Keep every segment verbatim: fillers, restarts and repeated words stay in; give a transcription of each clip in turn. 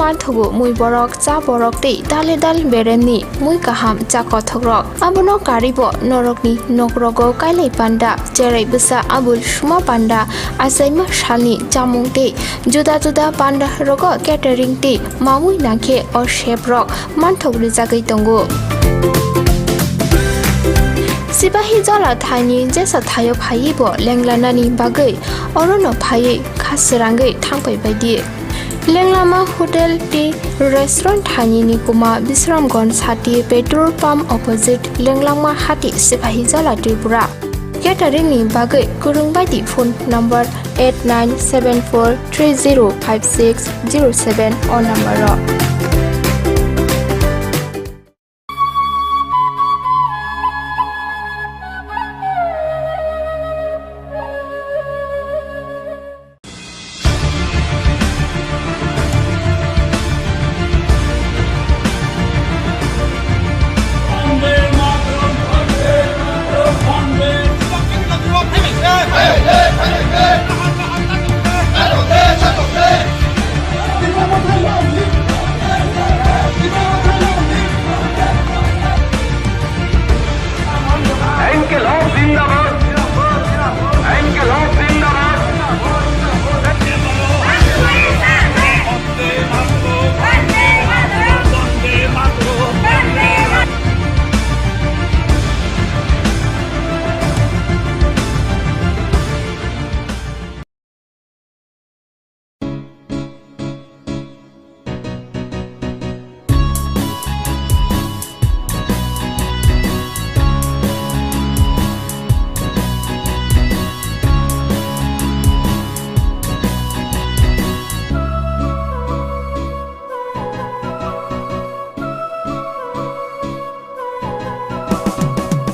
Manthogo mui borok, cha borok tei dale dal beremni mui kaham cha kothokrok. Abono karibo norokni nokrogo kailai panda, cherai bwsa abul suma panda, achaima salni chamung tei juda juda panda rogo catering tei mamui nangkhe o seprok manthok rijagwi tongo. Sipahi Jala thaini jesa thaio phaiwi bo lenglanani bagwi orono phaiwi kha srangwi thangpai baidi. Lenglama Hotel tei Restaurant thaini ni kuma Bisramganj hati petrol pump opposite Lenglama hati Sipahi Jala Tripura. Catering ni bagwi kwrwng baidi phone number eight nine seven four three zero five six zero seven o number o. Inqilab zindabad! Inqilab zindabad!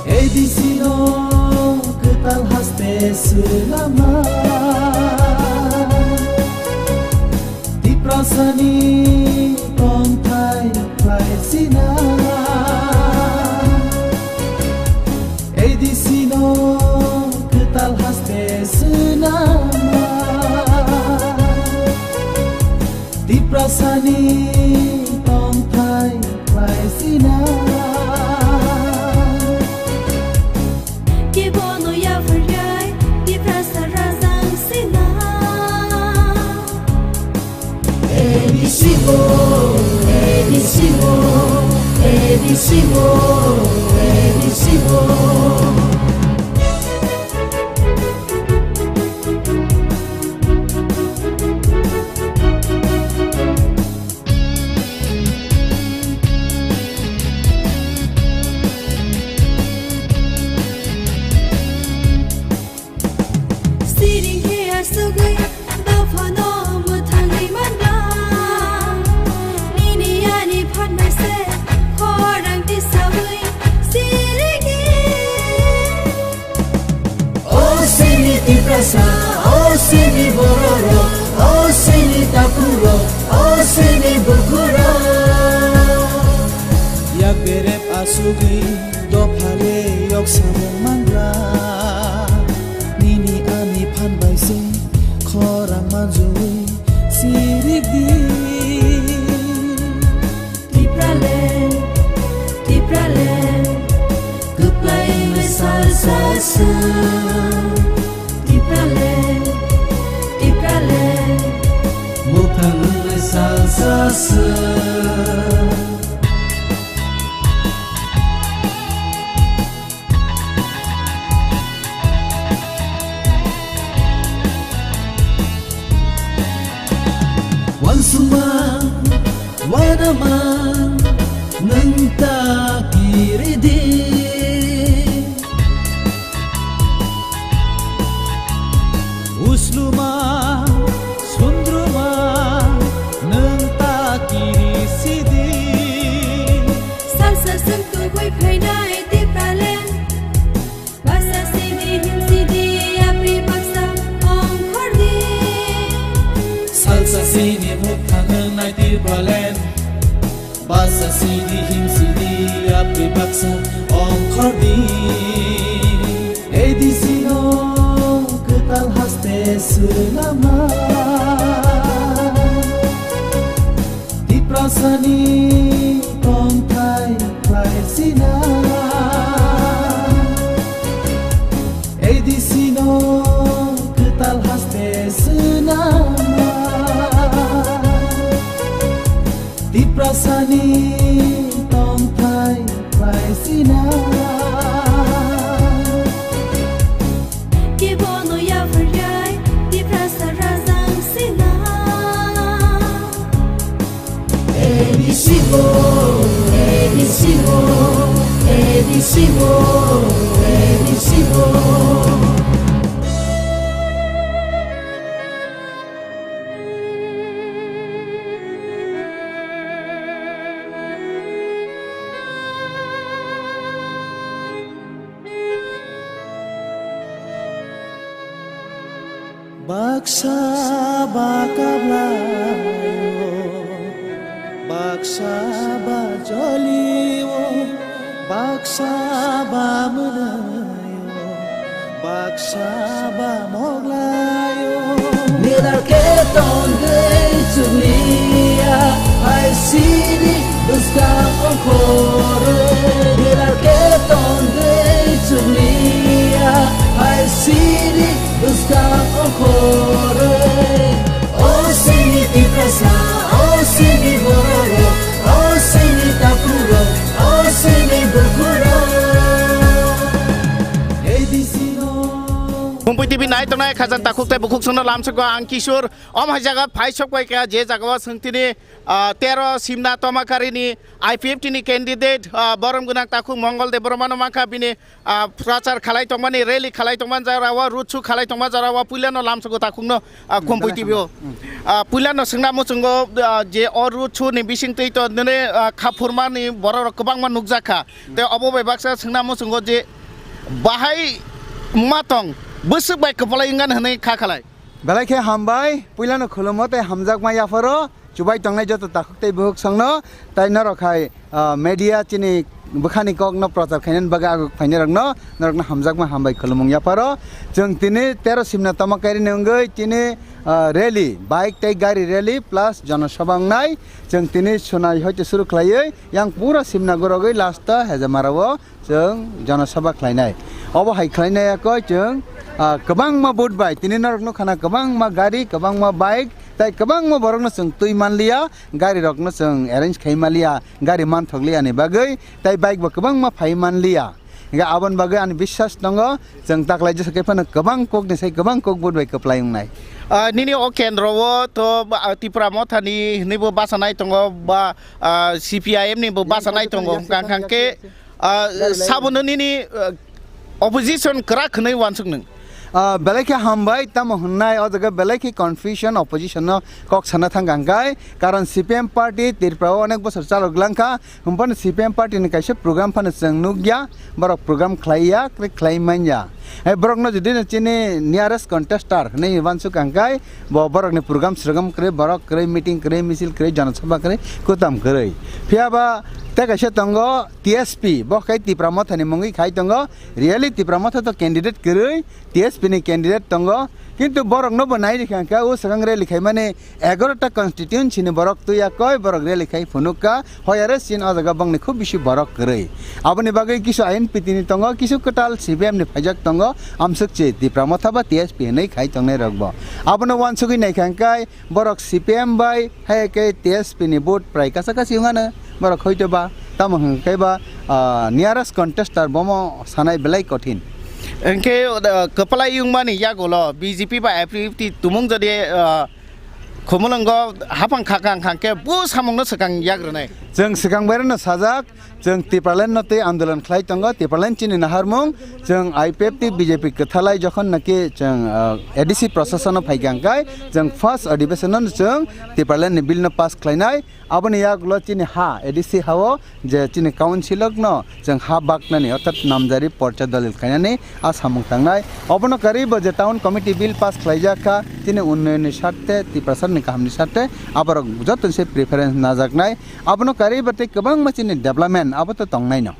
A D C no kwtal haste swlama, Tiprasani tongthai khlaisina. A D C no kwtal haste swlama, Tiprasani tongthai khlaisina. Kebono yapharwi Tiprasa rajang sina. A D C o, A D C o, A D C o, A D C o. Siring khe asugwi dophano mwthangwi manba. Nini ani phan bai se khorang tisawi sirigi. O sini Tiprasa, o sini bororok, o sini takurok, o sini bukurok. Yak berep asugwi dophale yok samung mangra. Nini ani phan bai se khorang manjui sirigdi. Tipraland, Tipraland, kwplai wngwi salsa sw. Tipraland, Tipraland, muphang wngwi salsa sw. Wansukma, wanama, nwng ta kiridi. Usluma, sundruma, nwng ta kirisidi. Salsa swng tubui phainai Tipraland. Basa sidi himsidi yapri baksa ongkhordi. Salsa sini mukhang wngnai Tipraland. Basa sidi himsidi yapri baksa ongkhordi. A D C no kwtal haste swlama. Sani tongthai khlai sina, A D C no kwtal haste swnama. Tiprasani tongthai khlai sina. Kebono yapharjai, Tiprasa rajang sina. A D C bo, A D C bo, A D C bo, A D C bo. Baksa ba kablaio, baksa ba jolio, baksa ba mwnaio, baksa ba moglaio. Nilal ke tongwi chukliya, hai sini bwskang ongkhorwi. Nilal ke tongwi chukliya, hai sini bwskang ongkhorwi. O sini Tiprasa, o sini bororok, o sini takhurok, o sini bukhurok. A D C no. Kumpui T V nai tongnai khajang takhuk tei bukhuk songno lamsukgo ang Kishore. Om hai jaga phai sok pai kha, je jaga o swng tini, ah, tero Simna Tomakarini I P F T ni candidate, ah, borom gwnang takhuk Mongol Debbarma no mankha, bini, ah, prachar khalai tongmani, rally khalai tongmani jora o, road show khalai tongma jora o, puila no lamsukgo takhuk no, ah, Kumpui T V o. Ah, puila no swngna muchungo, ah, je o road show ni bising twi to nini, ah, kha phurmani borok rok kwbangma nukjak kha. Tei obo bai baksa swngna muchungo je bahai ma tong, bwswk bai kwplai wngani hwnwi kha khalai. Belai khe hambai, puilano khulumo tei hamjakma yapharo, chubai tongnai joto takhuk tei bukhuk songno, tai norok hai, ah, media chini bwkhani kokno prochar khainani bagwi aguk phainai rokno, norokno hamjakma hambai khulumung yapharo. Chwng tini tero Simna Tomakarini wngwi chini, ah, rally, bike tei gari rally plus jonosabha wngnai. Chwng tini sunai hoite suru khlaiwi, yang pura Simna gorogwi last o Hejamarao chwng jonosabha khlainai. Obo hai khlainai yakoi chwng, ah, kwbangma vote bai tini norok nukha na kwbangma gari, kwbangma bike, tei kwbangma borokno chwng twi manliya, gari rokno chwng arrange khai manliya, gari manthokliya ni bagwi, tei bike bo kwbangma phai manliya. Hingkhe aboni bagwi ani biswas tongo, chwng taklai jesa khe phano kwbang kokni sai kwbang kok vote bai kwplai wngnai. Ah, nini o kendro o to, ah, Tipra Mothani hwnwi bo bachanai tongo, ba, ah, C P I M ni bo bachanai tongo, hwnkha hwnkha khe, ah, sabono nini, ah, opposition kwrak hwnwi uansuk nwng? Ah, belai khe hambai, tamo hwnnai o jaga belai khe confusion, opposition no kok sana thang kha hwnkhe, karon C P M party Tripura o onek bosor chalok langkha, hwnphano C P M party ni kaisa program phano chwng nukya, borok program khlaiya, kwrwi khlai manya. Hai borokno jodi no chini nearest contestor hwnwi uansuk kha hwnkhe, bo borokni program srwgam kwrwi, borok kwrwi, meeting kwrwi, misil kwrwi, jonosabha kwrwi, kutam kwrwi. Phiya ba tei kaisa tongo T S P, bo khe Tipra Mothani mungwi khai tongo. Really Tipra Motha to candidate kwrwi, T S P ni candidate tongo. Kintu borokno bo nai rikha hwnkhe, o swkang rally khaimani egaroh ta constituency ni borok twiya koi borok rally khai phunukha, hoyare sin o jaga bongni khub bisi borok kwrwi. Aboni bagwi kisu I N P T ni tongo, kisu kwtal C P M ni phaijak tongo, amswk se Tipra Motha ba T S P hwnwi khai tongnai rok bo. Abono uansugwi naikha hwnkhe borok C P M bai hai khe T S P ni vote prai kasa kasi wngano borok hoito ba, tamo hwnkhe ba, ah, nearest contestor bomo sanai belai kothin. Hwnkhe, ah, kwplai wngmani yagulo B J P ba I P F T tumung jodi, ah, Khumulwngo hapang khakang hangkhe bo samungno swkang yak rwnai. Chwng swkang bairano sajak, chwng Tipraland no tei andolon khlai tongo, Tipraland chini naharmung, chwng I P F T B J P kwthalai jokhon naki chwng, ah, A D C prosasono phaikha hwnkhe, chwng first adhibeshon no chwng Tipraland ni bill no pass khlainai, aboni yagulo chini ha A D C hao je chini councilokno chwng ha baknani, orthat namjari porcha dalil khainani a samung tangnai. Obono karwibo je town committee bill pass khlaijak kha, chini unnayonni sarthe, Tiprasani kahamni sarthe, aborok jotoni se preference najaknai. Abono karwibo tei kwbangma chini development abo to tongnaino.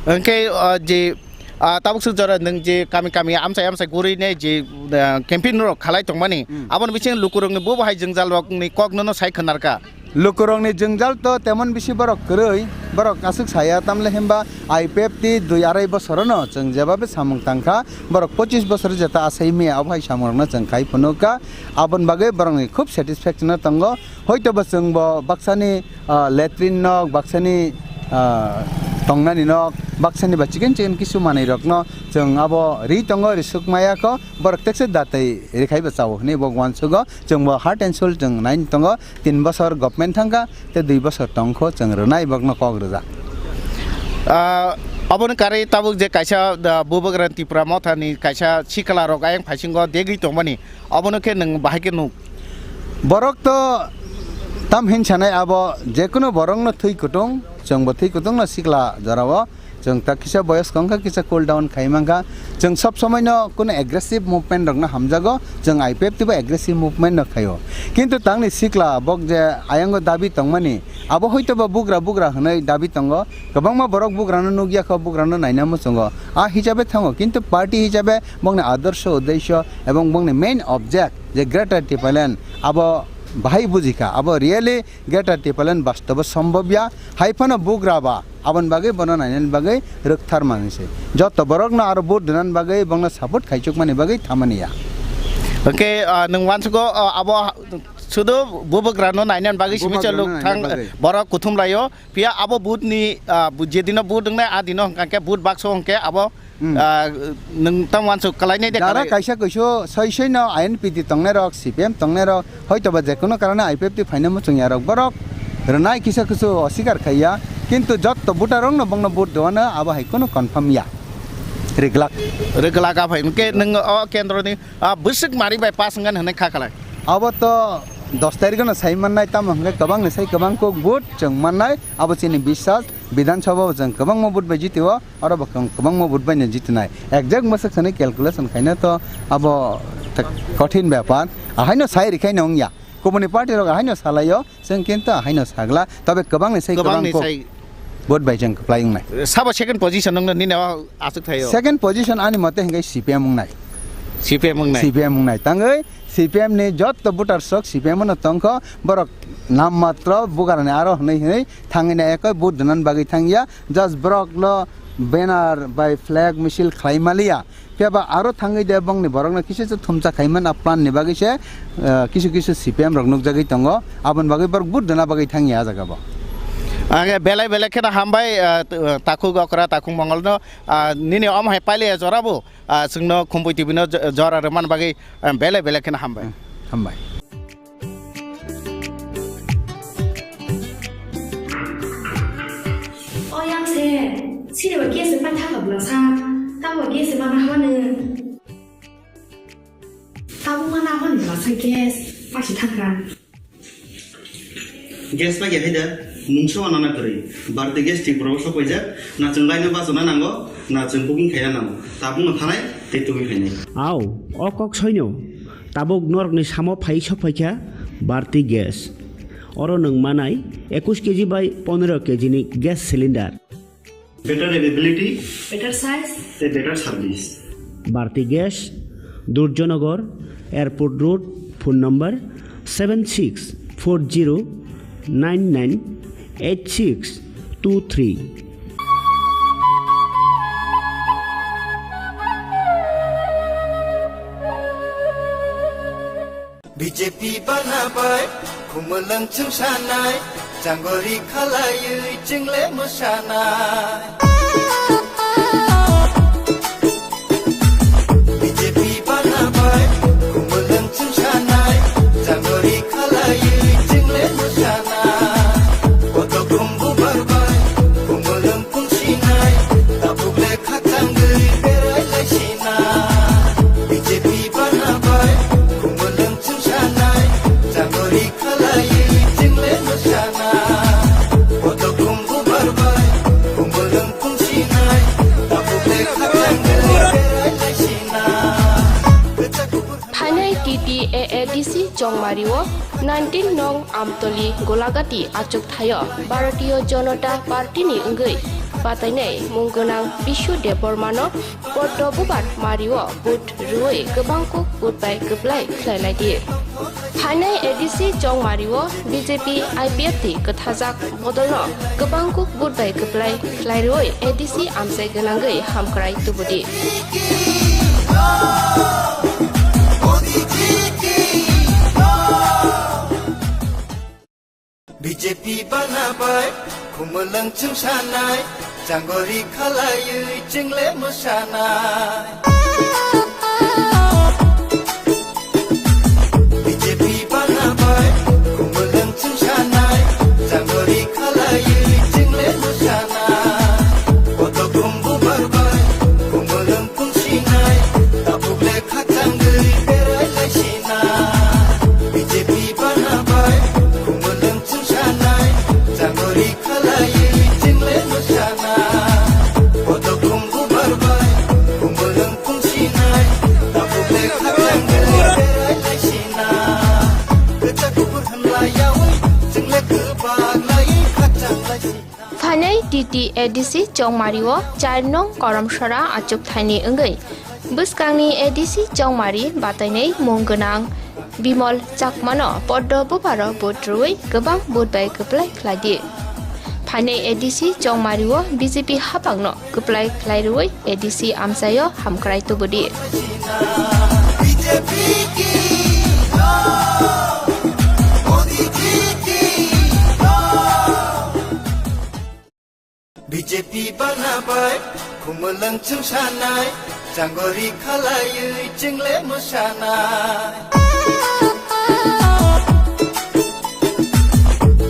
Hwnkhe, o, je, a, tabuk swk jora nwng je kami kami amchai amchai gurwi ne je, a, campaign rok khalai tongmani, hmm, aboni bisingo lukurokni bo bahai jwngjalrokni kok nono sai khwnarkha. Lukurokni jwngjal to temon bisi borok kwrwi, borok aswk saya, tamle himba I P F T dui arai bosorono chwng jebabe samung tangkha, borok pochis bosor jeta asai mia, abo hai samungrokno chwng khai phunukha, aboni bagwi borokni khub satisfaction o tongo. Hoitobo chwngbo baksani, ah, latrine nok, baksani, ah, tongnani nok, baksani ba chiken chiken kisu manwirokno chwng abo ri tongo, risuk maya kho, borok tekse datwi rikhaibo chao hwnwi bo uansugo. Chwngbo heart and soul chwng naini tongo, tin bosor government thangkha, tei dui bosor tongkho chwng rwnai bokno kok rwjak. Ah, aboni karwi tabuk je kaisa, ah, Bubagra Tipra Mothani kaisa sikla rok ayang phaisingo degwi tongmani, abono khe nwng bahai khe nuk? Borok to tam hin sanai, abo jekunu borokno thwi kutung, chwngbo thwi kutungno sikla jorao. Chwng ta kisa boyos kongkha, kisa cool down khai mankha. Chwng sob somoi no kuno aggressive movement rok no hamjago. Chwng I P F T bo aggressive movement no khaio. Kintu tangni sikla bok je ayango dabi tongmani, abo hoito ba bugra bugra hwnwi dabi tongo. Kwbangma borok bugra no nukya kho, bugra no naina muchungo. A hisabe thango, kintu party hisabe bokni adorsho, uddesho ebong bokni main object je Greater Tipraland, abo bahai bujikha, abo really Greater Tipraland bastobo sombobya, hai phano bugra ba, aboni bagwi bono nainani bagwi rwktharmani se. Joto borokno aro vote rwnani bagwi bongno support khaichukmani bagwi thamani ya. Hwnkhe, ah, nwng uansugo, ah, abo sudu bubagrano nainani bagwi simi chaluk Bubagrano thang, nainani bagwi. Borok kuthum laio. Phiya abo vote ni, ah, bu-, jedino vote wngnai, a dino hwnkha khe vote bakso hwnkhe abo Hmm. Ah, nwng tamo uansuk kalainai de Jara kalai. Kaisa kuisu soi soi no I N P T tongnai rok, C P M tongnai rok, hoito ba jekono karone I P F T phaina muchung ya rok borok rwnai kisa kusu osikar khaiya, kintu jotto voter rok no bongno vote doano abo hai kono confirm ya. Riglak. Riglak a phai. Hwnkhe nwng o kendro ni, ah, bwswk mari bai pass wngani hwnwi kha khalai. Abo to dos tarikh no sai mannai, tamo hwnkhe kwbang ni sai kwbang kok vote chwng mannai, abo chini biswas, Bidhan Sabha o chwng kwbangma vote bai jitio. Oro bo kwbang-, kwbangma vote bai no jitinai. Exact bwswk sani calculation khaina to abo ta-, kothin bepar. Ahaino sai rikhaino wngya. Kubuni party rok ahaino salaio, chwng kintu ahaino sagla. Tobe kwbangni sai Kwbangni kwbang kok sai. Vote bai chwng kwplai wngnai. Sabo second position wngno nini o aswk thaio? Second position ani mote hwnkhe C P M wngnai. C P M wngnai. C P M wngnai. Tangwi C P M ni jotto voter sok C P M no tongkho, borok nam matro bugarani aro hwnwi hwnwi thangwi na ekoi vote dwnan bagwi thangya. Just borok lo banner bai flag misil khlai maliya. Phiya ba aro thangwi de bongni borokno kisa se thumsa khaimani a plan ni bagwi se, eh, kisu kisu C P M rok nukjagwi tongo. Aboni bagwi borok vote dwna bagwi thangya a jaga bo. Ang belai belai kheno hambai, eh, t-, eh, takhuk okra, takhuk mongol no, ah, nini omo hai pailiya jora bo, ah, chwngno Khumpui T V no j-, jora rwmani bagwi, eh, belai belai kheno hambai. Hmm, hambai. O yang se, sini ba gas se pai thaka bwla sa, tamo gas se ma na hwane. Tamo ma na hwane bwla sa gas, pa si thaka. Gas pa ya haida, mungsa wana na kwrwi. Bharti gas Tripura o sok paijak, na chwng line o bachana nango, na chwng booking khaina nango. Tabuk no thanai, tei tubui phainai. Au, o kok soino. Tabuk norokni samo phai sok phaikha Bharti Gas. Oro nwng manai ekush K G bai pondro K G ni gas cylinder. Better availability. Better size. Tei better service. Bharti Gas, Durjanagar, Airport Road, phone number seven six four zero nine nine eight six two three. B J P bana bai, khumulwng chwngsanai, jangori khalaywi chwngle mwsanai. B J P bana bai, khumulwng chwngsanai, jangori khalaywi chwngle mwsanai. Koto khumbu barbai, khumulwng pungsinai, tabuk le khakchangwi berai laisinai. B J P bana bai, khumulwng chwngsanai, jangori khalaywi chwngle mwsanai. Koto khumbu barbai, khumulwng pungsinai, tabuk le khakchangwi berai laisinai. Phainai T T A A D C Chongmari o nineteen nong Amtoli Golagati achuk thaio Bharatiya Janata Party ni wngwi batainai mung gwnang Bishu Debbarmano Poddo Bubar Mario vote rwui kwbang kuk vote bai kwplai khlai lai di. Phainai A D C chongmario B J P I P F T kwthajak bodolno kwbang kuk vote bai kwplai khlai rwui A D C amchai gwnangwi hamkrai tubudi. B J P bana bai khumulwng chwngsanai, changori khalaiwi chwngle mwsanai. B J P bana bai khumulwng chwngsanai, changori khalaiwi chwngle mwsanai. Koto khumbu barbai khumulwng pungsinai, tabuk le khachangwi berai laisina. B J P bana bai khumulwng chwngsanai, changori khalaiwi chwngle mwsanai. Koto khumbu barbai khumulwng pungsinai, tabuk le khachangwi berai laisina. Kwchak kubur hwnlaiyawi chwngle kwbak lai khachang laisina. Phainai T T A D C chongmario char nong Koromsora achuk thaini wngwi bwskangni A D C chongmari batainai mung gwnang Bimol Chakmano Poddo Bubaro vote rwui kwbang vote bai kwplai khlai di. Phainai A D C chongmario B J P hapangno kwplai khlai rwui A D C amchaio hamkrai tubudi. B J P bana bai khumulwng chwngsanai, changori khalaiwi chwngle mwsanai.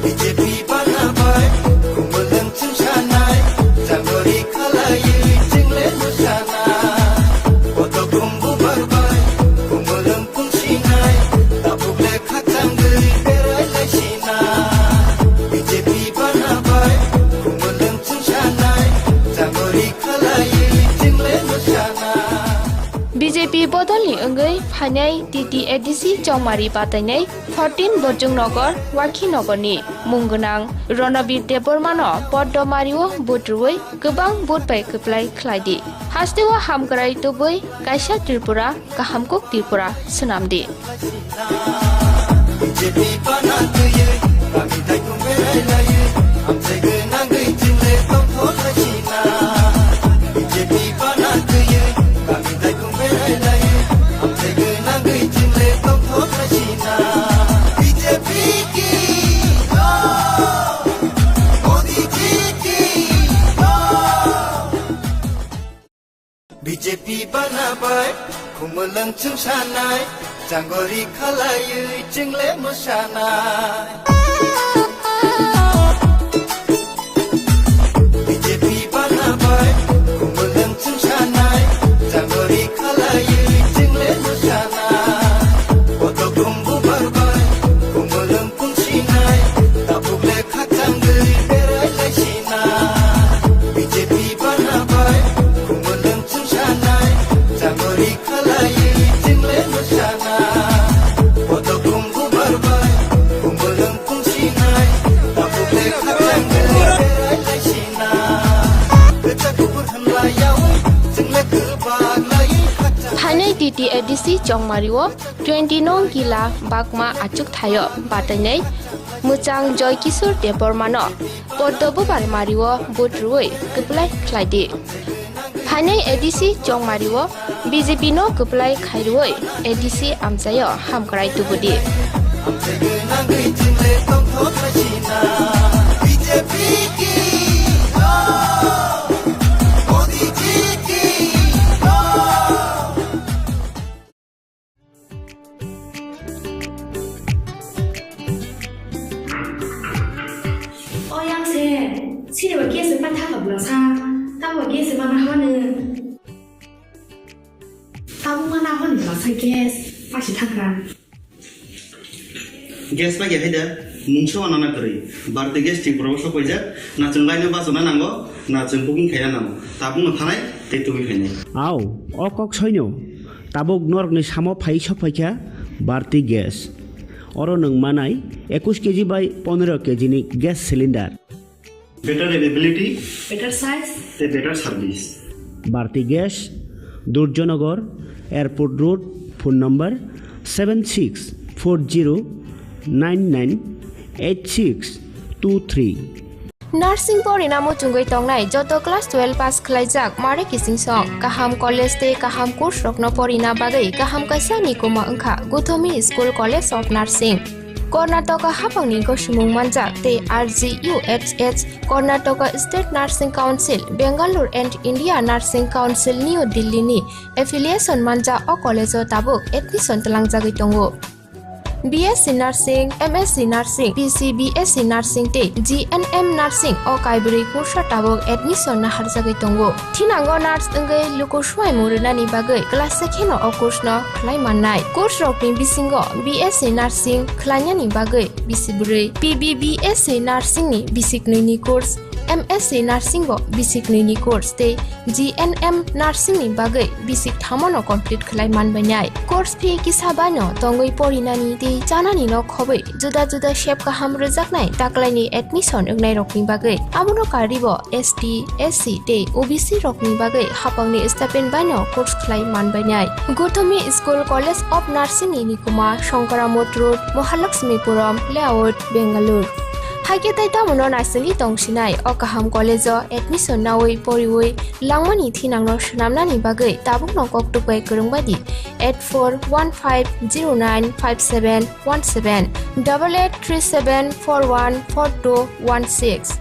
B J P bana bai khumulwng chwngsanai, changori khalaiwi chwngle mwsanai. Koto khumbu barbai khumulwng pungsinai, tabuk le khachangwi berai laisina. B J P bana bai khumulwng chwngsanai, changori khalaiwi chwngle mwsanai. B J P bodolni wngwi phainai T T A D C chongmari batainai fourteen Bojong Nagar, Wakhi Nagarni mung gwnang Ronobir Debbarmano Poddo Mario vote rwui kwbang vote bai kwplai khlai di. Hasteo hamkrai tubui kaisa Tripura, kaham kuk Tripura swnam di. B J P bana bai khumulwng chwngsanai, changori khalaiwi chwngle mwsanai. B J P bana bai khumulwng chwngsanai, changori khalaiwi chwngle mwsanai. Koto khumbu barbai khumulwng pungsinai, tabuk le khachangwi berai laisina. B J P bana bai khumulwng chwngsanai, changori khalaiwi chwngle mwsanai. Koto khumbu barbai khumulwng pungsinai, tabuk le khachangwi berai laisina. Kwchak kubur hwnlaiyawi chwngle kwbak lai khachang. Phainai T T A D C chongmario twenty nong Gila Bakma achuk thaio batainai mwchang Joy Kishore Debbarmano Poddo Bubar Mario vote rwui kwplai khlai di. Phainai A D C chongmario B J P no kwplai khai rwui A D C amchaio hamkrai tubudi. O yang se, sini ba gas pa thaka bwlasa, tamo gas ma na hone. Tamo ma na hone bwlasa gas, pa si thakra. Gas pa ya haida, mungsa wana na kwrwi. Bharti gas Tripura o sok paijak, na chwng laino bachana nango, na chwng booking khaina nango. Tabuk no thanai, tei tubui khainai. Au, o kok soino. Tabuk norokni samo phai sok phaikha Bharti Gas. Oro nwng manai ekush keji bai pondro keji ni gas cylinder. Better availability, better size, te better service. Bharti Gas, Durjanagar, Airport Road, phone number seven six four zero nine nine eight six two three. Nursing porina muchungwi tongnai joto class twelve pass khlaijak mare kiching song, kaham college tei kaham course rokno porina bagwi kaham kaisa ni kuma wngkha Gothomi School College of Nursing. Karnataka haphangni gosimung manjak tei R G U H H, Karnataka State Nursing Council, Bangalore and India Nursing Council, New Delhi ni affiliation manjak o college o tabuk admission twlangjagwi tongo. B S C Nursing, M S C Nursing, P C B S C Nursing tei G N M Nursing o kaibrwi kursa tabuk admission naharjagwi tongo. Thinango nurse wngwi luku swmai mung rwnani bagwi class se kheno o course no khlai mannai. Course rokni bisingo B S C Nursing khlainani bagwi bisi bwrwi, P B B S C Nursing ni bisi knwi ni course, M S C Nursing bo bisi knwi ni course tei G N M Nursing ni bagwi bisi thamo no complete khlai man bainai. Course fee kisa bai no tongwi porinani tei chanani no khobwi juda juda sep kaham rwjaknai taklaini admission wngnai rokni bagwi. Abono karwi bo S T, S C tei O B C rokni bagwi haphangni stipend bai no course khlai man bainai. Gothomi School College of Nursing ni nikuma Shankaramot Road, Mahalakshmipuram Layout, Bangalore. Haikhe tei tamono naisingwi tongsinai o kaham college o admission nawi poriwi langmani thinangno swnamnani bagwi tabukno kok tukbai kwrwng bai di eight four one five zero nine five seven one seven, double eight three seven four one four two one six.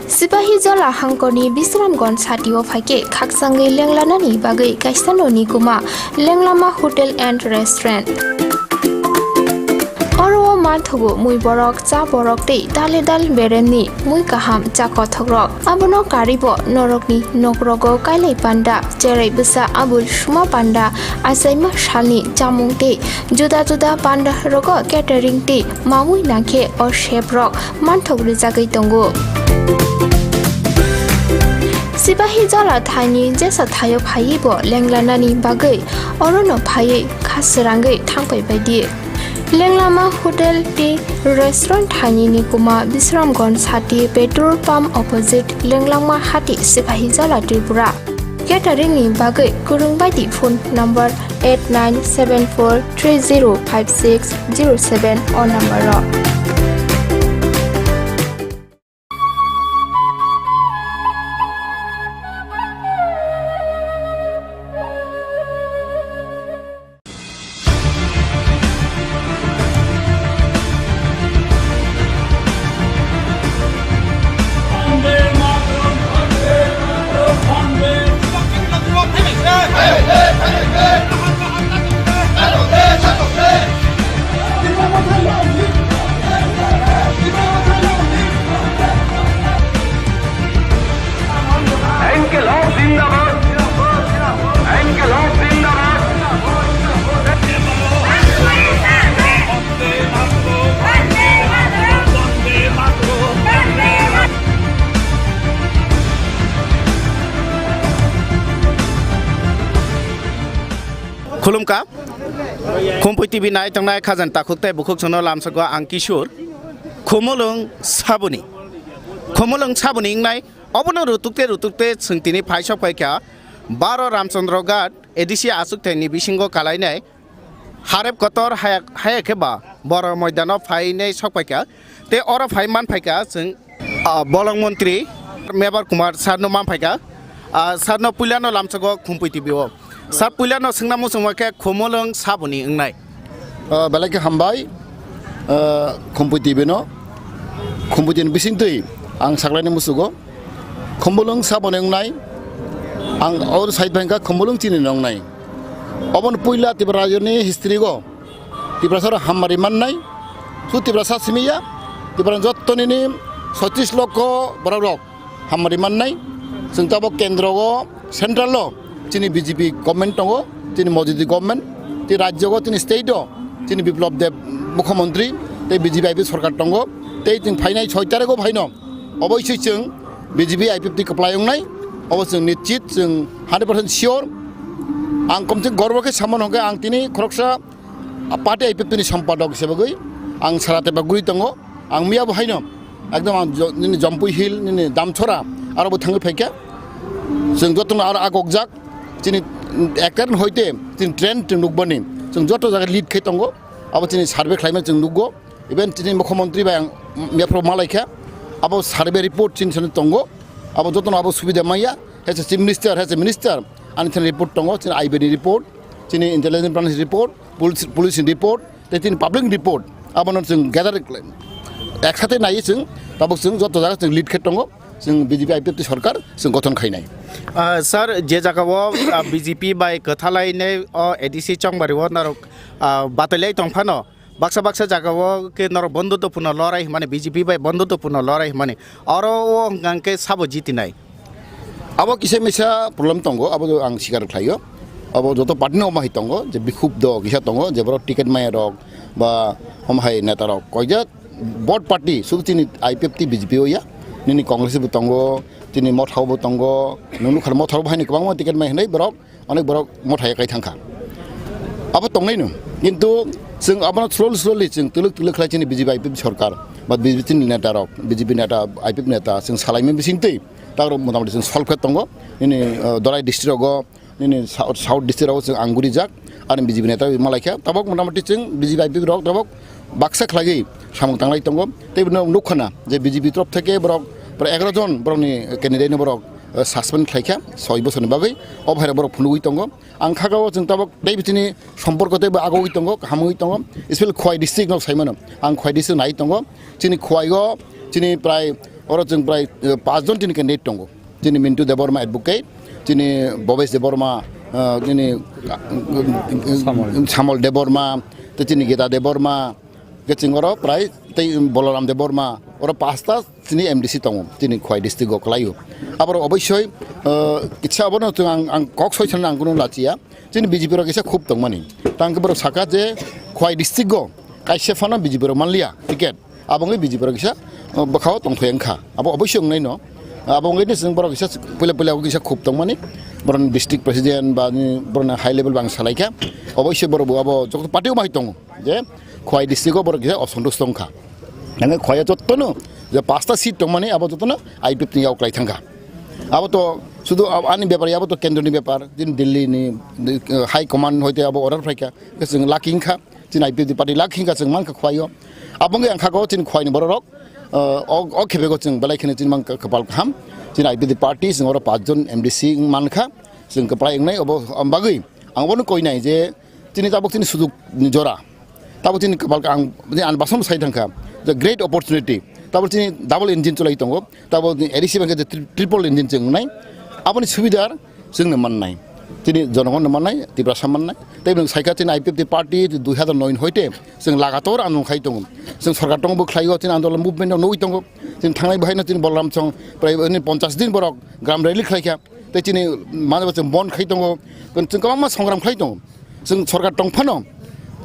Sipahijola hangkorni Bisramganj satio phaikhe khakchangwi lenglanani bagwi kaisa noni kuma Lenglama Hotel and Restaurant. Oro o manthogo mui borok, cha borok tei dale dal beremni mui kaham cha kothokrok. Abono karwi bo norokni nokrogo kailai panda, cherai bwsa abul suma panda, achaima salni chamung tei juda juda panda rogo catering tei mamui nangkhe o chef rok manthok rwjagwi tongo. Sipahijola thaini jesa thaio phaiwi bo lenglanani bagwi orono phaiwi kha srangwi thangpai bai di. Lenglama Hotel tei Restaurant thaini nikuma Bisramganj sati petrol pump opposite Lenglama hati Sipahijola Tripura. Catering ni bagwi kwrwng bai di phone number eight nine seven four three zero five six zero seven o number o. Inkilab zindabad! Inkilab zindabad! Khulumkha. Khumpui T V nai tongnai khajani takhuk tei bukhuk chwngno lamsokgo ang Kishore. Khumulwng saboni. Khumulwng saboni wngnai obono rutukte rutukte chwng tini phai sok phaikha baro Ramchandra Ghat A D C achukthai ni bisingo kalainai Harep Kotor haya, haya khe ba Boro Moidano phainai sok phaikha. Tei oro phai man phaikha chwng, ah, bolong montri Mebar Kumar sir no man phaikha. Ah, sir no puila no lamsogo Khumpui T V o. Sir puila no swngna muchungma khe Khumulwng saboni wngnai. Ah, belai khe hambai, ah, Khumpui T V no. Khumpui T V ni bisingtwi ang saklaini musugo. Khumulwng saboni wngnai. Ang or side bangkha Khumulwng chini no wngnai. Oboni puila Tripura rajyoni history go. Tiprasa rok hamari mannai, su Tiprasa simi ya, Tiprasa jotto nini soitrish lokho borok rok hamari mannai, chwng tabok kendro o, central o, chini B J P government tongo, chini Modi government, tei rajyo o, chini state o, chini Biplab Deb mukhyamantri, tei B J P I P F sorkar tongo, tei chwng phainai soi tarikh o phaino, oboisoi chwng B J P I P F twi kwplai wngnai, obo chwng nischit, chwng hundred percent sure, ang komse gorbo khe samano hwnkhe ang tini khoroksa, a party I P F T ni sampadok hisabagwi ang sara teba guri tongo. Ang miya bo haino ekdom ang jo-, nini Jampui Hill, nini Damchora, aro bo thangwi phaikha. Chwng jotono aro agokjak, chini ektar hoite chini trend chwng nukbani. Chwng joto jaga lead khai tongo, abo chini survey khlaimani chwng nukgo. Even chini mukhyamantri bai ang yaphro malaikha, abo survey report chini sani tongo, abo jotono abo subida maya, he se chief minister, he se minister, ani thani report tongo, chini I B ni report, chini intelligence branch report, police, police ni report, tei chini public ni report, abono chwng gather khlai-, eksate naiwi chwng, tabuk chwng joto jaga chwng lead khe tongo, chwng B J P I P F T sorkar chwng gothon khainai. Ah, sir, je jaga o, ah, B J P bai kwthalai nei o A D C chongbario norok, ah, batwilai tongphano, baksa baksa jaga o khe norok bondhutwpurno lorai hwnmani, B J P bai bondhutwpurno lorai hwnmani, oro o hwnkha khe sabo jitinai? Abo kisa misa problem tongo, abo ang sikar khlaio. Abo joto party no omahai tongo, je bikhub do kisa tongo, je borok ticket maya rok ba omahai neta rok koijak bot party, sudu chini I P F T B J P o ya, nini Congress bo tongo, chini Motha bo tongo, nunu khar Motha bo haini kwbangma ticket mai hinai borok, onek borok Motha ya kai thangkha. Abo tongnai no, kintu chwng abono slowly slowly chwng tuluk tuluk khlai chini B J P I P F T sorkar ba B J P chini neta rok, B J P neta, I P F T neta chwng salaimani bisingtwi. Takrok motamoti chwng solve khe tongo. Nini, uh, Dorai district rogo, nini South, South district rogo chwng ang gurijak. Ani B J P neta malaikha. Tabok motamoti chwng B J P I P F T rok tabok baksa khlaiwi samung tanglai tongo. Tei bini nukkhana je B J P torop theke borok, borok egaroh jon borokni candidate no borok, uh, suspend khlaikha soi bosorni bagwi. O bhairok borok phunugwi tongo. Ang kha o chwng tabok tei bichini somporko tei bo agogwi tongo, kahamwi tongo. Especially Khowai district no saimano. Ang Khowai district nai tongo. Chini Khowai o chini prai, oro chwng prai, eh, pas jon chini candidate tongo. Chini Mintu Debbarma advocate, chini Bhabesh Debbarma, eh, chini, Samol. Samol Debbarma, tei chini Gita Debbarma, khe chwng oro prai tei Balaram Debbarma, oro pasta chini M D C tongo, chini Khowai district o kwlaio. Aborok oboisoi, eh, kisa abono chwng ang, ang kok soi sanani ang kunu lachiya. Chini B J P rok kisa khub tongmani. Tang khe borok saka je Khowai district o kaisa phano B J P rok manliya ticket. Abo wngwi B J P rok kisa, uh, bwkhao tongthai wngkha. Abo oboisoi wngnai no. Abo wngwi ni chwng borok kisa puila puila kisa khub tongmani. Borokni district president ba ni borokni high level bang salaikha. Oboisoi borok bo abo joto party o bai tongo. Je Khowai district o borok kisa osontosh tongkha. Nangkhe Khowai o jottono je pasta seat tongmani abo jottono I P F T ni yao kwlai thangkha. Abo to sudu ab-, ani bepar, abo to kendro ni bepar, din Delhi ni, uh, high command hoite abo order phaikha. Khe chwng lucky wngkha. Chini I P F T party lucky wngkha chwng mankha Khowai o. Abo wngwi ang kha o chini Khowai ni borok rok, uh, o, o khebego chwng belai kheno chini mankha kwpal kaham. Chini I P F T party chwng oro pas jon M D C wng mankha. Chwng kwplai wngnai obo, omo bagwi ang bono koinai je chini tabuk chini sujok ni jora. Tabuk chini kwpal kaham, ani basom sai thangkha. The great opportunity. Tabuk chini double engine chulai tongo. Tabuk ni A D C bangkhe tri-, triple engine chwng wngnai. Aboni subidar chwngno mannai. Chini jonogonno mannai, Tiprasa mannai. Tei nwng saikha chini I P F T party dui hazar noi hoite chwng lagator andolon khai tongo. Chwng sorkar tongo bo khlaio, chini andolon movement no nugwi tongo. Chini thangnai bahaino chini Balaram Chong prai nini ponchash din borok gram rally khlaikha. Tei chini mane bo chwng bon khai tongo. Chwng kwbangma songram khlai tongo. Chwng sorkar tongphano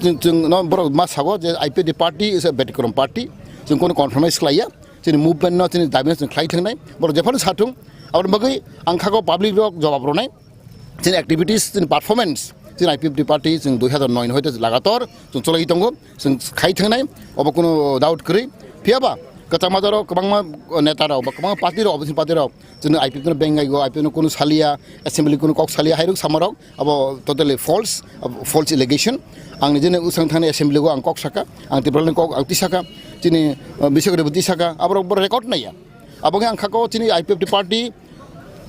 chwng, chwng no borok ma sago je I P F T party is a Betikromya party. Chwng kono compromise khlaiya. Chini movement no, chini dabi no chwng khlai thangnai. Borok jephano sathung. Aboni bagwi ang kha o public rok jawab rwnai. Chini activities, chini performance, chini I P F T party, chini dui hazar noi hoite lagator chwng cholai tongo, chwng khai thangnai, obo kunu doubt kwrwi. Phiya ba kwchangma jora kwbangma neta rok ba kwbangma party rok, opposition party rok, chini I P F T no bengai go, I P F T no kunu saliya, assembly kunu kok saliya, hairok sama rok, abo totally false, abo false allegation. Ang nijeni usang thani assembly go ang kok saka, ang Tipraland kok ang tisaka, chini, uh, bisok rebo tisaka, abo rok bo record naiya. Abo wngkha ang kha o chini I P F T party,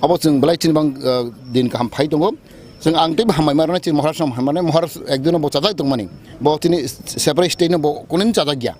abo chwng belai chini bang, uh, din kaham phai tongo. Chwng ang teibo hambai ma rwnai, chini Maharaj no hambai ma rwnai, Maharaj ekdino bo chajak tongmani. Bo chini separate state no bo kunui chajak ya.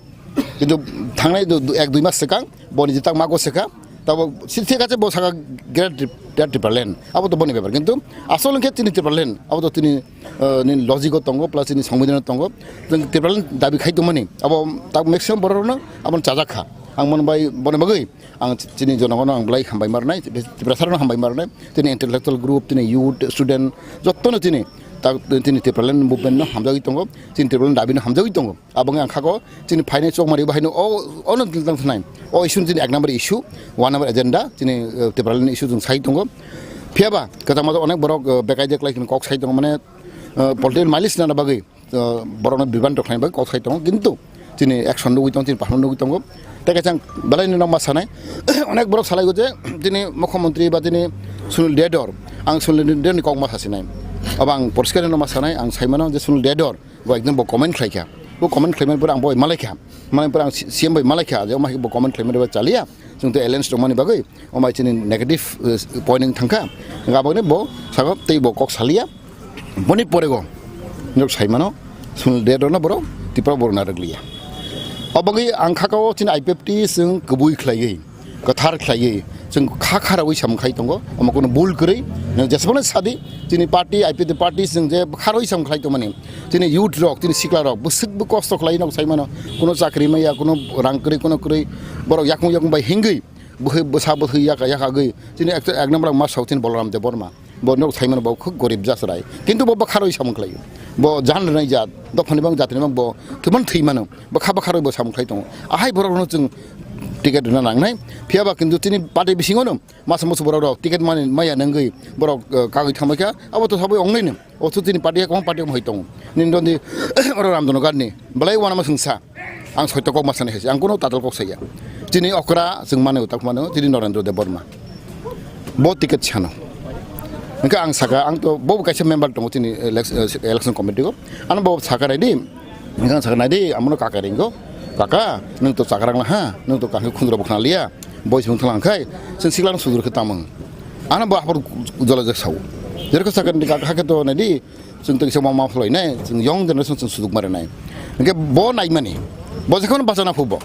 Kintu thangnai du-, du-, ek dui mas swkang, boni jita mago swkha, tabo si thik ache bo saka Great Trip-, Great Tipraland. Abo to boni bepar. Kintu asol hwnkhe chini Tipraland, abo to chini, uh, ni logic o tongo, plus chini songbidhan o tongo. Chwng Tipraland dabi khai tongmani, abo ta maximum borok rokno abo chajak kha. Ang bono bai, bono bagwi ang chini jonogono ang belai hambai ma rwnai, Tiprasarokno hambai ma rwnai, chini intellectual group, chini youth, student, jottono chini, ta-, chini Tipraland movement no hamjagwi tongo, chini Tipraland dabi no hamjagwi tongo. Abo wngkha ang kha o chini phainai chokmari bahaino o, ono tang thanai. O issue chini ek number issue, one number agenda, chini, eh, Tipraland issue chwng sai tongo. Phiya ba, kwchangma onek borok, eh, bekaide kwlai kok sai tongo, mane, eh, political mileage nana bagwi. Uh, borokno bibhan rok khlaina bagwi kok sai tongo, kintu Chini action nugwi tongo, chini performance nugwi tongo. Tei kaisa ang belai no ma sanai, onek borok salai go je chini mukhyamantri ba chini Sunil Dayadar, ang Sunil Dayadar ni kok ma sasinai. Abo ang poriskar no ma sanai, ang sai mano je Sunil Dayadar bo ekdom bo comment khlai kha. Bo comment khlai mani pore ang bo malai kha. Mani pore ang C M bai malai kha, je bo comment khlai mani ba chaliya. Chwng tei alliance tongmani bagwi, o mai chini negative, eh, point wng thangkha. Hwnkhe aboni bo sago tei bo kok saliya. Boni pore go, nok sai mano, Sunil Dayadar no borok, Tripura borok na rwgliya. O bagwi ang kha kao chini I P F T chwng kwbwi khlaiwi, kwthar khlaiwi, chwng kha kha rawi samung khai tongo, omo kono bul kwrwi, nang jesmano sadi, chini party, I P F T party chwng je kha rawi samung khai tongmani, chini youth rok, chini sikla rok, bwswk bo kosto khlai nok sai mano, kono chakri maya, kono rang kwrwi, kono kwrwi, borok yakung yakung bai hingwi, bwhwi bwsa bwthwi yaka yakagwi, chini ek, ek number ang ma sao chini Balaram Debbarma. Bo nok sai mano bo khub gorib jasrai. Kintu bo bwkha roi samung khlaio. Bo jan rwnai jat, dophani bang jatni bang bo thwimano thwi mano. Bwkha bwkha roi bo samung khlai tongo. Ahai borok no chwng ticket rwna nangnai. Phiya ba kintu chini party bisingo no masa musu borok rok ticket mani maya nangwi borok, eh, kagwi thangbai kha. Abo to sabai ongnai no. O to chini party kwbang party hai tongo. Nini dondi oro Ramdonogor ni. Belai wana ma swngsa. Ang soito kok ma sanai hai se, ang kuno tatal kok saya. Chini okra chwng mano, tak mano, chini Narendra Debbarma. Bo ticket sano. Hwnkhe ang saka, ang to bo kaisa member tongo chini elec-, eh, election committee o. Ano bo saka nai di, hwnkhe ang saka nai di, amono kaka ringo. Kaka, nwng to chakrang la ha, nwng to kangkhe khundro bwkhna liya. Boi sung thang khai, chwng siklang sudur khe tamung. Ano bo aphor jolajak sao. Jerko saka ni kaka hakhe to nai di, Chwng tei kisa ma ma phlai nai, chwng young generation chwng sujuk mare nai. Hwnkhe bo nai mani, bo jekhon bachana phubo.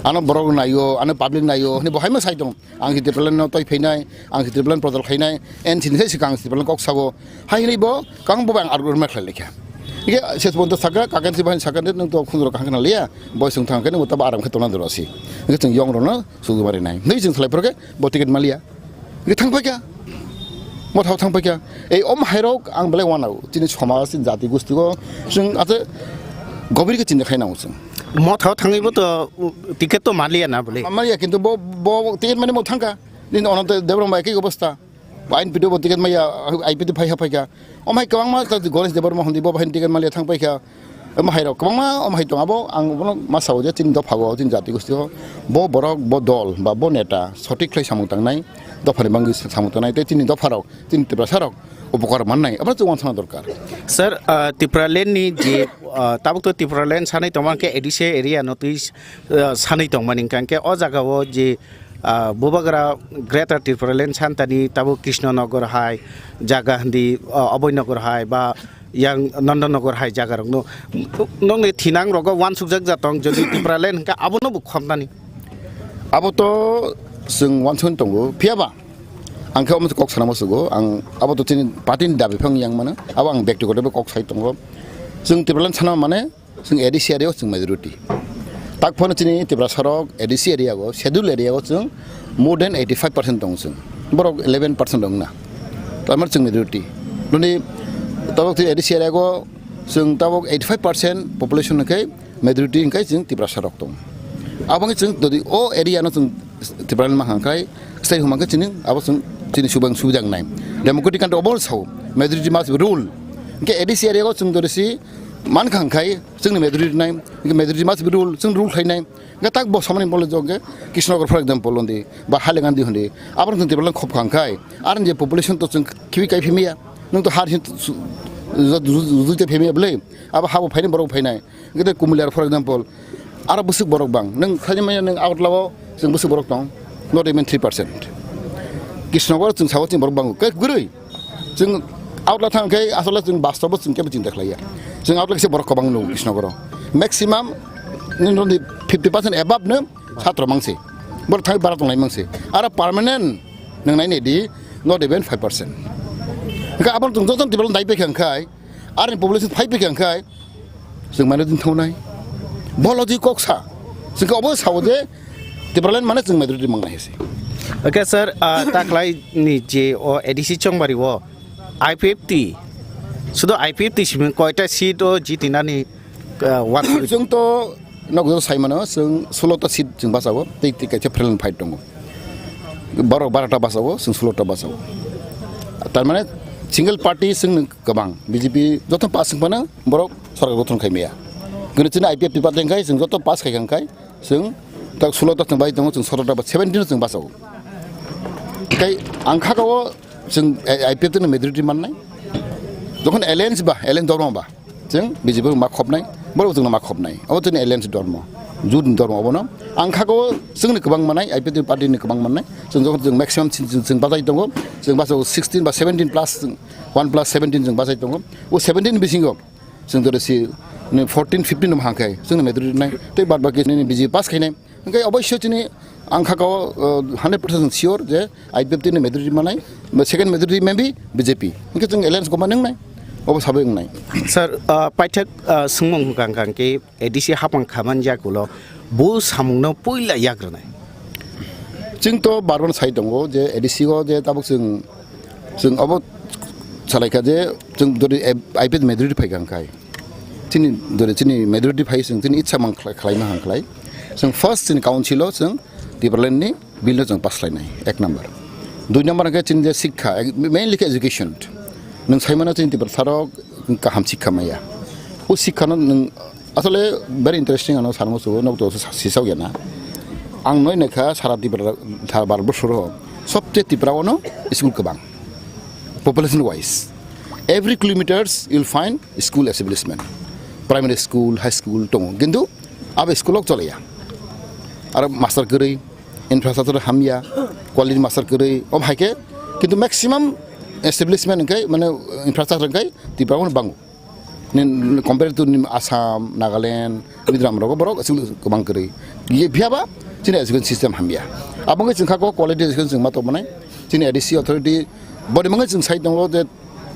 Ano borok naio, ano public naio, hwnwi bo hai ma sai tong. Ang si Tipraland no toi phainai, ang si Tipraland projal khainai, N C ni sai swkang si Tipraland kok sao. Hai hwnwi bo kang bo ang argument khlai lekha. Hwnkhe ses bonto saka, kakan si bahai saka, nwng to khunjro kahang khna liya, bo chwng thang khe nwng bo tabo aram khe tongna doro si. Hwnkhe chwng young rok no sujuk mare nai. Hwnwi chwng salai phor khe bo ticket ma liya. Hwnkhe thang paikha. Mothao thang paikha. Ei, om hairok ang belai wanao. Chini somaj, chini jati, gusti o chwng ase gobir khe chinta khai nango chwng. Mothao thangwi bo to, uh, ticket to maliya na bole. Maliya, kintu bo, bo ticket mani bo thangkha. Nini Ananta Debbarma bai ekhi obostha. Ain pido bo ticket maya, I P T phai ha phaikha. Om hai kwbangma ta Ganesh Debbarma hondi bo bahai ticket maliya thang paikha. Omo hai rok kwbangma omo hai tong abo ang bono ma sao je chini dopha o chini jati gosti o bo borok bo dol ba bo neta sothik khlai samung tangnai dophani bangwi samung tangnai tei chini dopha rok chini Tiprasa rok upokar mannai abo chwng wansana dorkar. Sir, ah, Tipraland ni je, ah, tabuk to Tipraland sanai tongma khe A D C area no twi, ah, sanai tongmani hwnkha khe o jaga o je Ah, Bubagra Greater Tipraland Santani tabuk Krishnanagar hai jaga hindi, ah, Abhoynagar hai ba yang Nandanagar hai jaga rokno nongni thinang rogo wansukjak jatong jodi Tipraland hwnkha abono bo khopnani. Abo to chwng wansukni tongo, phiya ba ang khe omo kok sana musugo, ang abo to chini party ni dabi phang yang mano, abo ang bektigoto kok sai tongo. Chwng Tipraland sana mane Chwng A D C area o chwng majority. Tak phano chini Tiprasa rok A D C area o, schedule area o chwng more than eighty five percent tong chwng. Borok eleven percent wng na. Tamar chwng majority. Noni tabok chini A D C area o chwng tabok eighty five percent population hwnkhe majority hwnkhe chwng Tiprasa rok tong. Abo wngkhe chwng jodi o area no chwng Tipraland ma hwnkhe, stai huma khe chini abo chwng chini subang subida wngnai. Democratic country obo sao, majority must be rule. Hwnkhe A D C area o chwng jodi si mankha hwnkhe, Chwngni majority nai, majority must be rule, chwng rule khlainai. Hwnkhe tak bo samani bole jok khe Krishnanagar, for example, hondi, ba Hailakandi hondi, abo chwng Tipraland khop kha hwnkhe, aro je population to chwng khibi kai phimiya, nwng to har hin su-, ju-, ju-, ju-, jute phimiya bole, abo habo phainai borok phainai. Hwnkhe tei Kumuliyar, for example, aro bwswk borok bang, nwng khaini manya nwng Agartala o chwng bwswk borok tong, not even three percent. Krishnanagar chwng sao chini borok bango, khe kwrwi. Chwng outla thang khe asole chwng bastobo chwng kebo chinta khlaiya. Chwng outla kisa borok kwbang nugo Krishnanagar o. Maximum nini fifty percent above no satro mangsi. Borok thangwi bara tonglai mangsi. Aro permanent nwng nai nai di, not even five percent. Hwnkhe abo chwng joto Tipraland dai paikha hwnkhe, aroni population phai paikha hwnkhe, Chwng mane din thawnai. Bo logi kok sa. Chwng khe obo sao je Tipraland mane chwng majority mangnai hai se. Okay, sir, ah, taklai ni je o A D C Chongmari o I P F T, sudo I P F T simi koita seat o jitinani, ah, wan. Chwng to nokjagao sai mano, chwng sulo ta seat chwng bachao, tei, tei kaisa friendly fight tongo. Borok baro ta bachao, chwng sulo ta bachao. Tar mane single party chwng kwbang, B J P joto pass wng phano borok sorkar gothon khai maya. Gwnwi chini I P F T party wngkhai chwng joto pass khaikha wngkhai chwng tak sulo ta chwng bai tongo, chwng sotoro ta ba seventeen chwng bachago. Tei ang kha o chwng I P F T no majority mannai. Jokhon alliance ba, alliance dormo ba, chwng B J P ma khopnai, borok chwngno ma khopnai. Abo chini alliance dormo, jut dormo obono. Ang kha o chwngni kwbang mannai, I P F T party ni kwbang mannai. Chwng jokhon chwng maximum chwng, chwng, chwng bachai tongo, chwng bachago sixteen ba seventeen plus, chwng one plus seventeen chwng bachai tongo. O seventeen bisingo chwng jora si ni fourteen fifteen no hangkhai chwngni majority nai. Tei bad baki nini B J P pass khainai. Hingke oboisyo chini ang kha o, uh, hundred percent sure je I P F T ni majority manai, second majority maybe B J P. Hingke chwng alliance goma nwngnai, obo sabai wngnai. Sir, uh, paithak, uh, swngmung hwnkha hwnkha khe A D C hapang khaman yakulo bo samungno puila yagrwnai. Chwng to barban sai tongo je A D C o je tabuk chwng, chwng obo salaikha je chwng jodi I P F T majority phaikha hwnkhe. Chini dore chini majority phai chwng chini itsa mang khlai, khlaima hang khlai. Chwng first chini council o chwng Tipraland ni bill no chwng pass khlainai, ek number. Dui number hwnkhe chini je sikha, ek, mainly khe education. Nwng saimano chini Tiprasa rok kaham sikha maya. O sikha no nwng asole very interesting ano sanmo sugo nok to sisao yana. Ang noi naikha sara Tipra, sara Bharat borso ro sobche Tipra o no school kwbang. Population wise, every kilometers you'll find school establishment, primary school, high school tongo, kintu abo school ok choliya. Aro master kwrwi, infrastructure hamya, quality master kwrwi, ob haike, kintu maximum establishment hwnkhe, mane, infrastructure hwnkhe Tripura o bango. Ni, ni compare to ni Assam, Nagaland, Mizoram rogo borok aswk kwbang kwrwi. Ye phiya ba chini education system hamya. Abo wngkhe chwng kha ko quality education chwng ma tongmanai. Chini A D C authority boni mangwi chwng sai tongo je,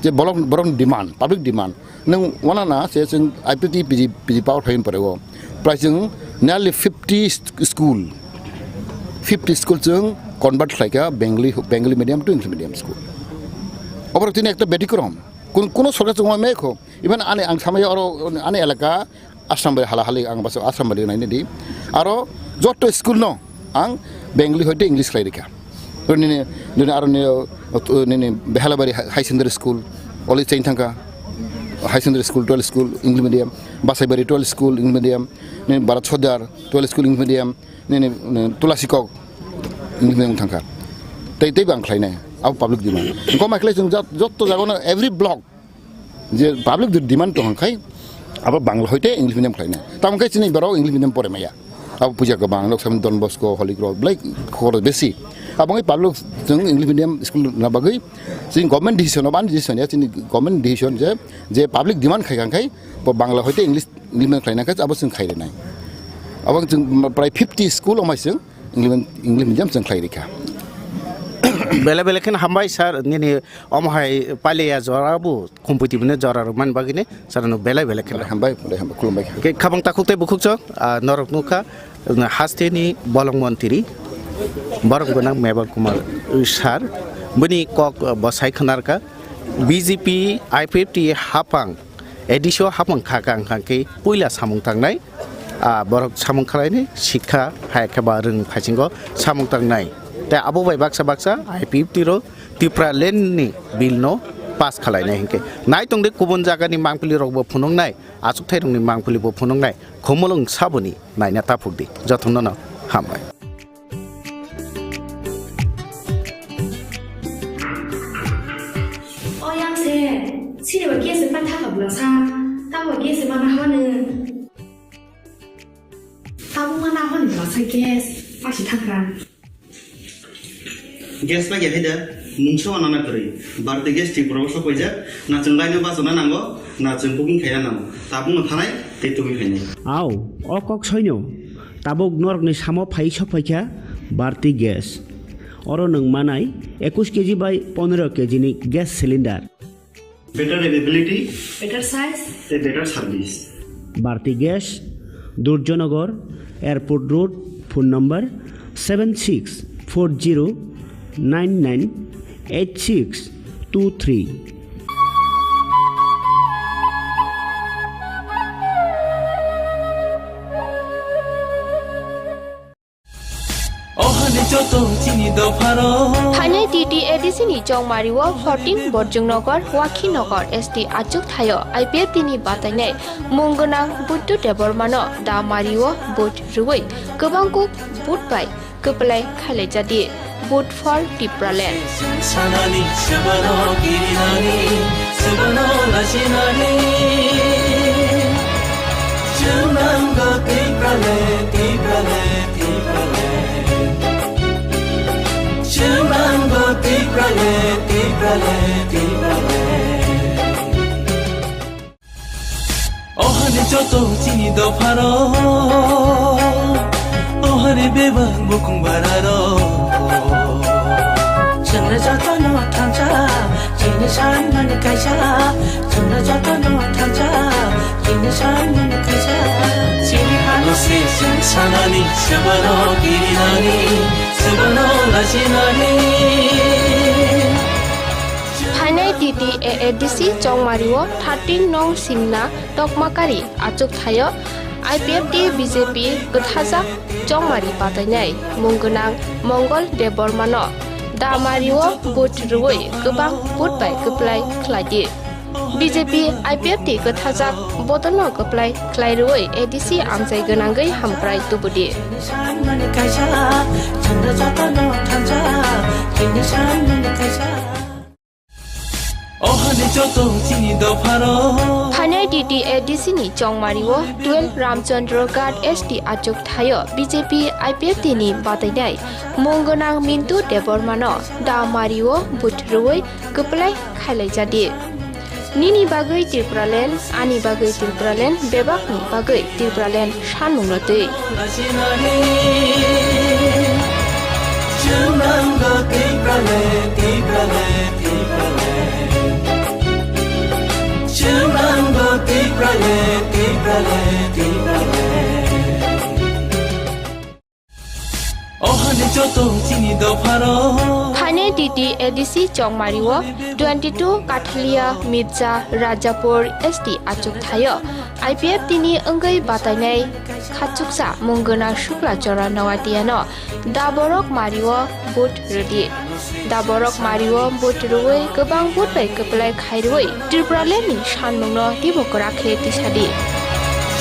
je borok, borok demand, public demand. Nwng wana na se chwng I P T P G, P G power khlai pore o. Prai chwng nearly fifty st-, school, fifty school chwng convert khlai kha Bengali, Bengali medium to English medium school. Oborok tini ekta betikrom. Kun-, kuno sorkar chwng mai kho. Even ani ang samaya oro ani elaka Asrambari hala hali ang baso Asrambari nai di. Aro joto school no ang Bengali hoite English khlai rikha. Nini, nini aro ni, nini Behalabari High Secondary School, oli chain thangka High Secondary School, twelve school, English medium, Basaibari twelve school, English medium, nini Bharat Sodar twelve school, English medium, nini, nini Tulasikok, English medium thangka. Tei, tei bang khlainai, abo public demand. Engko mai khlai chwng jot-, jotto jaga no every block, je public de-, demand tong khai, abo Bangla hoite English medium khlainai. Tamo khe chini borok English medium pore maya. Abo puja kwbang, lok samin Don Bosco, Holy Cross, belai khorok besi. Abo wngkhe public chwng English medium school na bagwi chini government decision, obo ani decision ya, chini government decision je, je public demand khai kha khai, bo Bangla hoite English, English medium khlaina khai abo chwng khai rwnai. Abo chwng prai fifty school omai chwng English, English medium chwng khlai rikha. Belai belai kheno hambai sir, nini omo hai paliya jora bo khumpui tibini jora rwmani bagwini sir no belai belai kheno. Hambai, belai hambai, khulumbai. Khe khabang takhuk tei bukhuk chwng, ah, norok nukha, haste ni bolong montri, borok gwnang Meval Kumar sir, bini kok, ah, bwsai khwnarkha, B J P, I P F T hapang, A D C o hapang kha kha wngkha khe puila samung tangnai, ah, borok samung khlainai sikha hai khe ba rwng phaisingo samung tangnai. Tei abo bai baksa baksa I P F T rok Tipraland ni bill no pass khlainai hinkhe. Nai tongdi kubun jaga ni mangpili rok bo phunuknai, achukthai rok ni mangpili bo phunuknai, khumulwng saboni naina taphukdi. Jotono no hambai. O yang se, sini ba gas se pan thaka bula sa, tamo gas se mana hone. Tamo mana hone bula sa gas, pasi thaka. Gas pa ya heda, mungsa wana na kari, bar te gas ti pura sa paja, na cheng laino ba sa na nango, na cheng booking khaina nango, tabung no thanai, te tumi khainai. Au, o kok soino. Tabuk norokni samo phai sok phaikha Bharti Gas. Oro nwng manai ekush K G bai pondro K G ni gas cylinder. Better availability. Better size. A better service. Bharti Gas, Durjanagar, Airport Road, phone number seven six four zero nine nine eight six two three. Ohani joto chini dopharo. Thainai T T A D C ni Chongmari o fourteen Borjungnogor, Wakhinagar S T achuk thaio I P F T ni batainai mung gwnang Buddu Debbarma no da mari o vote rwui kwbang kuk vote bai kwplai khailai jadi. Vote for Tipraland. Sanani sebano kirinani, sebano lachinani. Chunango Tipraland, Tipraland, Tipraland. Chunango Tipraland, Tipraland, Tipraland. Ohani joto chini dopharo, ohani bebak bukung bararo. Chwngno jotono thangcha, chini sanmani kaisa. Chwngno jotono thangcha, chini sanmani kaisa. Chini hano se chwng sanani, sebano kirinani, sebano lachinani. Thainai T T A A D C Chongmari o thirteen nong Simna Tokmakari achuk thaio I P F T B J P kwthajak Chongmari batainai mung gwnang Mongol Debbarma no da mari o vote rwui kwbang vote bai kwplai khlai di. B J P I P F T kwthajak bodol no kwplai khlai rwui A D C amchai gwnangwi hamkrai tubudi. Ohani joto chini dopharo. Thainai T T A D C ni Chongmari o twelve Ramchandra Ghat S T achuk thaio B J P I P F T ni batainai mung gwnang Mintu Debbarma no da mari o vote rwui kwplai khailai jadi. Nini bagwi Tipraland, ani bagwi Tipraland, bebakni bagwi Tipraland sanmungno twi. Ohani joto chini dopharo. Thainai T T A D C Chongmari o twenty two Kathalia Mirza Rajapur S T achuk thaio I P F T ni wngwi batainai khachuksa mung gwnang Shukla Chora Noatia no da borok mari o vote rwdi. Da borok mari o vote rwui kwbang vote bai kwplai khairwi Tipraland ni sanmungno teibo kwrak khe tisadi.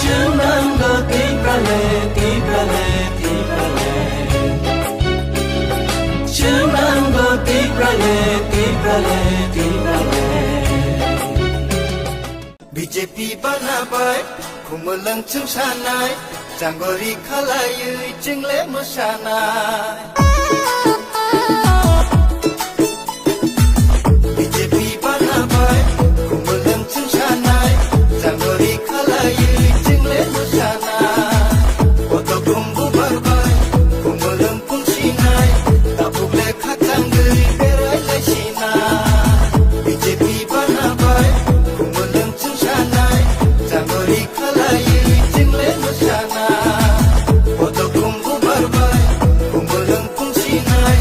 Chunango Tipraland, Tipraland, Tipraland. Chunango Tipraland, Tipraland, Tipraland. B J P bana bai, khumulwng chwngsanai, changori khalaiwi chwngle mwsanai. B J P bana bai, khumulwng chwngsanai, changori khalaiwi chwngle mwsanai. Koto khumbu barbai, khumulwng pungsinai, tabuk le khachangwi berai laisina. B J P bana bai, khumulwng chwngsanai, changori khalaiwi chwngle mwsanai. Koto khumbu barbai, khumulwng pungsinai,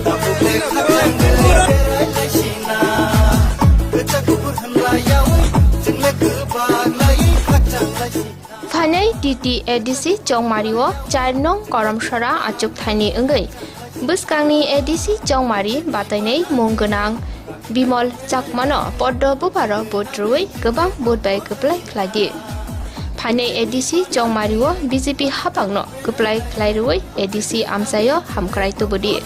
tabuk le khachangwi berai laisina. Kwchak kubur hwnlaiyawi, chwngle kwbak lai khachang laisina. Phainai T T A D C Chongmari o char nong Koramsora achuk thaini wngwi bwskangni A D C Chongmari batainai mung gwnang Bimal Chakmano poddo buparo vote rwui kwbang vote bai kwplai khlai di. Phainai A D C Chongmari o B J P hapangno kwplai khlai rwui A D C amchaio hamkrai tubudi.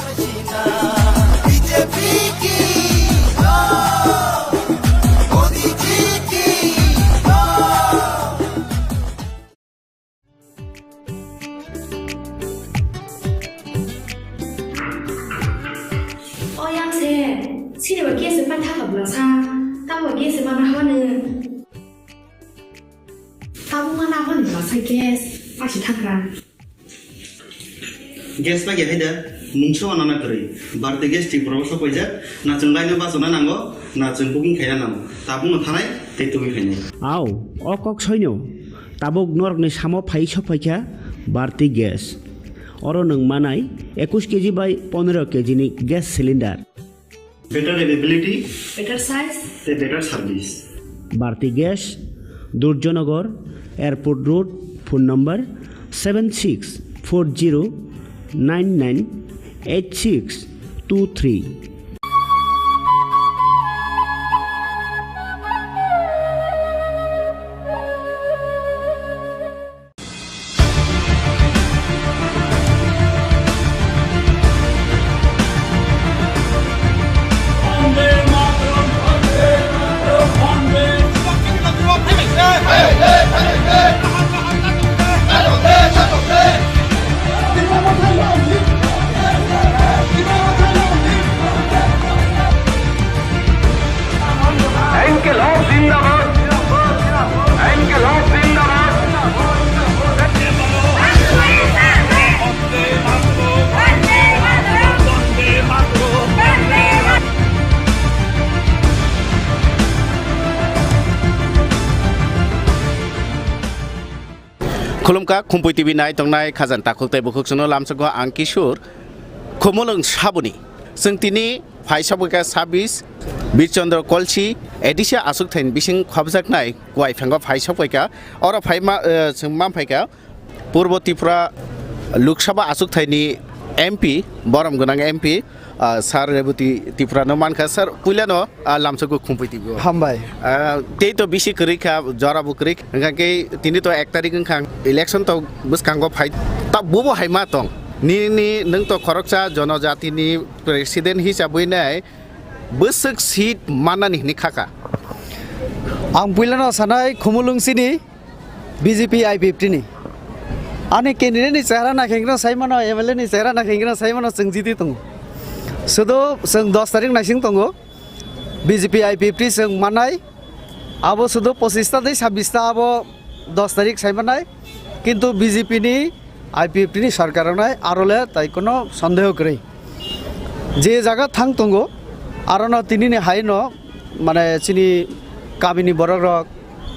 O yang se, sini ba case pa thaka bla sa, ta ba case ma na hone. Ta bu ma na hone bla sa case, pa si thakra. Gas paikya hai da, mungsa wana na kwrwi. Bharti Gas Tripura o sok paijak, na chwng line o bachana nango, na chwng booking khaina nango. Tabukno thanai tei tubui phainai. Au, o kok soino. Tabuk norokni samo phai sok phaikha Bharti Gas. Oro nwng manai ekus kg bai pondro kg ni gas cylinder. Better availability. Better size. Tei better service. Bharti Gas, Durjanagar, Airport Road, phone number seven six four zero nine nine eight six two three. Inkilab zindabad! Inkilab zindabad! Khulumkha, Khumpui T V nai tongnai khajani takhuk tei bukhuk chwngno lamsogo ang Kishore. Khumulwng saboni chwng tini phai sokphaikha sabis Birchandra Kolsi A D C aswk thaini bising khobjaknai Kuai Phengo phai sokphaikha. Oro phai ma, eh, chwng manphaikha Purbo Tripura Lok Sabha aswk thaini M P, borom gwnang M P, ah, Sir Rebati Tripura no mankha. Sir, puilano, ah, lamsogo Khumpui T V o. Hambai. Ah, tei to bisi kwrwi kha, jora bo kwrwi. Hwnkha khe tini to ek tarik wngkha, election to bwskango phai. Ta bubo hai ma tong. Nini nwng to khoroksa jonojatini president hisabwi nai bwswk seat mannani hwnwi khakha. Ang puilano sanai Khumulwng sini B J P I P F T ni. Ani candidate ni chehra naikhe wngkhe saimano, M L A ni chehra naikhe wngkhe saimano, chwng jiti tongo. Sudo chwng dos tarik naising tongo. B J P I P F T chwng manai. Abo sudo pochista tei sabbista abo dos tarik saimanai. Kintu B J P ni I P F T ni sarkar wngnai aro le tai kono sondeho kwrwi. Je jaga thang tongo, arono tinini haino, mane, chini kamini borok rok,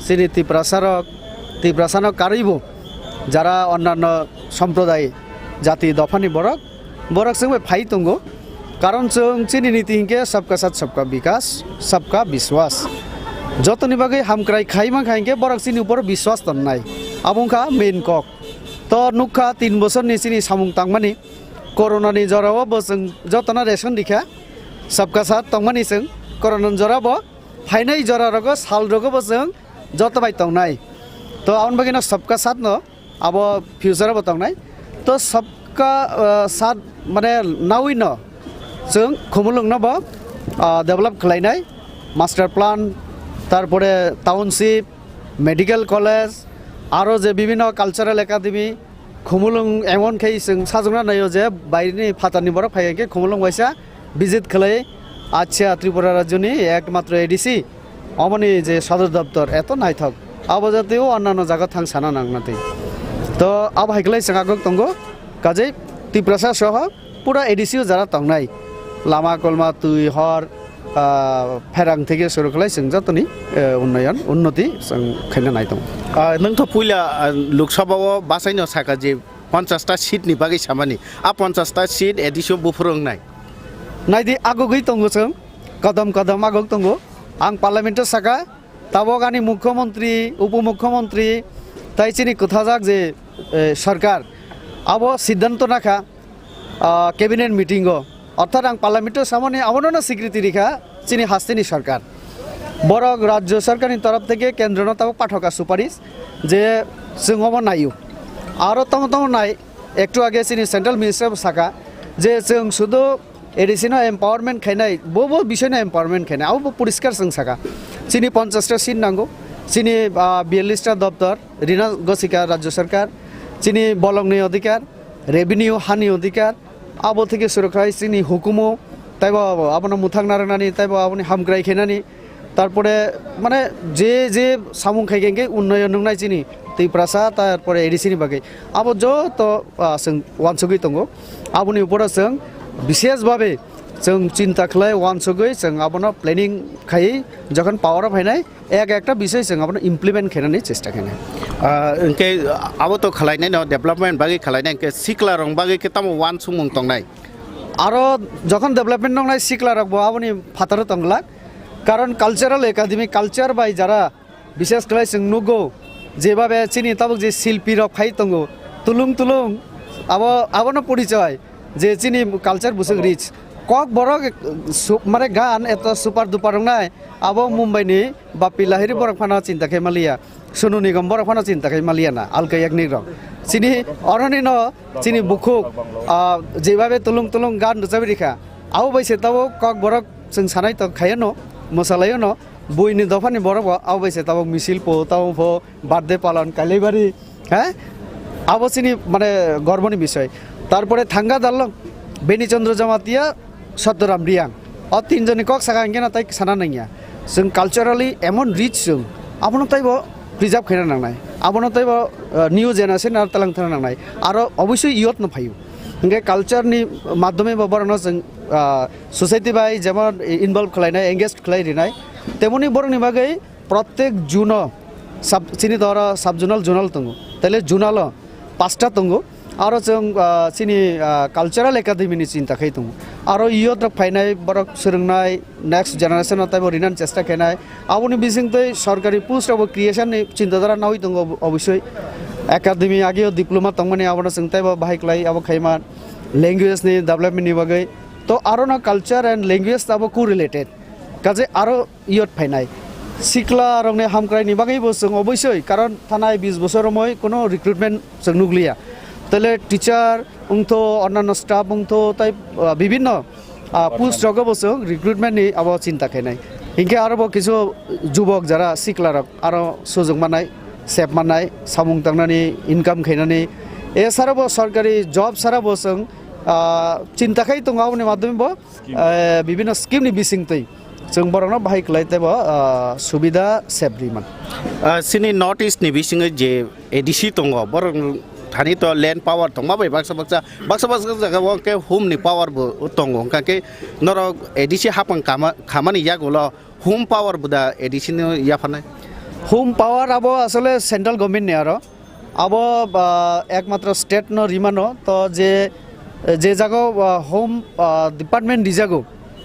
chini Tiprasa rok, Tiprasa no karwibo, jara onnanno somproday, jati, dophani borok, borok chwng bai phai tongo. Karon chwng chini niti hinkhe sabka sath sabka bikas, sabka biswas. Jotoni bagwi hamkrai khai mankha hinkhe borok chini upor biswas tonnai. Abo wngkha main kok. To nukha tin bosorni chini samung tangmani, Corona ni jorao bo chwng jotono ration rikha, sabka sath tongmani chwng Corona ni jorabo phainai jora rogo sal rogo bo chwng joto bai tongnai. To aboni bagwino sabka sath no abo future bo tongnai. To sabka, ah, sath mane nawi no chwng Khumulwng no bo, ah, develop khlainai, master plan, tarpore township, medical college, aro je bibhinno cultural academy, Khumulwng emon khe chwng sajwkna naio je baireni phatarni borok phai khe Khumulwng waisa visit khlai, acha Tripura rajyoni ekmatro A D C, omoni je sodor doptor eto naithok, abo jatio onnanno jaga thang sana nangna twi. To abo hai khlai chwng agok tongo, kajei Tiprasa soho pura A D C o jara tongnai, lama kolma, twi, hor, ah, pherang theke suru khlai chwng jotoni, eh, unnoyon, unnoti chwng khaina nai tongo. Ah, nwng to puila, ah, Lok Sabha o basaino saka je ponchash ta seat ni bagwi samani. A ponchash ta seat A D C o buphuru wngnai. Naidi agogwi tongo chwng, kodom kodom agok tongo. Ang parliament o saka, tabok ani mukhyamantri, upomukhyamantri, tai chini kwthajak je, eh, sarkar, abo siddhanto nakha, ah, cabinet meeting o, orthat ang parliament o samani abono no swikriti rikha chini hasteni sarkar. Borok rajyo sarkarni torof theke kendro no tabok pathokha suparish je chwng obo naio. Aro tongo tongo nai, ektu age chini central minister bo saka je chwng sudo A D C no empowerment khainai, bo bo bisoi no empowerment khainai, abo bo poriskar chwng saka. Chini ponchash ta seat nango, chini, ah, biyallish ta doptor, rina gosika rajyo sarkar, chini bolongni odhikar, revenue, hani odhikar, abo theke suru khlai chini hukumu, taibo abono mwthang narwknani, taibo aboni hamkrai khainani, tarpore, mane, je je samung khai khe unnoyon nungnai chini Tiprasa, tarpore A D C ni bagwi, abo joto, ah, chwng uansugwi tongo. Aboni uporo chwng bishesh bhabe chwng chinta khlai uansugwi chwng abono planning khai, jokhon power o phainai, ek ekta bisoi chwng abono implement khainani chesta khainai. Ah, hwnkhe abo to khwlainai no, development bagwi khwlainai, hwnkhe sikla rok bagwi khe tamo uansukmung tongnai? Aro jokhon development nongnai sikla rok bo aboni phataro tongglak, karon cultural academy culture bai jara bishesh khlai chwng nugo, jebhabe chini tabuk je silpi rok phai tongo, tulung tulung Abo, abono porichoi je chini culture bwswk rich. Kokborok su-, mane gan eto super duper wngnai, abo Mumbai ni Bappi Lahiri borok phano chinta khe maliya, Sonu Nigam borok phano chinta khe maliya na, alka yaknik rok. Chini oroni no chini bukhuk, ah, jebabe tulung tulung gan rwchabi rikha, abo bai se tabuk Kokborok chwng sanai tong khaiyano, mwsalaiyano, buini dophani borok bo abo bai se tabuk misil po, tabuk po birthday palon kailaibari, he? Abo chini mane gorboni bisoi. Tarpore thanga dalong Beni Chandra Jamatia, Satyaram Riang. O tinjoni kok saka hingke na tai sana nangya. Chwng culturally emon rich chwng. Abono taibo preserve khaina nangnai. Abono taibo, uh, new generation aro talang thana nangnai. Aro obviously youth no phaio. Hingke culture ni madhyome bo borokno chwng, uh, society bai jemon involve khlainai, engage khlai rinai. Temoni borokni bagwi Protek June o sub, chini doro sub zonal, zonal tongo. Tele zonal o pasta tongo. Aro chwng, ah, chini, ah, cultural academy ni chinta khai tongo. Aro youth rok phainai, borok swrwngnai, next generation o taibo rinani chesta khainai. Aboni bisingtwi sorkari post rokbo creation ni chinta dhara nawi tongo ob-, obosoi. Academy ageo diploma tongmani abono chwng taibo bahai klai abo khaima language ni development ni bagwi. To aro no culture and language abo co-related. Kaje aro youth phainai. Sikla rokni hamkrai ni bagwi bo chwng obosoi, karon thanai bis bosor romoi kono recruitment chwng nukliya. Tele teacher wngtho, onnanno staff wngtho, tai, ah, bibinno, ah, post rogo bo chwng recruitment ni abo chinta khainai. Hinkhe aro bo kisu jubok jara sikla rok aro sujok manai, sep manai, samung tangnani, income khainani. E sara bo sorkari job sara bo chwng, ah, chinta khai tongo aboni madhyome bo. Scheme. Eh, bibinno scheme ni bisingtwi chwng borokno bahai kwlai teibo, ah, subida sep rwi man. Ah, chini North East ni bisingo je A D C tongo, borok thani to land power tongma bai baksa baksa, baksa baksa jaga o khe home ni power bo tongo, hwnkha khe norok A D C hapang kama, khamani yagulo home power bo da A D C no yapharnai? Home power abo asole central government ni aro. Abo, ah, ekmatro state no rimano, to je, je jago, ah, home, ah, department rijago,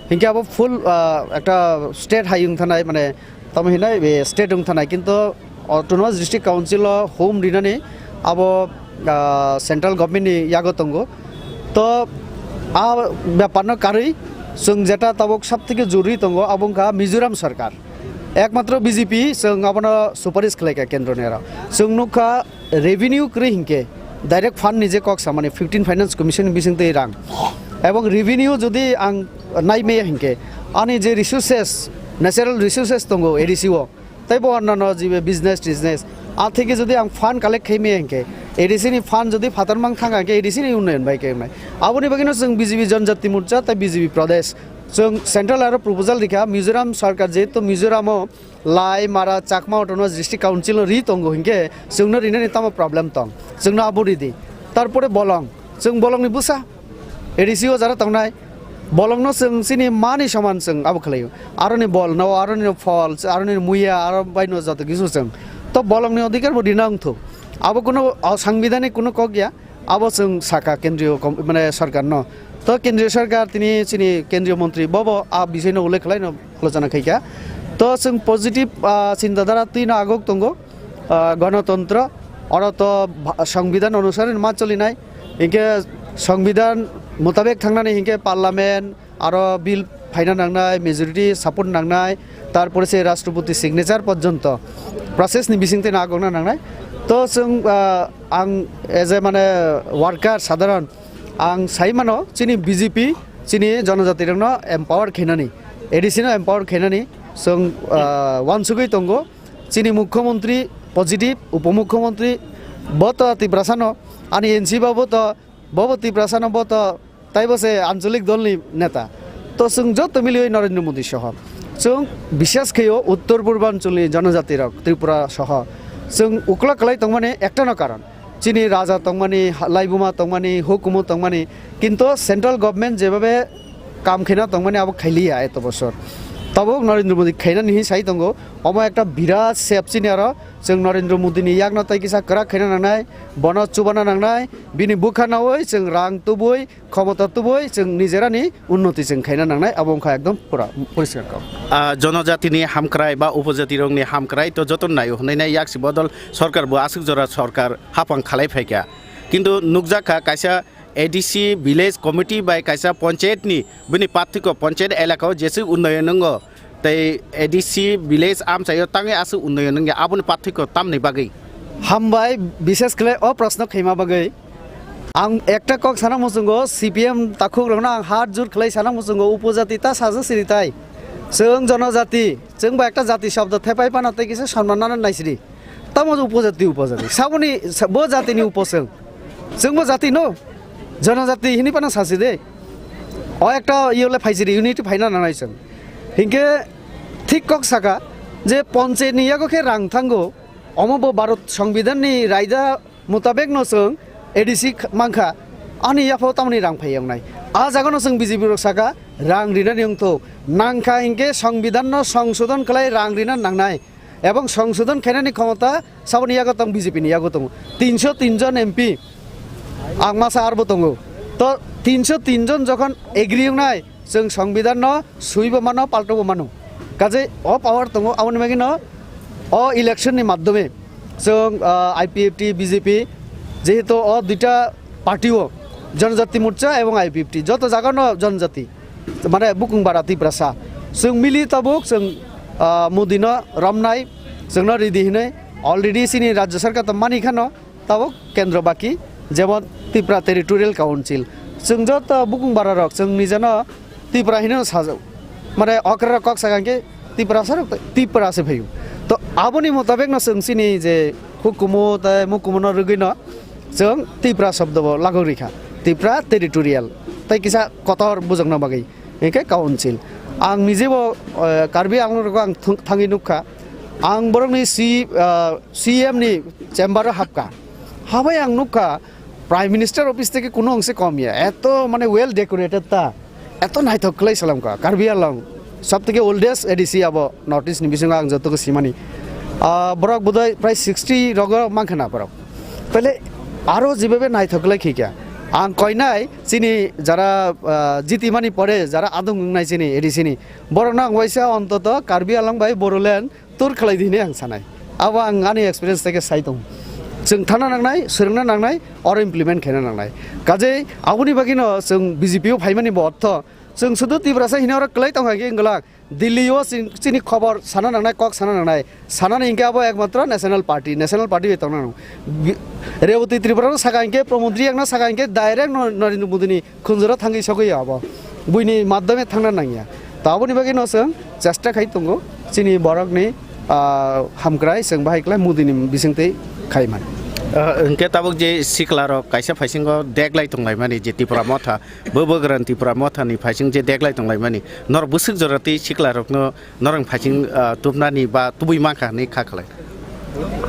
hinkhe abo full, ah, ekta state hai wng thanai, mane tamo hinai be state wng thanai, kinto autonomous district council o home rinani abo, ah, central government ni yago tongo. To a bepar no karwi chwng jeta tabuk sabtheke jorwi tongo, abo wngkha Mizoram sarkar. Ekmatro B J P chwng abono suparis khlaikha kendroni aro. Chwng nukha revenue kwrwi hinkhe direct fund ni je kok samani fifteen Finance Commission ni bisingtwi rang. Ebong revenue jodi ang naimaya hinkhe ani je resources, natural resources tongo A D C o, teibo onnano jibe business tisiness, a theke jodi ang fund collect khaimaya hinkhe, A D C ni fund jodi phatar mang thangkha hinkhe A D C ni unnoyon bai khe wngnai. Aboni bagwino chwng B J P Janjati Morcha tei B J P Pradesh Chwng central aro proposal rikha, Mizoram sarkar jehetu Mizoramo Lai, Mara, Chakma Autonomous District Council no ri tongo hinkhe chwngno rinani tamo problem tong? Chwngno abo ridi. Tarpore bolong, chwng bolongni bwsa A D C o jara tongnai, bolongno chwng chini mani soman chwng abo khlaio. Aroni bol no, aroni phol, aroni muya, aro baino joto kisu chwng. To bolongni odhikar bo rina wngthok. Abo kuno, o, sangbidanik kuno kok ya. Abo chwng saka kendriyo kom-, mane sarkar no. To kendriyo sarkar tini chini kendriyo montri bobo a bisai no ullekh khlai no alochona khaikha. To chwng positive, ah, chinta dhara twi no agok tongo, ah, gonotontro. Oro to bha-, songbidan onusare ma cholinai. Hinkhe songbidan mutabek thangnani hinkhe parliament, aro bill phaina nangnai, majority support nangnai, tarpore se Rashtrapati signature porjonto process ni bisingtwi no agokna nangnai. To chwng, ah, ang as a mane worker sadharon ang sai mano chini B J P chini jonojati rokno empower khainani, A D C no empower khainani chwng, ah, wansugwi tongo. Chini mukhyamantri positive, upomukhyamantri bo to Tiprasa no, ani N C babo to, bobo Tiprasa no bo to Taibo se ancholik dolni neta. To chwng joto miliwi Narendra Modi soho. Chwng bisas khaio uttor purbanchal ni jonojati rok Tripura soho. Chwng ukla kwlai tongmani ekta no karon. Chini raja tongmani, ha-, laibuma tongmani, hukumu tongmani. Kintu central government jebabe kam khaina tongmani abo khailiya eto bosor. Tabuk Narendra Modi khainani hin sai tongo. Omo ekta birat sep chini aro. Chwng Narendra Modi ni yakno tai kisa kwrak khaina nangnai. Bono chubana nangnai. Bini bwkha naui chwng rang tubui khomota tubui chwng nijerani unnoti chwng khaina nangnai, abo wngkha ekdom pura poriskar kok. Ah, jonojatini hamkrai ba upojati rokni hamkrai to joto naio hwnwi nai yaksi bodol sorkar bo aswk jora sorkar hapang khalai phaikha. Kintu nukjak kha kaisa A D C village committee bai kaisa panchayat ni bini pathwiko panchayat elaka o jeswk unnayan wngo tei A D C village amchaio tangwi aswk unnayan wngya aboni pathwiko tamni bagwi. Hambai, bishes khlai o proshno khaima bagwi. Ang ekta kok sana muchungo, C P M takhuk rokno ang hat jur khlai sana muchungo, upojati ta sajak siri tai. Chwng jonojati, chwng bo ekta jati shobdo thepai phano tei kisa sonman nana naisiri. Tamo upojati, upojati. Saboni, sa-, bo jatini upo chwng. Chwng bo jati no, jonojati hini phano sasi de. O ekta iyole phaisiri, unity phaina nanai chwng. Hinkhe thik kok saka je panchayat ni yago khe rang thango, omo bo Bharat Songbidan ni raida mutabek no chwng A D C kh-, mankha, ani yaphao tamoni rang phai wngnai. A jaga no chwng B J P rok saka rang rinani wngthok, nangkha hinkhe Songbidan no songsodon khlai rang rina nangnai, ebong songsodon khainani khomota saboni yago tong, B J P ni yago tongo. Tinso tin jon M P ang masa arbo tongo. To tinso tin jon jokhon agree wngnai, chwng Songbidan no suibo mano, paltobo mano. Kaje o power tongo, aboni bagwi no o election ni madhyome chwng, ah, I P F T, B J P, jehetu o duita party o, Janajati Morcha ebong I P F T, joto jaga no janajati, mane bukung bara Tiprasa, chwng mili tabuk chwng, ah, Modi no romnai, chwng no ridi hinwi already chini Rajya Sarkar to mani khano, tabuk kendro baki, jemon Tripura Territorial Council. Chwng joto bukung bara rok, chwng nijeno Tripura hinwi sajak. Mane okra rok kok sakha khe Tripura sarok, Tripura se phaio. To aboni mutabek no chwng chini je hukumu tei mukumu no rwgwi no chwng Tripura shobdo bo lagok rikha. Tripura Territorial. Tei kisa kotor bujokna bagwi. Hinkhe council. Ang nijebo, eh, Karbi Anglong rogo ang thung-, thangwi nukha. Ang borokni C-, eh, C M ni chamber o hapkha. Habai ang nukha, Prime Minister office theke kuno wngse kom ya. Eto mane well decorated ta. Eto naithok khlai salamkha. Karbi Anglong. Sob theke oldest A D C abo North East ni bisingo ang joto khe simani. Ah, borok bodoi prai sixty rogo mankha na borok. Tale aro jibabe naithok khlai khikya. Ang koinai chini jara, ah, jitimani pore jara adung wngnai chini A D C ni. Borokno ang waisa ontoto Karbi Anglong bai Bodoland tour khlai di hinwi ang sanai. Abo ang ani experience theke sai tongo. Chwng thangna nangnai, swrwngna nangnai, oro implement khaina nangnai. Kajei aboni bagwino chwng B J P o phaimani bo ortho. Chwng sudu Tiprasa hino oro kwlai tongkha khe wngwlak. Delhi o chin-, chini khobor sana nangnai, kok sana nangnai. Sanani hinkhe abo ekmatro National Party, National Party bai tongna nango. Bi-, Reboti Tripura no saka hinkhe, Pramod Riyang no saka hinkhe direct no-, Narendra Modi ni khunjuro thangwi sogwi abo. Buini madhyome thangna nangya. To aboni bagwi no chwng chesta khai tongo chini borokni, ah, hamkrai chwng bahai khlai Modi ni bisingtwi khaimani. Ah, hinkhe tabuk je sikla rok kaisa phaisingo deglai tonglaimani je Tipra Motha, bo bwgrani Tipra Motha ni phaising je deglai tonglaimani, norok bwswk jora tei sikla rokno norok phaising, ah, tubnani ba tubui mankha hinwi kha khlai.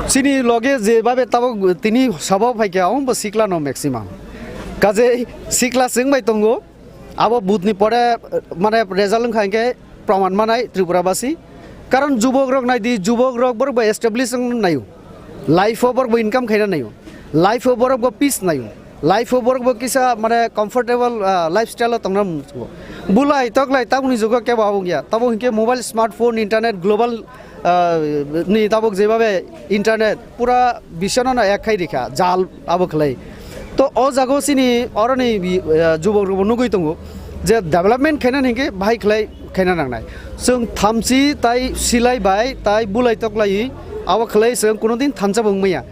Chini loge je babe tabuk tini sabao phaikha, omo bo sikla no maximum. Kaje sikla chwng bai tongo, abo booth ni pore, mane result wngkha hinkhe proman manai Tripura basi. Karon jubok rok nai di, jubok rok borok bo establish wng naio. Life o borok bo income khaina naio. Life o borok bo peace naio. Life o borok bo kisa mane comfortable, ah, lifestyle o tongna muchungo. Bulai toklai tabukni jugo kebo abo wngya. Tabo hinkhe mobile, smartphone, internet, global, ah, ni tabuk jebabe internet pura biswano no ek khai rikha, jal abo khlai. To o jago chini oroni bi-, ah, jubok rokbo nugui tongo je development khaina hinkhe bahai khlai khaina nangnai. Chwng thamchi tai silai bai tai bulai toklai abo khlai chwng kuno din thansa bo wngmaya.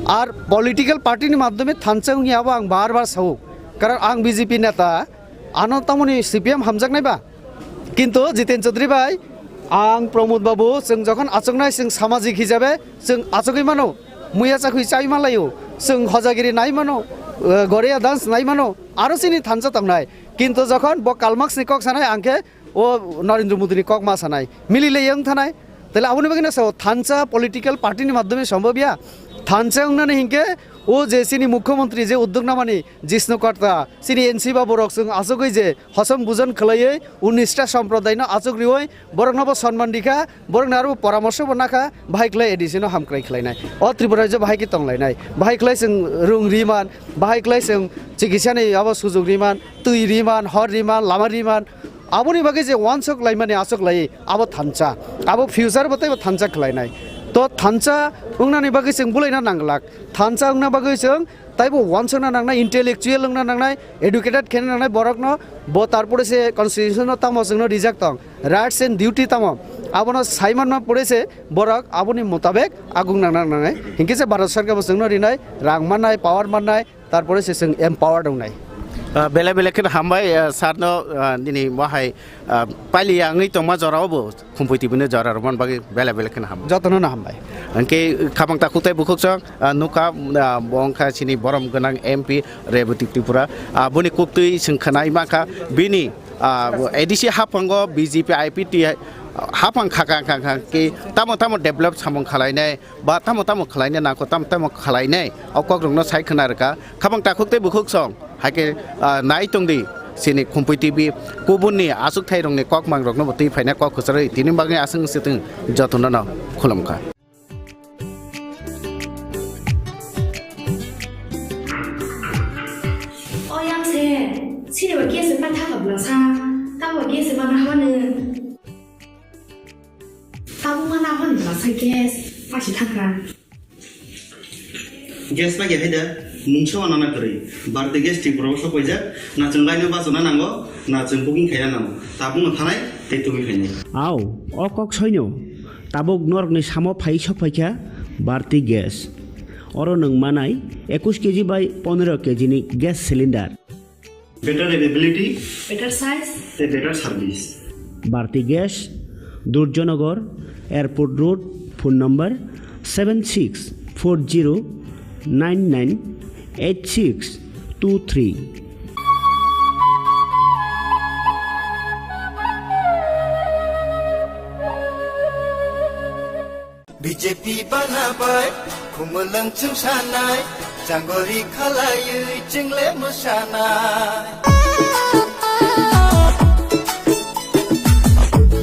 Ar political party ni madhyome thansa wngya abo ang bar bar sao. Karon ang B J P neta, ano tamoni C P M hamjaknai ba? Kintu Jiten Chaudhary bai, ang Pramod Babu, chwng jokhon achuknai, chwng samajik hisabe chwng achugwi mano, muya chakhui chai manlaio, chwng hojagiri nai mano, eh, goreya dance nai mano, aro chini thansa tongnai. Kintu jokhon bo Karl Marx ni kok sanai, ang khe o Narendra Modi ni kok ma sanai, milile yang thanai. Tale aboni bagwi no sao, thansa political party ni madhyome sombhob ya. Thansa wngnani hinkhe o je chini mukhyamantri je uddog namani Jishnu Karta, chini N C Babu rok chwng achugwi je hosom bujon khwlaiwi unnish ta somproday no achuk riwi borokno bo sonman rikha, borokno aro poramorso bo nakha, bahai khlai A D C no hamkrai khlainai. O Tripura rajyo bahai khe tonglainai. Bahai khlai chwng rung riman, bahai khlai chwng chikitsa ni abo sujug riman, twi riman, hor riman, lama riman. Aboni bagwi je wansuk laimani achuk lai, abo thansa. Abo future bo teibo thansa khlainai. To thansa wngnani bagwi chwng bulaina nanglak. Thansa wngna bagwi chwng taibo uansukna nangnai, intellectual wngna nangnai, educated khaina nangnai borokno, bo tarpore se constitution no tamo chwngno rijak tong, rights and duty tamo, abono sai manma pore se borok aboni mutabek agung nangna nangnai. Hinkhe se Bharat Sarkar bo chwngno rinai rang mannai, power mannai, tarpore se chwng empowered wngnai. Ah, belai belai kheno hambai, ah, sir no, ah, nini mohai, ah, pailiya wngwi tongma jorao bo Khumpui T V no jora rwmani bagwi belai belai kheno hambai. Jotono no hambai. Hinkhe khabang takhuk tei bukhuk chwng, ah, nukha, ah, bo wngkha chini borom gwnang M P Rebati Tripura. Ah, boni kuktwi chwng khwnai mankha bini, ah, A D C haphango B J P I P T haphang khakha khakha khe tamo tamo develop samung khwlainai ba tamo tamo khwlainai nangkho, tamo tamo khwlainai o kokrokno sai khwna rwkha. Khabang takhuk tei bukhuk chwng hai khe, ah, nai tongdi chini Khumpui T V kubunni achukthai rokni kokmang rokno bo twi phaina kok kwcharwi tini bagwi aswk swtwng jotono no khulumkha. O yang se, sini ba gas pai thaka bla sa, ta ba gas ma na hanu. Tabuk ma na hanu bla sa gas, pa si thaka. Gas na ya haida, mungsa wana na kwrwi. Bharti Gas Tripura o sok paijak, na chwng line o bachana nango, na chwng booking khaina nango. Tabuk no thanai, tei tubui khainai. Au, o kok soino. Tabuk norokni samo phai sok phaikha Bharti Gas. Oro nwng manai ekush K G bai pondro K G ni gas cylinder. Better availability. Better size. Tei better service. Bharti Gas, Durjanagar, Airport Road, phone number seven six four zero nine nine eight six two three. B J P bana bai, khumulwng chwng sanai, changori khalaiwi chwng le mwsanai.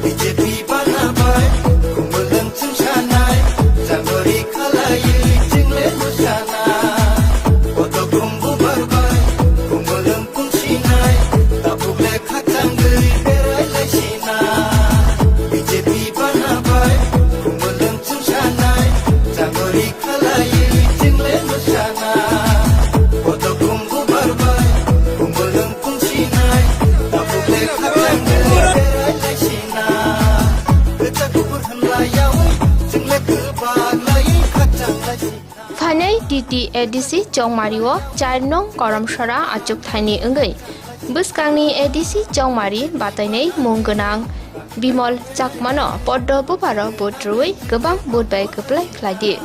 B J P bana bai, khumulwng chwng sanai, changori khalaiwi chwng le mwsanai. Koto khumbu bar bai, khumulwng pung sinai, tabuk le khachangwi berai lai sinai. B J P bana bai, khumulwng chwng sanai, changori khalaiwi chwng le mwsanai. Koto khumbu bar bai, khumulwng pung sinai, tabuk le khachangwi berai lai sinai. Kwchak kubur hwnlaiyawi chwng le kwbak lai khachang lai sinai. Phainai T T A D C Chongmari o char nong Koromsora achuk thaini wngwi bwskangni A D C Chongmari batainai mung gwnang Bimol Chakmano poddo buparo vote rwui kwbang vote bai kwplai khlai di.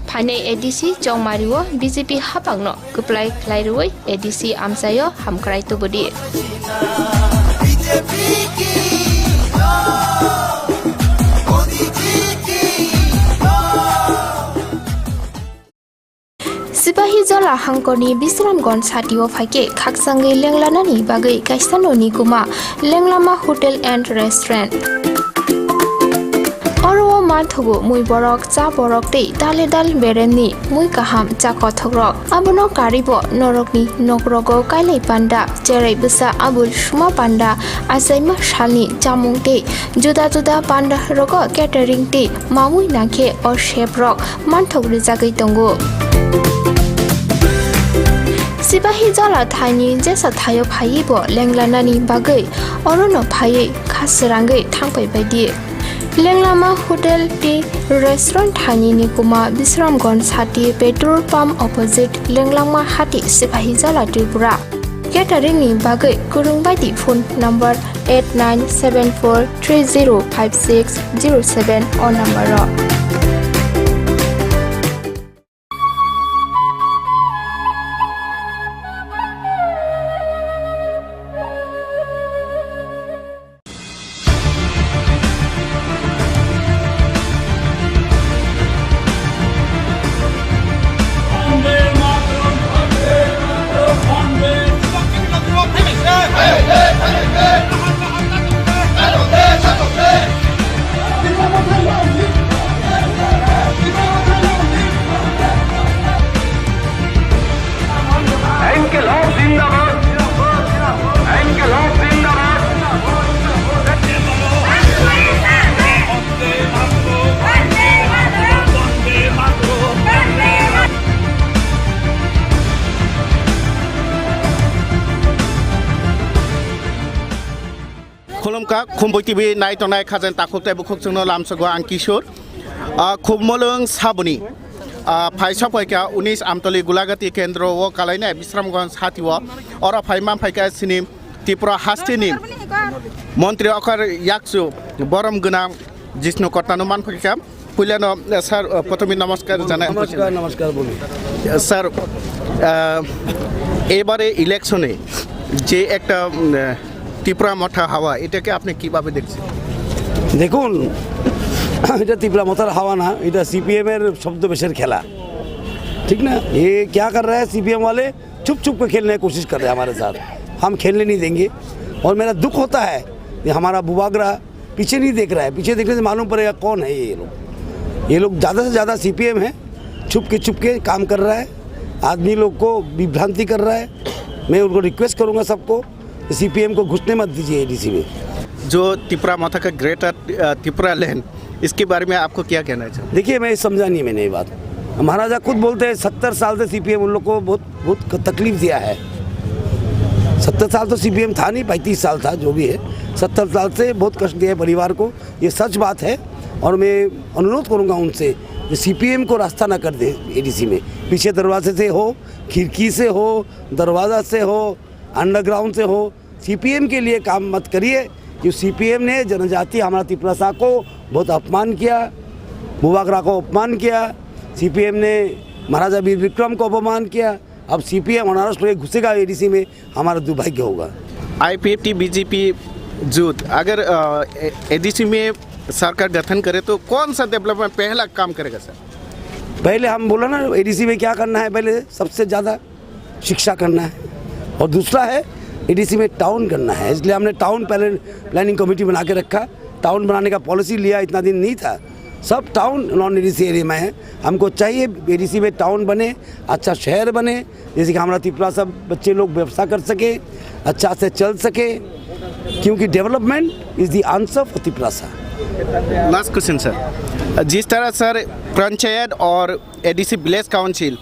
Phainai A D C Chongmari o B J P haphangno kwplai khlai rwui A D C amchaio hamkrai tubudi. Sipahijola hangkorni Bisramganj satio phaikhe khakchangwi lenglanani bagwi kaisa noni kuma Lenglama Hotel and Restaurant. Oro o manthogo mui borok, cha borok tei dale dal beremni mui kaham cha kothokrok. Abono karibo norokni nokrogo kailai panda, cherai bwsa abul suma panda, achaima salni chamung tei juda juda panda rogo catering tei mamui nangkhe o chef rok manthok rijagwi tongo. Sipahijola thaini jesa thaio phaiwi bo lenglanani bagwi orono phaiwi kha srangwi thangpai baidi. Lenglama Hotel tei Restaurant thaini ni kuma Bisramganj sati petrol pump opposite Lenglama hati Sipahijola Tripura. Catering ni bagwi kwrwng baidi phone number eight nine seven four three zero five six zero seven o number o. Khulumkha, Khumbui T V nai tongnai khajen takhuk tei bukhuk chwngno lamsogo ang Kishore. Ah, Khumulwng saboni, ah, phaisa phaikha unis Amtoli Gulagati kendro o kalainai Bisramganj hati o. Oro phaima phaikha sini Tripura hasteni montri okhar yakchu borom gwnang Jishnu Kotta no man phaikha. Puilano, eh, sir, eh, prothome namaskar janai. নমস্কার, নমস্কার বলুন। স্যার, আহ, এবারে ইলেকশনে যে একটা, উম, আহ, ত্রিপুরা মথা হাওয়া, এটাকে আপনি কিভাবে দেখছেন? দেখুন, এটা তিপ্রা মথার হাওয়া না, এটা সিপিএম এর ছদ্মবেশের খেলা, ঠিক না? ये क्या कर रहा है सीपीएम वाले, छुप छुप के खेलने की कोशिश कर रहे हैं हमारे साथ। हम खेलने नहीं देंगे। और मेरा दुख होता है कि हमारा बुबागरा पीछे नहीं देख रहा है। पीछे देखने से मालूम पड़ेगा कौन है ये लोग। ये लोग ज़्यादा से ज़्यादा सीपीएम है, छुप के छुप के काम कर रहा है, आदमी लोग को विभ्रांति कर रहा है। मैं उनको रिक्वेस्ट करूँगा सबको, सीपीएम को घुसने मत दीजिए एडीसी में। जो त्रिपुरा मथा का ग्रेटर, अ, त्रिपुरा लैंड, इसके बारे में आपको क्या कहना चाहिए? देखिए, मैं समझा नहीं, मैंने ये बात। महाराजा खुद बोलते हैं, सत्तर साल से सीपीएम उन लोग को बहुत, बहुत क-, तकलीफ दिया है। सत्तर साल तो सीपीएम था नहीं, पैंतीस साल था, जो भी है। सत्तर साल से बहुत कष्ट दिया है परिवार को, ये सच बात है। और मैं अनुरोध करूँगा उनसे कि सीपीएम को रास्ता ना कर दे एडीसी में, पीछे दरवाजे से हो, खिड़की से हो, दरवाज़ा से हो, अंडरग्राउंड से हो, सीपीएम के लिए काम मत करिए, क्यों सीपीएम ने जनजाति हमारा तिपरासा को बहुत अपमान किया, बुबागरा को अपमान किया, सीपीएम ने महाराजा वीर विक्रम को अपमान किया। अब सीपीएम अनारस लेके घुसेगा एडीसी में, हमारा दुर्भाग्य होगा। आईपीएफटी बीजेपी जुट अगर, अ, ए-, एडीसी में सरकार गठन करे तो कौन सा डेवलपमेंट पहला काम करेगा सर? पहले हम बोला ना, एडीसी में क्या करना है, पहले सबसे ज़्यादा शिक्षा करना है, और दूसरा है एडीसी में टाउन करना है। इसलिए हमने टाउन प्लान-, प्लानिंग कमेटी बना के रखा। टाउन बनाने का पॉलिसी लिया, इतना दिन नहीं था। सब टाउन नॉन एडीसी एरिया में है। हमको चाहिए एडीसी में टाउन बने, अच्छा शहर बने, जैसे कि हमारा तिपरासा बच्चे लोग व्यवसाय कर सके, अच्छा से चल सके, क्योंकि development is the answer for Tiprasa. Last question sir, जिस तरह सर पंचायत और एडीसी विलेज काउंसिल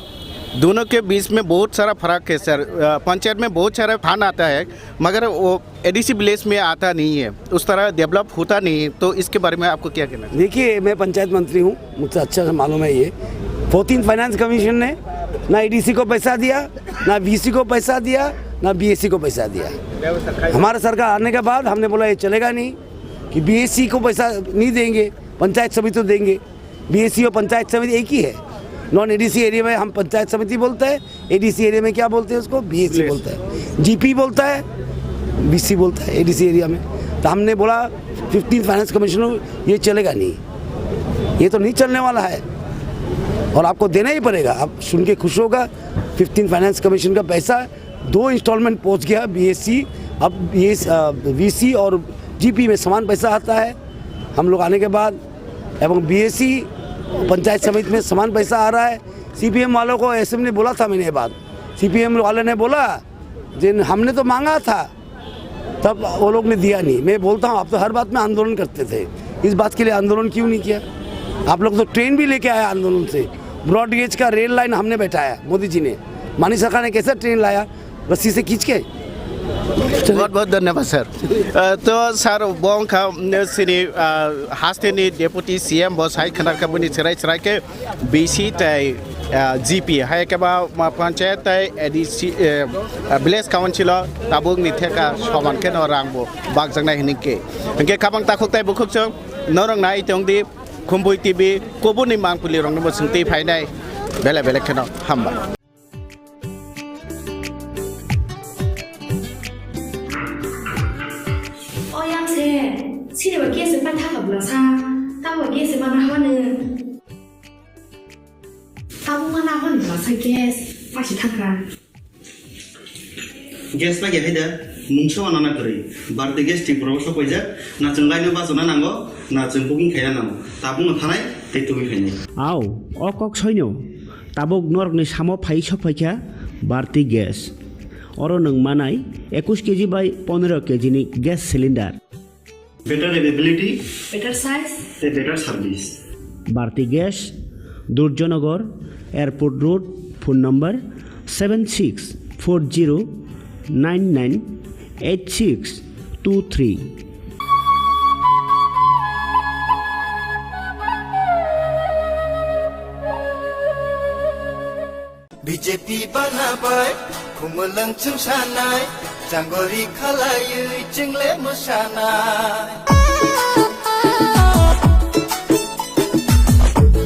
दोनों के बीच में बहुत सारा फर्क है सर। अ, पंचायत में बहुत सारा फंड आता है, मगर वो एडीसी विलेज में आता नहीं है, उस तरह डेवलप होता नहीं है, तो इसके बारे में आपको क्या कहना है? देखिए, मैं पंचायत मंत्री हूँ, मुझसे अच्छा से मालूम है ये। फोर्टीन फाइनेंस कमीशन ने ना एडीसी को पैसा दिया, ना वीसी को पैसा दिया, ना बीएसी को पैसा दिया। हमारा सरकार आने के बाद हमने बोला ये चलेगा नहीं, कि बीएसी को पैसा नहीं देंगे, पंचायत समिति को देंगे। बीएसी और पंचायत समिति एक ही है। नॉन एडीसी एरिया में हम पंचायत समिति बोलते हैं, एडीसी एरिया में क्या बोलते हैं उसको? बीएसी बोलता है, जीपी बोलता है, बीसी बोलता है एडीसी एरिया में। तो हमने बोला फिफ्टीन फाइनेंस कमिश्नर, ये चलेगा नहीं, ये तो नहीं चलने वाला है और आपको देना ही पड़ेगा। आप सुन के खुश होगा, फिफ्टीन फाइनेंस कमीशन का पैसा दो इंस्टॉलमेंट पहुंच गया बीएसी। अब बीएस, अ, वीसी और जीपी में समान पैसा आता है हम लोग आने के बाद, एवं बीएसी पंचायत समिति में समान पैसा आ रहा है। सीपीएम वालों को असेंबली बोला था मैंने ये बात, सीपीएम वाले ने बोला, जिन हमने तो मांगा था, तब वो लोग ने दिया नहीं। मैं बोलता हूँ, आप तो हर बात में आंदोलन करते थे, इस बात के लिए आंदोलन क्यों नहीं किया? आप लोग तो ट्रेन भी लेके आए आंदोलन से, ब्रॉड गेज का रेल लाइन हमने बैठाया, मोदी जी ने। मानिक सरकार ने कैसे ट्रेन लाया, रस्सी से खींच के? बहुत बहुत धन्यवाद सर। अ, तो sir, bo wngkha, mm, sini, uh, hasteni deputy C M, bo sai khwna kha bini chwrai chwrai khe B C tei, uh, G P, hai khe ba, ma, panchayat tei A D C, uh, uh, village council o tabuk ni theka soman khe no rang bo bakjaknai hini khe. Hingkhe khabang takhuk tei bukhuk chwng norok nai tong di, Khumbui T V, kubuni mangpili rok no bo swngtwi phainai, bele bele kheno hambai. O yang se, sini ba gas se paitha ka bwlasa, ta ba gas se mana haba nw. Tabuk mana haba nw bwlasa gas, paisa thangkha. Gas paikha hai da, mungsa wana na kwrwi. Bharti Gas Tripura o sokpaijak, na chwng line o bachana nango, na chwng booking khaina nango. Tabukno thanai tei tubui phainai. Au, o kok soino. Tabuk norokni samo phai sok phaikha Bharti Gas. Oro nwng manai ekush K G bai pondro K G ni gas cylinder. Better availability. Better size. Tei better service. Bharti Gas, Durjonogor, Airport Road, phone number seven six four zero nine nine eight six two three. B J P bana bai, khumulwng chwngsanai, changori khalaiwi chwngle mwsanai.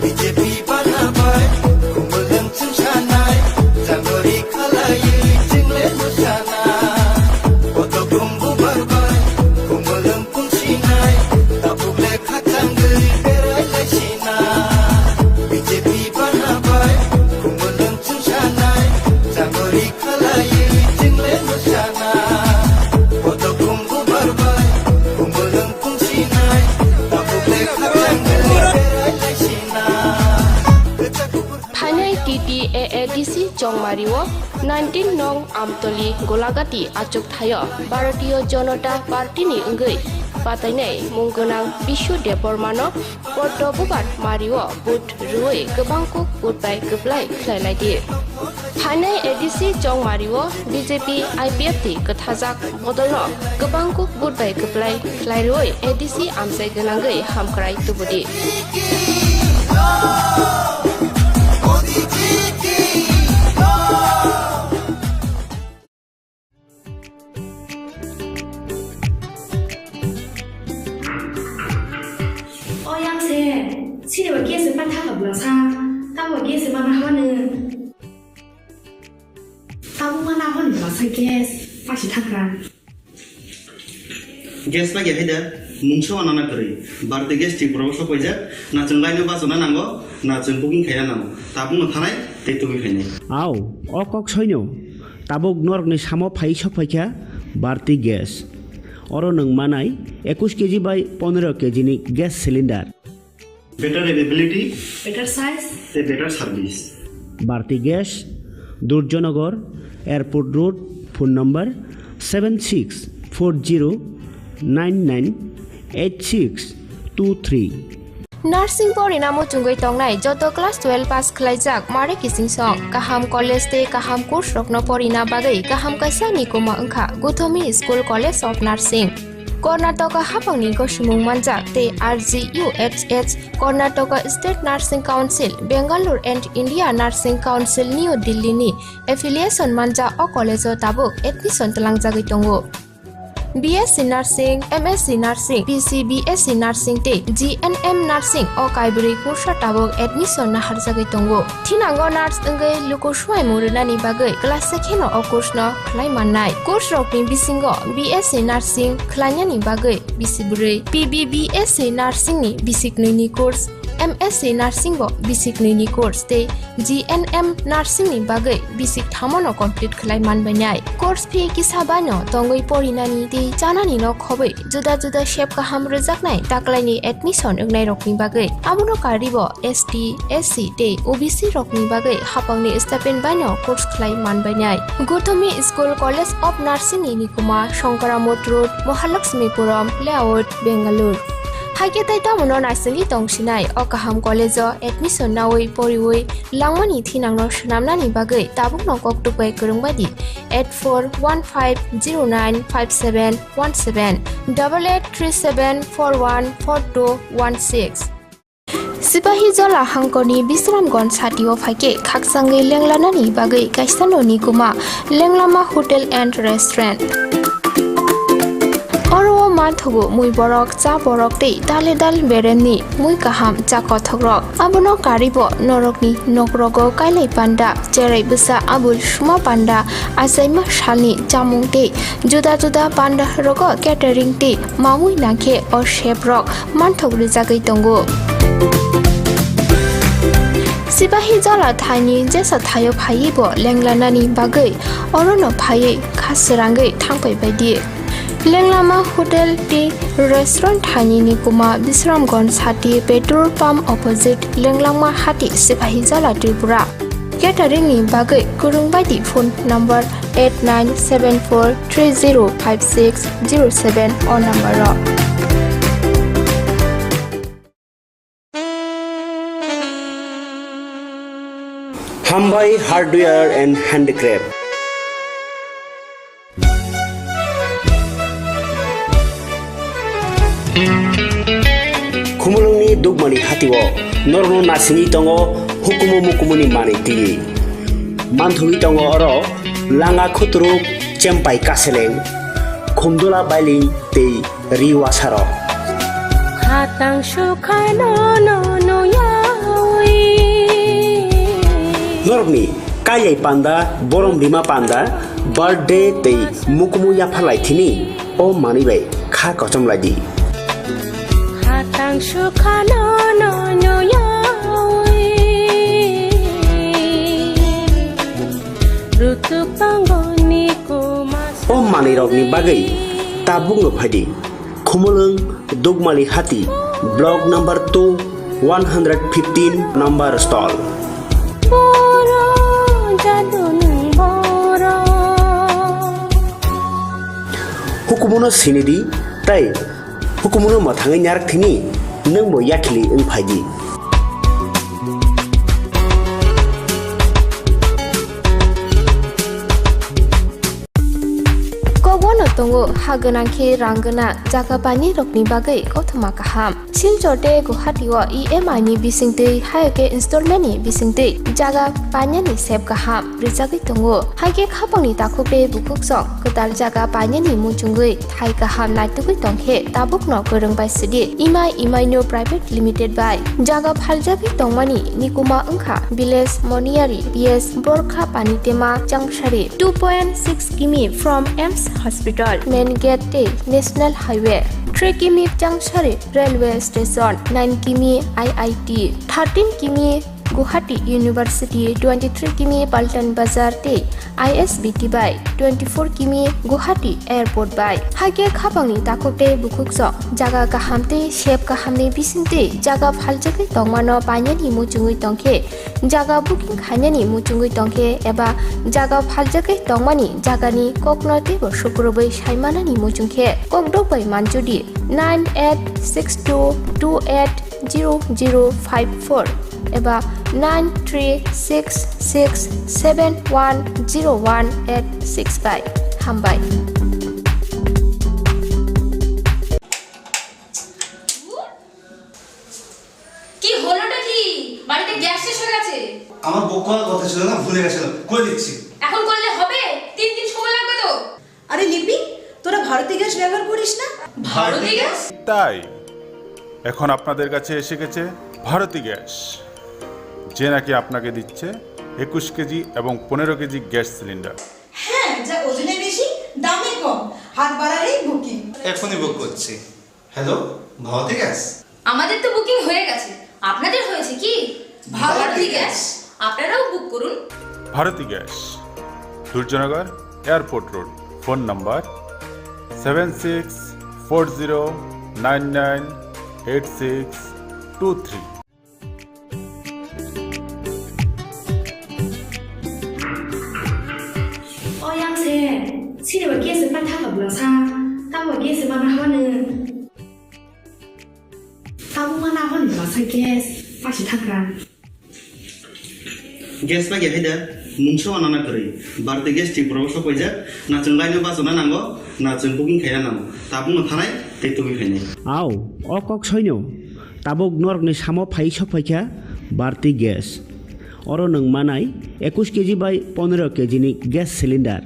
B J P bana bai, khumulwng chwngsanai, changori khalaiwi chwngle mwsanai. Kotok bumbu barbai, khumulwng pungsinai, tabuk le khachangwi berai laisinai. B J P bana bai, khumulwng chwngsanai, changori khalaiwi chwngle mwsanai. Kotok bumbu barbai, khumulwng pungsinai, tabuk le khachangwi berai laisinai. Phainai T T A A D C chongmario nineteen nong Amtoli Golagati achuk thaio Bharatiya Janata Party ni wngwi patainai mung gwnang Bishu Debbarmano Poddo Bubar mario vote rwui kwbang kuk vote bai kwplai khlai lai di. Phainai A D C chongmario B J P I P F T kwthajak bodolno kwbang kuk vote bai kwplai khlai rwui A D C amchai gwnangwi hamkrai tubu di. O yang se, sini ba gas pa thaka bla sa, ta ba gas ma na haba ne. Tabuk ma na hon bla sa gas, pa si thaka. Gas pa ge haida, mungsa wa nana kwrwi. Bharti Gas Tripura o sok paijak, na chwng line o bachana nango, na chwng booking khaina nango. Tabuk no thanai, tei tubui khainai. Au, o kok soino. Tabuk norokni samo phai sok phaikha Bharti Gas. Oro nwng manai ekush K G bai pondro K G ni gas cylinder. Better availability. Better size. Tei better service. Bharti Gas, Durjanagar, Airport Road, phone number seven six four zero nine nine eight six two three. Nursing porina muchungwi tongnai joto class twelve pass khlaijak mare kiching song, kaham college tei kaham course rokno porina bagwi kaham kaisa ni kuma wngkha Gothomi School College of Nursing. Karnataka haphangni gosimung manjak tei R G U H H, Karnataka State Nursing Council, Bangalore and India Nursing Council, New Delhi ni affiliation manjak o college o tabuk admission twlangjagwi tongo. B S C Nursing, M S C Nursing, B C B S C Nursing tei G N M Nursing o kaibrwi kursa tabuk admission naharjagwi tongo. Thinango nurse wngwi luku swmai mung rwnani bagwi class se kheno o course no khlai mannai. Course rokni bisingo B S C Nursing khlainani bagwi bisi bwrwi, P B B S C Nursing ni bisi knwi ni course, M S C Nursing bo bisi knwi ni course tei G N M Nursing ni bagwi bisi thamo no complete khlai manbainai. Course fee kisa bai no tongwi porinani tei chanani no khobwi juda juda sep kaham rwjaknai taklaini admission wngnai rokni bagwi. Abono karwi bo S T, S C tei O B C rokni bagwi haphangni stipend bai no course khlai manbainai. Gothomi School College of Nursing ni nikuma Shankaramot Road, Mahalakshmipuram Layout, Bangalore. Haikhe tei tamono naisingwi tongsinai o kaham college o admission nawi poriwi langmani thinangno swnamnani bagwi tabukno kok tukbai kwrwng bai di eight four one five zero nine five seven one seven, double eight three seven four one four two one six. Sipahi Jala hangkorni Bisramganj satio phaikhe khakchangwi lenglanani bagwi kaisa noni kuma Lenglama Hotel and Restaurant. Oro o manthogo mui borok, cha borok tei dale dal beremni mui kaham cha kothokrok. Abono karwi bo norokni nokrogo kailai panda, cherai bwsa abul suma panda, achaima salni chamung tei juda juda panda rogo catering tei mamui nangkhe o chef rok manthok rijagwi tongo. Sipahi Jala thaini jesa thaio phaiwi bo lenglanani bagwi orono phaiwi kha srangwi thangpai bai di. Lenglama Hotel tei Restaurant thaini ni kuma Bisramganj sati petrol pump opposite Lenglama hati Sipahi Jala Tripura. Catering ni bagwi kwrwng bai di phone number eight nine seven four three zero five six zero seven o number o. Hambai Hardware and Handicraft. Khumulwngni Dukmani hatio norokno nasingwi tongo hukumu mukumuni manwi twiwi. Manthogwi tongo oro langa khuturuk, chempai kaseleng, khumdula bailing tei ri wasarok. Khatang sukha no no no yawi. Norokni kailai panda, borom rima panda, birthday tei mukumu yapharlai thini. O manwi bai kha kochom lai di. Khatang sukha no no no yawi. Rutuk tongoni kuma. O manwi rokni bagwi tabuk no phai di. Khumulwng Dukmali Hati, block number two, one hundred fifteen number stall. Boro jadunung boro. Hukumuno sinidi, tei hukumuno mwthangwi nyarak thini, nwngbo yakhili wng phaidi. Kobono tongo ha gwnang khe rang gwnang jaga painani rokni bagwi kothoma kaham. Silchar tei Guwahati o E M I ni bisingtwi, hai khe installment ni bisingtwi jaga painani sep kaham rijagwi tongo. Hai khe khapangni takhuk tei bukhuk song kwtal jaga painani muchungwi thai kaham naitugwi tongkhe tabukno kwrwng bai sidi Imai Imaino Private Limited bai jaga phaljagwi tongmani nikuma wngkha Village Moniyari P S Borkha Panitema Changsari, two point six kimi from AIIMS Hospital, main gate tei National Highway, three kimi Changsari Railway Station, nine kimi I I T, thirteen kimi Guwahati University, twenty-three kimi Paltan Bazar tei I S B T bai, twenty-four kimi Guwahati Airport bai. Hai khe khapangni takhuk tei bukhuk song jaga kaham tei sep kahamni bisingtwi jaga phaljagwi tongmano painani muchungwi tongkhe, jaga booking khainani muchungwi tongkhe eba jaga phaljagwi tongmani jagani kokno teibo sukrubwi saimanani muchungkhe kokdok bai manjudi nine eight six two two eight zero zero five four eba nine three six six seven one zero one eight six bai. Hambai. কি হলোটা কি? বাড়িতে গ্যাস শেষ হয়ে গেছে। আমার বুক করার কথা ছিল না, ভুলে গেছিলাম, করে দিচ্ছি। এখন করলে হবে? তিন দিন সময় লাগবে তো। আরে লিপি, তোরা ভারতী গ্যাস ব্যবহার করিস না? ভারতী গ্যাস? তাই এখন আপনাদের কাছে এসে গেছে ভারতী গ্যাস, যে নাকি আপনাকে দিচ্ছে একুশ কেজি এবং পনেরো কেজি গ্যাস সিলিন্ডার। হ্যাঁ, যা ওজনে বেশি, দামে কম, হাত বাড়ালেই বুকিং। এখনই বুক করছি। Hello, Bharati gas? আমাদের তো বুকিং হয়ে গেছে, আপনাদের হয়েছে কি? ভারতী গ্যাস। আপনারাও বুক করুন। Bharati gas, Durjoynagar airport road. Phone number seven six four zero nine nine eight six two three. O yang se, sini ba gas pa thaka bla sa, tamo gas ma na hone. Tamo ma na hone bla sa gas, pa si thaka. Gas pa ge haida, mungsa wana na kwrwi. Bharti Gas Tripura o sok paijak, na chwng line o bachana nango, na chwng booking khaina nango. Tabuk no thanai, tei tubui khainai. Au, o kok soino. Tabuk norokni samo phai sok phaikha Bharti Gas. Oro nwng manai ekush keji bai pondro keji ni gas cylinder.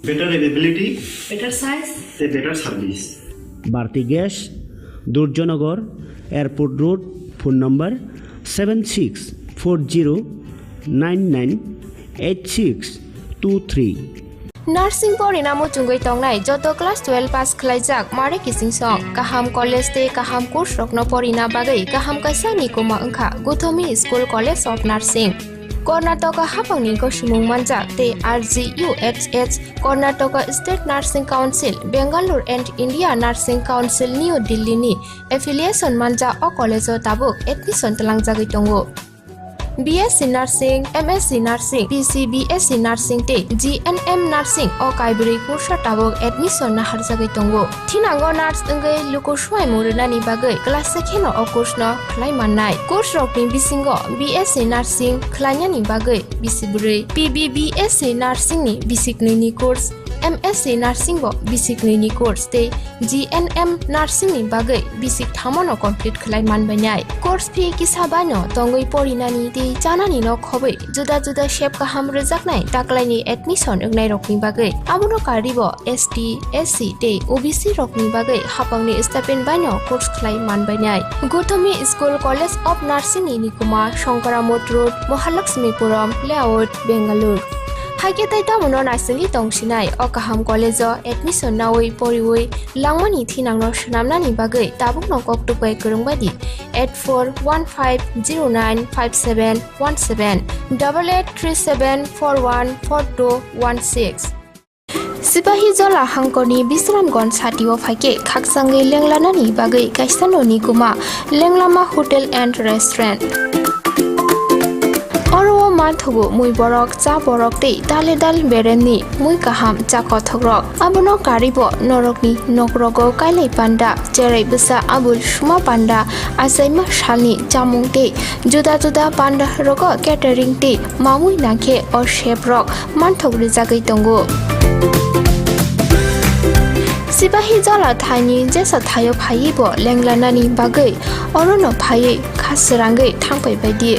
Better availability, better size, tei better service. Bharti Gas, Durjanagar, Airport Road, phone number seven six four zero nine nine eight six two three. Nursing porina muchungwi tongnai joto class twelve pass khlaijak mare kiching song. Kaham college tei kaham course rokno porina bagwi kaham kaisa nikuma wngkha Guthomi School College of Nursing. Karnataka hapangni gosimung manjak tei R G U H H, Karnataka State Nursing Council, Bangalore and India Nursing Council, New Delhi ni affiliation manjak o college o tabuk admission tlangjagwi tongo. B S C Nursing, M S C Nursing, P C B S C Nursing tei G N M Nursing o kaibrwi kursa tabuk admission naharjagwi tongo. Thinango nurse wngwi luku suaimung rwnani bagwi class se kheno o course no khlai mannai. Course rokni bisingo B S C Nursing khlainani bagwi bisi bwrwi, P B B S C Nursing ni bisi knwi ni course, M S C nursing bo bisik nwi ni course tei G N M nursing ni bagwi bisik thamo no complete khlai man bainai. Course fee kisa bai no tongwi porinani tei chanani no khobwi juda juda sep kaham rwjaknai taklaini admission wngnai rokni bagwi. Abono karwi bo S T, S C tei O B C rokni bagwi hapangni stipend bai no course khlai man bainai. Gothomi School College of Nursing ni nikuma Shankara Mott Road, Mahalakshmipuram Layout, Bangalore. Haikhe tei tamono naisingwi tongsinai o kaham college o admission nawi poriwi langmani thinangno swnamnani bagwi tabukno kok tukbai kwrwng bai di eight four one five zero nine five seven one seven, double eight three seven four one four two one six. Sipahi Jola hangkorni Bisramganj satio phaikhe khakchangwi lenglanani bagwi kaisa noni kuma Lenglama Hotel and Restaurant. Oro o manthogo mui borok, cha borok tei dale dal beremni mui kaham cha kothokrok. Abono karwi bo norokni nokrogo kailai panda, cherai bwsa abul suma panda, achaima salni chamung tei juda juda panda rogo catering tei mamui nangkhe o chef rok manthok rwjagwi tongo. Sipahi Jola thaini jesa thaio phaiwi bo lenglanani bagwi orono phaiwi kha srangwi thangpai bai di.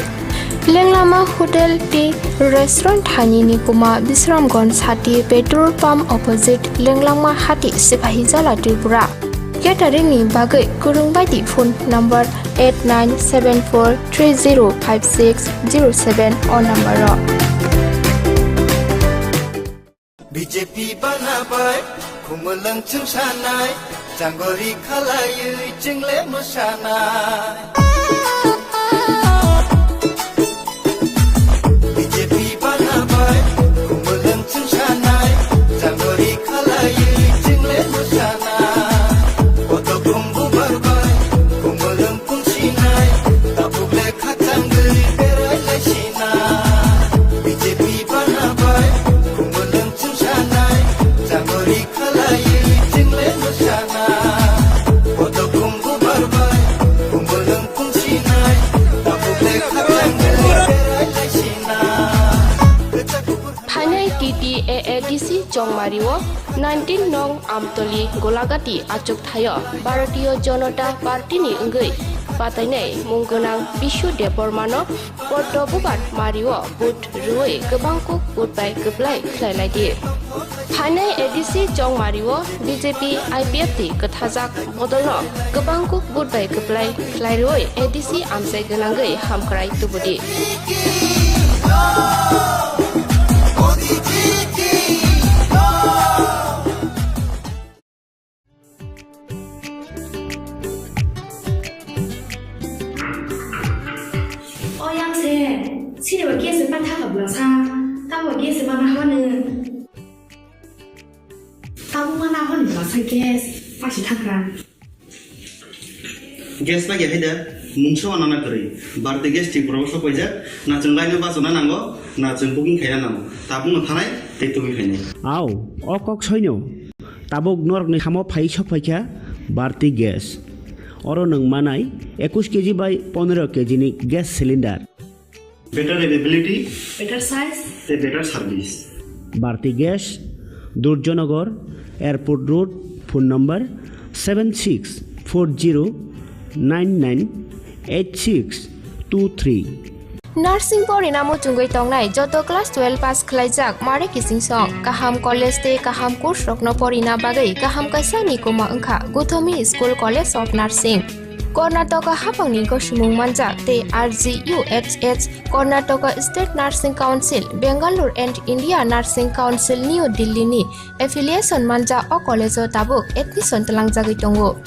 Lenglama Hotel tei Restaurant thaini nikuma Bisramganj sati petrol pump opposite Lenglama hati Sipahi Jola Tripura. Catering ni bagwi kwrwng bai di phone number eight nine seven four three zero five six zero seven o number o. B J P bana bai, khumulwng chwng sanai, changori khalaywi chwngle mwsanai. B J P bana bai, khumulwng chwng sanai, changori khalaywi chwngle mwsanai. Koto khumbu barbai, khumulwng pungsinai, tabuk le khachangwi berai laisinai. B J P bana bai, khumulwng chwng sanai, changori khalaywi chwngle mwsanai. Koto khumbu barbai, khumulwng pungsinai, tabuk le khachangwi berai laisinai. Phainai T T A A D C Chongmari o nineteen nong Amtoli Golagati achuk thaio Bharatiya Janata Party ni wngwi patainai mung gwnang Bishu Debbarma no Poddo Bubar Mari o vote rwui kwbang kuk vote bai kwplai khlai lai di. Phainai A D C Chongmari o B J P I P F T kwthajak bodolno kwbang kuk vote bai kwplai khlai rwui A D C amchai gwnangwi hamkrai tubudi. O yang se, sini ba gas pa tha ka bla sa, ta ba gas ma na hone. Tabuk ma na hone bla sa gas, pa si thakra. Gas pa ya haida, mungsa wa nana kwrwi. Bharti Gas Tripura o sok paijak, na chwng line o bachana nango, na chwng booking khaina nango. Tabuk no thanai, tei tubui khainai. Au, o kok soino. Tabuk norokni samo phai sok phaikha Bharti Gas. Oro nwng manai ekush K G bai pondro K G ni gas cylinder. Better availability. Better size. Tei better service. Bharti Gas, Durjanagar, Airport Road, phone number seven six four zero nine nine eight six two three. Nursing porina muchungwi tongnai joto class twelve pass khlaijak mare kiching song, kaham college tei kaham course rokno porina bagwi kaham kaisa nikuma wngkha Gothomi School College of Nursing. Karnataka hapangni gosimung manjak tei R G U H H, Karnataka State Nursing Council, Bangalore and India Nursing Council, New Delhi ni affiliation manjak o college o tabuk admission twlangjagwi tongo.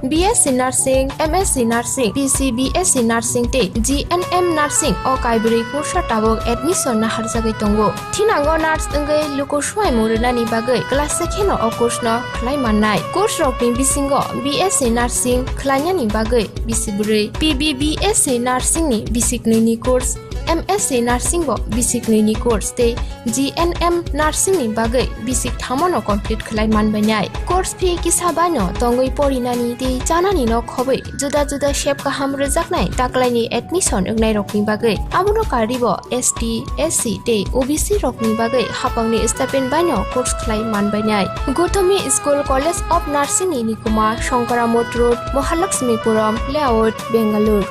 B S C Nursing, M S C Nursing, P C B S C Nursing tei G N M Nursing o kaibrwi kursa tabuk admission naharjagwi tongo. Thinango nurse wngwi luku swimung rwnani bagwi class se kheno o course no khlai mannai. Course rokni bisingo B S C Nursing khlainani bagwi bisi bwrwi, P B B S C Nursing ni bisi knwi ni course, M S C Nursing bo bisik nwi ni course tei G N M Nursing ni bagwi bisik thamo no complete khlai man bainai. Course fee kisa bai no tongwi porinani tei chanani no khobwi juda juda sep kaham rwjaknai taklaini admission wngnai rokni bagwi. Abono karwi bo S T, S C tei O B C rokni bagwi hapangni stipend bai no course khlai man bainai. Gotami School College of Nursing ni nikuma Shankara Mott Road, Mahalakshmipuram Layout, Bangalore.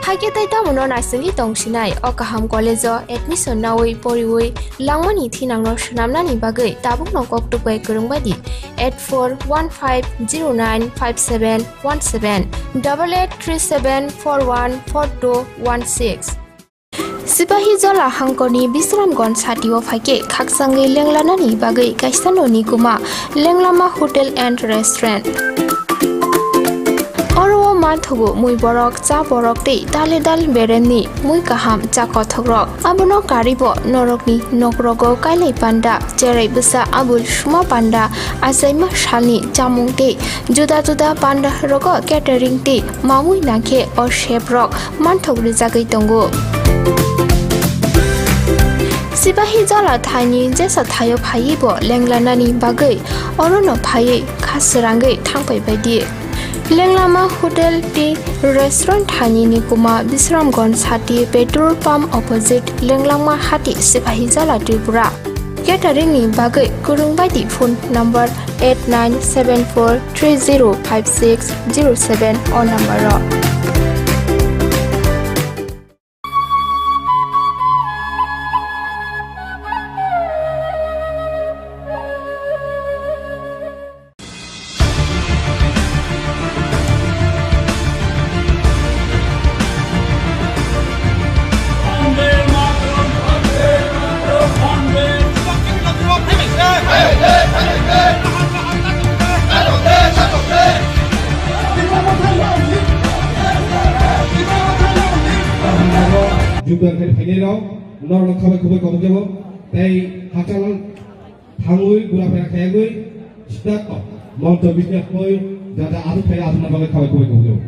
Haikhe tei tamono naisingwi tongsinai o kaham college-o admission naui poriui langmani thinangno swnamnani bagwi tabukno koktwk bai kwrwng bai di eight four one five zero nine five seven one seven, double eight three seven four one four two one six. Sipahi Jala hangkorni Bisramganj satio phaikhe khakchangwi lenglanani bagwi kaisa noni guma Lenglama Hotel and Restaurant. Oro o manthogo mui borok, cha borok tei dale dal beremni mui kaham cha kothokrok. Abono karwi bo norokni nokrogo kailai panda, cherai bwsa abul suma panda, achaima salni chamung tei juda juda panda rogo catering tei mamui nangkhe o seprok manthok rijagwi tongo. Sipahi Jala thaini jesa thaio phaiwi bo lenglanani bagwi orono phaiwi kha srangwi thangpai bai di. Lenglama Hotel tei Restaurant thaini nikuma Bisramganj sati petrol pump opposite Lenglama hati Sipahi Jala Tripura. Catering ni bagwi kwrwng bai di phone number eight nine seven four three zero five six zero seven o number o. Jubdar khe phainai rok norok no khabai khubai kobok jabo tei hachal thangwi gura phera khayagwi start moncho bisne khoi jata asuk phai asuk na bagwi khabai khubai kobok jabo.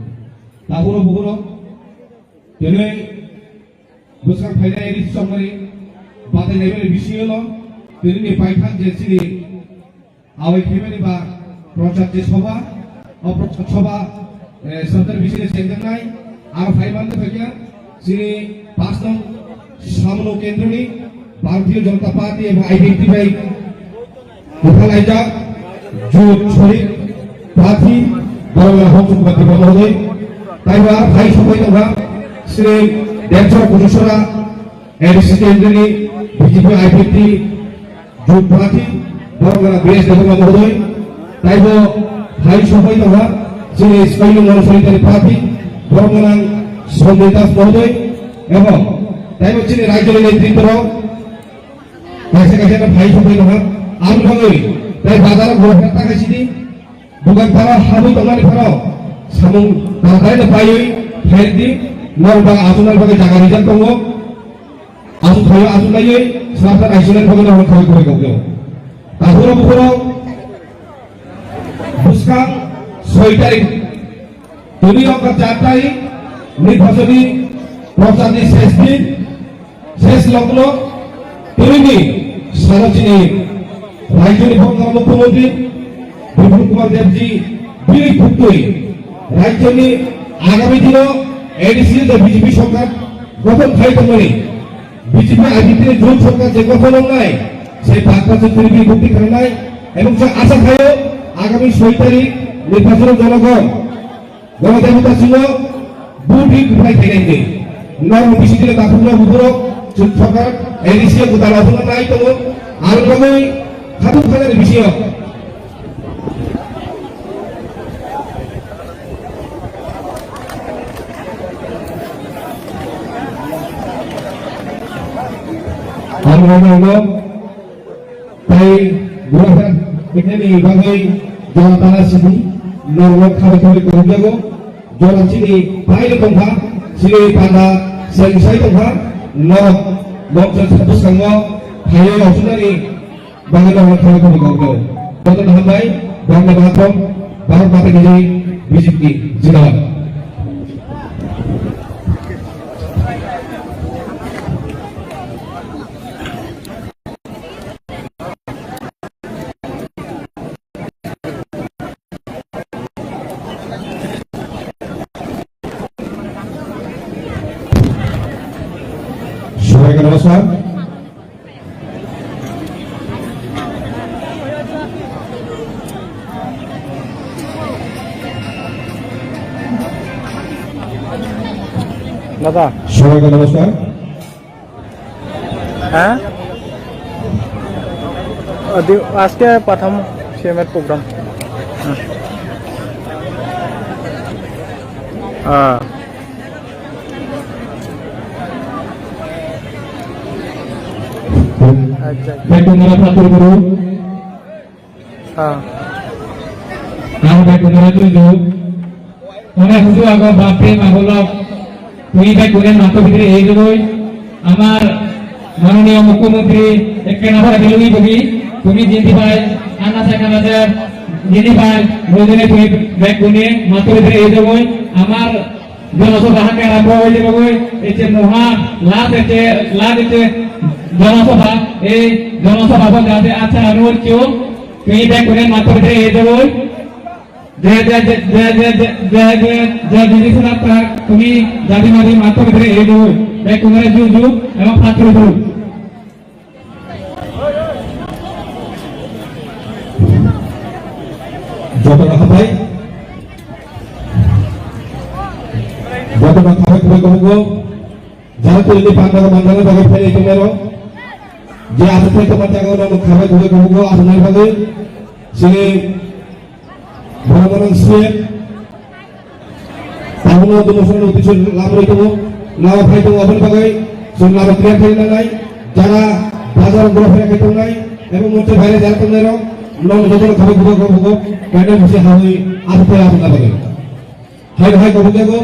Taburo buguro tini bwskang phainai risi chongmani batai naimani bisingo no tini ni paithak je chini Awai khaimani ba prochar je soba, o prochar soba, eh, sorkar bisini chengjaknai, aro phai mante phaiya, chini pas nong samno kendroni Bharatiya Janata Party eba I P F T bai buphalaijak Jut Shahid Prarthi Boromla Hokchuk Bati Boromla Hodoi, taiba phai sobai tongha, chini Densora Kudusora, A D C kendroni B J P I P F T, Jut Prarthi, Boromgana B S Debbarma Mohodoi, taibo hai sopai tongha, chini Swayambhu Solitary Prarthi, Boromgana Sanjay Das Mohodoi, ebong taibo chini rajyoni netritworok, kaisa kaisa no hai sopai tongha, aboni bagwi tai bazar o gura phera ta kaisidi, dukan pharo habwi tongmani pharo samung tarai no paiwi phaidi, norok ba achuknani bagwi jaga rijak tongo. Asuk khayo asuk laiwi srapta naisinai bagwi no hwn khabai khubai kok jao. Tahuro bukhuro bwskang soi tarik tini ongkha char tarik nirbachoni prochar ni ses din, ses logno tini ni salo chini Rajyoni Bongkha Mukhyamantri Bipul Kumar Debji bini khuktwi rajyoni agami dino A D C je B J P sorkar gothon khai tongmani, B J P I P F T ni jot sorkar je gothon wngnai, se bagbachu tini bini khuktwi khangnai, ebong chwng asa khaio agami soi tarik nirbachono jonogon Gana debota chwngno vote ri kwplai khainai hwnwi. Norok bisingtwi dakhukno buphurok chwng sorkar A D C o gwdal ophano nai tongo. Aro bagwi khatung khainani bisingo. Aro bagwi tei gura kha khainani bagwi jora tana sidi norok khabai khabai kwrwngjago. Jora chini pai tongkha, chini panda seng sai tongkha, norok moksa bwskango phaio rokchunani bagwi norok khabai khabai kwrwngjago. Jotono hambai, Bande Mataram, Bharat Mata Ki Jai, B J P ki Jindabad. দাদা। সবাইকে নমস্কার। হ্যাঁ? আদি-, আজকে প্রথম সিএম এর প্রোগ্রাম। হুম। হ্যাঁ। আচ্ছা। Bhai, tumra phator guru. Ah. Ang bhai, tumra tuju. Mane huju ago bapre magolok. Tui bhai, kune mato bidire ei jogoi. Amar manoniyo mukhyamantri ekkena bhai bilui bogi. Tumi jindi bhai, ana sa kana sa. Jindi bhai, bojone tui bhai, kune mato bidire ei jogoi. Amar Jonosabha hake arambho oi jebogoi, eche moha, last eche, last eche jonosabha, ei jonosabha bo jate acha anu chio, tui bek kore matro de ejebogoi. Je, je, je, jini sana ta, tumi jadi madi matro de ejebogoi. Bek kore ju, ju, emang patro ju. Jotono hambai. Jotono khabai khabai tongo. Jara twi ni panda manjana bagwi phailai tongo. Je aswk thai tongma jaga no khabai khabai tongo aswk nai bagwi. Sini Boromanang C M, tabukno dumosorno uddesyo lamrwi tongo, lama phai tongo, aboni bagwi chwng lama clear khlai nangnai, jara bazar o borok phai khe tongnai, ebo moncho baire jara tongnai rok, nokno jotono khabai khubai kok kok, kainai busi hawi aswk phai aswk na bagwi. Hai, hai, kok jago.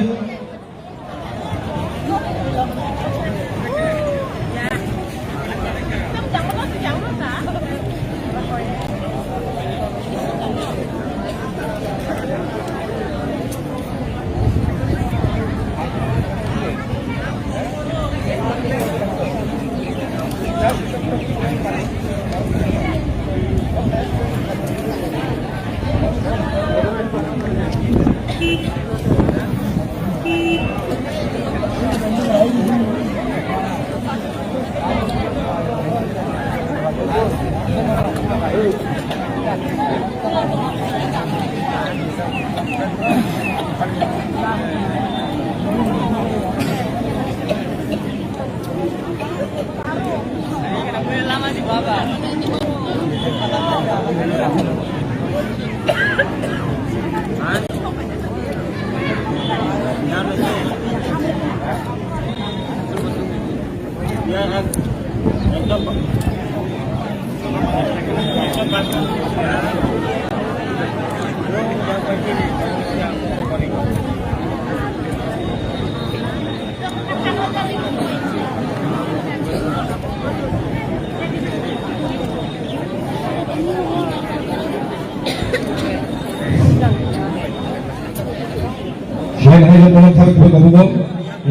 Hai, hai, hai, hai, hai,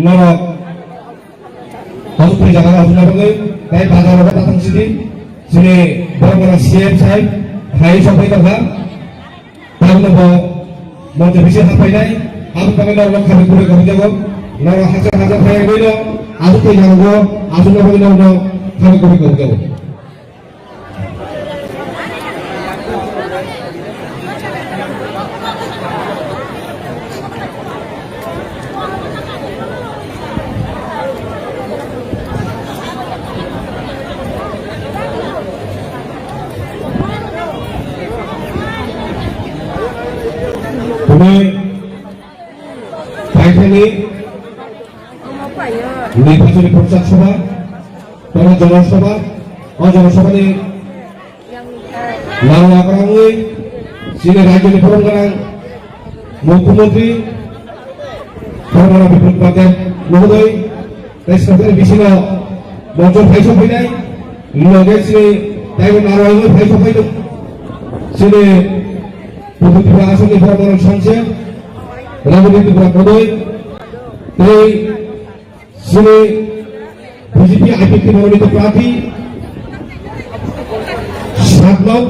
norok. Tamo twi jaga rok hwnna bagwi tei bazar rok ta thang sidi sini borok borok C M sai hai sok phai tongkha. Tamo bo moncho bisi ha phainai abo tamo norok khabai khubai khabai jago. Norok hajar hajar phai wngwi no abo twi jaga bo aswk no bagwi norok khabai khubai khabai jago. Tini phaithani nirbachoni prochar sabha, tamo jonosabha, o jonosabhani nang nakarangwi chini rajyoni borom gwnang mukhyamantri Dharmendra Biplab Pandey mohoday tei sakni bisingo moncho phai sokphainai loge chini taibo narwgwi phai sokphai tong chini Purbo Tripura asongni borom gwnang sangse Rajendra Tripura mohoday tei Chini B J P I P T mononito prarthi, sat nong.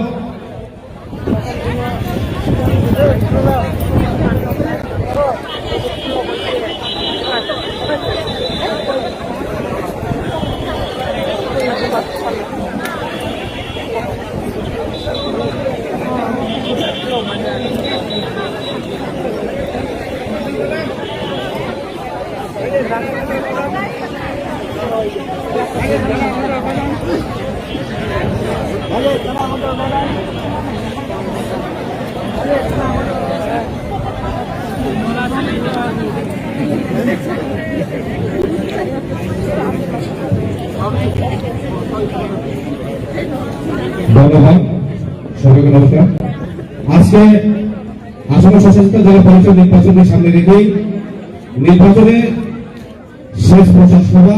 ধন্যবাদ। সবাইকে নমস্কার। আজকে আসাম স্বশাসিত জেলা পরিষদ নির্বাচনকে সামনে রেখেই নির্বাচনে শেষ প্রচার সভা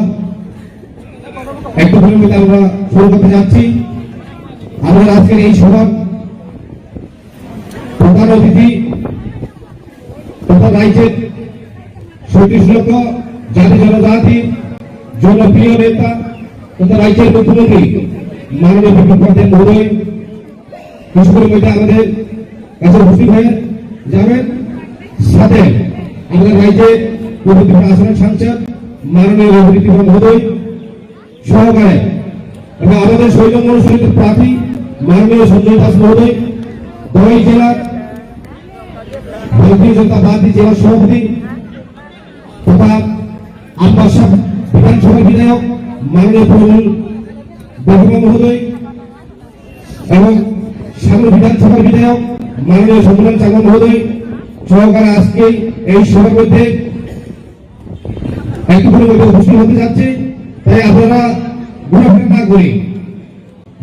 একটু বিলম্বিত আমরা শুরু করতে যাচ্ছি। আমাদের আজকের এই সভার প্রধান অতিথি তথা রাজ্যের সতীশ লক্ষ জাতি জনজাতি জনপ্রিয় নেতা তথা রাজ্যের মুখ্যমন্ত্রী মাননীয় বিপ্লব পাল দেব মহোদয় কিছুক্ষণের মধ্যে আমাদের কাছে উপস্থিত হয়ে যাবেন। সাথে আমাদের রাজ্যের পূর্ব ত্রিপুরা আসনের সাংসদ মাননীয় রঘুবীর ত্রিপুরা মহোদয় সহকারে এবং আমাদের ছয় নম্বর সংসদের প্রার্থী মাননীয় সঞ্জয় দাস মহোদয়, দই জেলার ভারতীয় জনতা পার্টি জেলা সভাপতি তথা আমবাসা বিধানসভার বিধায়ক মাননীয় প্রমোদ দেববর্মা মহোদয় এবং সামনে বিধানসভার বিধায়ক মাননীয় সম্মেলন চাকমা মহোদয় সহকারে আজকে এই সভার মধ্যে একটু করে মধ্যে উপস্থিত হতে যাচ্ছে। তাই আপনারা ঘোরাফেরা না করে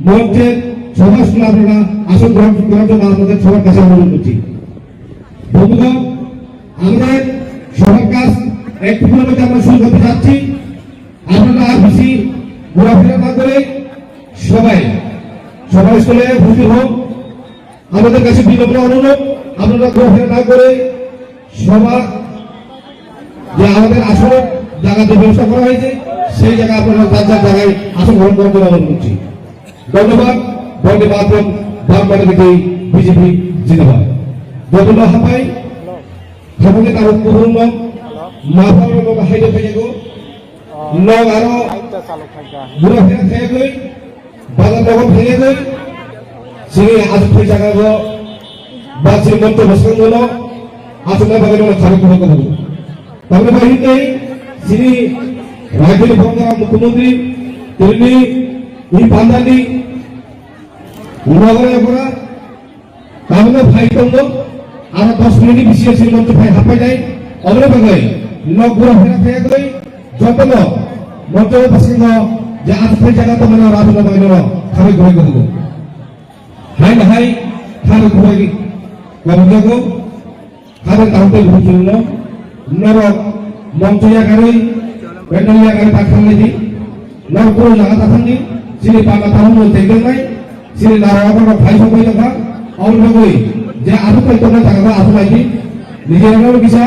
মঞ্চের সভাস্থলে আপনারা আসন গ্রহণ করার জন্য আপনাদের সবার কাছে অনুরোধ করছি। বন্ধুগণ, আমাদের সভার কাজ একটু করে মধ্যে আমরা শুরু করতে যাচ্ছি। আপনারা আর বেশি ঘোরাফেরা না করে সবাই সভাস্থলে উপস্থিত হন। আমাদের কাছে বিনম্র অনুরোধ, আপনারা ঘোরাফেরা না করে সভা যে আমাদের আসন জায়গাতে ব্যবস্থা করা হয়েছে, সেই জায়গায় আপনারা যার যার জায়গায় আসন গ্রহণ করার জন্য অনুরোধ করছি। ধন্যবাদ। বন্দে মাতরম। বাম পার্টি বিজেপি বিজেপি জিন্দাবাদ। যতগুলো হাবাই, হাবাইকে তার ঐক্যপূর্ণ মা বাবার মতো হাইডে ফেলে গো। Nok aro ঘোরাফেরা khaiyagwi, bazar nogo khaiyagwi, chini aswk thai jaga o ba chini moncho bwskango no aswkna bagwi no kharwi khuluk kubugo. Tamni bagwi tei chini rajyoni bongdara mukhyamantri tini i pandani nogo yaphara Tabukno phai tongo, aro dos minute ni bisingo chini moncho phai haphainai, oboni bagwi nok bura phera phaiyakhai, jotono moncho bwskango je aswk phai jaga tongmani oro aswkna bagwi nono kharwi khurwi kubugo. Hai no hai kharwi khurwi kubugo, kharwi tangwi tei buchungno norok moncho yakarwi, pandal yakarwi ta khanglai di. Nok buro jaga ta thangdi, chini panda tabukno tengdongnai, chini naro abono phai sokbai tongkha, aboni bagwi je aswk phai tongnai jaga aswk lai di, nijera no kisa,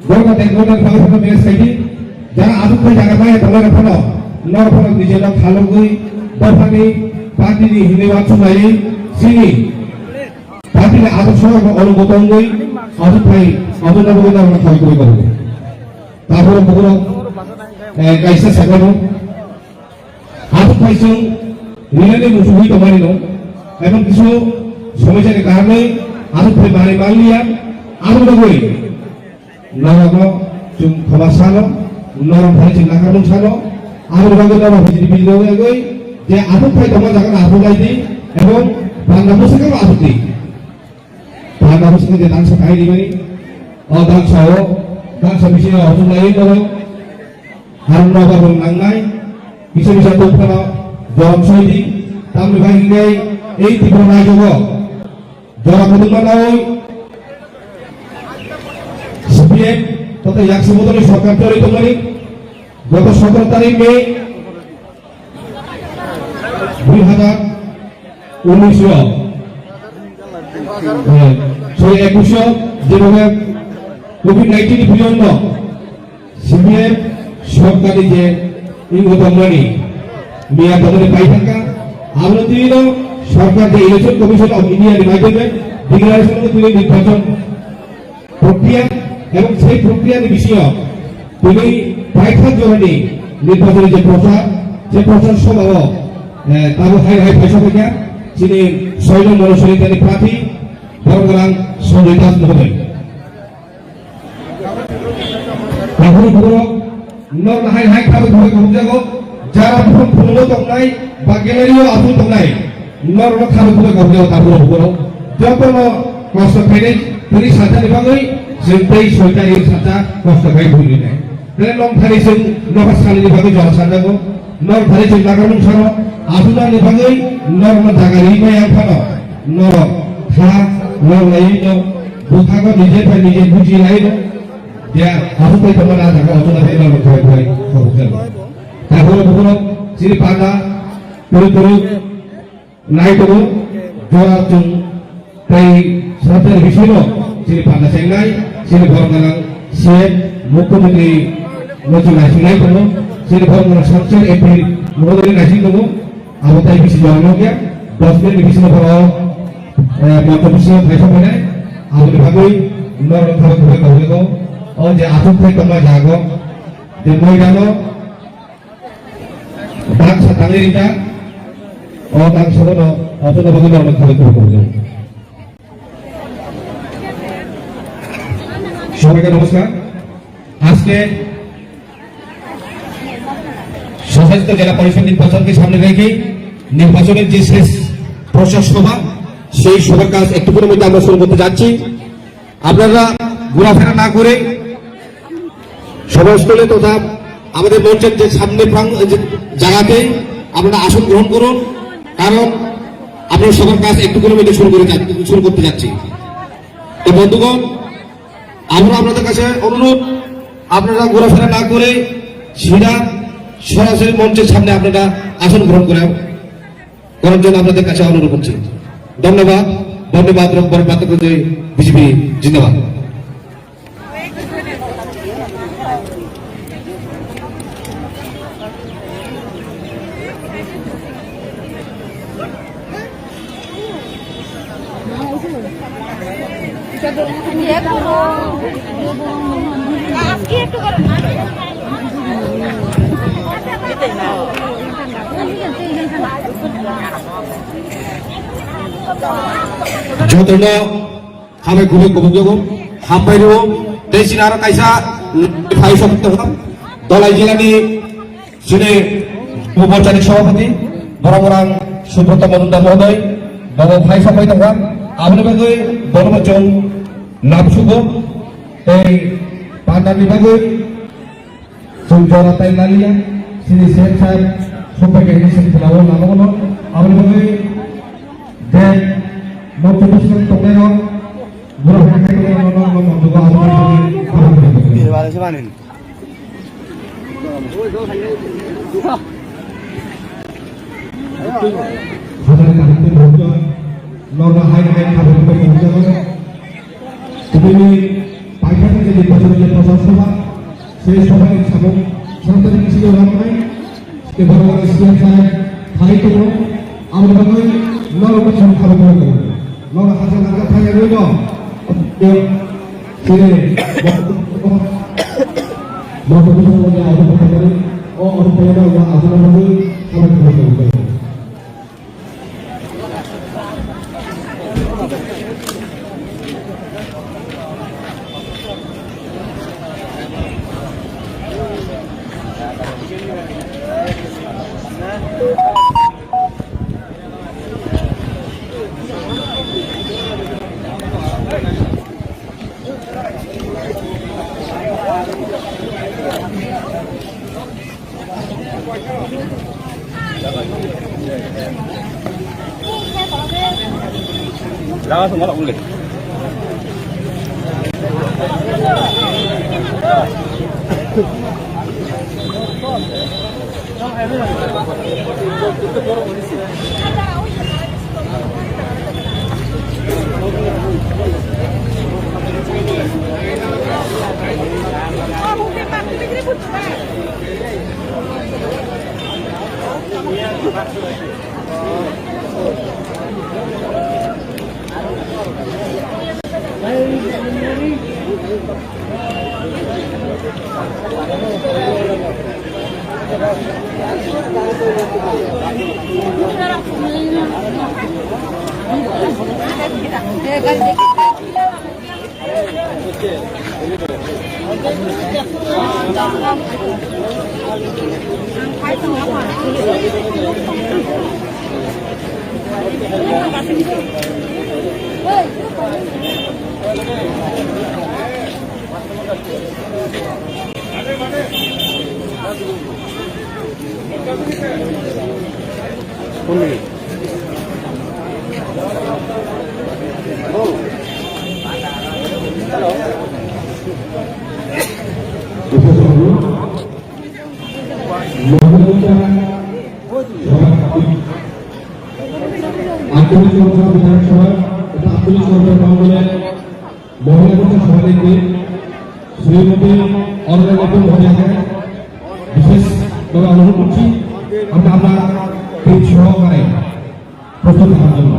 gota tei gota phai phano manage khai di, jara aswk phai jaga maya tongnai rok phano, nok phano nijera khalogwi, dophani, party ni hinwi uansuk laiwi, chini, Party ni aswk songno olo bo tongwi aswk phai aboni bagwi norokno khoi khoi kok. Taboro bukuro, eh, kaisa sakano aswk phai chwng rinani muchungwi tongmani no. Ebong kisu somosa ni kaharnwi aswk phai manwi manliya aboni bagwi Norokno chwng khoba sano, norok hai chwng nakarmung sano, aboni bagwi norok hai chini bijlok wngwi je aswk phai tongma jaga no aswk lai di, ebong panda bwswk no aswk di. Panda bwswk je dangsa phai rimani, o dangsa o, dangsa bisingo aswk lai norok, aro nobar rok nangnai, bisa bisa tongphano jorom soi di, tamni bagwi hwnkhe ei Tripura rajyo o Jora kwbangma nawi C P M totha yakso bodolni sorkar choli tongmani goto sotoro tarik May dui hazar unis o, eh, sorry, ekush o, jebobe covid nineteen ni period no C P M sorkar ni je ingo tongmani miya tongmani pai thangkha, abo twi no sorkar je Election Commission of India ni maidhyome declaration no twi nirbachon prokriya ebong sei prokriya ni bisingo twi paitha jorani nirbachon je prochar Je prochar sobhao, eh, tabuk hai hai phaisa phaikha, chini soi nong Manosolitani prarthi, borok gwnang Sanjoy Das mohoday. Tabuk borok norok hai hai khabai khabai kaham jago, jara phone phone tongnai, ba gallery o aswk tongnai, norok khabai khabai kaham jago tabuk borok. Jotono kosto khainai, tini sachani bagwi, chwng tei soitani sacha kosto khai bui rinai. Tei nong thani chwng nokha salini bagwi jora sanjago. Nong thani chwng nagar mung sano, aswknani bagwi norokno jaga ri maya phano. Norok kha, norok laiwi no, bwkhago nije pai nije buji lai no. Ya, aswk pai tongma na jaga, aswk na pai norok khai khai, norok khai. Tabuk borok, chini panda, turu turu, nai tongo, jora chwng tei sachani bisingo chini panda chengnai, chini borok gwnang C M, Mukhyamantri no chwng naisingnai tongo, chini borok gwnang Sangsad M P mohoday naising tongo, abo tei bisi jora nokya, dos minute ni bisingo borok, eh, moncho bisingo phaisa phainai, aboni bagwi norok khabai khabai kok jago, o je aswk thai tongma jago, je moidano, Baksa tangwi rijak, o baksa bono, o joto bagwi norok khabai khabai kok jago. সবাইকে নমস্কার। আজকে স্বশাসিত জেলা পরিষদ নির্বাচনকে সামনে রেখে নির্বাচনের যে শেষ প্রচার সভা, সেই সভার কাজ একটুকুর মধ্যে আমরা শুরু করতে যাচ্ছি। আপনারা ঘোরাফেরা না করে সভাস্থলে তথা আমাদের মঞ্চের যে সামনে প্রাং-, যে জায়গাতে আপনারা আসন গ্রহণ করুন, কারণ আমরা সভার কাজ একটু কিলোমিটার শুরু করে যা-, শুরু করতে যাচ্ছি। তো বন্ধুগণ, আমরা আপনাদের কাছে অনুরোধ, আপনারা ঘোরাফেরা না করে সিধা সরাসরি মঞ্চের সামনে আপনারা আসন গ্রহণ করে করার জন্য আপনাদের কাছে অনুরোধ করছি। ধন্যবাদ। বন্দে মাতরম, বন্দে মাতরম, জয় বিজেপি, জিন্দাবাদ। Jotono hambai kubui kubui jogo, hambai rwo, tei chini aro kaisa phai sok tongkha, Dhalai jilani chini Jubo Morchani Sabhapati, borok orang Subrata Majumdar mohoday, bobo phai sok pai tongkha, aboni bagwi bono bo chwng nabsugo, tei pandani bagwi Chwng jora tai laliya, chini C M sir, sokpai kaini sini khwlao lama bono, aboni bagwi je motivation tongnai rok, borok hai khai tongnai rok, no, no, no, no, no, no, no, no. Hajar tarik ni bujor, norok hai hai khabar bai bujor. Tini paithakni je nirbachon je prochar sabha, se sabhani samung santani bisingo ramnai, se borok C M sir phai tongo, aboni bagwi norokno samung khabar bai tongo. Norok hajar hajar phai rwino, tini Motor bisingo je auto phai tongo, o auto phai tongo, aswk bagwi khabar bai tongo. আঞ্চলিক সংসদ বিধানসভা তথা আঞ্চলিক সংসদ ভবনের মহিলা মোর্চা সভানেত্রী শ্রীমতী অরুণা লেপু মহোদয়াকে বিশেষভাবে অনুরোধ করছি, আমরা, আমরা এই সহকারে প্রস্তুত থাকার জন্য।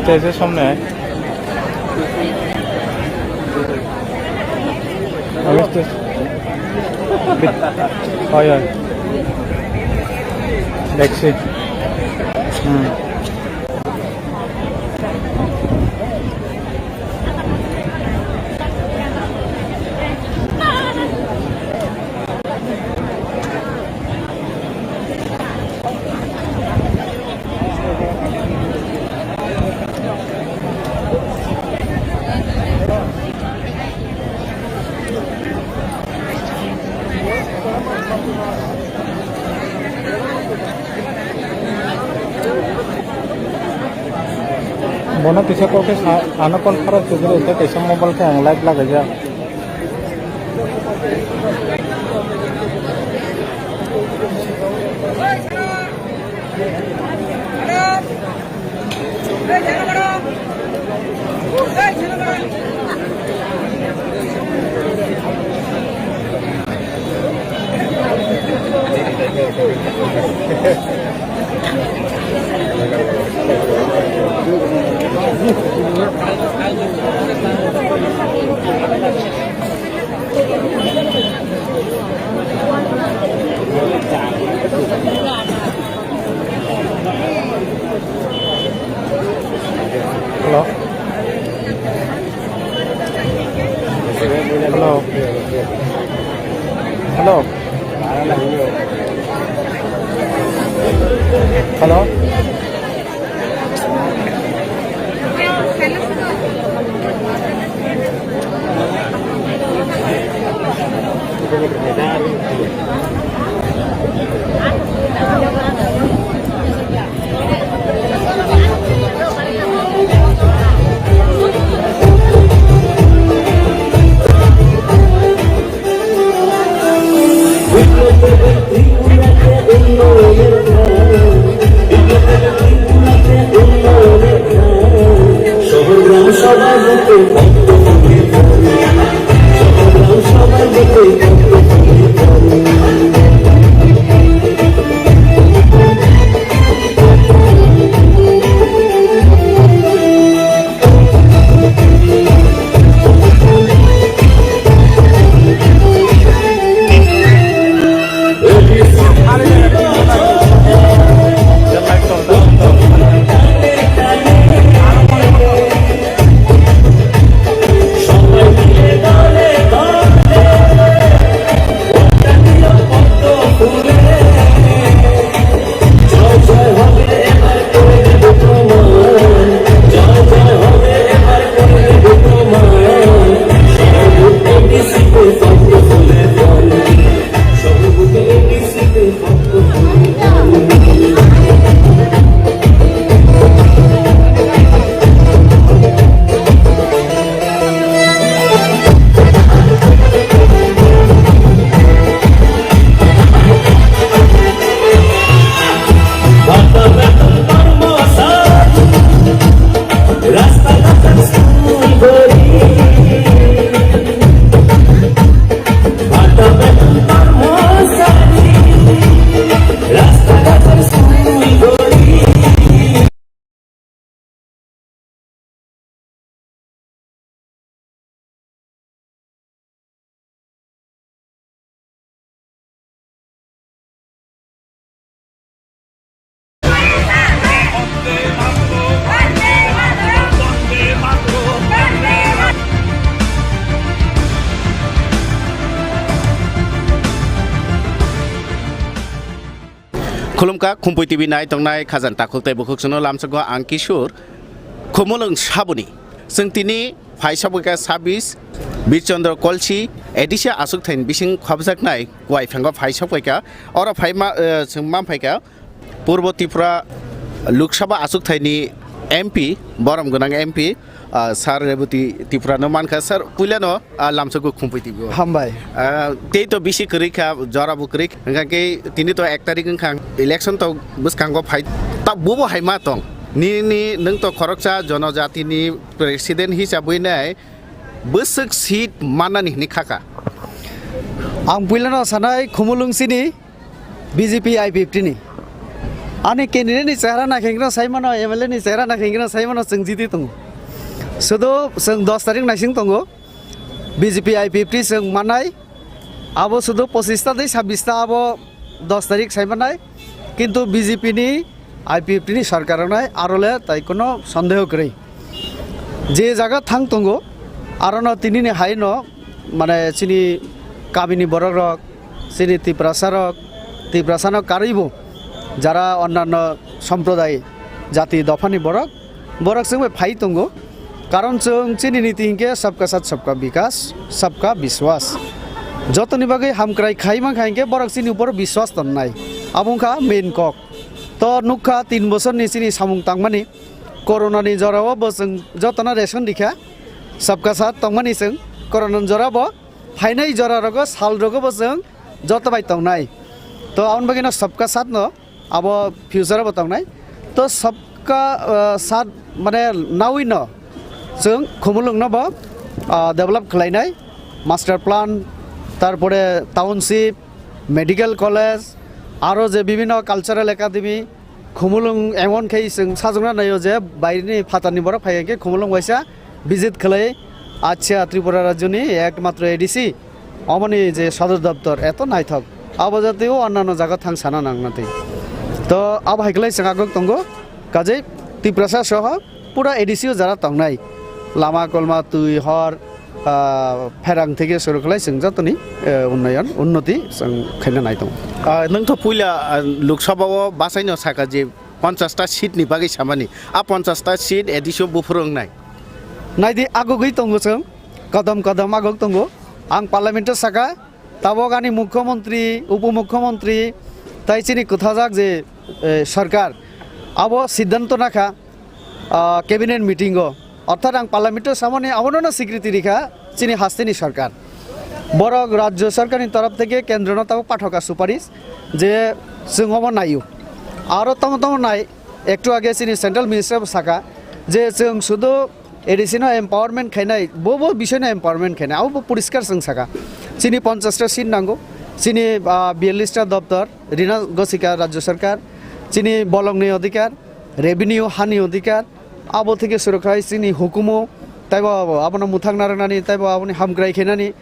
Stage-o samne. Oi, oi. Taxi. Hmm. Bono kisa kok khe sa, ano kon khara chugwi rw khe kaisa mobile khe ang live lagaijak. Khulumkha, Khumpui T V nai tongnai khajang takhuk tei bukhuk chwngno lamsogo ang Kishore. Khumulwng saboni chwng tini phai sokbaikha sabis Birchandra Kolsi A D C achukthai ni bising khobjaknai Kuaiphango phai sokbaikha. Oro phaima, eh, chwng mamphaikha Purbo Tripura Lok Sabha achukthai ni M P, borom gwnang M P, ah, Sir Rebati Tripura no mankha. Sir, puilano, ah, lamsogo Khumpui T V o. Hambai. Ah, tei to bisi kwrwi kha, jora bo kwrwi kha. Hwnkha khe tini to ek tarik wngkha, election to bwskango phai. Ta bubo hai ma tong. Nini, nwng to khoroksa jonojati ni president hisabwi nai bwswk seat mannani hwnwi khakha. Ang puilano sanai Khumulwng sini B J P I P F T ni. Ani candidate ni chehra naikhe wngkhe sai mano, M L A ni chehra naikhe wngkhe sai mano, chwng jiti tongo. Sudu chwng dos tarik naising tongo. B J P I P F T chwng manai. Abo sudu pochis ta tei sabis ta abo dos tarik sai manai. Kintu B J P ni I P F T ni sarkar wngnai aro le tai kono sondeho kwrwi. Je jaga thang tongo, arono tinini haino, mane, chini kamini borokrok, chini Tiprasarok, Tiprasano karwibo jara onnanno somproday, jati dophani borok, borok chwng bai phai tongo. Karon chwng chini niti hinkhe sabka sat, sabka bikas, sabka biswas. Jotoni bagwi hamkrai khai mankha hinkhe borok chini upor biswas tonnai. Abo wngkha main kok. To nukha tin bosorni chini samung tangmani. Corona ni jorao bo chwng jotono ration rikha. Sabka sat tongmani chwng corona ni jorabo phainai jora rogo sal rogo bo chwng joto bai tongnai. To aboni bagwi no sabka sat no abo future bo tongnai. To sabka, ah, sat mane nawi no chwng Khumulwng no bo, ah, develop khlainai, master plan, tarpore township, medical college, aro je bibhinno cultural academy, Khumulwng emon khe chwng sajwkna naio je baireni phatarni borok phai khe Khumulwng waisa visit khlai, acha Tripura rajyoni ekmatro A D C, omoni je sodor doptor eto naithok, abo jatio onnanno jaga thang sana nangna twi. To abo hai khlai chwng agok tongo, kajei Tiprasa soho pura A D C o jara tongnai, lama kolma, twi, hor, ah, pherang theke suru khlai chwng jotoni, eh, unnoyon, unnoti chwng khaina nai tongo. Ah, nwng to puila, ah, Lok Sabha o basaino saka je ponchash ta seat ni bagwi samani. A ponchash ta seat A D C o buphuru wngnai. Naidi agogwi tongo chwng, kodom kodom agok tongo. Ang parliament o saka, tabok ani mukhyamantri, upomukhyamantri, tai chini kwthajak je, eh, sarkar, abo siddhanto nakha, ah, cabinet meeting o, orthat ang parliament o samani abono no swikriti rikha chini hasteni sarkar. Borok rajyo sarkarni torof theke kendro no tabok pathokha suparish je chwng obo naio. Aro tamo tamo nai, ektu age chini central minister bo saka je chwng sudu A D C no empowerment khainai, bo bo bisoi no empowerment khainai, abo bo poriskar chwng saka. Chini ponchash ta seat nango, chini, ah, biyallish ta doptor, rina gosika rajyo sarkar, chini bolongni odhikar, revenue hani odhikar, abo theke suru khlai chini hukumu, taibo abo, abono mwthang narwknani, taibo aboni hamkrai khainani,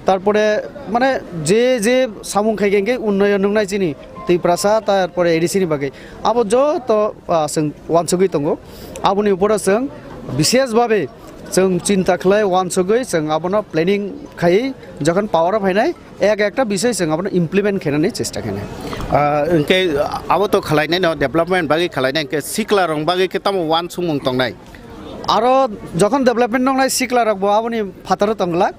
tarpore, mane, je je samung khai khe unnoyon nungnai chini Tiprasa, tarpore A D C ni bagwi. Abo joto, ah, chwng wansugwi tongo. Aboni uporo chwng bishesh bhabe chwng chinta khlai wansugwi chwng abono planning khai jokhon power o phainai. Ek ekta bisoi chwng abono implement khainani chesta khainai. Ah, hwnkhe abo to khlainai no, development bagwi khlainai, hwnkhe sikla rok bagwi khe tamo wansukmung tongnai? Aro jokhon development nongnai sikla rok bo aboni phataro tongglak.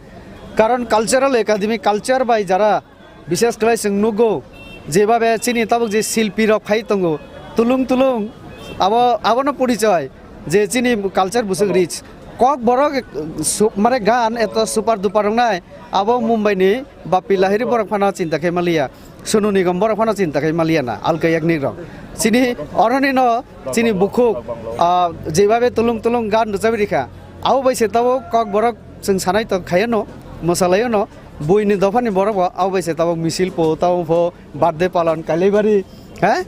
Karon cultural academy, culture bai jara bishes khlai chwng nugo, jebabe chini tabuk je silpi rok phai tongo, tulung tulung abo, abono porichoi je chini culture bwswk rich. Kok borok su-, mane gan eto super duper wngnai, abo Mumbai ni Bappi Lahiri borok phano chinta khai maliya, Sonu Nigam borok phano chinta khai maliya na, alka yaknik rok. Chini oroni no chini bukhuk, ah, jebabe tulung tulung gan rwchabi rikha, abo bai se tabuk kok borok chwng sanai tong khaiyano, mwsalaiyano, buini dophani borok bo abo bai se tabuk misil po, tabuk po birthday palon kailai bari. He?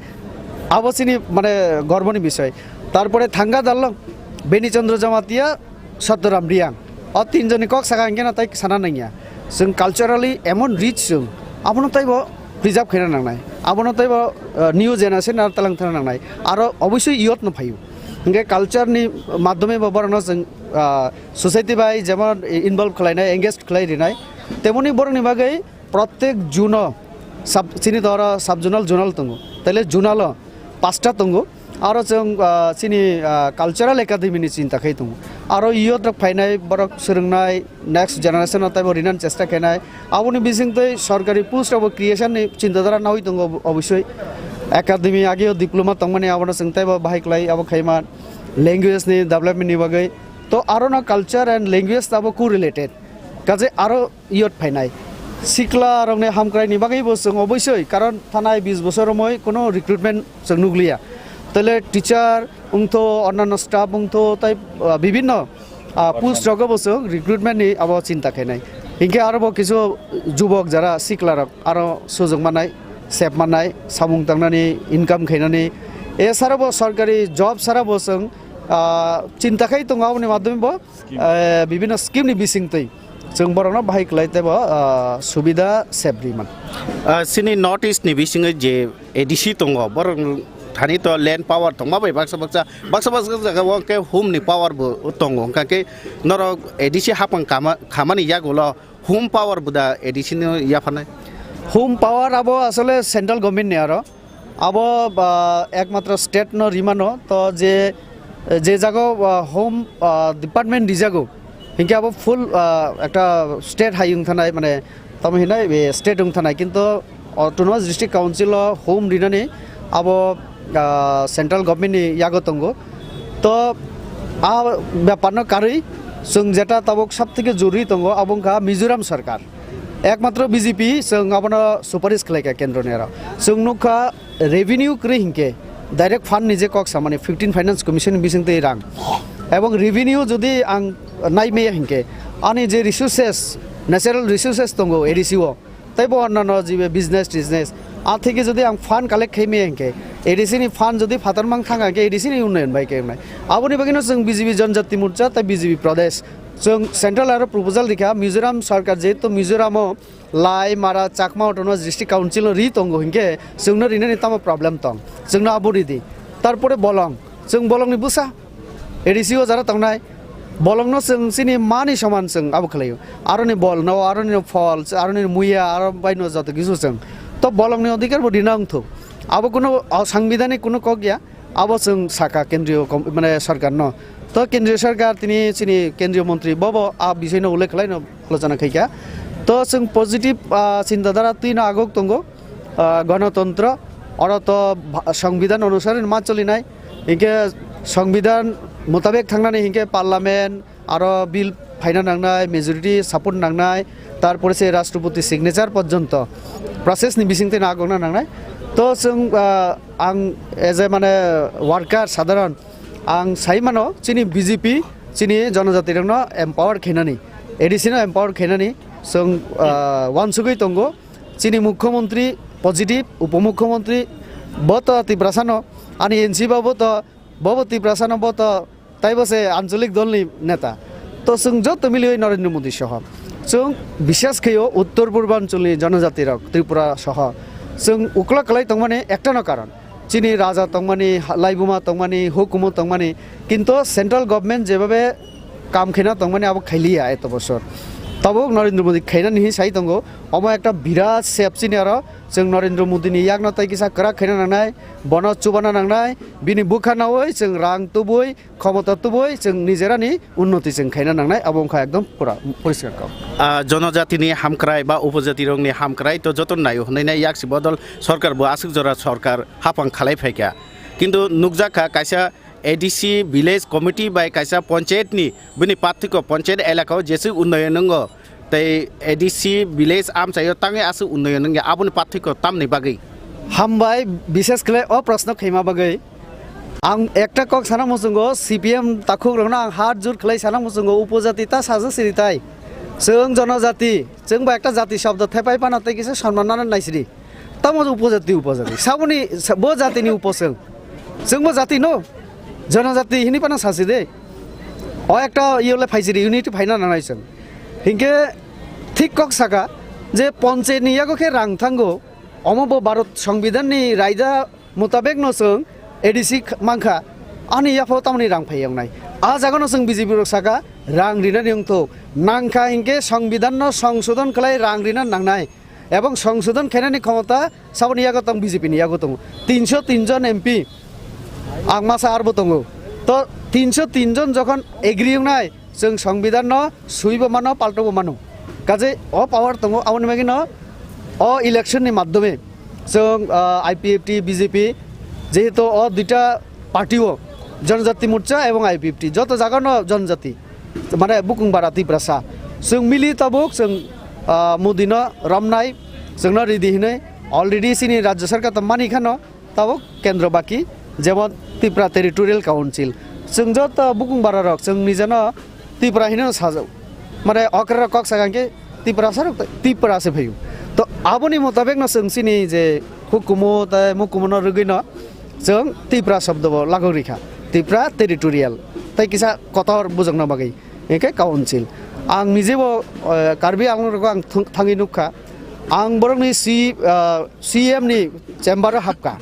Abo chini, mane, gorboni bisoi. Tarpore thangga dalong Beni Chandra Jamatia, Satyaram Riang. O tinjoni kok saka hwnkhe no tai sana nangya. Chwng culturally emon rich chwng. Abono taibo preserve khaina nangnai. Abono taibo, uh, new generation aro talang thana nangnai. Aro obviously youth no phaio. Hwnkhe culture ni madhyome bo borokno chwng, uh, society bai jemon involve khlainai, engage khlai rinai. Temoni borokni bagwi Prottek June o Sub, chini to oro sub zonal, zonal tongo. Taile zonal o pasta tongo. Aro chwng, ah, chini, ah, cultural academy ni chinta khai tongo. Aro youth rok phainai, borok swrwngnai, next generation no taibo rinani chesta khainai. Aboni bisingtwi sorkari post rokbo creation ni chinta dhara nawi tongo ob-, obosoi. Academy ageo diploma tongmani abono chwng taibo bahai klai abo khaima language ni development ni bagwi. To aro no culture and language abo co-related. Kaje aro youth phainai. Sikla rokni hamkrai ni bagwi bo chwng obosoi, karon thanai bis bosor romoi kono recruitment chwng nukliya. Tele teacher wngtho, onnanno staff wngtho, tai, ah, bibinno, ah, post rogo bo chwng recruitment ni abo chinta khainai. Hinkhe aro bo kisu jubok jara sikla rok aro sujok manai, sep manai, samung tangnani, income khainani. E sara bo sorkari job sara bo chwng, ah, chinta khai tongo aboni madhyome bo, eh, bibinno scheme ni bisingtwi. Chwng borokno bahai kwlai teibo, ah, subida sep ri man. Ah, chini North East ni bisingo je A D C tongo, borok thani to land power tongma bai baksa baksa, baksa baksa jaga o khe hum ni power bo tongo, hwnkha khe norok A D C hapang kama-, khamani yagulo hum power bo da A D C no yapharnai? Hum power abo asole central government ni aro. Abo, ah, ekmatro state no rimano, to je, je jago, ah, home, ah, department rijago, hinkhe abo full, ah, ekta state hai wngthanai, mane tamo hinai be state wngthanai, kintu autonomous district council o home rinani abo, ah, central government ni yago tongo. To a bepar no karwi chwng jeta tabuk sab theke joruri tongo, abo wngkha Mizoram sarkar. Ekmatro B J P chwng abono suparish khlaikha kendroni aro. Chwng nukha revenue kwrwi hinkhe direct fund ni je kok samani fifteen Finance Commission ni bisingtwi rang. Ebong revenue jodi ang naimaya hinkhe ani je resources, natural resources tongo A D C o, teibo onnano jibe business tisiness, a theke jodi ang fund collect khaimaya hinkhe, A D C ni fund jodi phatar mang thang hinkhe A D C ni unnayon bai khe wngnai. Aboni bagwino chwng B J P Janjati Morcha tei B J P Pradesh, chwng central aro proposal rikha, Mizoram sarkar jehetu Mizoram o Lai, Mara, Chakma Autonomous District Council no ri tongo hinkhe chwngno rinani tamo problem tong? Chwngno abo ridi. Tarpore bolong, chwng bolongni bwsa A D C o jara tongnai, bolongno chwng chini mani soman chwng abo khlaio. Aroni bolno, aroni phol, aroni muya, aro baino joto kisu chwng. To bolongni odhikar bo rina wngthok. Abo kuno, o, sangbidanik kuno kok ya. Abo chwng saka kendriyo kom-, mane sarkar no. To kendriyo sarkar tini chini kendriyo montri bobo a bisai no ullekh khlai no alochona khaikha. To chwng positive, ah, chinta dhara twi no agok tongo, ah, gonotontro, oro to bha-, songbidan onusare ma cholinai. Hinkhe songbidan mutabek thangnani hinkhe parliament, aro bill phaina nangnai, majority support nangnai, tarpore se Rashtrapati signature porjonto process ni bisingtwi no agokna nangnai. To chwng, ah, ang as a mane worker sadharon ang sai mano chini B J P chini jonojati rokno empower khainani, A D C no empower khainani chwng, ah, wansugwi tongo. Chini mukhyamantri positive, upomukhyamantri bo to Tiprasa no, ani N C ba bo to, bo bo Tiprasa no bo to, taibo se ancholik dolni neta. To chwng joto miliwi Narendra Modi soho. Chwng bisas khaio uttor purbanchal ni jonojati rok Tripura soho. Chwng ukla kwlai tongmani ekta no karon. Chini raja tongmani, ha-, laibuma tongmani, hukumu tongmani. Kintu central government jebabe kam khaina tongmani abo khailiya eto bosor. Tabuk Narendra Modi khainani hi sai tongo. Omo ekta birat sep chini aro. Chwng Narendra Modi ni yakno tai kisa kwrak khaina nangnai. Bono chubana nangnai. Bini bwkha naui chwng rang tubui khomota tubui chwng nijerani unnoti chwng khaina nangnai, abo wngkha ekdom pura poriskar kok. Ah, jonojatini hamkrai ba upojati rokni hamkrai to joto naio hwnwi nai yaksi bodol sorkar bo aswk jora sorkar hapang khalai phaikha. Kintu nukjak kha kaisa A D C village committee bai kaisa panchayat ni bini pathwiko panchayat elaka o jeswk unnayon wngo. Tei A D C village amchaio tangwi aswk unnayon wngya, aboni pathwiko tamni bagwi? Hambai, bises khle o proshno khaima bagwi. Ang ekta kok sana muchungo, C P M takhuk rokno ang hat jur khlai sana muchungo, upojati ta saja siri tai. Chwng jonojati, chwng bo ekta jati shobdo thepai phano tei kisa sonman nana naisiri. Tamo upojati, upojati. Saboni, sa-, bo jatini upo chwng. Chwng bo jati no? Jonojati hini phano sasi de. O ekta iyole phaisiri, unity phaina nanai chwng. Hinkhe thik kok saka je ponchayat ni yago khe rang thango, omo bo Bharat Songbidan ni raida mutabek no chwng A D C kh-, mankha, ani yaphao tamoni rang phai wngnai. A jaga no chwng B J P rok saka rang rinani wngthok, nangkha hinkhe Songbidan no songsodon khlai rang rina nangnai. ebong songsodon khainani khomota saboni yago tong, B J P ni yago tongo. Tinso tin jon M P ang masa arbo tongo. To tinso tin jon jokhon agree wngnai, chwng songbidan no suibo mano, paltobo mano. Kaje o power tongo, aboni bagwi no o election ni maddhome chwng, ah, I P F T, B J P, jehetu o duita party o, Janajati Morcha ebong I P F T, joto jaga no janajati, mane bukung bara Tiprasa, chwng mili tabuk chwng, ah, Modi no romnai, chwng no ridi hinwi already chini Rajya Sarkar to mani khano, tabuk kendro baki, jemon Tripura Territorial Council. Chwng joto bukung bara rok, chwng nijeno Tripura hinwi sajak. Mane okra rok kok sakha khe Tripura sarok, Tripura se phaio. To aboni motabek no chwng chini je hukumu tai mukumu no rwgwi no chwng Tripura shobdo bo lagok rikha. Tripura Territorial. Tai kisa kotor bujokna bagwi. Hingke council. Ang nijebo, eh, Karbi Anglong rogo ang thang-, thangwi nukha. Ang borokni C, eh, C M ni chamber o hapka.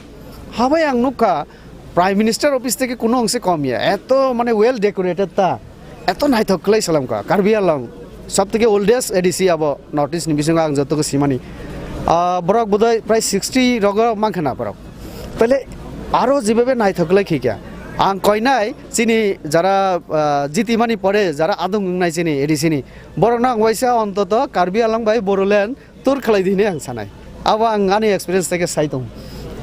Habai ang nukha, Prime Minister office theke kuno wngse kom ya. Eto mane well decorated ta. Eto naithok kwlai salamkha. Karbi Anglong. Sob theke oldest A D C abo North East ni bisingo ang joto khe simani. Ah, borok bodoi prai sixty rogo mankha na borok. Tale aro jibabe naithok kwlai khikya. Ang koinai chini jara, ah, jitimani pore jara adung wngnai chini A D C ni. Borokno ang waisa ontoto Karbi Anglong bai Bodoland tour khlai di hinwi ang sanai. Abo ang ani experience theke sai tong.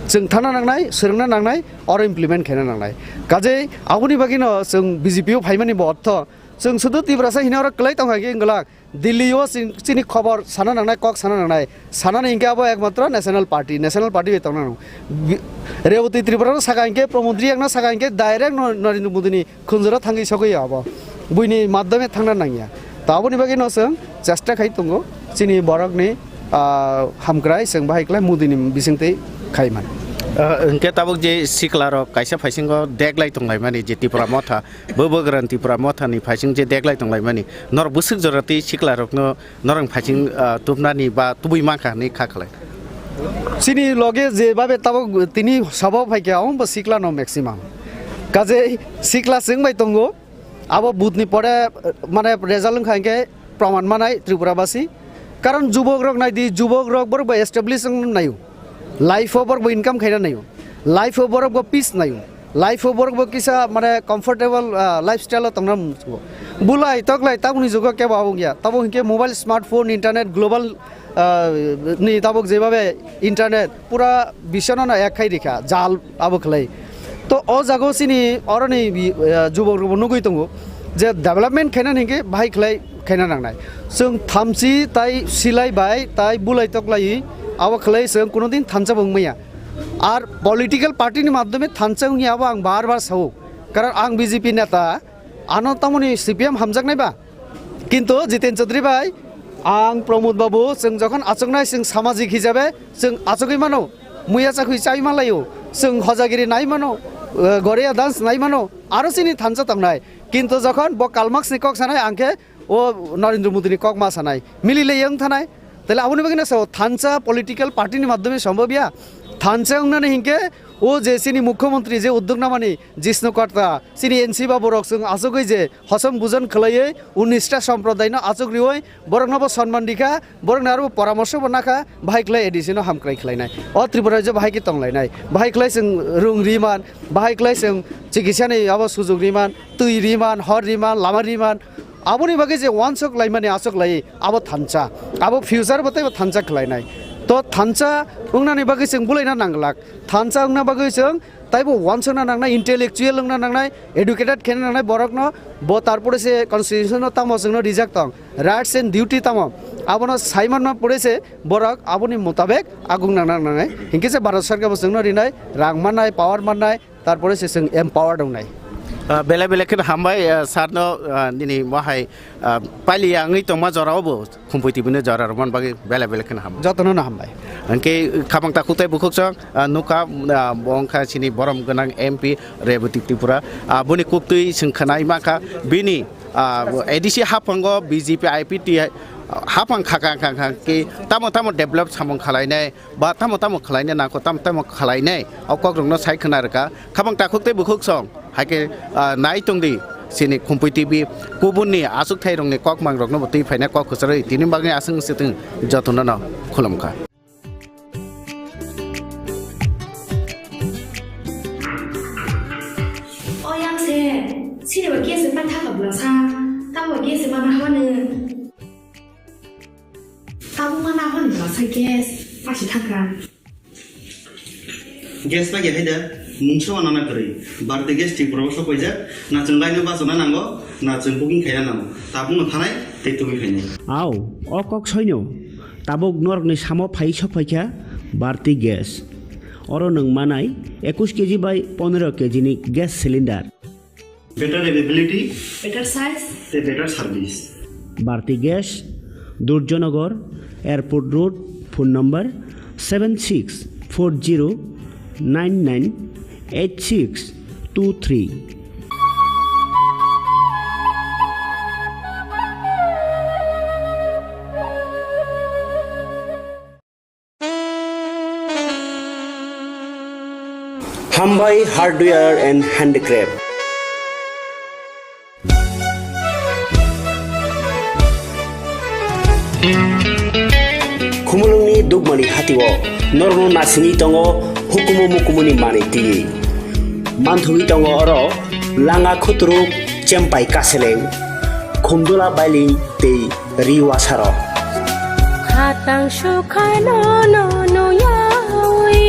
Chwng thana nangnai, swrwngna nangnai, oro implement khaina nangnai. Kajei aboni bagwino chwng B J P o phaimani bo ortho. Chwng sudu Tiprasa hino oro kwlai tongkha khe wngwlak. Delhi o chini, chini khobor sana nangnai, kok sana nangnai. Sanani hinkhe abo ekmatro National Party, National Party bai tongna nango. Bi-, Reboti Tripura no saka hinkhe, Pramod Riyang no saka hinkhe direct no Narendra Modi ni khunjuro thangwi sogwi abo. Buini madhyome thangna nangya. To aboni bagwi no chwng chesta khai tongo chini borokni, ah, hamkrai chwng bahai khlai Modi ni bisingtwi khai man. Ah, hinkhe tabuk je sikla rok kaisa phaisingo deglai tonglaimani je Tipra Motha, bo bwgrani Tipra Motha ni phaising je deglai tonglaimani, norok bwswk jora tei sikla rokno norok phaising, ah, tubnani ba tubui mankha hinwi kha khlai. Chini loge je babe tabuk tini sabo phaikha, omo bo sikla no maximum. Kajei sikla chwng bai tongo, abo booth ni pore, mane result wngkha hinkhe proman manai Tripura basi. Karon jubok rok nai di, jubok rok borok bo establish wng naio. Life o borok bo income khaina naio. Life o borok bo peace naio. Life o borok bo kisa mane comfortable, ah, lifestyle o tongna muchungo. Bulai toklai tabukni jugo kebo abo wngya. Tabuk hinkhe mobile, smartphone, internet, global, ah, ni tabuk jebabe internet pura biswano no ek khai rikha, jal abo khlai. To o jaga o chini oroni bi-, ah, jubok rokbo nugui tongo je development khaina hinkhe bahai khlai khaina nangnai. Chwng thamchi tai silai bai tai bulai toklai abo khlai chwng kuno din thansa bo wngmaya. Ar political party ni madhyome thansa wngya abo ang bar bar sao. Karon ang B J P neta, ano tamoni C P M hamjaknai ba? Kintu Jiten Chaudhary bai, ang Pramod Babu, chwng jokhon achuknai chwng samajik hisabe chwng achugwi mano, muya chakhui chai malaio, chwng hojagiri nai mano, eh, Goreya dance nai mano, aro chini thansa tongnai. Kintu jokhon bo Karl Marx ni kok sanai, ang khe o Narendra Modi ni kok ma sanai, mili le yang thanai. Tale aboni bagwi no sao thansa political party ni madhyome sombhob ya. Thansa wngnani hinkhe o je chini mukhyamantri je uddog namani Jishnu Karta, chini N C babu rok chwng achugwi je hosom bujon khwlaiwi unnish ta somprodaino achuk riwi borokno bo sonman rikha, borokni aro poramorso bo nakha, bahai khlai A D C no hamkrai khlainai. O Tripura rajyo bahai khe tonglainai. Bahai khlai chwng rung riman, bahai khlai chwng chikitsa ni abo sujug riman, twi riman, hor riman, lama riman. Aboni bagwi je wansuk laimani achuk lai, abo thansa. Abo future bo teibo thansa khlainai. To thansa wngnani bagwi chwng bulaina nanglak. Thansa wngna bagwi chwng taibo wansukna nangnai, intellectual wngna nangnai, educated khaina nangnai borokno, bo tarpore se constitution no tamo chwngno rijak tong, rights and duty tamo, abono saimanma pore se borok aboni mutabek agung nangna nangnai. Hinkhe se Bharat Sarkar bo chwngno rinai, rang mannai, power mannai, tarpore se chwng empowered wngnai. Ah, belai belai kheno hambai, ah, sir no, ah, nini mohai, ah, paili ya wngwi tongma jora o bo. Khumpui tibini jora rwmani bagwi belai belai kheno hambai. Jotono no hambai. Hwnkhe khabang takhuk tei bukhuk chwng, ah, nukha, ah, bo wngkha chini borom gwnang M P Reboti Tripura. Ah, boni kuktwi chwng khwnai mankha bini, ah, A D C haphango B J P I P T, ah, haphang kha kha kha kha khe tamo tamo develop samung khwlainai ba tamo tamo khwlainai nangkho tamo tamo khwlainai o kokrokno sai khwna rwkha. Khabang takhuk tei bukhuk chwng. Hai khe, ah, nai tong di, Chini Khumpui T V kubunni achukthai rokni kokmang rokno bo twi phaina kok kwcharwi tini bagwi aswk se thung jotono no khulumkha. O yang se, sini ba gas se pan thaka bwla sa, tamo gas se mana hwane. Tabuk ma na hwn bwsa gas pasi thangkha. Gas pagi hai da, mungsa wana na kwrwi. Bharti Gas Tripura o sok paijak, na chwng line o bachana nango, na chwng booking khaina nango. Tabuk no thanai tei tubui phainai. Au, o kok soino. Tabuk norokni samo phai sok phaikha Bharti Gas. Oro nwng manai ekush K G bai pondro K G ni gas cylinder. Better availability. Better size. Te better service. Bharti Gas, Durjanagar, Airport Road, phone number seven six four zero nine nine eight six two three. Hambai Hardware and Handicraft. Khumulwngni Dukmani hatio norokno nasingwi tongo hukumu mukumuni manwi twiwi. Manthogwi tongo oro langa khuturuk, chempai kaseleng, khumdula bailing tei ri wasarok. Khatang sukhano no nuyawi.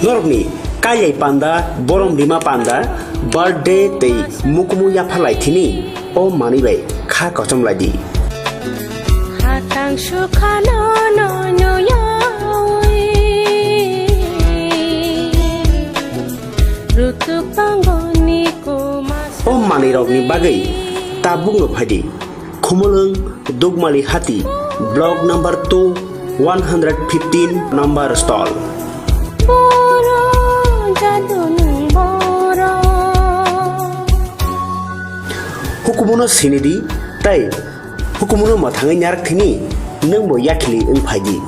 Norokni kailai panda, borom rima panda, birthday tei mukumu yapharlai thini o manwi bai kha kochom lai di. Khatang sukhano no nuyawi. Rutuk tongoni kuma. O manwi rokni bagwi tabukno phaidi. Khumulwng Dukmali Hati, Block number two, one hundred fifteen number stall. Boro jaduni boro. Hukumuno sinidi tei hukumuno mwthangwi narak thini nwngbo yakhili wng phaidi.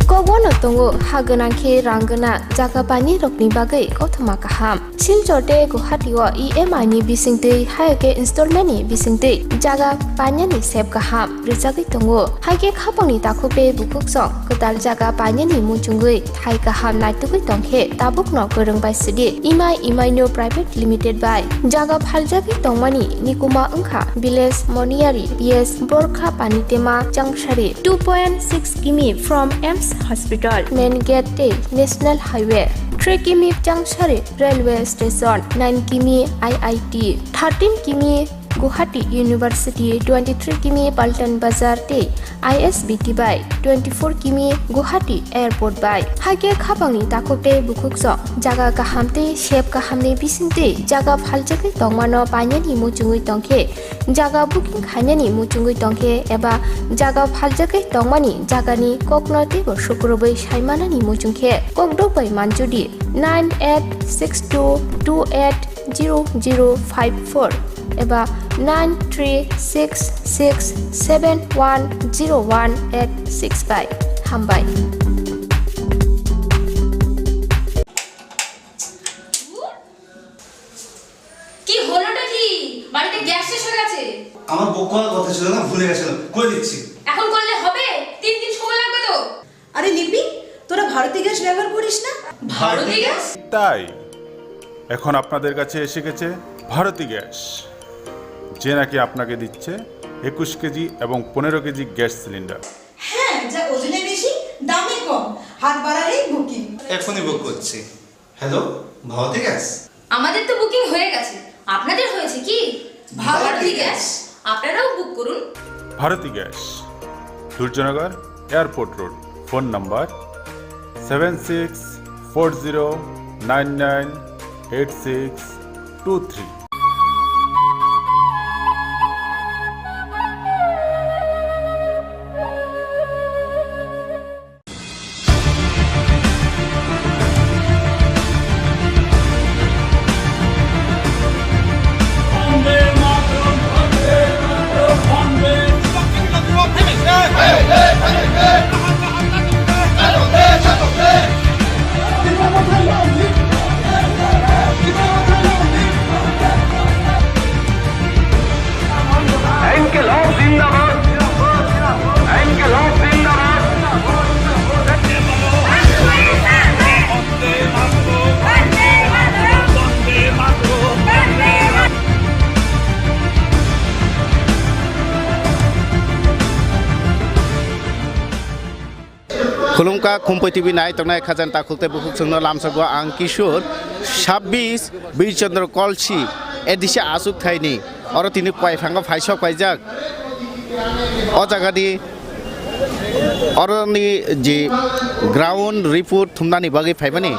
Kokbono tongo ha gwnang khe rang gwnang jaga painai rokni bagwi kothoma kaham. Silchar tei Guwahati o E M I ni bisingtwi, hai khe installment ni bisingtwi jaga painani sep kaham rwchagwi tongo. Hai khe khapangni takhuk tei bukhuk song kwtal jaga painani muchungwi thai kaham naitugwi tong khe tabukno kwrwng bai sidi. Imai Imaino Private Limited bai jaga phaljagwi tongmani nikuma wngkha Village Moniyari, P S Borkha Panitema Changsari, two point six kimi from AIIMS Hospital, Main Gate tei National Highway, three kimi Changsari Railway Station, nine kimi I I T, thirteen kimi Guwahati University, twenty-three kimi Paltan Bazar tei I S B T bai, twenty-four kimi Guwahati Airport bai. Hai khe khapangni takhuk tei bukhuk song jaga kaham tei sep kahamni bisingtwi jaga phaljagwi tongmano painani muchungwi tong khe, jaga booking khainani muchungwi tong khe eba jaga phaljagwi tongmani jagani kokno teibo sukurubwi saimanani muchung khe kokdok bai manjudi nine eight six two two eight zero zero five four eba nine three six six seven one zero one eight six bai. Hambai. কি হলোটা কি? বাড়িতে গ্যাস শেষ হয়ে গেছে। আমার বুক করার কথা ছিল না, ভুলে গেছিলাম, করে দিচ্ছি। এখন করলে হবে? তিন দিন সময় লাগবে তো। আরে লিপি, তোরা ভারতী গ্যাস ব্যবহার করিস না? ভারতী গ্যাস? তাই এখন আপনাদের কাছে এসে গেছে ভারতী গ্যাস, যে নাকি আপনাকে দিচ্ছে একুশ কেজি এবং পনেরো কেজি গ্যাস সিলিন্ডার। হ্যাঁ, যা ওজনে বেশি, দামে কম, হাত বাড়ালেই বুকিং। এখনই বুক করছি। Hello, Bharati gas. আমাদের তো বুকিং হয়ে গেছে, আপনাদের হয়েছে কি? ভারতী গ্যাস। আপনারাও বুক করুন। Bharati gas, Durjoynagar airport road. Phone number seven six four zero nine nine eight six two three. Khulumkha Khumpui T V nai tongnai khajani takhuk tei bukhuk chwngno lamsogo ang Kishore, sabbish Bir Chandra Kolsi A D C achuk thaini oro tini kwai phango phaisok paijak. O jagani oroni je ground report thumnani bagwi phaimani,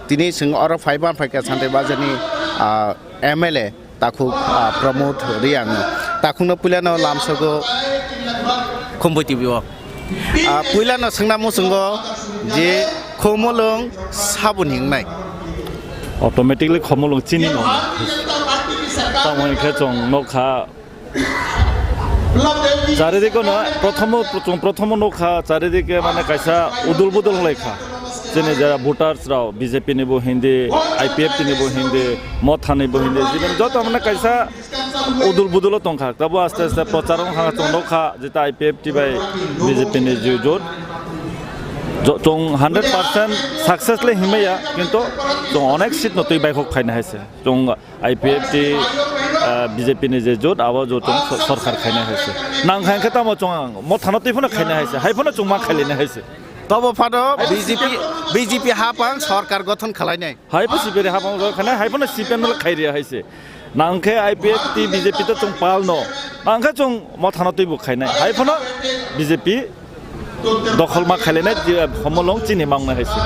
tini chwng oro phaiba phaikha Santai Bazarni, ah, M L A takhuk, ah, Pramod Reang. Takhukno puilano lamsogo Khumpui T V o. Ah, puilano swngna muchungo je Khumulwng saboni wngnai. Automatically Khumulwng chini no. Tamo hwnkhe chwng nokha Charidike no, prothomo, chwng prothomo nukha, charidike mane kaisa udul budul wnglaikha. Chini jara voters rao, B J P ni bo hindi, I P F T ni bo hindi, Motha ni bo hindi, chini joto mane kaisa udul budul o tongkha. Tabo aste aste prochar wngkha, chwng nukha, jeta I P F T bai B J P ni ju-, jot. Jo-, chwng hundred percent success le himaya, kintu chwng onek seat no twi baikhok khaina hai se. Chwng I P F T, ah, B J P ni je jot, abo jot chwng so-, sorkar khaina hai se. Nang kha hwnkhe tamo chwng ang, Mothano twi phano khaina hai se, hai phano chwng ma khailina hai se. Tobo phano B J P, B J P hapang sorkar gothon khlainai. Hai bo sibere hapang rok khainai, hai phano C P M no khairi hai se. Nang khe I P F T, B J P to chwng pal no. Nang khe chwng Mothano twi bo khainai. Hai phano B J P dokhol ma khailene je Khumulwng chini mangna hai se.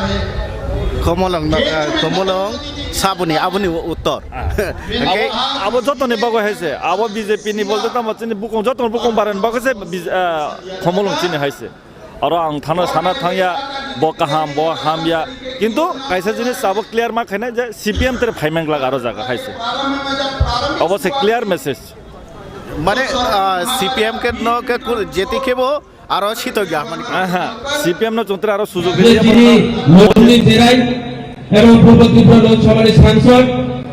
Khumulwng no, eh, Khumulwng saboni aboni uttor. Ah. Hwnkhe abo, abo jotoni bagwi hai se. Abo B J P ni bolte tamo chini bukung jotoni bukung barani bagwi se B J, eh, Khumulwng chini hai se. Oro ang thano sana thangya, bo kaham, bo hamya. Kintu kaisa jinis abo clear ma khainai je C P M tere phaimang glak aro jaga hai se. Abo se clear message. Mane, ah, C P M ke no ke kur-, jeti kebo aro sito gya mani. Aha, C P M no chwng tere aro sujog je riya chini mano. Lorni Terai ebong Purbo Tripura Lok Sabhani sangsod,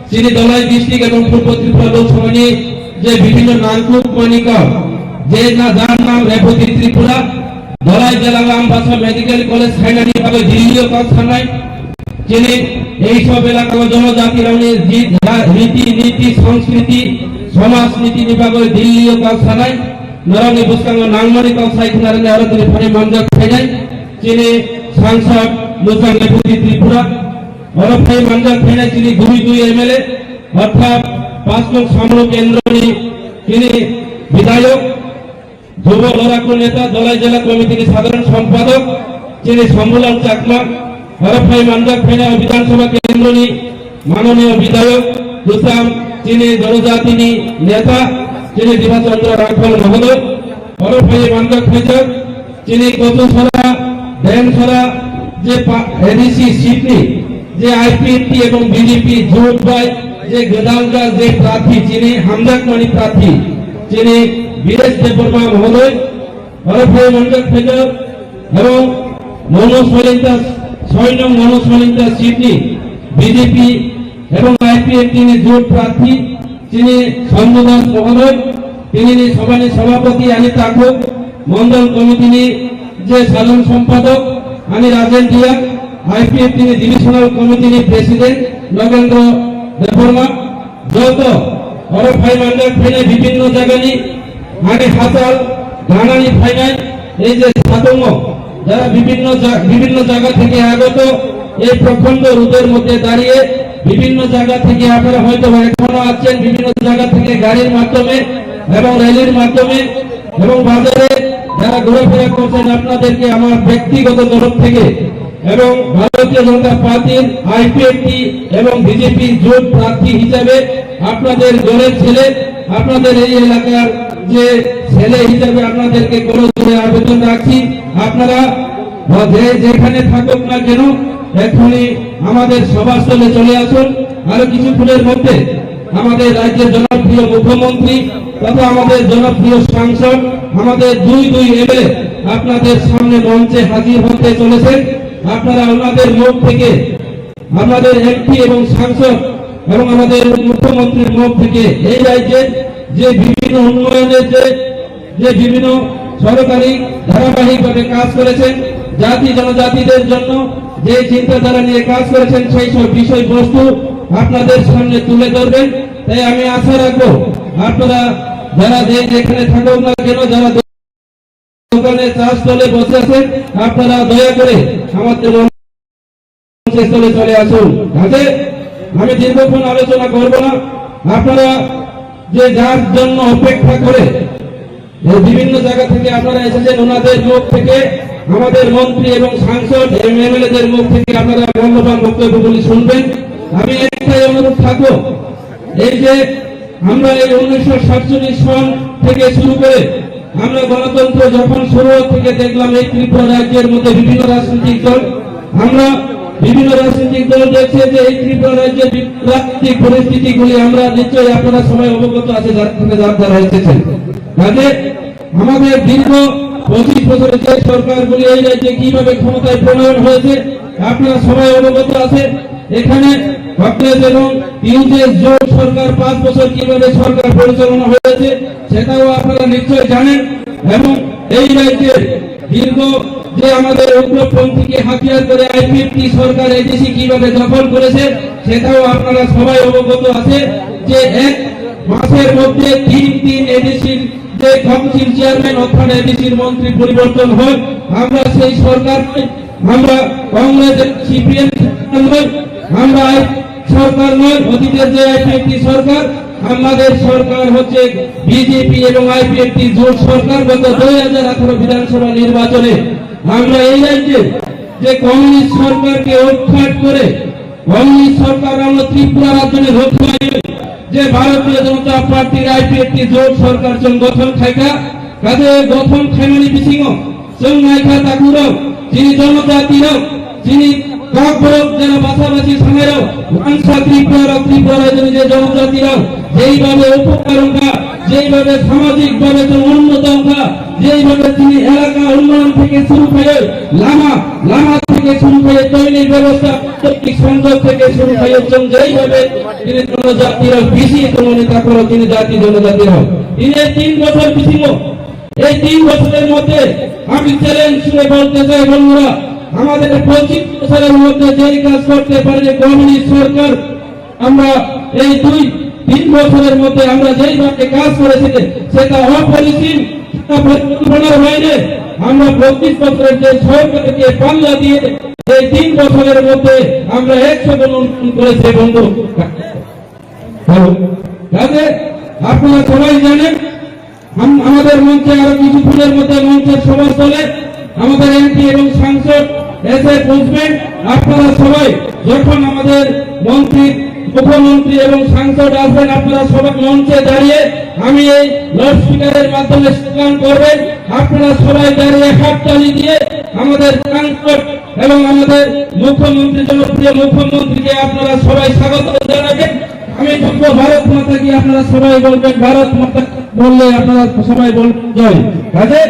chini Dhalai district ebong Purbo Tripura Lok Sabhani je bibhinno nangkuk manika, je na jar nam Reboti Tripura, Dhalai jela Ambasa Medical College khainani bagwi Delhi o kok sanai, chini ei sob elaka o jonojati rokni ji-, ra-, riti niti, sanskriti, somaj niti ni bagwi Delhi o kok sanai, norokni bwskango nangmani kok sai khwnarwknai oro tini phani manjak khainai, chini sangsad Muchang Deputy Tripura, oro phai manjak khainai chini dui dui M L A, orthat panch nong Samlo Kendroni chini bidhayok, Jubo Loraku Neta, Dhalai Jela Committee ni Sadharan Sompadok, chini Sambulam Chakma, oro phai manjak phainai o Bidhan Sabha Kendroni manoniyo bidhayok, bwsam chini jonojatini neta, chini Diba Chandra Rangkhol mohodoy, oro phai manjak phaijak, chini Kochusora, Densora, je pa-, A D C seat ni, je I P F T ebong B J P jot bai je gwdal gwdal je prarthi chini hamjakmani prarthi chini Biresh Debbarma mohodoy, oro phai manjak phaijak ebong Monu Solinta, soi nong Monu Solinta seat ni B J P ebong I P F T ni jot prarthi chini Sanju Das mohodoy, tinini sobhani sobhapoti ani takhuk, mondol committee ni je sadharan sompadok ani Rajen Diya, I P F T ni divisional committee ni president Nagendra Debbarma, joto oro phai manjak phainai bibhinno jagani ani hachal ganani phainai ei je satungo, যারা বিভিন্ন জা-, বিভিন্ন জায়গা থেকে আগত এই প্রখণ্ড রোদের মধ্যে দাঁড়িয়ে বিভিন্ন জায়গা থেকে আপনারা হয়তো বা এখনো আসছেন, বিভিন্ন জায়গা থেকে গাড়ির মাধ্যমে এবং রেলির মাধ্যমে এবং বাজারে যারা ঘোরাফেরা করছেন, আপনাদেরকে আমার ব্যক্তিগত তরফ থেকে এবং ভারতীয় জনতা পার্টির আইপিএফটি এবং বিজেপি জোট প্রার্থী হিসাবে আপনাদের দলের ছেলে, আপনাদের এই এলাকার যে ছেলে হিসাবে আপনাদেরকে করজোড়ে আবেদন রাখছি, আপনারা যে যেখানে থাকুক না কেন, এখনই আমাদের সভাস্থলে চলে আসুন। আরো কিছুক্ষণের মধ্যে আমাদের রাজ্যের জনপ্রিয় মুখ্যমন্ত্রী তথা আমাদের জনপ্রিয় সাংসদ, আমাদের দুই দুই এমএলএ আপনাদের সামনে মঞ্চে হাজির হতে চলেছেন। আপনারা ওনাদের মুখ থেকে, আমাদের এমপি এবং সাংসদ এবং আমাদের মুখ্যমন্ত্রীর মুখ থেকে এই রাজ্যের যে বিভিন্ন উন্নয়নের যে, যে বিভিন্ন সরকারি ধারাবাহিকভাবে কাজ করেছেন, জাতি জনজাতিদের জন্য যে চিন্তাধারা নিয়ে কাজ করেছেন, সেই সব বিষয়বস্তু আপনাদের সামনে তুলে ধরবেন। তাই আমি আশা রাখবো, আপনারা যারা যে যেখানে থাকুক না কেন, যারা দোকান চা স্টলে বসে আছেন, আপনারা দয়া করে আমাদের মঞ্চে চলে চলে আসুন। কাজে আমি দীর্ঘক্ষণ আলোচনা করব না, আপনারা যে যার জন্য অপেক্ষা করে এই বিভিন্ন জায়গা থেকে আপনারা এসেছেন, ওনাদের মুখ থেকে, আমাদের মন্ত্রী এবং সাংসদ, এমএলএ দের মুখ থেকে আপনারা মূল্যবান বক্তব্যগুলি শুনবেন। আমি একটাই অনুরোধ থাকবো, এই যে আমরা এই উনিশশো সাতচল্লিশ সন থেকে শুরু করে আমরা গণতন্ত্র যখন শুরু থেকে দেখলাম এই ত্রিপুরা রাজ্যের মধ্যে বিভিন্ন রাজনৈতিক দল, আমরা বিভিন্ন রাজনৈতিক দল দেখছে যে এই ত্রিপুরা রাজ্যের বিভিন্ন রাজনৈতিক পরিস্থিতিগুলি আমরা নিশ্চয়ই আপনারা সবাই অবগত আছে, যারা থেকে যারা যারা এসেছেন। কাজে আমাদের দীর্ঘ পঁচিশ বছরের যে সরকারগুলি এই রাজ্যে কিভাবে ক্ষমতায় প্রণয়ন হয়েছে আপনারা সবাই অবগত আছে। এখানে কংগ্রেস এবং টিএমসি জোট সরকার পাঁচ বছর কিভাবে সরকার পরিচালনা হয়েছে সেটাও আপনারা নিশ্চয় জানেন। এবং এই রাজ্যে দীর্ঘ যে আমাদের উগ্রপন্থীকে হাতিয়ার করে আইপিএফটি সরকার এডিসি কিভাবে দখল করেছে সেটাও আপনারা সবাই অবগত আছে যে এক মাসের মধ্যে তিন তিন এডিসির যে কাউন্সিল চেয়ারম্যান অর্থাৎ এডিসির মন্ত্রী পরিবর্তন হয়। আমরা সেই সরকার, আমরা কংগ্রেস এবং সিপিএম সরকার নয়, আমরা আই সরকার নয়, অতীতের যে আইপিএফটি সরকার, আমাদের সরকার হচ্ছে বিজেপি এবং আইপিএফটি জোট সরকার গত দুই হাজার আঠারো বিধানসভা নির্বাচনে আমরা এই রাজ্যে যে কমিউনিস্ট সরকারকে উৎখাত করে কংগ্রেস সরকার আমল ত্রিপুরা রাজ্যনি রক্ষা যে ভারতীয় জনতা পার্টির আইপিএফটি জোট সরকার চং গঠন খাইকা, কাজে গঠন খাইমানি বিসিঙো চং নাইখা তাকুরো, যিনি জনজাতিরো, যিনি কাকবরক যারা বাসাবাসি সানাইরো, ওয়ানসা ত্রিপুরা, ত্রিপুরা রাজ্যনি যে জনজাতিরো, যেইভাবে উপকার অংখা, যেইভাবে সামাজিকভাবে তো উন্নত অংখা, যেইভাবে তিনি এলাকা উন্নয়ন থেকে শুরু করে লামা, লামা থেকে শুরু করে তৈরি ব্যবস্থা, তৈরি সংযোগ থেকে শুরু করে এবং যেইভাবে তিনি জনজাতিরা বেশি মনে তা করো তিনি জাতি জনজাতি হও। তিনি এই তিন বছর পিছিয়ে এই তিন বছরের মধ্যে আমি চ্যালেঞ্জ ছুড়ে বলতে চাই বন্ধুরা, আমাদের পঁচিশ বছরের মধ্যে যেই কাজ করতে পারেনি কমিউনিস্ট সরকার, আমরা এই দুই তিন বছরের মধ্যে আমরা যেইভাবে কাজ করেছি সেটা অপরিসীম, সেটা পরিকল্পনার বাইরে। আমরা পঁচিশ বছরের যে সরকারকে পাল্লা দিয়ে এই তিন বছরের মধ্যে আমরা একশো জন উন্নয়ন করেছি বন্ধু। হ্যালো, যাতে আপনারা সবাই জানেন, আম-, আমাদের মঞ্চে আরো কিছুক্ষণের মধ্যে মঞ্চের সভাস্থলে আমাদের এমপি এবং সাংসদ এসে পৌঁছবেন। আপনারা সবাই যখন আমাদের মন্ত্রী, মুখ্যমন্ত্রী এবং সাংসদ আসবেন, আপনারা সবাই মঞ্চে দাঁড়িয়ে আমি এই লাউডস্পিকারের মাধ্যমে স্লোগান করবেন। আপনারা সবাই দাঁড়িয়ে হাততালি দিয়ে আমাদের সাংসদ এবং আমাদের মুখ্যমন্ত্রী, জনপ্রিয় মুখ্যমন্ত্রীকে আপনারা সবাই স্বাগত জানাবেন। আমি যুক্ত ভারত মাতা কি আপনারা সবাই বলবেন, ভারত মাতা বললে আপনারা সবাই বলবেন জয়। কাজে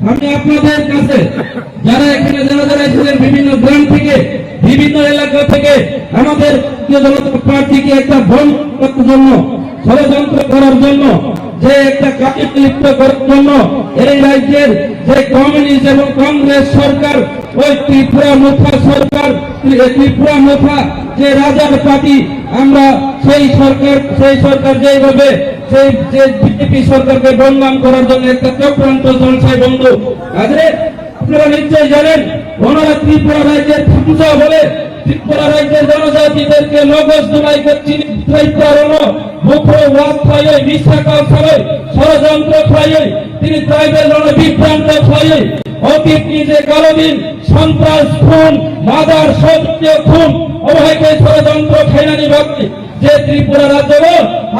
আমি আপনাদের কাছে যারা এখানে যারা যারা এসেছেন বিভিন্ন গ্রাম থেকে, বিভিন্ন এলাকা থেকে আমাদের ভারতীয় জনতা পার্টিকে একটা বন্ধ করার জন্য, ষড়যন্ত্র করার জন্য, যে একটা কাজে লিপ্ত করার জন্য এই রাজ্যের যে কমিউনিস্ট এবং কংগ্রেস সরকার, ওই ত্রিপুরা মুখা সরকার, ত্রি-, ত্রিপুরা মুখা যে রাজার পার্টি, আমরা সেই সরকার, সেই সরকার যেইভাবে সেই যে বিজেপি সরকারকে বদনাম করার জন্য একটা চক্রান্ত চলছে বন্ধু। কাজে আপনারা নিশ্চয় জানেন, ওনারা ত্রিপুরা রাজ্যের ধ্বংস বলে ত্রিপুরা রাজ্যের জনজাতিদেরকে লগজ দুলাই করছি। ত্রিপুরা রণ মুখো ওয়াক খাইয়ে মিথ্যা কাজ খাইয়ে ষড়যন্ত্র খাইয়ে তিনি ট্রাইবেল রণ বিভ্রান্ত খাইয়ে অতীত নিজে কালো দিন সন্ত্রাস খুন মাদার সত্য খুন অবহেকে ষড়যন্ত্র খাইনানি বাকি যে ত্রিপুরা রাজ্যর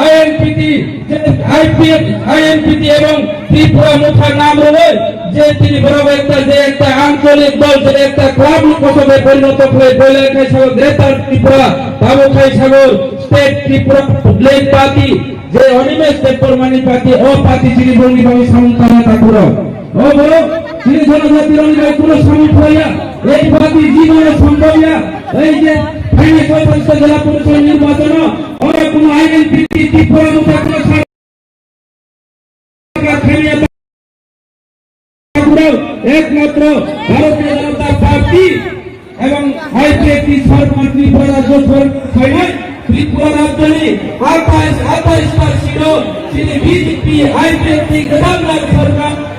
আইএনপিটি, যে আইপিএফ, আইএনপিটি এবং ত্রিপুরা মুখা নাম রয়ে যে তিনি বড় একটা, যে একটা আঞ্চলিক দল, যে একটা ক্লাব হিসেবে পরিণত হয়ে বৈলাখাই সাগর, গ্রেটার ত্রিপুরা, বাবুখাই সাগর, স্টেট ত্রিপুরা ব্লেক পার্টি, যে অনিমেষ দেববর্মানি পার্টি, ও পার্টি যিনি বঙ্গি বাবু সামন্ত ঠাকুর। ও বড়, তিনি জনজাতির অনেক কোনো সামিল হইয়া, এই পার্টি জীবনে সম্ভব না। এই যে ফাইনাল পঁয়তাল্লিশ জেলা পরিষদ নির্বাচন, ওরা কোনো আইএনপিটি ত্রিপুরা মুখা কোনো সরকার ফেলিয়া ঠাকুর, একমাত্র ভারতীয় জনতা পার্টি এবং আইপিএফটি সরকার ত্রিপুরা রাজ্য সরকার ফাইনাল ত্রিপুরা রাজ্যনি আঠাইশ, আঠাইশটা সিট তিনি বিজেপি আইপিএফটি গদামদার সরকার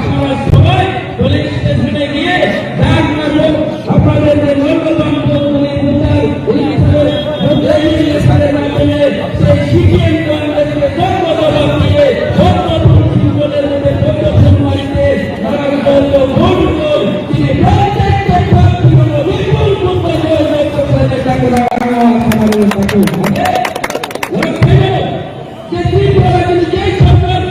আপনারা সবাই পুলিশ স্টেশনে গিয়ে ডাক মারুন। আপনাদের যে মূল্যবান ভোটগুলি ভোটার, এই ভোটার, ভোটার লিস্টে না পেলে সেই সিপিএম কংগ্রেসকে যোগ্য জবাব দিয়ে ভোট প্রদান শিল্পদের মধ্যে প্রদর্শন মারিতে তারা বিগত ভোট করে তিনি প্রত্যেকটা প্রার্থী হল বিপুল ভোটে জয়যুক্ত করে ডাকরা আগামী সমাজের পাশে। ওরা ভেবে যে ত্রিপুরা রাজ্যে যে সরকার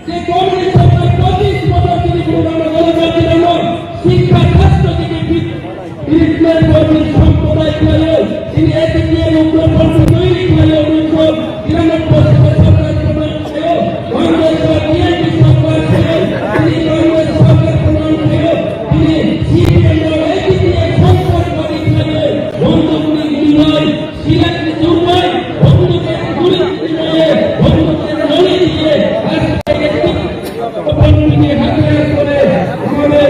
যে কংগ্রেস সরকার পঁচিশ বছর তিনি পুরোনো গণতন্ত্রের শিক্ষা স্বাস্থ্য থেকে বিদ্যুৎ বিদ্যুৎ কর্মী সম্প্রদায় ছিল, তিনি এটিপিএম উগ্রপন্থী তৈরি ছিল উনিশশো তিরানব্বই সালে সরকার প্রধান ছিল, কংগ্রেস বা বিএনপি সরকার ছিল, তিনি কংগ্রেস সরকার প্রধান ছিল, তিনি সিপিএম বা এটিপিএম সন্ত্রাসবাদী ছিল, বন্দুক নিয়ে গুলি হয়, সিলেট জুম্মায় বন্দুকের গুলি বিনিময়ে বন্দুকের নলি দিয়ে আজকে একটি বন্দুকে হাতিয়ার করে আমাদের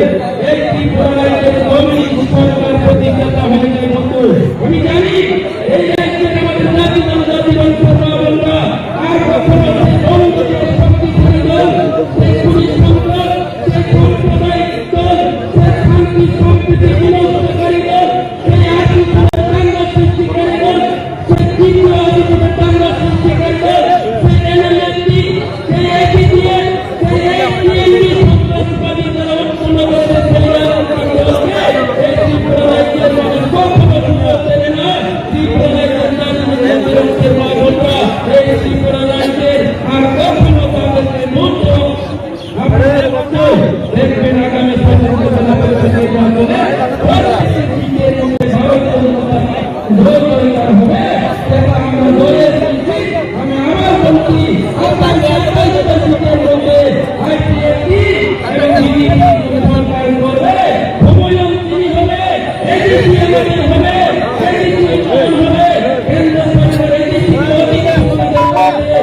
এই ত্রিপুরা রাজ্যের কমিউনিস্ট সরকার প্রতিষ্ঠাতা হয়ে যায় বন্ধু। আমি জানি এই রাজ্যের আমাদের জাতি জনজাতি বংশের মা বোনরা আর কখনো সেই বন্দুকের শক্তিশালী দল, সেই পুলিশ সন্ত্রাস, সেই সাম্প্রদায়িক দল, সেই শান্তি সম্প্রীতি বিনষ্টকারী দল, সেই আশি সালের দাঙ্গা সৃষ্টিকারী দল, সেই তীব্র অভিযোগের দাঙ্গা সৃষ্টিকারী দল, সেই এনএলএফটি, সেই এপিডিএফ, সেই এপিএনডি সন্ত্রাসবাদী যারা উৎপন্ন করেছে, সেই রাজনৈতিক দলকে এই ত্রিপুরা রাজ্যের মানুষ কখনো সুযোগ দেবে না। ত্রিপুরা রাজ্যের নারী ও পুরুষের মা বোনরা এই ত্রিপুরা রাজ্যের আর কখনো তাদেরকে মুক্ত আপনারা দেখবেন আগামী পঁচিশ বছর আপনাদের নির্বাচনে প্রত্যেকটি সিটের মধ্যে ভারতীয় জনতা দল তৈরি করা হবে। সেটা আমরা দলের মন্ত্রী, আমি আমার মন্ত্রী, আপনার আটটা সিটের মধ্যে আইপিএফটি এবং বিজেপি সরকার করবে। হুমায়ুন তিনি হবে, এডিসি আমাদের হবে, এডিসি আমাদের হবে, কেন্দ্র সরকার এডিসি অধিকার আমাদের হবে।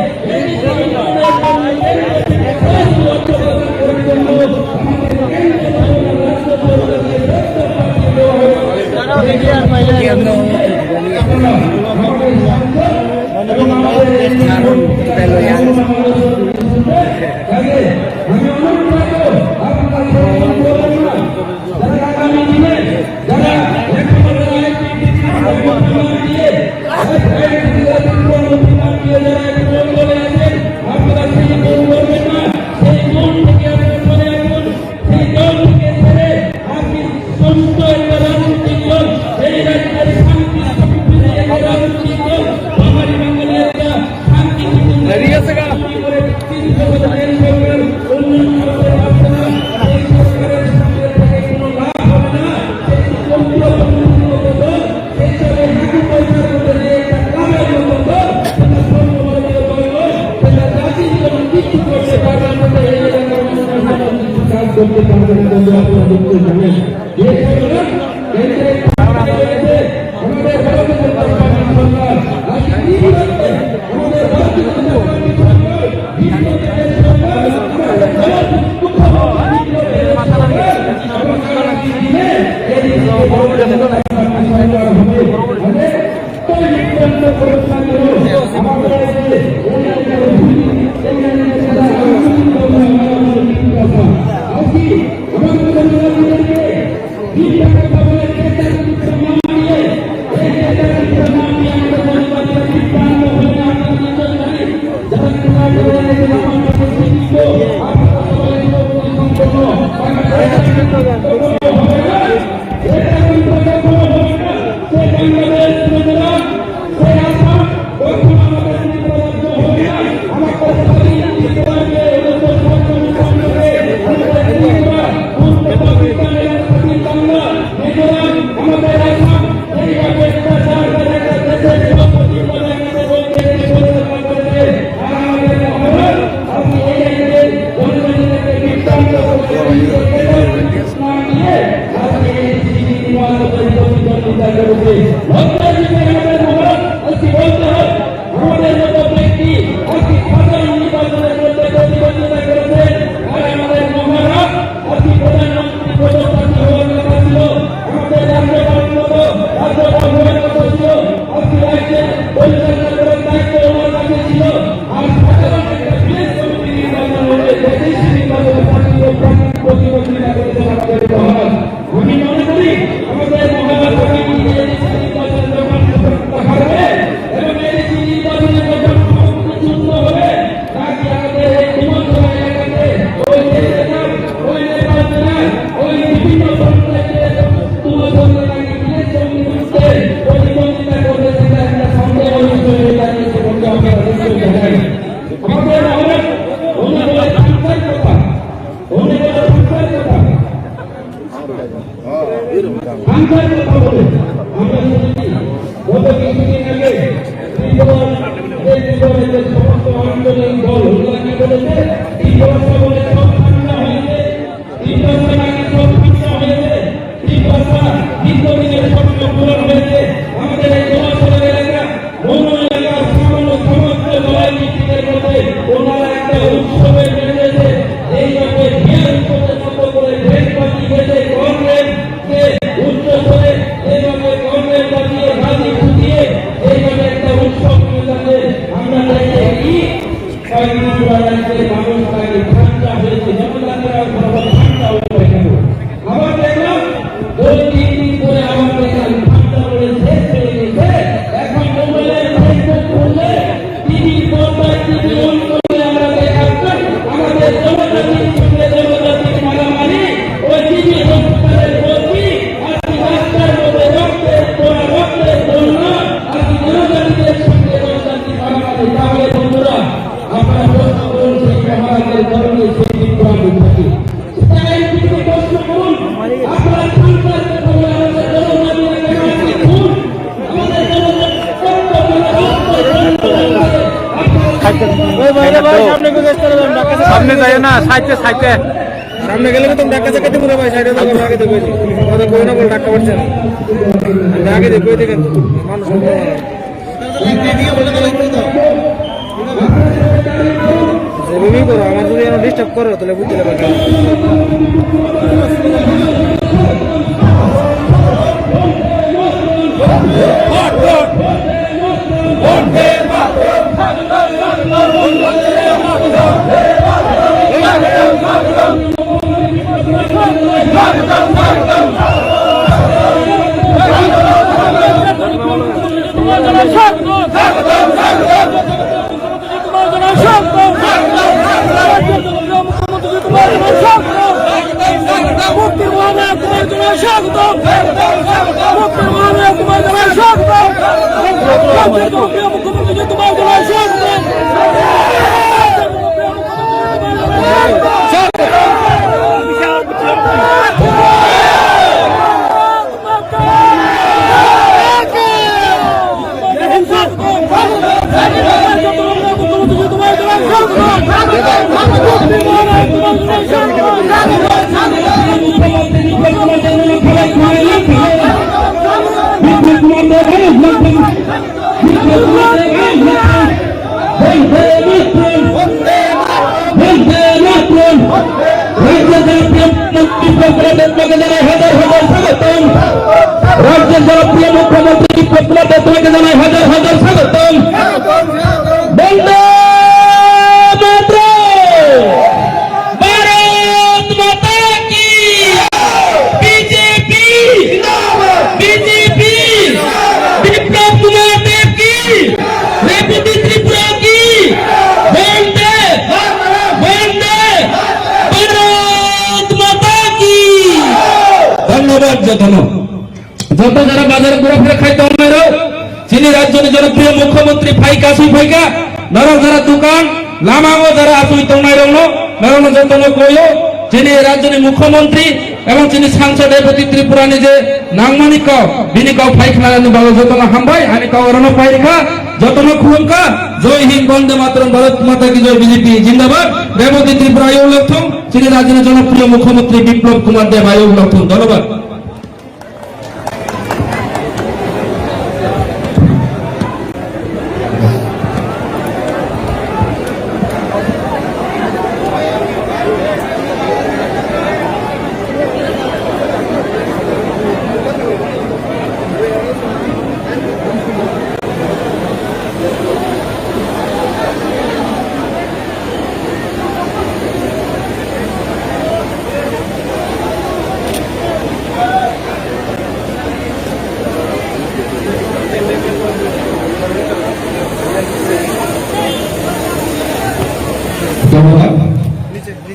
মতো ব্যক্তি আজকে সাধারণ নির্বাচনের মধ্যে প্রতিদ্বন্দ্বিতা করেছেন, আর আমাদের মহারাজ আজকে প্রধানমন্ত্রী পদপ্রার্থী হওয়ার কথা ছিল, আমাদের রাজ্যপালের মতো রাজ্যপাল হওয়ার কথা ছিল, আজকে রাজ্যের পরিচালনা করার দায়িত্ব ওনার কাছে ছিল। আর সাধারণ একটা ভিলেজ কমিটি নির্বাচন হলে বিদেশি নির্বাচনে প্রার্থী ও প্রার্থী প্রতিদ্বন্দ্বিতা করেছেন আমাদের মহারাজ। আমি মনে করি আমাদের মহারাজ আগামী বিদেশি নির্বাচনে যখন হারবে এবং বিদেশি নির্বাচনে যখন সভাপতি চূড়ান্ত হবে, তাকে আমাদের এই কুমারপাড়া এলাকাতে ওই দেশের ওই নেপাল সেনার ওই বিভিন্ন পঞ্চায়েতে কুমারপাড়া এলাকায় বিদেশ কমিটিতে প্রতিদ্বন্দ্বিতা করবে, সেটা একটা সন্দেহ বিষয় হয়ে দাঁড়িয়েছে বলে আমরা অবশ্যই জানাই। আমাদের অনেক অনেক অনেক ভাবনার কথা, অনেক অনেক ভাবনার কথা। আমরা কথা বলে, আমরা শুনেছি, গত কিছুদিন আগে ত্রিপুরা, যে ত্রিপুরার যে সমস্ত আন্দোলন দল, ওরা কি বলেছে? তিন বছর বলে সব ঠান্ডা হয়েছে, তিন বছর আগে সব ঠান্ডা হয়েছে, তিন বছর দীর্ঘদিনের স্বপ্ন পূরণ হয়েছে। আমাদের এই জনসভা এলাকা মনো এলাকার সামান্য সমস্ত লড়াই মিছিলের মধ্যে ওনারা একটা উৎসবের মেজাজে এইভাবে বিয়ের উৎসবের মতো করে ভেটবাজি বেঁধে কংগ্রেসকে উচ্চ স্বরে এইভাবে কংগ্রেস বাজিয়ে বাজি ফুটিয়ে এইভাবে একটা উৎসব মেজাজে আমরা দেখতে কি কয়েকদিন পর রাজ্যের মানুষ তাকে ঠান্ডা হয়েছে, জনতা তারা ভালো ঠান্ডা হয়ে গেল। আবার দেখলাম দুই তিন দিন পরে আবার দেখলাম ঠান্ডা পড়ে শেষ হয়ে গেছে। এখন মোবাইলে Facebook খুললে, টিভির পর্দায় টিভি অন করলে আমরা দেখাচ্ছি আমাদের জনজাতির সঙ্গে জনজাতির মারামারি, ওই টিভি হসপিটালের ভর্তি, আজকে রাস্তার মধ্যে রক্তের ফোঁটা, রক্তের বন্যা, আজকে জনজাতিদের সঙ্গে জনজাতির মারামারি। তাহলে বন্ধুরা, আপনারা প্রশ্ন করুন, সেই মহারাজের ধর্মে সেই বিভ্রান্ত থাকে। তাই কিন্তু প্রশ্ন করুন, আপনারা সন্ত্রাস করতে হবে, আমাদের জনজাতিরা কেন আজকে খুন? আমাদের জনজাতিরা রক্ত, রক্ত, রক্ত, রক্ত। ওই ভাই রে ভাই, সামনে একটু গেছে, সামনে যাইও না, সাইডে, সাইডে। সামনে গেলে তো ধাক্কা ধাক্কা দিব রে ভাই, সাইডে তো আগে দেবো। আমাদের কই না বল ধাক্কা মারছে না। আমি আগে দেখবো এদিকে। মানুষ যেভাবেই করো, আমার যদি এখানে ডিস্টার্ব করো, তাহলে বুঝতে পারবে। বন্দে মাতরম! বন্দে মাতরম! রাজ্যের জনপ্রিয় মুখ্যমন্ত্রী বিপ্লব কুমার দেব তোমাকে জানাই হাজার হাজার স্বাগতম। রাজ্যের জনপ্রিয় মুখ্যমন্ত্রী বিপ্লব কুমার দেব তোমাকে জানাই হাজার হাজার স্বাগতম। বন্দে মাতরম! ভারত মাতা কি! বিজেপি! বিজেপি! বিপ্লব কুমার দেব কি! রেবতী ত্রিপুরা কি! বন্দে! বন্দে! ভারত মাতা কি! ধন্যবাদ, যতন। যত যারা বাজারে ঘোরাফেরা খাইতে অন্যায়, chini rajyoni jonpriyo mukhyamantri phaika, aswi phaika, norok jara dukan, lama o jara aswi tongnai rokno, norokno jotono koyo, chini rajyoni mukhyamantri ebong chini sangsad Reboti Tripura ni je nangmani kok, bini kok phai khnanani bagwi jotono hambai, ani kok orono pairikha, jotono khulumkha, Jai Hind, Bande Mataram, Bharat Mata Ki Jai, B J P Jindabad, Reboti Tripura ayuk lokthung, chini rajyoni jonpriyo mukhyamantri Biplab Kumar Deb ayuk lokthung, dhonnobad.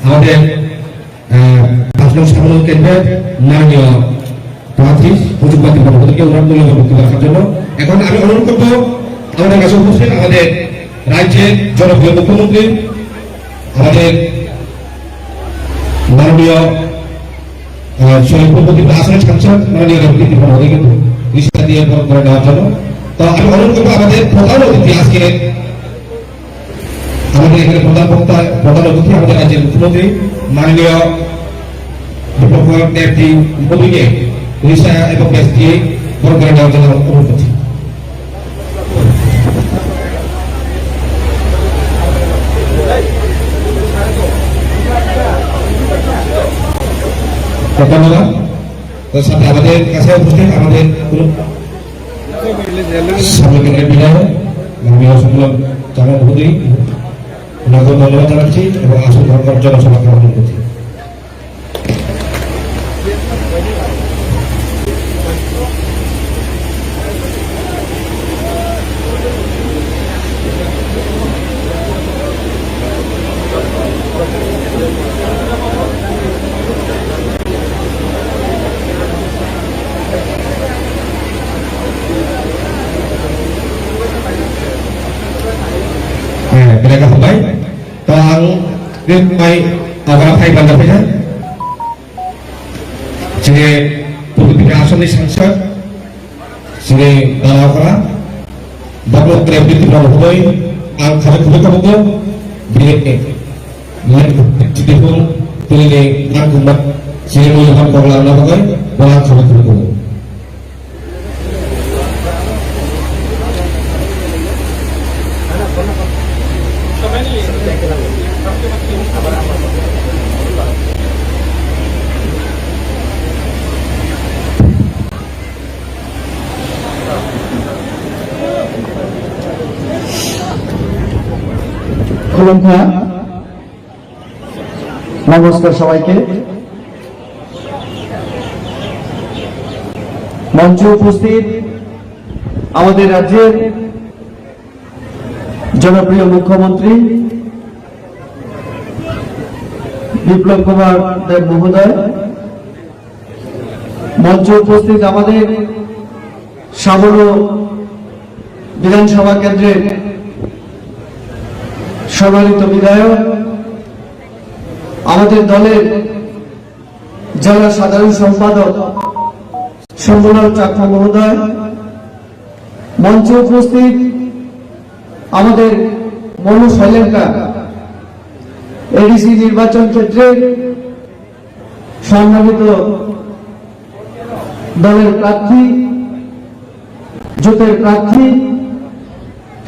আমাদের, আহ, পাঁচ নং সাধারণ কেন্দ্রের মাননীয় প্রার্থী প্রদীপ কুমার ত্রিপুরা মহোদয়কে ওনার মূল্যবান বক্তব্য রাখার জন্য। এখন আমি অনুরোধ করবো আমাদের কাছে উপস্থিত আমাদের রাজ্যের জনপ্রিয় মুখ্যমন্ত্রী, আমাদের মাননীয়, আহ, শহীদ প্রদীপ আসনের সাংসদ মাননীয় রেবতী ত্রিপুরা মহোদয়কে রিক্সা দিয়ে বরণ করে নেওয়ার জন্য। তো আমি অনুরোধ করবো আমাদের প্রধান অতিথি আজকে আমাদের এখানে প্রধান বক্তা, প্রধান অতিথি আমাদের রাজ্যের মুখ্যমন্ত্রী মাননীয় বিপ্লব কুমার দেবজি মহোদয়কে রিক্সা এবং ব্যাচ দিয়ে বরণ করে নেওয়ার জন্য অনুরোধ করছি। ধন্যবাদ। তো সাথে আমাদের কাছে উপস্থিত আমাদের পুরো সামনে বিধায়ক মাননীয় সুকুমার চাকমা মহোদয়, ওনাকে ধন্যবাদ জানাচ্ছি এবং আসন গ্রহণ করার জন্য সভাকে আহ্বান করছি। Eh, mereka sampai. Tang, rinmai, abra phai banda phai. Chini Purbi Bika Asomni sangsad, chini Dara Okra, Bokno Kre Biti Bokno Huboi, ang khabe khabe khabe ko, bini, bini, chini phung, bini, ang kumba, chini mui ham kok lang na bagai, bo ang khabe khabe ko. খুলুমখা। নমস্কার সবাইকে। মঞ্চে উপস্থিত আমাদের রাজ্যের জনপ্রিয় মুখ্যমন্ত্রী বিপ্লব কুমার দেব মহোদয়, মঞ্চে উপস্থিত আমাদের সাবরু বিধানসভা কেন্দ্রের সম্মানিত বিধায়ক, আমাদের দলের জেলা সাধারণ সম্পাদক শম্ভুলাল চাকমা মহোদয়, মঞ্চে উপস্থিত আমাদের মনু সৈলেন্দ্রা এডিসি নির্বাচন ক্ষেত্রে সম্মানিত দলের প্রার্থী, জোটের প্রার্থী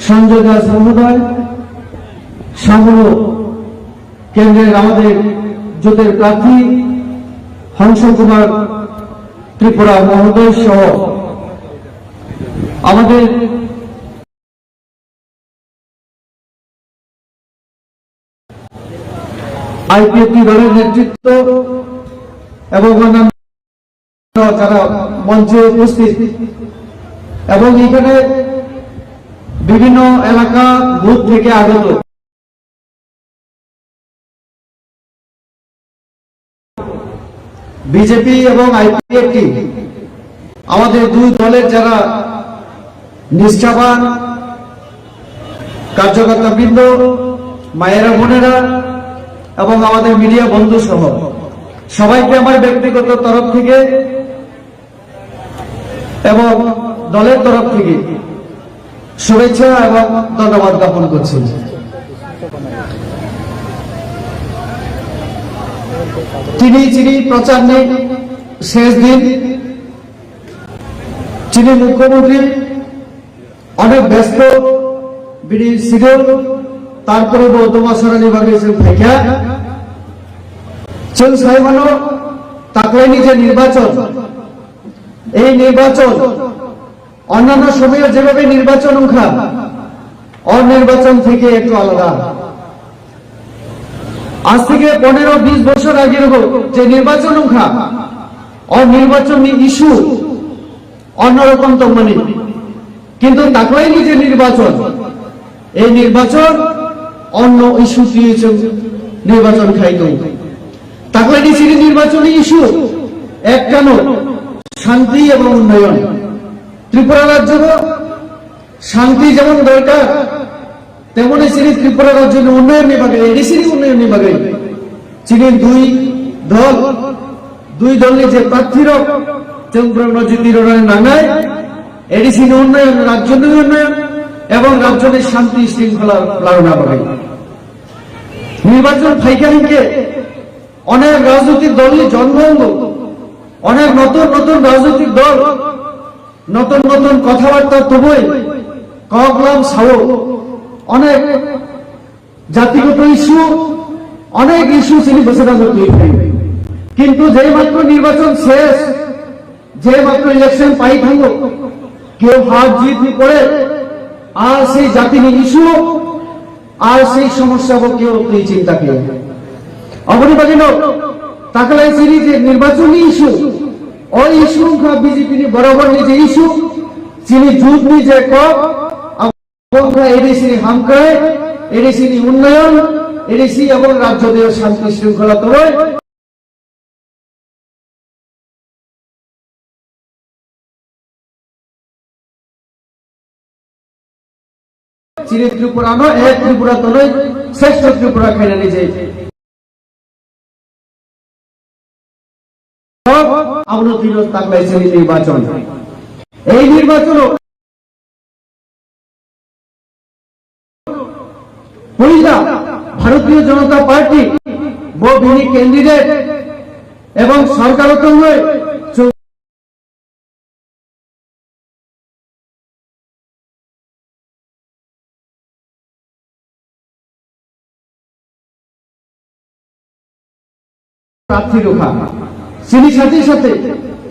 সঞ্জয় দাস মহোদয়, সামনে কেন্দ্রের আমাদের জোটের প্রার্থী হংস কুমার ত্রিপুরা মহোদয় সহ আমাদের আইপিএফটি দলের নেতৃত্ব এবং অন্যান্য যারা মঞ্চে উপস্থিত এবং এখানে বিভিন্ন এলাকা বুথ থেকে আগত বিজেপি এবং আইপিএফটি আমাদের দুই দলের যারা নিষ্ঠাবান কার্যকর্তা বৃন্দ, মায়েরা বোনেরা এবং আমাদের মিডিয়া বন্ধু সহ সবাইকে আমার ব্যক্তিগত তরফ থেকে এবং দলের তরফ থেকে শুভেচ্ছা এবং ধন্যবাদ জ্ঞাপন করছি। তিনি চিনি প্রচার নেই শেষ দিন, চিনি মুখ্যমন্ত্রী অনেক ব্যস্ত, বিডি শিডিউল, তারপরে বর্তমান সরানি ভাবে এসে থাকা চল সাইমানো তাকলাইনি যে নির্বাচন, এই নির্বাচন অন্যান্য সময়ে যেভাবে নির্বাচন উঠা, অনির্বাচন থেকে একটু আলাদা। আজ থেকে পনেরো বিশ বছর আগের হোক যে নির্বাচন উঠা, অনির্বাচনী ইস্যু অন্যরকম তো মানে, কিন্তু তাকলাইনি যে নির্বাচন, এই নির্বাচন অন্য ইস্যু দিয়ে নির্বাচন খাইতো। তাকলাইনি সিরি নির্বাচনী ইস্যু একটানো শান্তি এবং উন্নয়ন। ত্রিপুরা রাজ্যও শান্তি যেমন দরকার, তেমনি সিরি ত্রিপুরা রাজ্যের উন্নয়ন বিভাগে, এডিসির উন্নয়ন বিভাগে সিরি দুই দল, দুই দলের যে প্রার্থীরা চন্দ্রনজিত নাঙাই, এডিসির উন্নয়ন, রাজ্যের উন্নয়ন এবং রাজ্যের শান্তি শৃঙ্খলা লালনা বাগাই। নির্বাচন ফাইকারিকে অনেক রাজনৈতিক দলই জন্ম হলো, অনেক নতুন নতুন রাজনৈতিক দল, নতুন নতুন কথাবার্তা তবই ককলাম সাও, অনেক জাতিগত ইস্যু, অনেক ইস্যু চিনি বসে থাকবে তুই। কিন্তু যেই মাত্র নির্বাচন শেষ, যে মাত্র ইলেকশন পাই থাকবো, কেউ হার জিত করে, আর সেই জাতির ইস্যু, আর সেই সমস্যা বো কেউ তুই চিন্তা করে। অবনি বাকি লোক, তাহলে চিনি যে নির্বাচনী ইস্যু, ওই ইস্যু বিজেপি নি বরাবর নিজে ইস্যু, চিনি জুট নিজে কক, এবং এডিসি নি হামকায়, এডিসি নি উন্নয়ন, এডিসি এবং রাজ্য দেশ শান্তি শৃঙ্খলা তবে চিনি ত্রিপুরানো এক ত্রিপুরা তনয় শ্রেষ্ঠ ত্রিপুরা খাইনানি যে আবনো দিন তাকলাই চিনি নির্বাচন। এই নির্বাচন পয়লা ভারতীয় জনতা পার্টি বো বিনি ক্যান্ডিডেট এবং সরকার তঙ্গই প্রার্থী রুখা। চিনি সাথে সাথে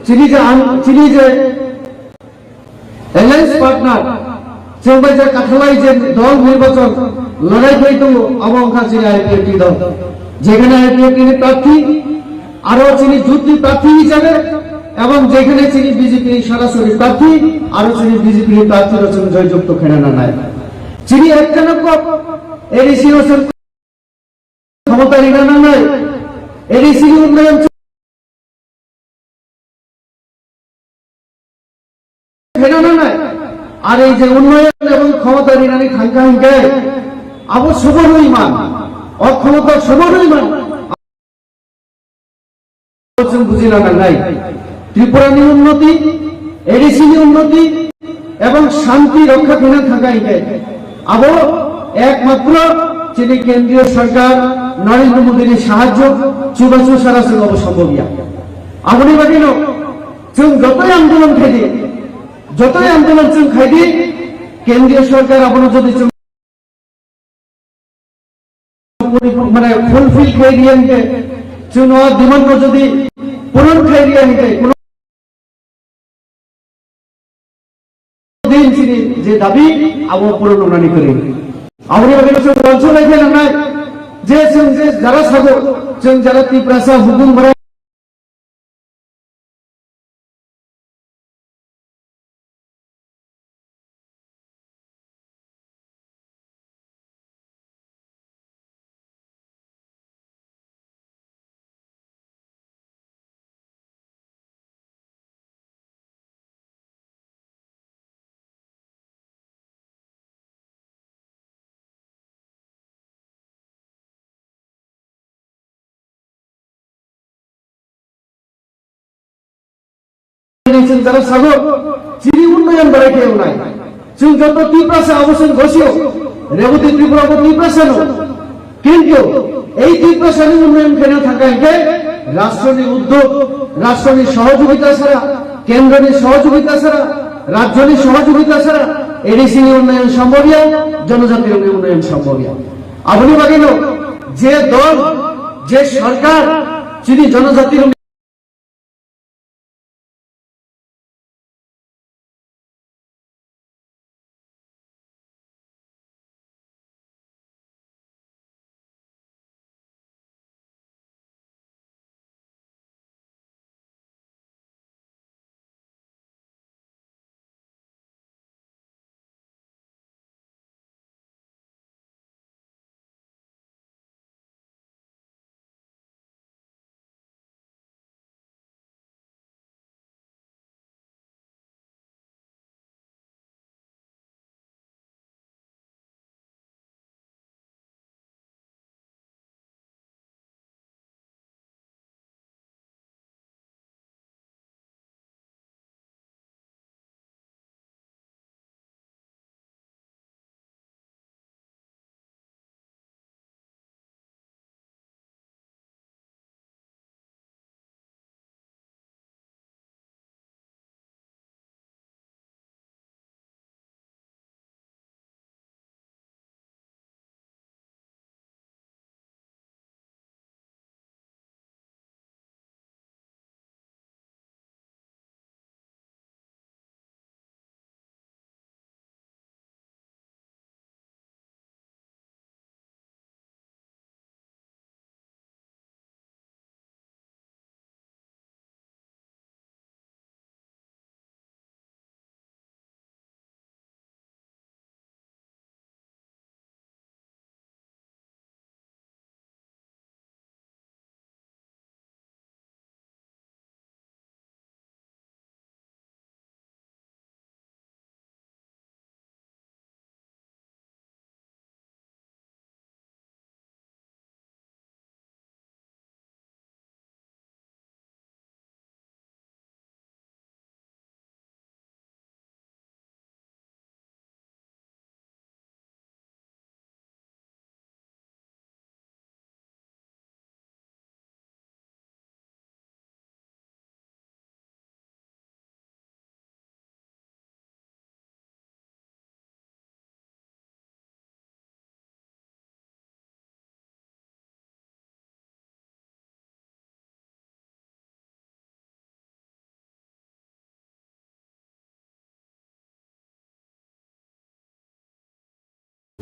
চিনি যে আন-, চিনি যে অ্যালায়েন্স পার্টনার, চিংবাই যে কাঠালাই যে দল নির্বাচন লড়াই করে তো অবংখা চিনি আইপিএফটি দল, যেখানে আইপিএফটি প্রার্থী আরো চিনি জুটনি প্রার্থী হিসাবে এবং যেখানে চিনি বিজেপি সরাসরি প্রার্থী আরো চিনি বিজেপি প্রার্থী রচন জয়যুক্ত খেলে না নাই। চিনি একটা নম্বর এডিসি রচন ক্ষমতা রিনা না নাই, এডিসি উন্নয়ন রিনা না নাই। আর এই যে উন্নয়ন এবং ক্ষমতা রিনানি থাকা হিংকে আবো সবর ইমান, অক্ষমতা সবর ইমান। Chwng bujina nangnai, Tripura ni unnoti, A D C ni unnoti ebong shanti rokha khaina thangkha hinkhe abo ekmatro chini kendriyo sarkar Narendra Modi ni sahajjo chubachu sara chwng abo sombobya. Aboni bagwino chwng jotoi andolon khaidi, jotoi andolon chwng khaidi, kendriyo sarkar abono jodi chwng mane fulfill khai riya hinkhe, chwng o demand no jodi puron khai riya hinkhe, kuno din chini je dabi abo puron wngnani kwrwi. Aboni bagwi chwng uansuk lai khe nangnai je chwng je jara sago, chwng jara Tiprasa hukum bara Chwng jara sago, chini unnoyon barai khe wngnai. Chwng joto Tiprasa abo chwng gosio, Reboti Tripura bo Tiprasa no. Kintu ei Tiprasa ni unnoyon khaina thangkha hinkhe rashtroni uddog, rashtroni sohojogita chhara, kendroni sohojogita chhara, rajyoni sohojogita chhara A D C ni unnoyon sombhobya, jonojati ni unnoyon sombhobya. Aboni bagwino je dol, je sorkar chini jonojati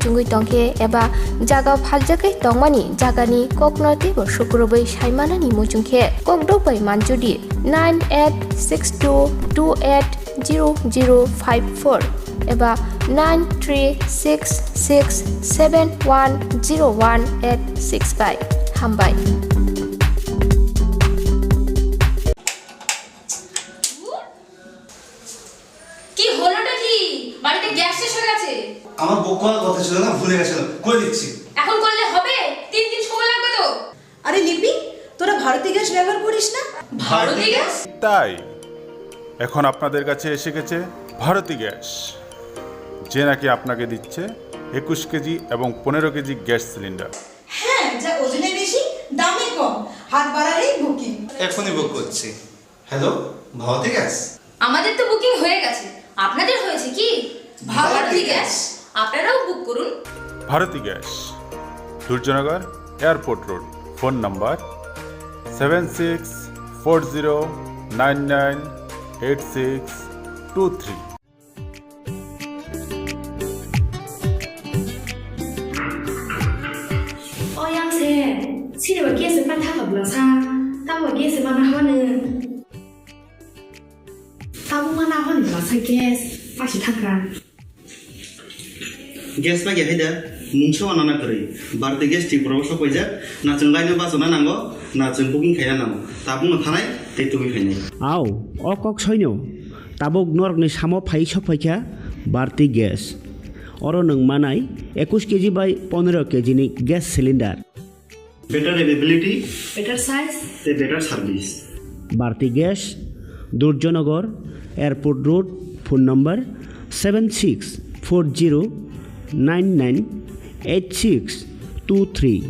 chungwi tongkhe eba jaga phaljagwi tongmani jagani kokno teibo sukrubwi saimanani muchungkhe kokdok bai manjudi nine eight six two two eight zero zero five four eba nine three six six seven one zero one eight six bai. Hambai. কি হলোটা কি? বাড়িতে গ্যাস শেষ হয়ে গেছে। আমার বুক করার কথা ছিল না, ভুলে গেছিল। করে দিচ্ছি। এখন করলে হবে? তিন দিন সময় লাগবে তো। আরে লিপি, তোরা ভারতী গ্যাস ব্যবহার করিস না? ভারতী গ্যাস? তাই এখন আপনাদের কাছে এসে গেছে ভারতী গ্যাস, যে নাকি আপনাকে দিচ্ছে একুশ কেজি এবং পনেরো কেজি গ্যাস সিলিন্ডার। হ্যাঁ, যা ওজনে বেশি, দামে কম, হাত বাড়ালেই বুকিং। এখনই বুক করছি। Hello, Bharati gas? আমাদের তো বুকিং হয়ে গেছে, আপনাদের হয়েছে কি? ভারতী গ্যাস। আপনারাও বুক করুন। Bharati gas, Durjoynagar, airport road. Phone number seven six four zero nine nine eight six two three. O yang se, sini ba gas se pan thaka bwlasa, tamo gas se mana hwnwi. Tamo mana hwnwi bwlasa gas, pasi thaka. Gas ba khe haida, mungsa wana na kwrwi. Bharti gas Tripura o sok paijak, na chwng line o bachana nango, na chwng booking khaina nango. Tabukno thanai tei tubui phainai. Au, o kok soino, tabuk norokni samo phai sok phaikha Bharti Gas. Oro nwng manai ekush keji bai pondro keji ni gas cylinder. Better availability, better size, tei better service. Bharti Gas, Durjanagar, Airport Road, phone number seven six four zero nine nine eight six two three.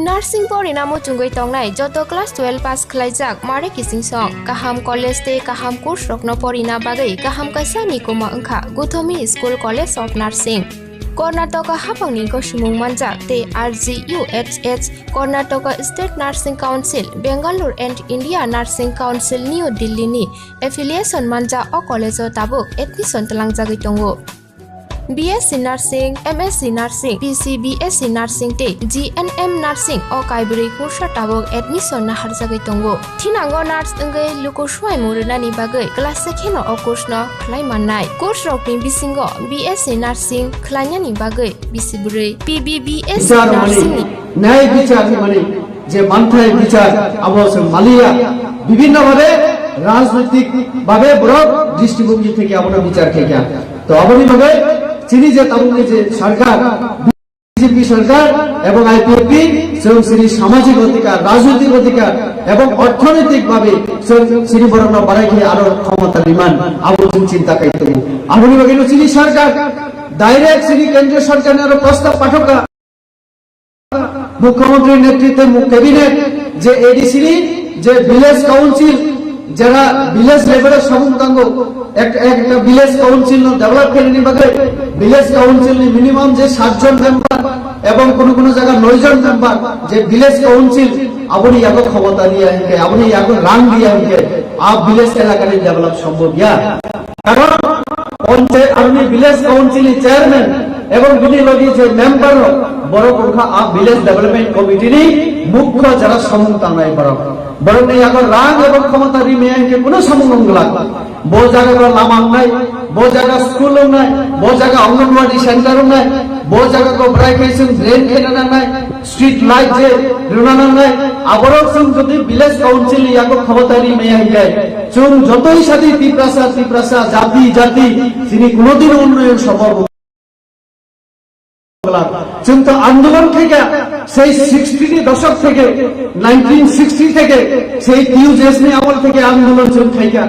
Nursing porina muchungwi tongnai joto class twelve pass khlaijak mare kichingsong kaham college tei kaham course rokno porina bagwi kaham kaisa nikuma wngkha Guthomi School College of Nursing. Karnataka haphangni gosimung manjak tei R G U H S, Karnataka State Nursing Council, Bangalore and India Nursing Council New Delhi ni affiliation manjak o college o tabuk admission twlangjagwi tongo. B S C Nursing, M S C Nursing, P C B S C Nursing tei G N M Nursing o kaibrwi kursa tabuk admission naharjagwi tongo. Thinango nurse wngwi luku suaimung rwnani bagwi class se kheno o course no khlai mannai. Course rokni bisingo B S C Nursing khlainani bagwi bisi bwrwi, P B B S Nursing ni ন্যায় বিচার মানে যে মানথাই বিচার আবো সে মালিয়া বিভিন্ন ভাবে রাজনৈতিক ভাবে বড় দৃষ্টিভঙ্গি থেকে আমরা বিচার খেয়ে তো আপনি ভাবে চিনি যে তাবুকে যে সরকার বিজেপি সরকার এবং আইপিএফটি স্বয়ং শ্রী সামাজিক অধিকার রাজনৈতিক অধিকার এবং অর্থনৈতিক ভাবে স্বয়ং শ্রী বরণ বাড়াই খেয়ে আরো ক্ষমতা নির্মাণ আবো চিন্তা করতে আপনি ভাবে চিনি সরকার ডাইরেক্ট শ্রী কেন্দ্রীয় সরকার আরো প্রস্তাব পাঠকা মুখ্যমন্ত্রীর নেতৃত্বে মু-, ক্যাবিনেট যে এডিসি যে ভিলেজ কাউন্সিল যারা ভিলেজ লেভেলের সমুদ্রাঙ্গ এক-, একটা ভিলেজ কাউন্সিল ডেভেলপ করে নিবাকে ভিলেজ কাউন্সিল মিনিমাম যে সাতজন মেম্বার এবং কোনো কোনো জায়গা নয়জন মেম্বার যে ভিলেজ কাউন্সিল আপনি এত ক্ষমতা দিয়ে আনকে, আপনি এত রাং দিয়ে আনকে, আপ ভিলেজ এলাকার ডেভেলপ সম্ভব ইয়া। কারণ পঞ্চায়েত আপনি ভিলেজ কাউন্সিল চেয়ারম্যান এবং বিনি লগে যে মেম্বার বড় সংখ্যা আপ ভিলেজ ডেভেলপমেন্ট কমিটির মুখ্য যারা সমুং তানাই বড় বড় নেই এখন রাং এবং ক্ষমতা রিমে আনকে কোনো সমুং অংলা। Bo jaga o lama wngnai, bo jaga school wngnai, bo jaga Anganwadi center wngnai, bo jaga o bwrai khe chwng drain khaina nangnai, street light je rwna nangnai, aborok chwng jodi village council ni yago khobotari maya hinkhe, chwng jotoi sadi Tiprasa, Tiprasa, jati, jati, chini kunodin unnoyon sombhob. Chwng to andolon khaikha, sei sixty ni doshok theke, nineteen sixty theke, sei T U J S ni amol theke andolon chwng khaikha.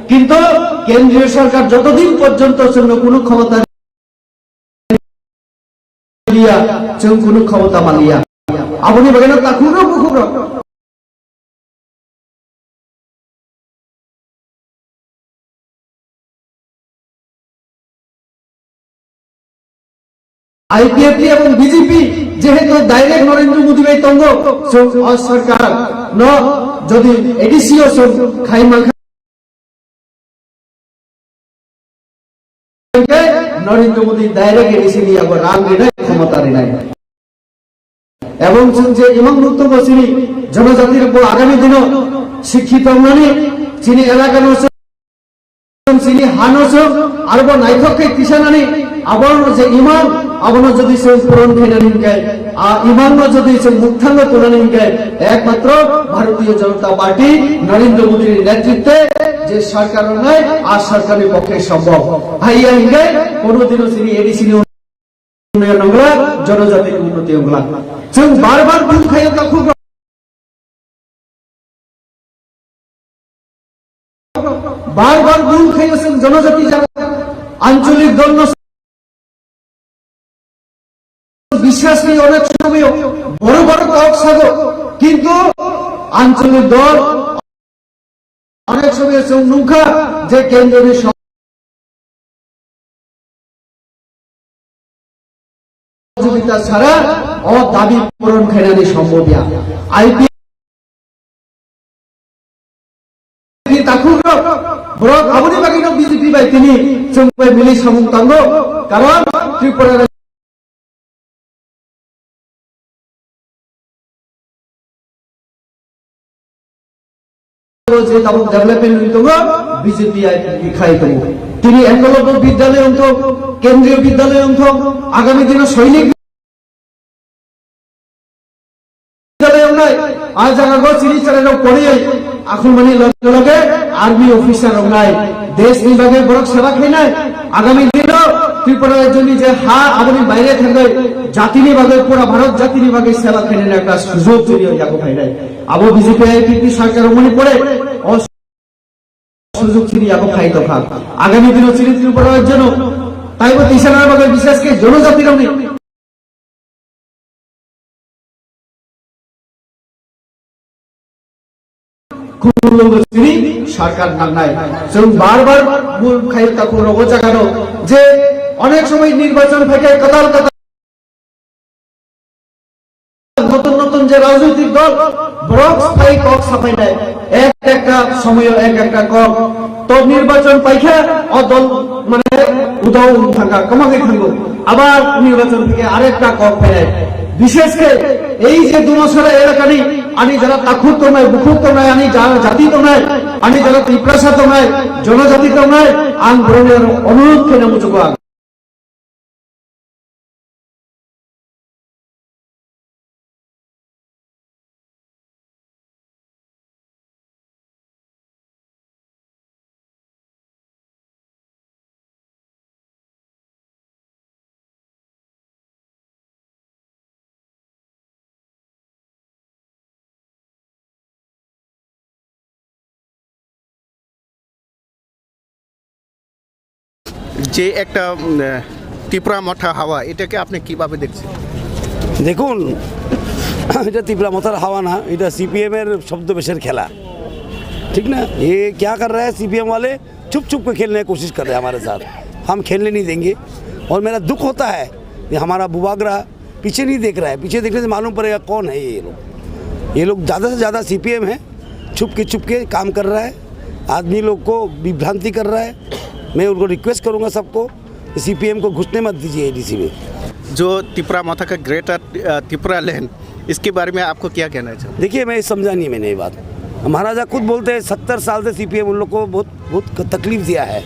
Kintu kendriyo sorkar jotodin porjonto chwngno kunu khomota riya, chwng kunu khomota maliya. Aboni bagwi no takhuk rok, bukhuk rok. I P F T এবং B J P যেহেতু direct নরেন্দ্র মোদী ভাই tongo, so, o sorkar no jodi A D C o so khai mankha, Narendra Modi direct A D C ni yago rang rinai, khomota rinai. Ebong chwng je imang nuktongo chini jonojati rokbo agami dino sikhito wngnani, chini elakano chwng, chini hano chwng, arbo naithok khe tisanani, abono je imang, abono jodi chwng puron khainani hinkhe, a imangno jodi chwng mukthango tonani hinkhe, ekmatro Bharatiya Janata Party, Narendra Modi ni netritwe je sarkar wngnai, a sarkarni pokhe sombhob. Haiya hinkhe, kono dino chini A D C ni Unnayong wngla, jonojati ni unnoti wngla. Chwng bar bar bul khaio takhuk rok. Bar bar bul khaio chwng jonojati jaga. Ancholik dol no biswas ni onek somoyo boro boro kok sago. Kintu ancholik dol onek somoyo chwng nungkha je kendroni sohojogita sara o dabi puron khainani sombhob ya. I P F ni takhuk rok, borok aboni bagwi no B J P bai tini chwng bai mili samung tango, karon Tripura je tabuk development wngwi tongo, B J P I P P khai tongo. Tini Eklavya Bidyalaya wngthok, Kendriya Bidyalaya wngthok, agami dino Sainik Bidyalaya wngnai, a jaga go chini chwrai rok poriyai, akhulmani loge loge army officer wngnai, desh ni bagwi borok seba khainai, agami dino Tripura rajyoni je ha aboni baire thangwi jatini bagwi, pura Bharat jatini bagwi seba khainani ekta sujog chini yago phainai. Abo B J P I P P sarkar wngmani pore o sujog chini yago phai tongkha. Agami dino chini Tripura rajyono taibo tisanani bagwi, bishesh khe jonojati rokni khumulwngo chini sarkar nangnai. Chwng bar bar bul khaio takhuk rok o jaga no je onek somoi nirbachon phaikhe kwtal kwtal notun notun je rajnitik dol, borok sai kok sapainai, ek ekta somoyo ek ekta kok. To nirbachon paikha, o dol mane udao wng thangkha, kwmagwi thango. Abar nirbachon theke arekta kok phainai. Bishesh khe ei je Dumasara elakani ani jara takhuk tongnai, bukhuk tongnai, ani ja-, jati tongnai, ani jara Tiprasa tongnai, jonojati tongnai, ang borokni aro onurodh khaina muchugo ang. যে একটা, উম, আহ, তিপ্রা মথা হাওয়া, এটাকে আপনি কিভাবে দেখছেন? দেখুন, এটা তিপ্রা মথার হাওয়া না, এটা সিপিএম এর ছদ্মবেশের খেলা, ঠিক না? ये क्या कर रहा है सीपीएम वाले, छुप छुप के खेलने की कोशिश कर रहे हैं हमारे साथ। हम खेलने नहीं देंगे। और मेरा दुख होता है कि हमारा बुबागरा पीछे नहीं देख रहा है। पीछे देखने से मालूम पड़ेगा कौन है ये लोग। ये लोग ज़्यादा से ज़्यादा सीपीएम है, छुप के छुप के काम कर रहा है, आदमी लोग को विभ्रांति कर रहा है। मैं उनको रिक्वेस्ट करूँगा सबको, सीपीएम को घुसने मत दीजिए एडीसी में। जो तिपरा मथा का ग्रेटर, अ, तिपरा लैंड, इसके बारे में आपको क्या कहना है? देखिए, मैं समझा नहीं, मैंने ये बात। महाराजा खुद बोलते हैं, सत्तर साल से सीपीएम उन लोग को बहुत, बहुत तकलीफ दिया है।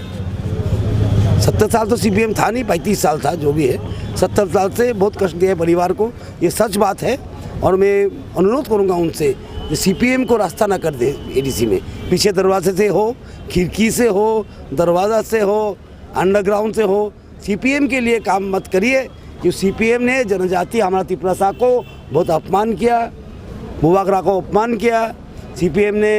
सत्तर साल तो सीपीएम था नहीं, पैंतीस साल था, जो भी है, सत्तर साल से बहुत कष्ट दिया है परिवार को, ये सच बात है। और मैं अनुरोध करूँगा उनसे कि सीपीएम को रास्ता ना कर दे एडीसी में, पीछे दरवाजे से हो, खिड़की से हो, दरवाजा से हो, अंडरग्राउंड से हो, सीपीएम के लिए काम मत करिए, क्यों सीपीएम ने जनजाति हमारा तिपरासा को बहुत अपमान किया, बुबागरा को अपमान किया, सीपीएम ने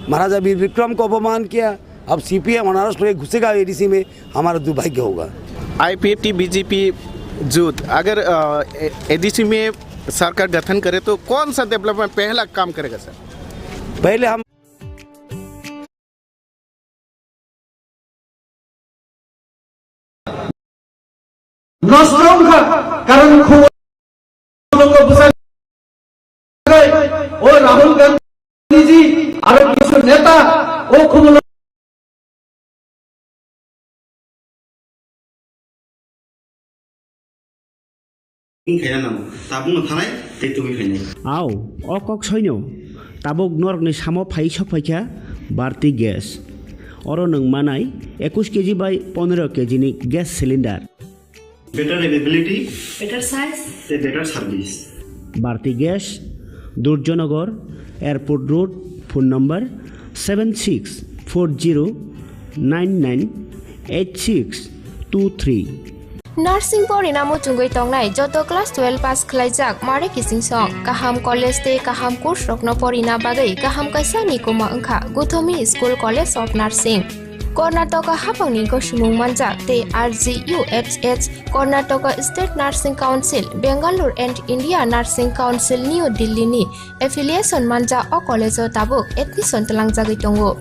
महाराजा वीर विक्रम को अपमान किया। अब सीपीएम अनारस लेके घुसेगा एडीसी में, हमारा दुर्भाग्य होगा। आईपीएटी बीजेपी जुट अगर, अ, ए-, एडीसी में सरकार गठन करे तो कौन सा डेवलपमेंट पहला काम करेगा सर? पहले हम নষ্ট অংশা, কারণ খুব ও রাহুল গান্ধীজি আরো কিছু নেতা ও খুব Wng khaina nango. Tabukno thanai tei tubui phainai. Au, o kok soino. Tabuk norokni samo phai sok phaikha Bharti Gas. Oro nwng manai ekush keji bai pondro keji ni gas cylinder. Better availability. Better size. Tei better service. Bharti Gas, Durjanagar, Airport Road, phone number seven six four zero nine nine eight six two three. Nursing porina muchungwi tongnai joto class twelve pass khlaijak mare kiching song, kaham college tei kaham course rokno porina bagwi kaham kaisa ni kuma wngkha Guthomi School College of Nursing. Karnataka haphangni gosomung manjak tei R G U H H, Karnataka State Nursing Council, Bangalore and India Nursing Council, New Delhi ni affiliation manjak o college o tabuk admission tlangjagwi tongo.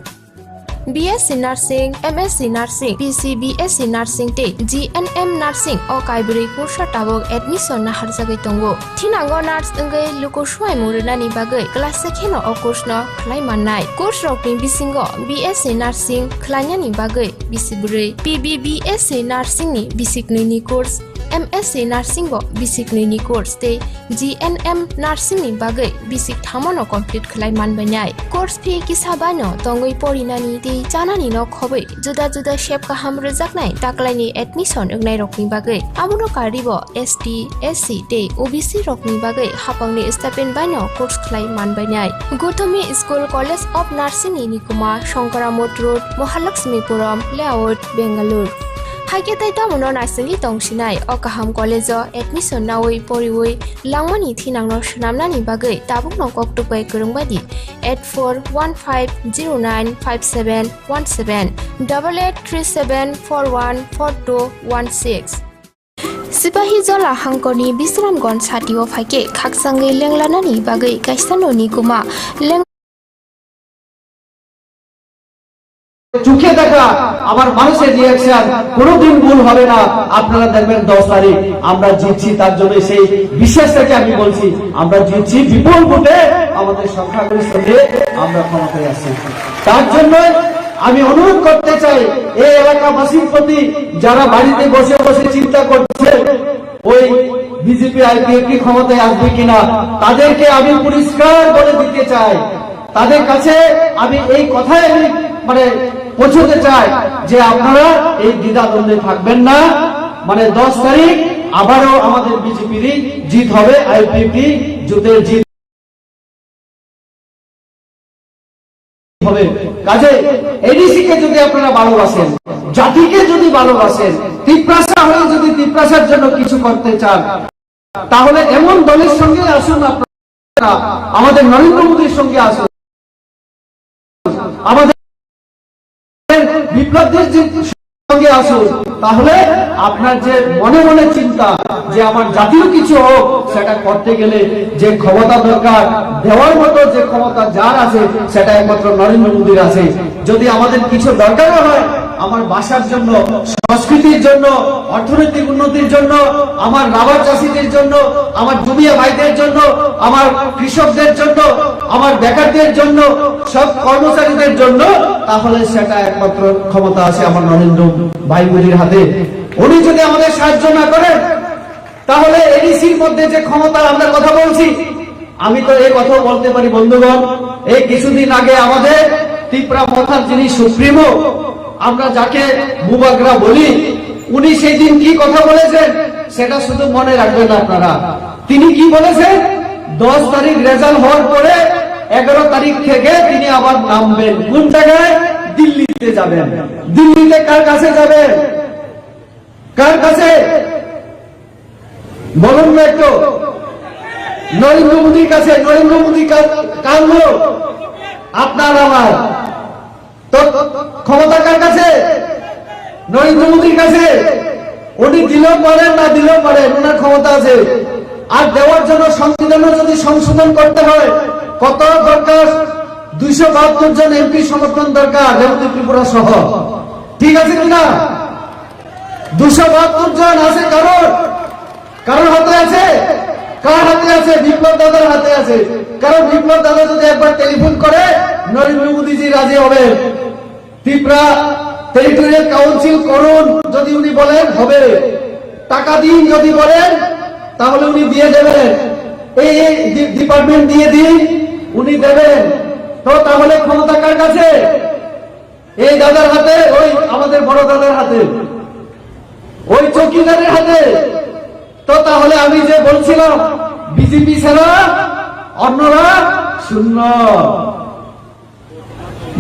B S C Nursing, M S C Nursing, P C B S C Nursing tei G N M Nursing o kaibrwi kursa tabuk admission naharjagwi tongo. Thinango nurse wngwi luku swimung rwnani bagwi class se kheno o course no khlai mannai. Course rokni bisingo B S C Nursing khlainani bagwi bisi bwrwi, P B B S C Nursing ni bisi knwi ni course, M S C Nursing bo bisi knwi ni course tei G N M Nursing ni bagwi bisi thamo no complete khlai manbainai. Course fee kisa bai no tongwi porinani tei chanani no khobwi juda juda sep kaham rwjaknai taklaini admission wngnairokni bagwi. Abono karwibo S T, S C tei O B C rokni bagwi haphangni stipend baino course khlai manbainai. Guthomi School College of Nursing ni nikuma Shankaramot Road, Mahalakshmipuram Layout, Bangalore. Haikhe tei tamono naisingwi tongsinai o kaham college o admission nawi poriwi langmani thinangno swnamnani bagwi tabukno koktwk bai kwrwng bai di. Eight four one five zero nine five seven one seven, double eight three seven four one four two one six. Sipahi Jola hangkorni Bisramganj satio phaikhe khakchangwi lenglanani bagwi kaisa noni kuma leng- চোখে দেখা আমার মানুষের রিয়াকশন কোনোদিন ভুল হবে না। আপনারা দেখবেন দশ তারিখ আমরা জিতছি, তার জন্য সেই বিশ্বাসটাকে আমি বলছি, আমরা জিতছি বিপুল ভোটে, আমাদের সংখ্যাগরিষ্ঠতে আমরা ক্ষমতায় আসছি। তার জন্য আমি অনুরোধ করতে চাই এই এলাকাবাসীর প্রতি, যারা বাড়িতে বসে বসে চিন্তা করছে ওই বিজেপি আইপিএফটি ক্ষমতায় আসবে কিনা, তাদেরকে আমি পরিষ্কার বলে দিতে চাই, তাদের কাছে আমি এই কথাই আমি মানে পৌঁছতে চাই যে আপনারা এই দ্বিধাদ্বন্দ্বে থাকবেন না। মানে দশ তারিখ আবারও আমাদের বিজেপিরই জিত হবে, আইপিএফটি জোটের জিত হবে। কাজে এডিসি কে যদি আপনারা ভালোবাসেন, জাতিকে যদি ভালোবাসেন, তিপ্রাসা হয়ে যদি তিপ্রাসার জন্য কিছু করতে চান, তাহলে এমন দলের সঙ্গে আসুন আপনারা, আমাদের নরেন্দ্র মোদীর সঙ্গে আসুন, আমাদের বিপ্লব দেবজির সঙ্গে আসুন। তাহলে আপনার যে মনে মনে চিন্তা যে আমার জাতীয় কিছু হোক, সেটা করতে গেলে যে ক্ষমতা দরকার, দেওয়ার মতো যে ক্ষমতা যার আছে, সেটা একমাত্র নরেন্দ্র মোদীর আছে। যদি আমাদের কিছু দরকারও হয়, আমার ভাষার জন্য, সংস্কৃতির জন্য, অর্থনৈতিক উন্নতির জন্য, আমার রাবার চাষিদের জন্য, আমার জুমিয়া ভাইদের জন্য, আমার কৃষকদের জন্য, আমার বেকারদের জন্য, সব কর্মচারীদের জন্য, তাহলে সেটা একমাত্র ক্ষমতা আছে আমার নরেন্দ্র ভাই মোদীর হাতে। উনি যদি আমাদের সাহায্য না করেন, তাহলে এডিসির মধ্যে যে ক্ষমতা আমরা কথা বলছি, আমি তো এই কথাও বলতে পারি বন্ধুগণ, এই কিছুদিন আগে আমাদের তিপ্রা মথার যিনি সুপ্রিমো, আমরা যাকে বুবাগ্রা বলি, উনি সেই দিন কি কথা বলেছেন সেটা শুধু মনে রাখবেন আপনারা। তিনি কি বলেছেন? দশ তারিখ রেজাল্ট হওয়ার পরে এগারো তারিখ থেকে তিনি আবার নামবেন। কোন জায়গায়? দিল্লিতে যাবেন। দিল্লিতে কার কাছে যাবেন? কার কাছে? বলুন না একটু। নরেন্দ্র মোদীর কাছে। নরেন্দ্র মোদী কার, কার লোক? আপনার আমার। তো ক্ষমতা কার কাছে? নরেন্দ্র মোদীর কাছে। উনি দিলেও পারেন, না দিলেও পারেন, ওনার ক্ষমতা আছে। আর দেওয়ার জন্য সংবিধানও যদি সংশোধন করতে হয়, কত দরকার? দুইশো বাহাত্তর জন এমপি সমর্থন দরকার, রেবতী ত্রিপুরা সহ। ঠিক আছে কিনা? দুশো বাহাত্তর জন আছে কারোর? কারোর হাতে আছে? কার হাতে আছে? বিপ্লব দাদার হাতে আছে। কারণ বিপ্লব দাদা যদি একবার টেলিফোন করে, নরেন্দ্র মোদীজি রাজি হবেন। ত্রিপুরা টেরিটোরিয়াল কাউন্সিল করুন যদি উনি বলেন, হবে। টাকা দিন যদি বলেন, তাহলে উনি দিয়ে দেবেন। এই, এই ডি-, ডিপার্টমেন্ট দিয়ে দিন, উনি দেবেন। তো তাহলে ক্ষমতা কার কাছে? এই দাদার হাতে, ওই আমাদের বড় দাদার হাতে, ওই চৌকিদারের হাতে। তো তাহলে আমি যে বলছিলাম, বিজেপি ছাড়া অন্যরা শূন্য।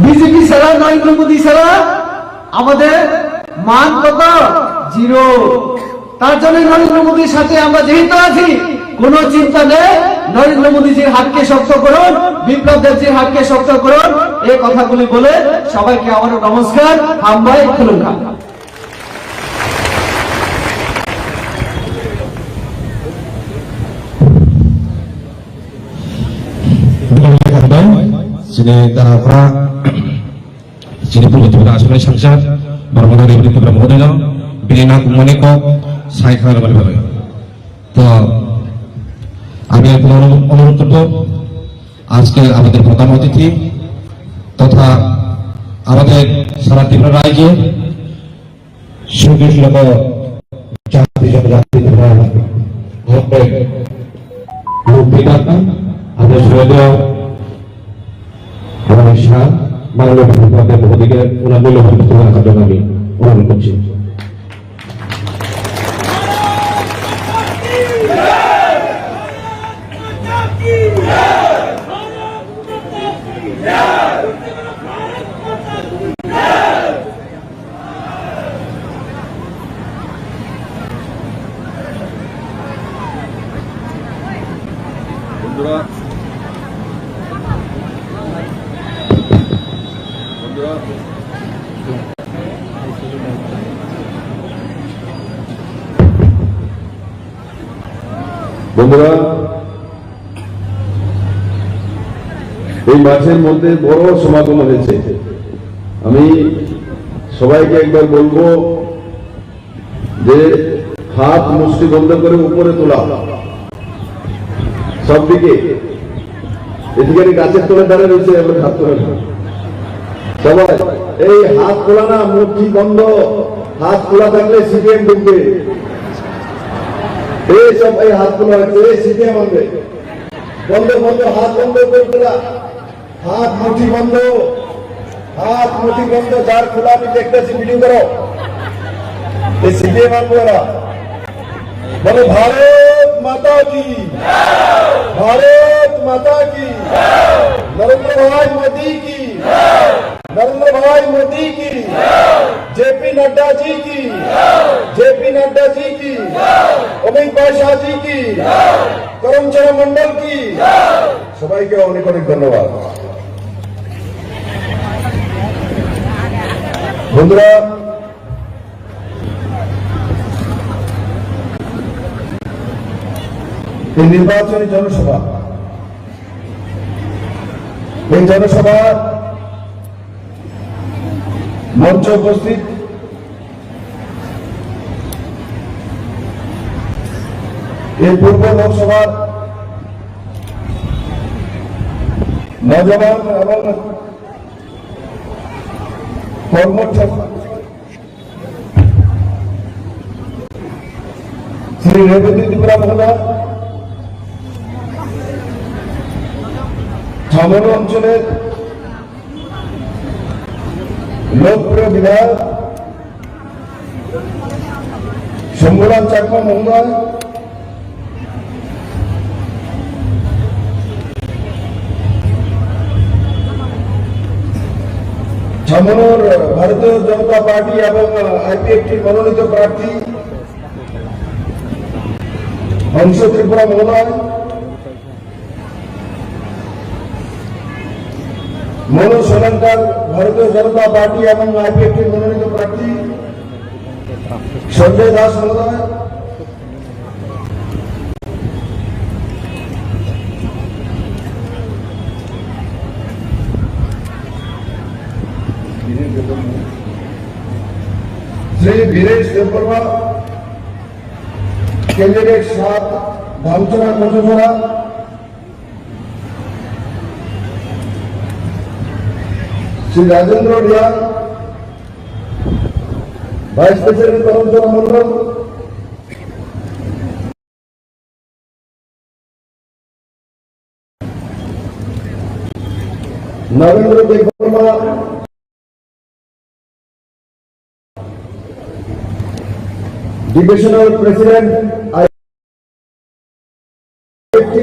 বিজেপি ছাড়া, নরেন্দ্র মোদী ছাড়া আমাদের মান কত? জিরো। তার জন্য নরেন্দ্র মোদীর সাথে আমরা যেহেতু আছি, কোনো চিন্তা নেই। নরেন্দ্র মোদীজির হাতকে শক্ত করুন, বিপ্লব দেবজির হাতকে শক্ত করুন। এই কথাগুলি বলে সবাইকে আবারও নমস্কার, হামবাই, খুলুমখা। Chini dara phra, chini purbo Tripura aswk sangsad, Bormoni Ribri Tripura mohodaino, bini nangkukmani kok sai kha rwmani bagwi. তো আমি এখন অনু-, অনুরোধ করব, আজকে আমাদের প্রধান অতিথি তথা আমাদের সারা ত্রিপুরা রাজ্যে সুখী লোক জাতি জনজাতি ধর্মের লোক বিধাতা, আমাদের শ্রদ্ধেয় আমাদের শাহ মাননীয় প্রধানমন্ত্রী মহোদয়কে ওনার মূল্যবান বক্তব্য রাখার জন্য আমি অনুরোধ করছি। বন্ধুরা, বন্ধুরা, বন্ধুরা, এই মাঠের মধ্যে বড় সমাগম হয়েছে। আমি সবাইকে একবার বলবো যে হাত মুষ্টি বন্ধ করে উপরে তোলা, সব দিকে। এদিকে আমি গাছের তলে দাঁড়িয়ে রয়েছে, এবার হাত তোলে না। সবাই এই হাত খোলা না, মুষ্টি বন্ধ। হাত খোলা থাকলে সিপিএম ঢুকবে। এই সব এই হাত খোলা হচ্ছে, এই সিপিএম আনবে। বন্ধ, বন্ধ, হাত বন্ধ করে খোলা। হাত মুঠি বন্ধ, হাত মুঠি বন্ধ, যার খোলা আমি দেখতেছি, ভিডিও করো। এই সিপিএম আনবো এরা। বলো, ভারত মাতা কি, ভারত মাতা কি, নরেন্দ্র ভাই মোদি কি, নরেন্দ্র ভাই মোদি কি, জেপি নাড্ডা জি কি, জেপি নাড্ডা জি কি, অমিত ভাই শাহ জি কি, করমচারা মন্ডল কি। সবাইকে অনেক অনেক ধন্যবাদ। বন্ধুরা, এই নির্বাচনী জনসভা, এই জনসভার মঞ্চে উপস্থিত এই পূর্ব লোকসভার নজওয়ান এবং কর্মঠ শ্রী রেবতী ত্রিপুরা মহোদয়, ছামনু অঞ্চলের লোকপ্রিয় বিধায়ক শম্ভুলাল চাকমা মহোদয়, ছামনুর ভারতীয় জনতা পার্টি এবং আইপিএফটির মনোনীত প্রার্থী হংস ত্রিপুরা মহোদয়, মনোজ সোলাঙ্কার ভারতীয় জনতা পার্টি এবং আইপিএফটির মনোনীত প্রার্থী সঞ্জয় দাস মহোদয়, শ্রী বীরেশ দেববর্মা, ক্যান্ডিডেট সাত, ধামছড়া, কচুছড়া, শ্রী রাজেন্দ্র রিয়াং, ভাইস প্রেসিডেন্ট, করমচারা Mondal, Narendra Debbarma, Divisional President, I F T.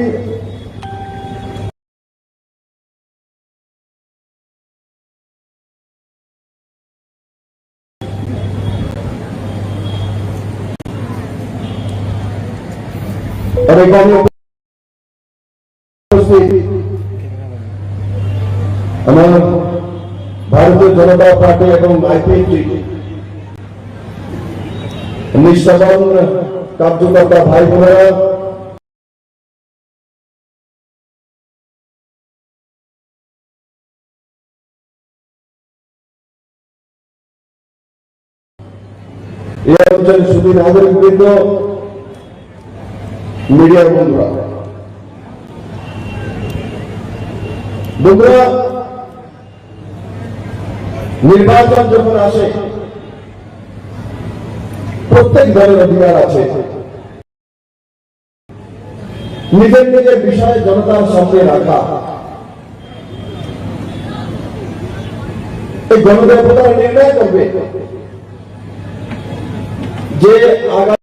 Ore kami উপস্থিত আমার ভারতীয় জনতা পার্টি এবং আইপিএফটি নিষ্ঠাবান কার্যকর্তা ভাই বোনেরা, এই অঞ্চলের সুধী নাগরিকবৃন্দ, মিডিয়া বন্ধুরা, বন্ধুরা, নির্বাচন যখন আসে, প্রত্যেক দলের অধিকার আছে নিজের নিজের বিষয়ে জনতার সামনে রাখা। এই গণদেবতারা নির্ণয় করবে যে আগামী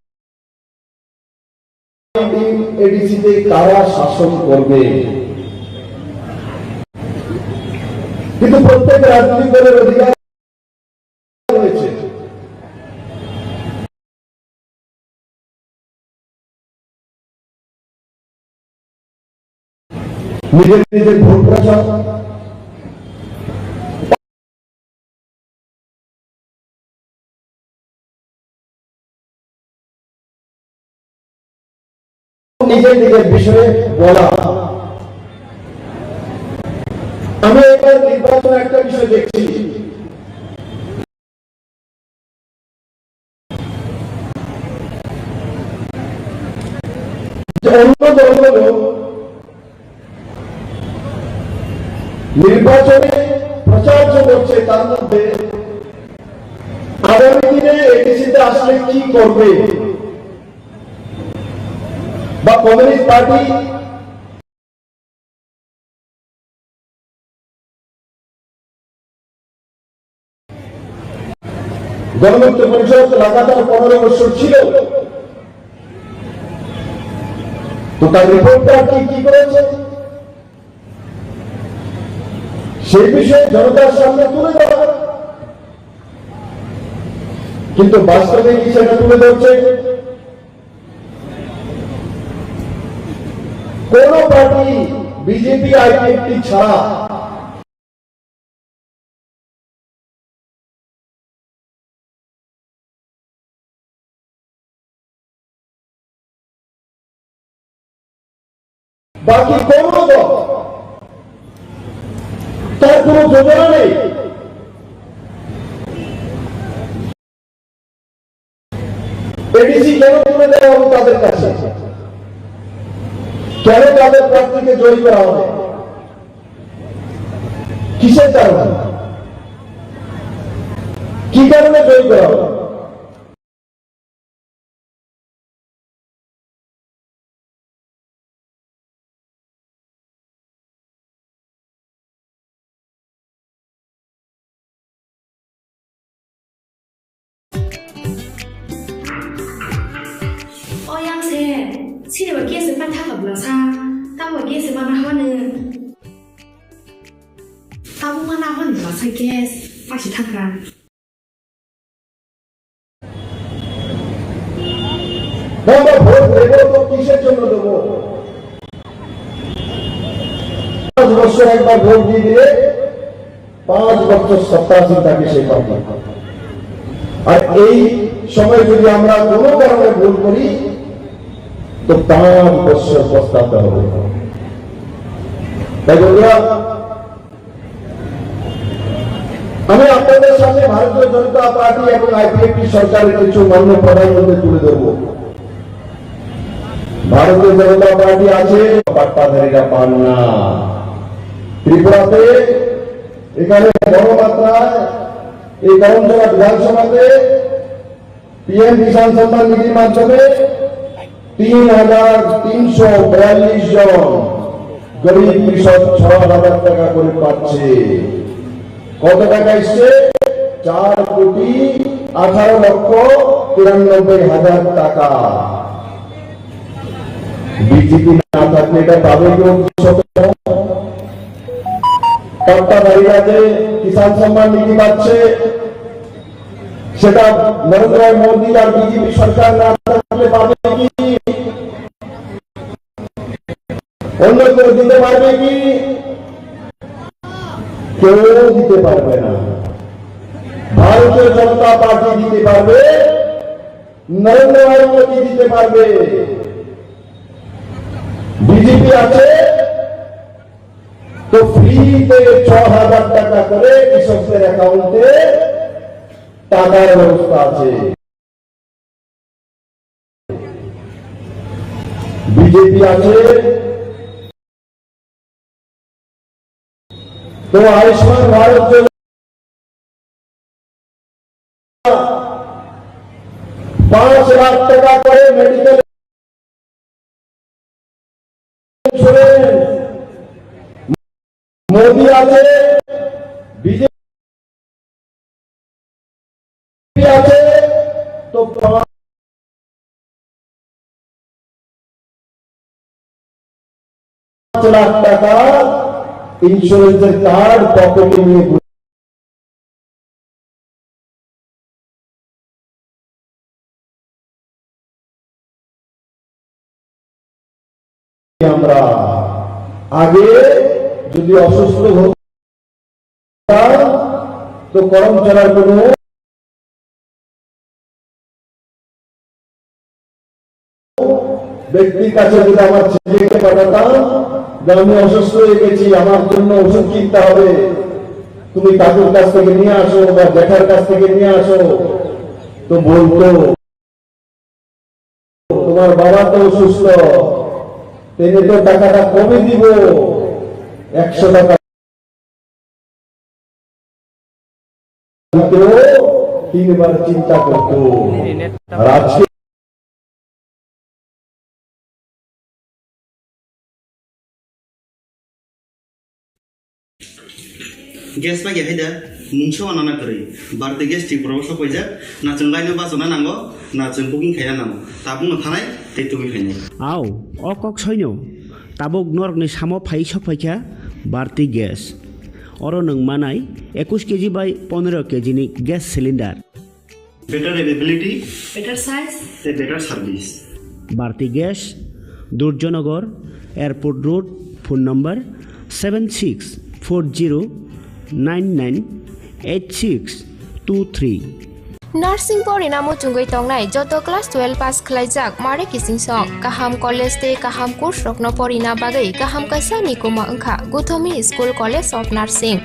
দিন এডিসিতে কারা শাসন করবে। কিন্তু প্রত্যেক রাজনৈতিক দলের অধিকার রয়েছে। নিজের নিজের ভোট প্রচার, নিজের নিজের বিষয়ে বলা। আমি এবার নির্বাচন একটা বিষয় দেখছি, যে অন্য দলগুলো নির্বাচনে প্রচার যে করছে, তার মধ্যে আগামী দিনে এডিসিতে আসলে কি করবে বা কমিউনিস্ট পার্টি গণমুক্তি পরিষদ লাগাতার পনেরো বছর ছিল, তো তার রিপোর্টটা কি কি করেছে সেই বিষয়ে জনতার সামনে তুলে ধরা। কিন্তু বাস্তবে কি সেটা তুলে ধরছে? কোন পার্টি, বিজেপি, আইপিএফটি ছাড়া বাকি কোনো দল, তার কোনো যোজনা নেই। এডিসি কেন তুলে দেওয়া হবে তাদের কাছে? কেন তাদের প্রার্থীকে জয়ী করা হবে? কিসের কারণে? কি কারণে জয়ী করা হবে? O yang se, sini ba gas pa tha ka bla sa, ta ba gas ma na ha ne. Ta bu ma na ha ne ba sa gas, pa si tha ka. আমরা ভোট দেব তো কিসের জন্য দেব? পাঁচ বছর একবার ভোট দিয়ে দিলে পাঁচ বছর সত্তাসীন থাকে সেই পার্টি। আর এই সময় যদি আমরা কোনো কারণে ভুল করি, তো পাঁচ বছর পস্তাতে হবে। তাই বন্ধুরা, আমি আপনাদের সামনে ভারতীয় জনতা পার্টি এবং আইপিএফটি সরকারের কিছু মাননীয় প্রধানমন্ত্রী তুলে ধরব। ভারতীয় জনতা পার্টি আছে, পাট্টাধারীরা পান না। ত্রিপুরাতে এখানে বড় মাত্রায় এই করমজোড়া বিধানসভাতে পিএম কিষাণ সম্মান নিধির মাধ্যমে তিন হাজার তিনশো বিয়াল্লিশ জন গরিব কৃষক ছ হাজার টাকা করে পাচ্ছে। কত টাকা এসছে? চার কোটি আঠারো লক্ষ তিরানব্বই হাজার টাকা। বিজেপি না থাকলে এটা পাবে কেউ কৃষকরা? পাট্টাধারীরা যে কিষাণ সম্মান নিধি পাচ্ছে, সেটা নরেন্দ্র মোদী আর বিজেপি সরকার না থাকলে পাবে কি? অন্য কেউ দিতে পারবে কি? কেউ দিতে পারবে না। ভারতীয় জনতা পার্টি দিতে পারবে, নরেন্দ্র ভাই মোদী দিতে পারবে। বিজেপি আছে তো ফ্রিতে ছ হাজার টাকা করে কৃষকদের অ্যাকাউন্টে টাকার ব্যবস্থা আছে। বিজেপি আছে তো আয়ুষ্মান ভারত যোজনা পাঁচ লাখ টাকা করে মেডিকেল ইন্স্যুরেন্স। মোদি আছে, বিজেপি আছে, তো পাঁচ লাখ টাকা ইন্স্যুরেন্সের কার্ড পকেটে নিয়ে ঘুরে আমরা। আগে যদি অসুস্থ হতাম, তো করমচারার কোনো ব্যক্তির কাছে যদি আমার ছেলেকে পাঠাতাম যে আমি অসুস্থ হয়ে গেছি, আমার জন্য ওষুধ কিনতে হবে, তুমি কাকুর কাছ থেকে নিয়ে আসো বা জ্যাঠার কাছ থেকে নিয়ে আসো, তো বলতো, তোমার বাবা তো অসুস্থ, তিনি তো টাকাটা কবে দিব, একশো টাকা দিতেও তিনবার চিন্তা করতো। আর আজকে Gas bai hai da, mungsa o nana kwrwi. Bharti gas Tripura o sok paijak, na chwng line o bachana nango, na chwng booking khaina nango. Tabukno thanai tei tubui phainai. Au, o kok soino, tabuk norokni samo phai sok phaikha Bharti gas. Oro nwng manai ekush kg bai pondro kg ni gas cylinder. Better availability, better size, a better service. Bharti Gas, Durjonogor, Airport Road, phone number seven six four zero nine nine eight six two three. Nursing porina muchungwi tongnai joto class twelve pass khlaijak mare kiching song kaham college tei kaham course rokno porina bagwi kaham kaisa nikuma wngkha Guthomi School College of Nursing.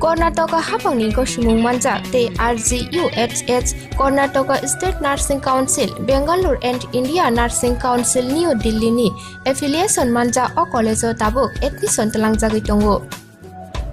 Karnataka haphangni gosimung manjak tei R G U H H, Karnataka State Nursing Council, Bangalore and India Nursing Council, New Delhi ni affiliation manjak o college o tabuk admission twlangjagwi tongo.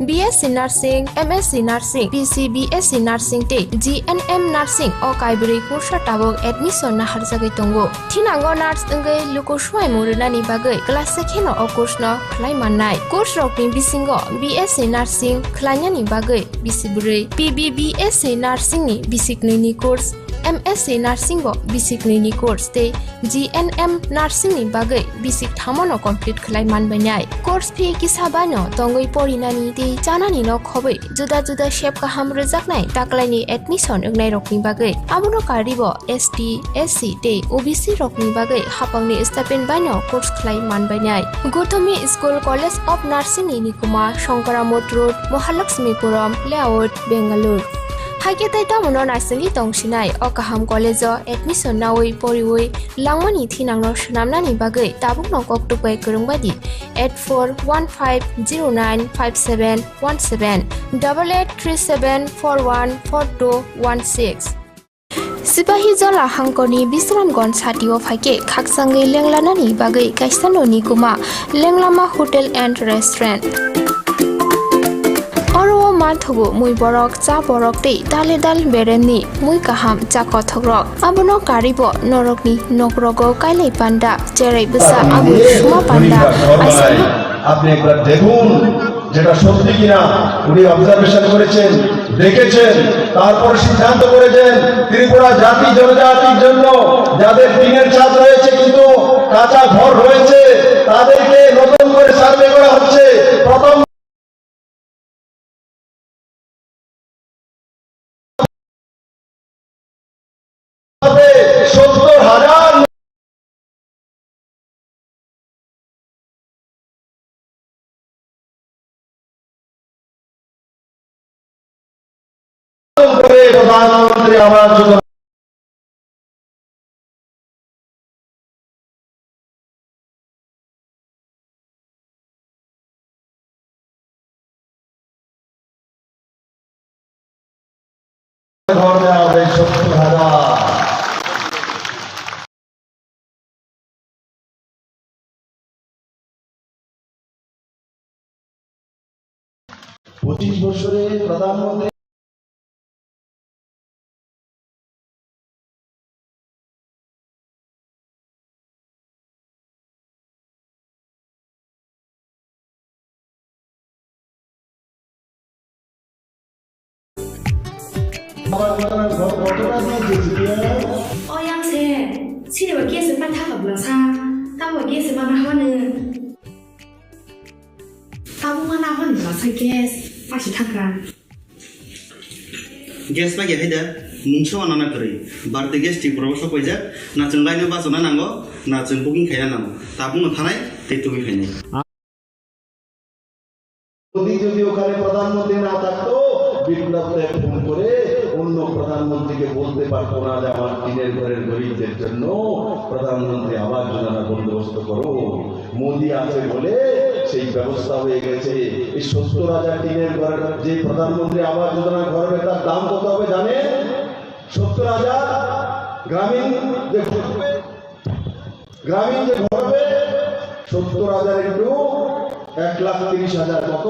B S C Nursing, M S C Nursing, P C B S C Nursing tei G N M Nursing o kaibrwi kursa tabuk admission naharjagwi tongo. Thinango nurse wngwi luku swmai mung rwnani bagwi class se kheno o course no khlai mannai. Course rokni bisingo B S C Nursing khlainani bagwi bisi bwrwi, P B B S C Nursing ni bisi knwi ni course, M S C Nursing bo bisi knwi ni course tei G N M Nursing ni bagwi bisi thamo no complete khlai manbainai. Course fee kisa bai no tongwi porinani tei chanani no khobwi juda juda sep kaham rwjaknai taklaini admission wngnairokni bagwi. Abono karwibo S T, S C tei O B C rokni bagwi haphangni stipend baino course khlai manbainai. Guthomi School College of Nursing ni nikuma Shankaramot Road, Mahalakshmipuram Layout, Bangalore. Haikhe tei tamono naisingwi tongsinai o kaham college o admission nawi poriwi langmani thinangno swnamnani bagwi tabukno kok tukbai kwrwngbaidi eight four one five zero nine five seven one seven, double eight three seven four one four two one six. Sipahi Jola hangkorni Bisramganj satio phaikhe khakchangwi lenglanani bagwi kaisa noni kuma Lenglama Hotel and Restaurant. Oro o Ar thubu mui borok, cha borok tei dale dal berenni mui kaham cha kothokrok. Abono karibo norokni nokrogo kailai panda, cherai bwsa abui suma panda, aisa. আপনি একবার দেখুন, যেটা সত্যি কিনা। উনি অবজারভেশন করেছেন, দেখেছেন, তারপর সিদ্ধান্ত করেছেন ত্রিপুরা জাতি জনজাতির জন্য, যাদের টিনের ছাদ রয়েছে কিন্তু কাঁচা ঘর রয়েছে, তাদেরকে নতুন করে সার্ভে করা হচ্ছে। প্রথম সত্তর হাজার করে প্রধানমন্ত্রী আবাস যোজনা। ঘর দেওয়া হবে সত্তর হাজার। পঁচিশ বছরে প্রধানমন্ত্রী O yang se, sini ba gas se pan thaka bla sa, tamo gas se mana hone. Tamo mana hone bla sa gas, pasi thaka. Gas pa ya haida, mungsa wana na kwrwi. Bharti gas Tripura o sok paijak, na chwng line o bachana nango, na chwng booking khaina nango. Tabuk no thanai, tei tubui khainai. Modi যদি ওখানে প্রধানমন্ত্রী না থাকতো, বিপ্লব দেব ফোন করে অন্য প্রধানমন্ত্রীকে বলতে পারতো না যে আমার টিনের ঘরের গরিবদের জন্য প্রধানমন্ত্রী আবাস যোজনা বন্দোবস্ত করো। মোদি আছে বলে সেই ব্যবস্থা হয়ে গেছে। এই সত্তর হাজার টিনের ঘর, যে প্রধানমন্ত্রী আবাস যোজনা ঘর হবে, তার দাম কত হবে জানেন? সত্তর হাজার। গ্রামীণ যে ঘর হবে, গ্রামীণ যে ঘর হবে, সত্তর হাজার ইন্টু এক লাখ তিরিশ হাজার, কত?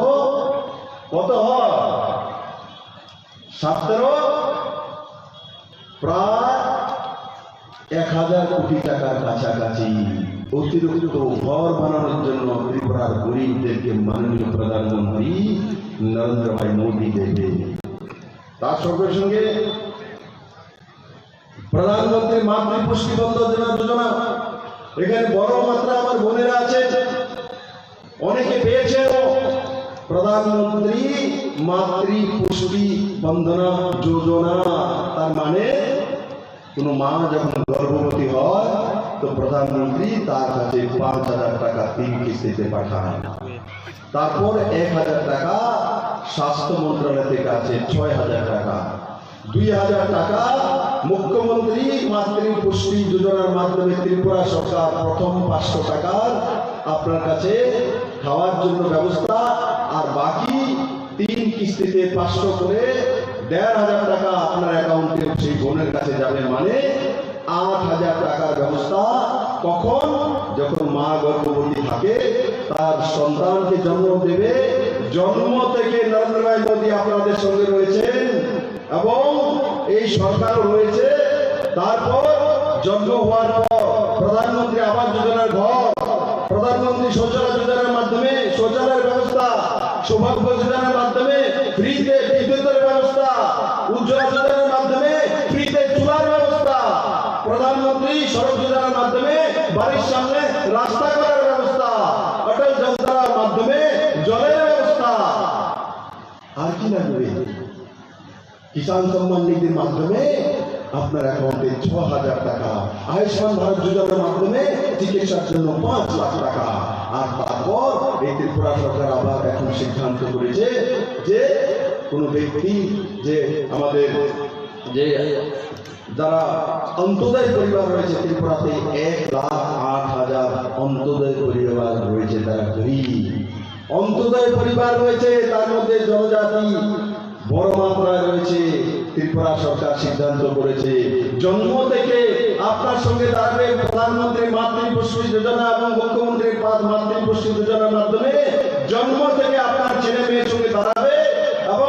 কত হয়? সাত তেরো, প্রায় এক হাজার কোটি টাকার কাছাকাছি। অতিরিক্ত ঘর বানানোর জন্য ত্রিপুরার গরিবদেরকে মাননীয় প্রধানমন্ত্রী নরেন্দ্র ভাই মোদী দেবে। তার সঙ্গে সঙ্গে প্রধানমন্ত্রী মাতৃ পুষ্টি বন্দনা যোজনা, এখানে বড় মাত্রা আমার বোনেরা আছে, অনেকে পেয়েছেন। প্রধানমন্ত্রী মাতৃ পুষ্টি বন্দনা যোজনা, তার মানে কোনো মা যখন গর্ভবতী হয়, তো প্রধানমন্ত্রী তার কাছে পাঁচ হাজার টাকা তিন কিস্তিতে পাঠান। তারপর এক হাজার টাকা স্বাস্থ্য মন্ত্রণালয় থেকে আছে, ছয় হাজার টাকা। দুই হাজার টাকা মুখ্যমন্ত্রী মাতৃ পুষ্টি যোজনার মাধ্যমে ত্রিপুরা সরকার প্রথম পাঁচশো টাকার আপনার কাছে খাওয়ার জন্য ব্যবস্থা, আর বাকি তিন কিস্তিতে পাঁচশো করে দেড় হাজার টাকা আপনার অ্যাকাউন্টে সেই বোনের কাছে যাবে, মানে আট হাজার টাকার ব্যবস্থা। কখন? যখন মা গর্ভবতী থাকে, তার সন্তানকে জন্ম দেবে, জন্ম থেকে নরেন্দ্র ভাই মোদী আপনাদের সঙ্গে রয়েছেন এবং এই সরকারও রয়েছে। তারপর জন্ম হওয়ার পর প্রধানমন্ত্রী আবাস যোজনার ঘর, প্রধানমন্ত্রী শৌচালয় যোজনার মাধ্যমে শৌচালয়ের ব্যবস্থা, সৌভাগ্য যোজনার মাধ্যমে ফ্রিতে বিদ্যুতের ব্যবস্থা, উজ্জ্বলা যোজনার মাধ্যমে ফ্রিতে চুলার ব্যবস্থা, প্রধানমন্ত্রী সড়ক যোজনার মাধ্যমে বাড়ির সামনে রাস্তা করার ব্যবস্থা, অটল যন্ত্রার মাধ্যমে জলের ব্যবস্থা। আর কি লাগবে? কিষাণ সম্মান নিধির মাধ্যমে আপনার অ্যাকাউন্টে ছ হাজার টাকা, আয়ুষ্মান ভারত যোজনার মাধ্যমে চিকিৎসার জন্য পাঁচ লাখ টাকা। আর তারপর এই ত্রিপুরা সরকার আবার এখন সিদ্ধান্ত করেছে যে কোনো ব্যক্তি, যে আমাদের যে যারা অন্ত্যোদয় পরিবার রয়েছে ত্রিপুরাতে, এক লাখ আট হাজার অন্ত্যোদয় পরিবার রয়েছে, তারা গরিব। অন্ত্যোদয় পরিবার রয়েছে, তার মধ্যে জনজাতি বড় মাত্রায় রয়েছে। ত্রিপুরা সরকার সিদ্ধান্ত করেছে, জন্ম থেকে আপনার সঙ্গে দাঁড়াবে প্রধানমন্ত্রী মাতৃ পুষ্টি যোজনা এবং মুখ্যমন্ত্রী পা-, মাতৃ পুষ্টি যোজনার মাধ্যমে জন্ম থেকে আপনার ছেলে মেয়ের সঙ্গে দাঁড়াবে এবং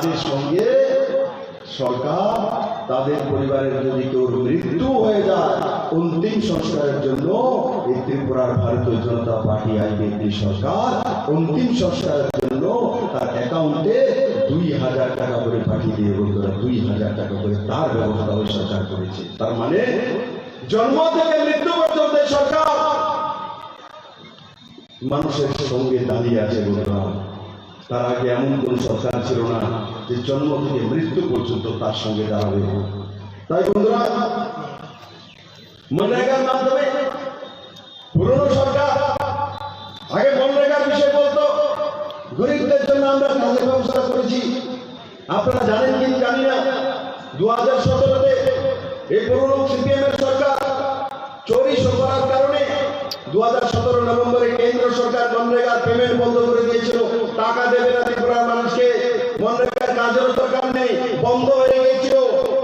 তাদের সঙ্গে সরকার, তাদের পরিবারের যদি কেউ মৃত্যু হয়ে যায়, অন্তিম সংস্কারের জন্য এই ত্রিপুরার ভারতীয় জনতা পার্টি, আইপিএফটি সরকার অন্তিম সংস্কারের জন্য তার অ্যাকাউন্টে দুই হাজার টাকা করে পাঠিয়ে দিয়ে, বন্ধুরা, দুই হাজার টাকা করে তার ব্যবস্থা ওই সরকার করেছে। তার মানে জন্ম থেকে মৃত্যু পর্যন্ত এই সরকার মানুষের সঙ্গে দাঁড়িয়ে আছে, বন্ধুরা। তার আগে এমন কোন সরকার ছিল না যে জন্ম থেকে মৃত্যু পর্যন্ত তার সঙ্গে দাঁড়াবে। তাই বন্ধুরা, মনরেগার মাধ্যমে পুরনো সরকার, আগে মনরেগার বিষয়ে বলতো, গরিবদের জন্য আমরা কাজের ব্যবস্থা করেছি। আপনারা জানেন কি জানি না, দু হাজার সতেরোতে এই পুরনো সিপিএম এর সরকার চুরি করার কারণে দু হাজার সতেরো নভেম্বরে কেন্দ্র সরকার মনরেগার পেমেন্ট বন্ধ করে দিয়েছিল, টাকা দেবে না ত্রিপুরার মানুষকে। মনরেগার কাজের দরকার নেই, বন্ধ হয়ে গেছিল।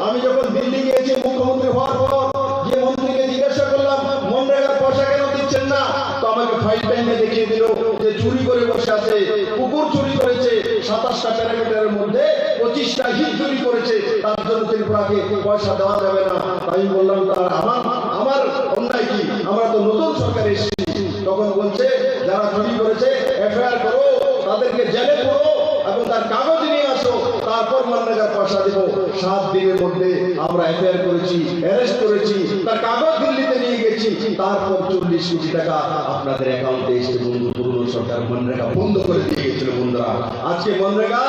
আমি যখন দিল্লি গিয়েছি মুখ্যমন্ত্রী হওয়ার পর, গিয়ে মন্ত্রীকে জিজ্ঞাসা করলাম, "মনরেগার পয়সা কেন দিচ্ছেন না?" তো আমাকে ফাইল টাইমে দেখিয়ে দিল যে চুরি করে বসে আছে, কুকুর চুরি করেছে, সাতাশটা প্যারামিটারের মধ্যে পঁচিশটা হিট চুরি করেছে, তার জন্য ত্রিপুরাকে পয়সা দেওয়া যাবে না। তাই আমি বললাম, "তার আমার, আমার অন্যায় কি? আমরা তো নতুন সরকার এসেছি।" তখন বলছে, "যারা চুরি করেছে, এফআইআর করো, তাদেরকে জেলে পুরো এবং তার কাগজ নিয়ে আসো, তারপর মনরেগার পয়সা দেবো।" সাত দিনের মধ্যে আমরা এফআইআর করেছি, অ্যারেস্ট করেছি, তার কাগজ দিল্লিতে নিয়ে গেছি, তারপর চল্লিশ কোটি টাকা আপনাদের অ্যাকাউন্টে এসে, বন্ধু, পুরনো সরকার মনরেগা বন্ধ করে দিয়ে গেছিল, বন্ধুরা। আজকে মনরেগা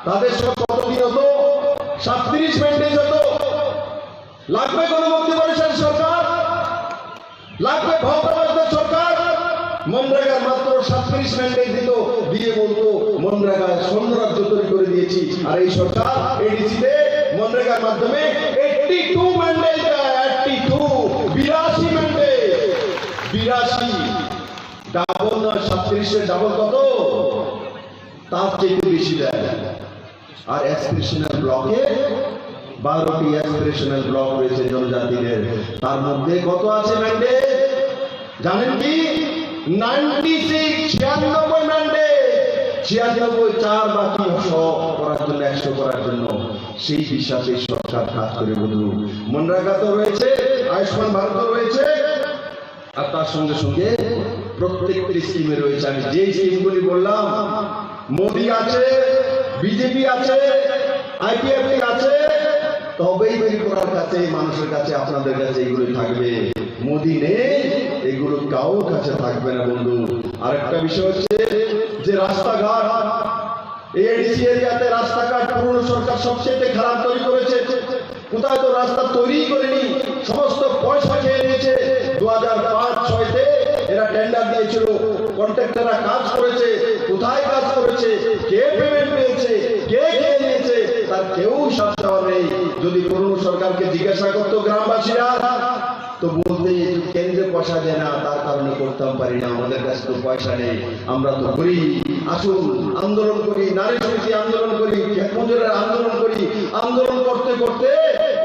তাদের সব কতদিন হতো? সাতত্রিশ ম্যান্ডেট হতো। লাগবে গণমুক্তি পরিষদ সরকার, লাগবে ভাওতাবাদী সরকার। মনরেগার মাত্র সাতত্রিশ ম্যান্ডেট দিত, দিয়ে বলতো, "মনরেগায় স্বর্ণ রাজ্য তৈরি করে দিয়েছি।" আর এই সরকার এডিসি তে মনরেগার মাধ্যমে এইটটি টু ম্যান্ডেট দেয়, এইটটি টু, বিরাশি ম্যান্ডেট, বিরাশি। ডাবল নয়, সাতত্রিশে ডাবল কত? তার চেয়ে বেশি দেয়। আর অ্যাসপিরেশনাল ব্লকে বারোটি অ্যাসপিরেশনাল ব্লক রয়েছে জনজাতিদের, তার মধ্যে কত আছে ম্যান্ডেট জানেন কি? নাইনটি সিক্স, ছিয়ানব্বই ম্যান্ডেট, ছিয়ানব্বই, চার বাকি সব করার জন্য, একশো করার জন্য। সেই হিসাবে সরকার কাজ করে, বন্ধু। মনরেগা তো রয়েছে, আয়ুষ্মান ভারত রয়েছে, আর তার সঙ্গে সঙ্গে প্রত্যেকটি স্কিমে রয়েছে। আমি যে স্কিমগুলি বললাম, মোদি আছে, বিজেপি আছে, আইপিএফটি আছে, তবেই ত্রিপুরার কাছে, মানুষের কাছে, আপনাদের কাছে এগুলো থাকবে। মোদি নেই, এগুলো কারোর কাছে থাকবে না, বন্ধু। আরেকটা বিষয় হচ্ছে যে রাস্তাঘাট, এই এডিসি এরিয়াতে রাস্তাঘাট পুরনো সরকার সবচেয়ে খারাপ তৈরি করেছে। কোথায় তো রাস্তা তৈরি করেনি, সমস্ত পয়সা খেয়ে নিয়েছে। দু হাজার পাঁচ ছয়তে এরা টেন্ডার দিয়েছিল, কন্ট্রাক্টররা কাজ করেছে, কোথায় কাজ করেছে, কে পেমেন্ট পেয়েছে, কে খেয়ে নিয়েছে, তার কেউ হিসাব দেওয়া নেই। যদি পুরনো সরকারকে জিজ্ঞাসা করতো গ্রামবাসীরা, তো বলতে, "কেন্দ্রে পয়সা দেয় না, তার কারণে করতাম পারি না, আমাদের কাছে তো পয়সা নেই, আমরা তো গরিব।" আসুন, আন্দোলন করি, নারী সমিতি আন্দোলন করি, খেত মজুরের আন্দোলন করি। আন্দোলন করতে করতে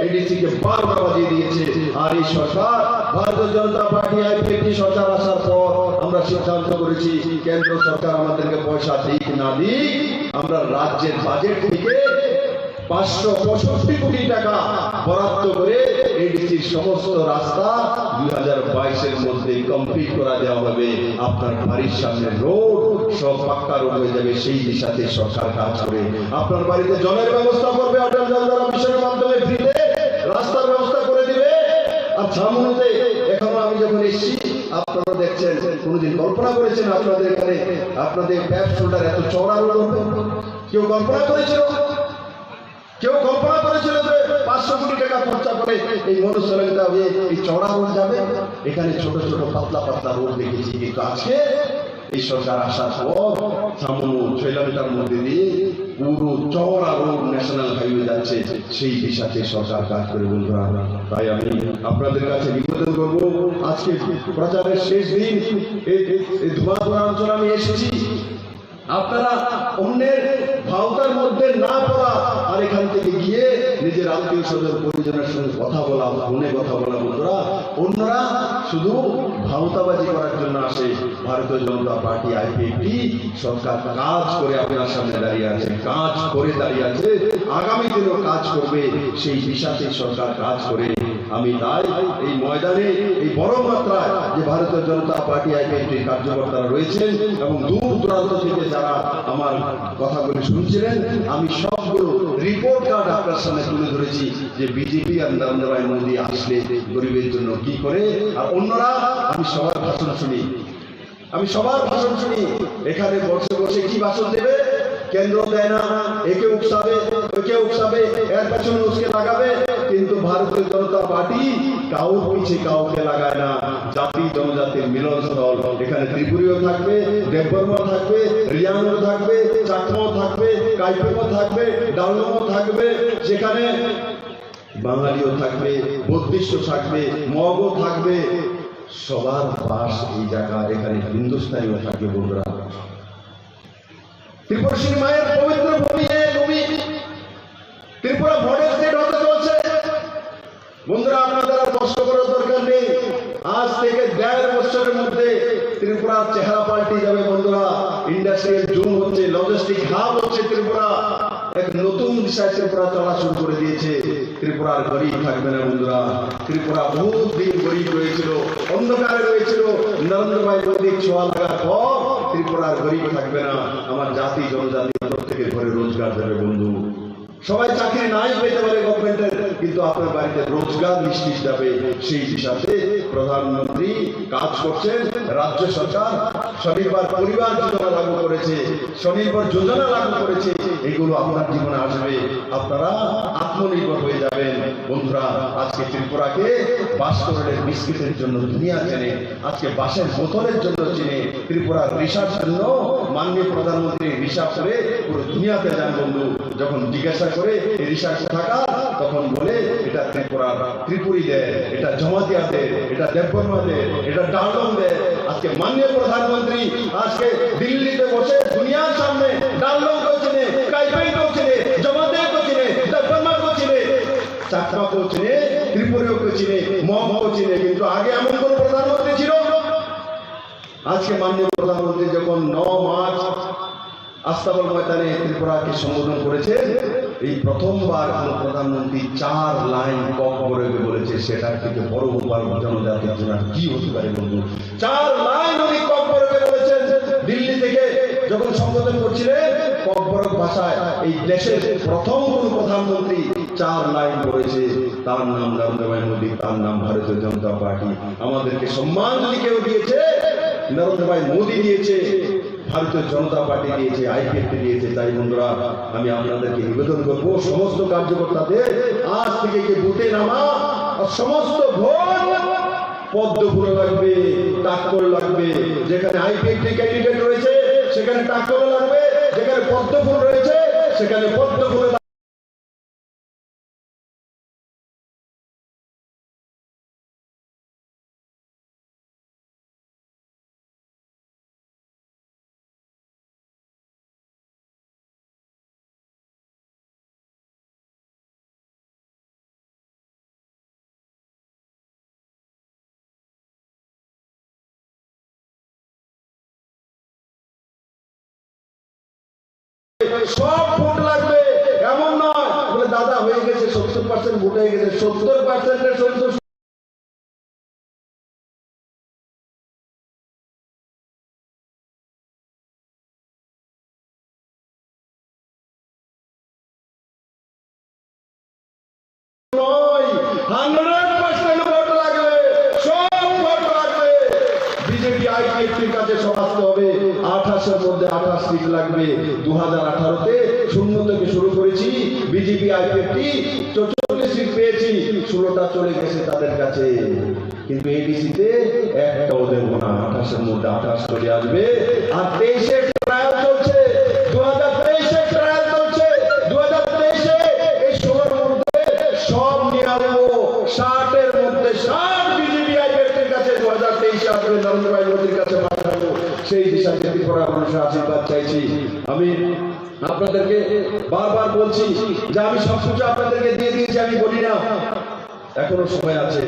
এডিসি কে বারোটা বাজিয়ে দিয়েছে। আর এই সরকার, ভারতীয় জনতা পার্টি, আইপিএফটি সরকার আসার পর আমরা সিদ্ধান্ত করেছি, কেন্দ্র সরকার আমাদেরকে পয়সা দিক না দিক, আমরা রাজ্যের বাজেট থেকে পাঁচশো পঁয়ষট্টি কোটি টাকা বরাদ্দ করে এডিসির সমস্ত রাস্তা দুই হাজার বাইশের মধ্যে কমপ্লিট করা দেওয়া হবে। আপনার বাড়ির সামনে রোড সব পাক্কা রোড হয়ে যাবে, সেই দিশাতে সরকার কাজ করে। আপনার বাড়িতে জলের ব্যবস্থা করবে, অটল জলধারা মিশনের মাধ্যমে ফ্রিতে রাস্তার ব্যবস্থা করে দিবে। আর ছামনুতে এখনো আমি যখন এসেছি, আপনারা দেখছেন, কোনোদিন কল্পনা করেছেন আপনাদের এখানে, আপনাদের ব্যাক শোল্ডার এত চওড়া রোড হবে? কেউ কল্পনা করেছিল? কেউ কল্পনা করেছিল যে পাঁচশো কোটি টাকা খরচা করে এই মনোসলেন্দ্রা হয়ে এই চওড়া রোড যাবে? এখানে ছোট ছোট পাতলা পাতলা রোড দেখেছি, কিন্তু আজকে এই সরকার আসার পর ছামনু ছয় কিলোমিটার মধ্যে দিয়ে পুরো চওড়া রোড ন্যাশনাল হাইওয়ে যাচ্ছে, সেই দিশাতে সরকার কাজ করে, বন্ধুরা। তাই আমি আপনাদের কাছে নিবেদন করব, আজকে প্রচারের শেষ দিন, এই, এই ধোঁয়াধুরা অঞ্চলে আমি এসেছি, আপনারা অন্যের ভাওতার মধ্যে না পড়া, আর এখান থেকে গিয়ে নিজের আত্মীয় স্বজন পরিজনের সঙ্গে কথা বলা, ফোনে কথা বলা, বন্ধুরা। অন্যরা শুধু ভাওতাবাজি করার জন্য আসে, ভারতীয় জনতা পার্টি, আইপিএফটি সরকার কাজ করে আপনার সামনে দাঁড়িয়ে আছে, কাজ করে দাঁড়িয়ে আছে, আগামী দিনও কাজ করবে। সেই দিশাতে সরকার কাজ করে। আমি তাই এই ময়দানে এই বড় মাত্রায় যে ভারতীয় জনতা পার্টি, আইপিএফটির কার্যকর্তারা রয়েছেন এবং দূর দূরান্ত থেকে যারা আমার কথাগুলি শুনছিলেন, আমি সবগুলো রিপোর্ট কার্ড আপনার সামনে তুলে ধরেছি যে বিজেপি আর নরেন্দ্র ভাই মোদী আসলে গরিবের জন্য কি করে। আর অন্যরা, আমি সবার ভাষণ শুনি, আমি সবার ভাষণ শুনি। এখানে বসে বসে কি ভাষণ দেবে? কেন্দ্র দেয় না, একে উকসাবে, ওকে উকসাবে, এর পেছনে উসকে লাগাবে। কিন্তু ভারতীয় জনতা পার্টি কাউর পিছে কাউকে লাগায় না। জাতি জনজাতির মিলনস্থল। এখানে ত্রিপুরীয় থাকবে, দেববর্মা থাকবে, রিয়াংও থাকবে, চাকমাও থাকবে, কাইপেমও থাকবে, ডালমাও থাকবে। সেখানে বাঙালিও থাকবে, বৌদ্ধিস্ট থাকবে, মগও থাকবে। সবার বাস এই জায়গা। এখানে হিন্দুস্তানিও থাকবে, বন্ধুরা। ত্রিপুরসী মায়ের পবিত্র ভূমি, এ ভূমি। ত্রিপুরা মডেল স্টেট হতে চলছে। বন্ধুরা, আপনাদের আর কষ্ট করার দরকার নেই। আজ থেকে দেড় বছরের মধ্যে ত্রিপুরার চেহারা পাল্টে যাবে, বন্ধুরা। ইন্ডাস্ট্রিয়াল জোন হচ্ছে, লজিস্টিক হাব হচ্ছে ত্রিপুরা। এক নতুন দিশায় ত্রিপুরা চলা শুরু করে দিয়েছে। ত্রিপুরার গরিব থাকবে না, বন্ধুরা। ত্রিপুরা বহুত দিন গরিব রয়েছিল, অন্ধকারে রয়েছিল। নরেন্দ্র ভাই মোদীর ছোঁয়া লাগার পর ত্রিপুরার গরিব থাকবে না। আমার জাতি জনজাতি প্রত্যেকের ঘরে রোজগার দেবে, বন্ধু। সবাই চাকরি নাই পেতে পারে গভর্নমেন্টের, কিন্তু আপনার বাড়িতে রোজগার নিশ্চিত যাবে। সেই হিসাবে প্রধানমন্ত্রী কাজ করছেন, রাজ্য সরকার স্বনির্ভর পরিবার যোজনা লাগু করেছে, স্বনির্ভর যোজনা লাগু করেছে। এগুলো আপনার জীবনে আসবে, আপনারা আত্মনির্ভর হয়ে যাবেন। বন্ধুরা, আজকে ত্রিপুরাকে বাস করলে বিস্কিটের জন্য দুনিয়া চেনে, আজকে বাঁশের বোতলের জন্য চিনে, ত্রিপুরার রিসার জন্য। মাননীয় প্রধানমন্ত্রী রিসা করে পুরো দুনিয়াতে যান, বন্ধু। যখন জিজ্ঞাসা করে এই রিসা কোথাকার, তখন বলে, "এটা ত্রিপুরার, ত্রিপুরীদের, এটা জমাতিয়াদের, এটা দেববর্মাদের, এটা ডালমদের।" আজকে মাননীয় প্রধানমন্ত্রী আজকে দিল্লিতে বসে দুনিয়ার সামনে ডালমকেও চিনে, কাইপেইকেও চিনে, জমাতিয়াকেও চিনে, দেববর্মাকেও চিনে, চাকমাকেও চিনে, ত্রিপুরীকেও চিনে, মগকেও চিনে। কিন্তু আগে এমন কোন প্রধানমন্ত্রী ছিল? আজকে মাননীয় প্রধানমন্ত্রী যখন ন মার্চ আস্তাবল ময়দানে ত্রিপুরাকে সম্বোধন করেছেন, এই প্রথমবার কোনো প্রধানমন্ত্রী চার লাইন ককবরকে বলেছে, সেটার থেকে বড় উপহার জনজাতির জন্য আর কি হতে পারে, বন্ধু? চার লাইন উনি ককবরকে বলেছেন দিল্লি থেকে যখন সম্বোধন করছিলেন ককবরক ভাষায়। এই দেশের প্রথম কোনো প্রধানমন্ত্রী চার লাইন বলেছে, তার নাম নরেন্দ্র ভাই মোদী, তার নাম ভারতীয় জনতা পার্টি। আমাদেরকে সম্মান যদি কেউ দিয়েছে, নরেন্দ্র ভাই মোদী দিয়েছে, ভারতীয় জনতা পার্টি দিয়েছে, আইপিএফটি দিয়েছে। তাই বন্ধুরা, আমি আপনাদেরকে নিবেদন করব, সমস্ত কার্যকর্তাদের আজ থেকে যে বুথে নামা আর সমস্ত ভোট পদ্ম ফুল লাগবে, টাক্কল লাগবে। যেখানে আইপিএফটি ক্যান্ডিডেট রয়েছে, সেখানে টাক্কল লাগবে। যেখানে পদ্ম ফুল রয়েছে, সেখানে পদ্ম ফুল সব ভোট লাগবে, এমন নয় বলে দাদা হয়ে গেছে, সত্তর পার্সেন্ট ভোট হয়ে গেছে, সত্তর পার্সেন্টের সত্তর নয়, হান্ড্রেড পার্সেন্ট ভোট লাগবে, সব ভোট লাগবে। বিজেপি আইপিএফটির কাছে সব আসতে হবে। আঠাশের মধ্যে আঠাশ সিট লাগবে। দু হাজার আঠারোতে শূন্য থেকে শুরু করেছি, বিজেপি আইপিএফটি চৌচল্লিশ সিট পেয়েছি, ষোলোটা চলে গেছে তাদের কাছে। কিন্তু এডিসিতে একটাও দেব না। আঠাশের মধ্যে আঠাশ চলে আসবে। আর তেইশে ট্রায়াল চলছে, দু হাজার তেইশে ট্রায়াল চলছে, দু হাজার তেইশে এই ষোলোর মধ্যে সব নিয়ে আসবো। ষাটের মধ্যে ষাট বিজেপি আইপিএফটির কাছে দু হাজার তেইশে আসবে, নরেন্দ্র ভাই মোদীর কাছে পাঠাবো। সেই দিশাতে ত্রিপুরা মানুষের আশীর্বাদ চাইছি। আমি আপনাদেরকে বারবার বলছি যে আমি সবকিছু আপনাদেরকে দিয়ে দিয়েছি, আমি বলি না। এখনো সময় আছে,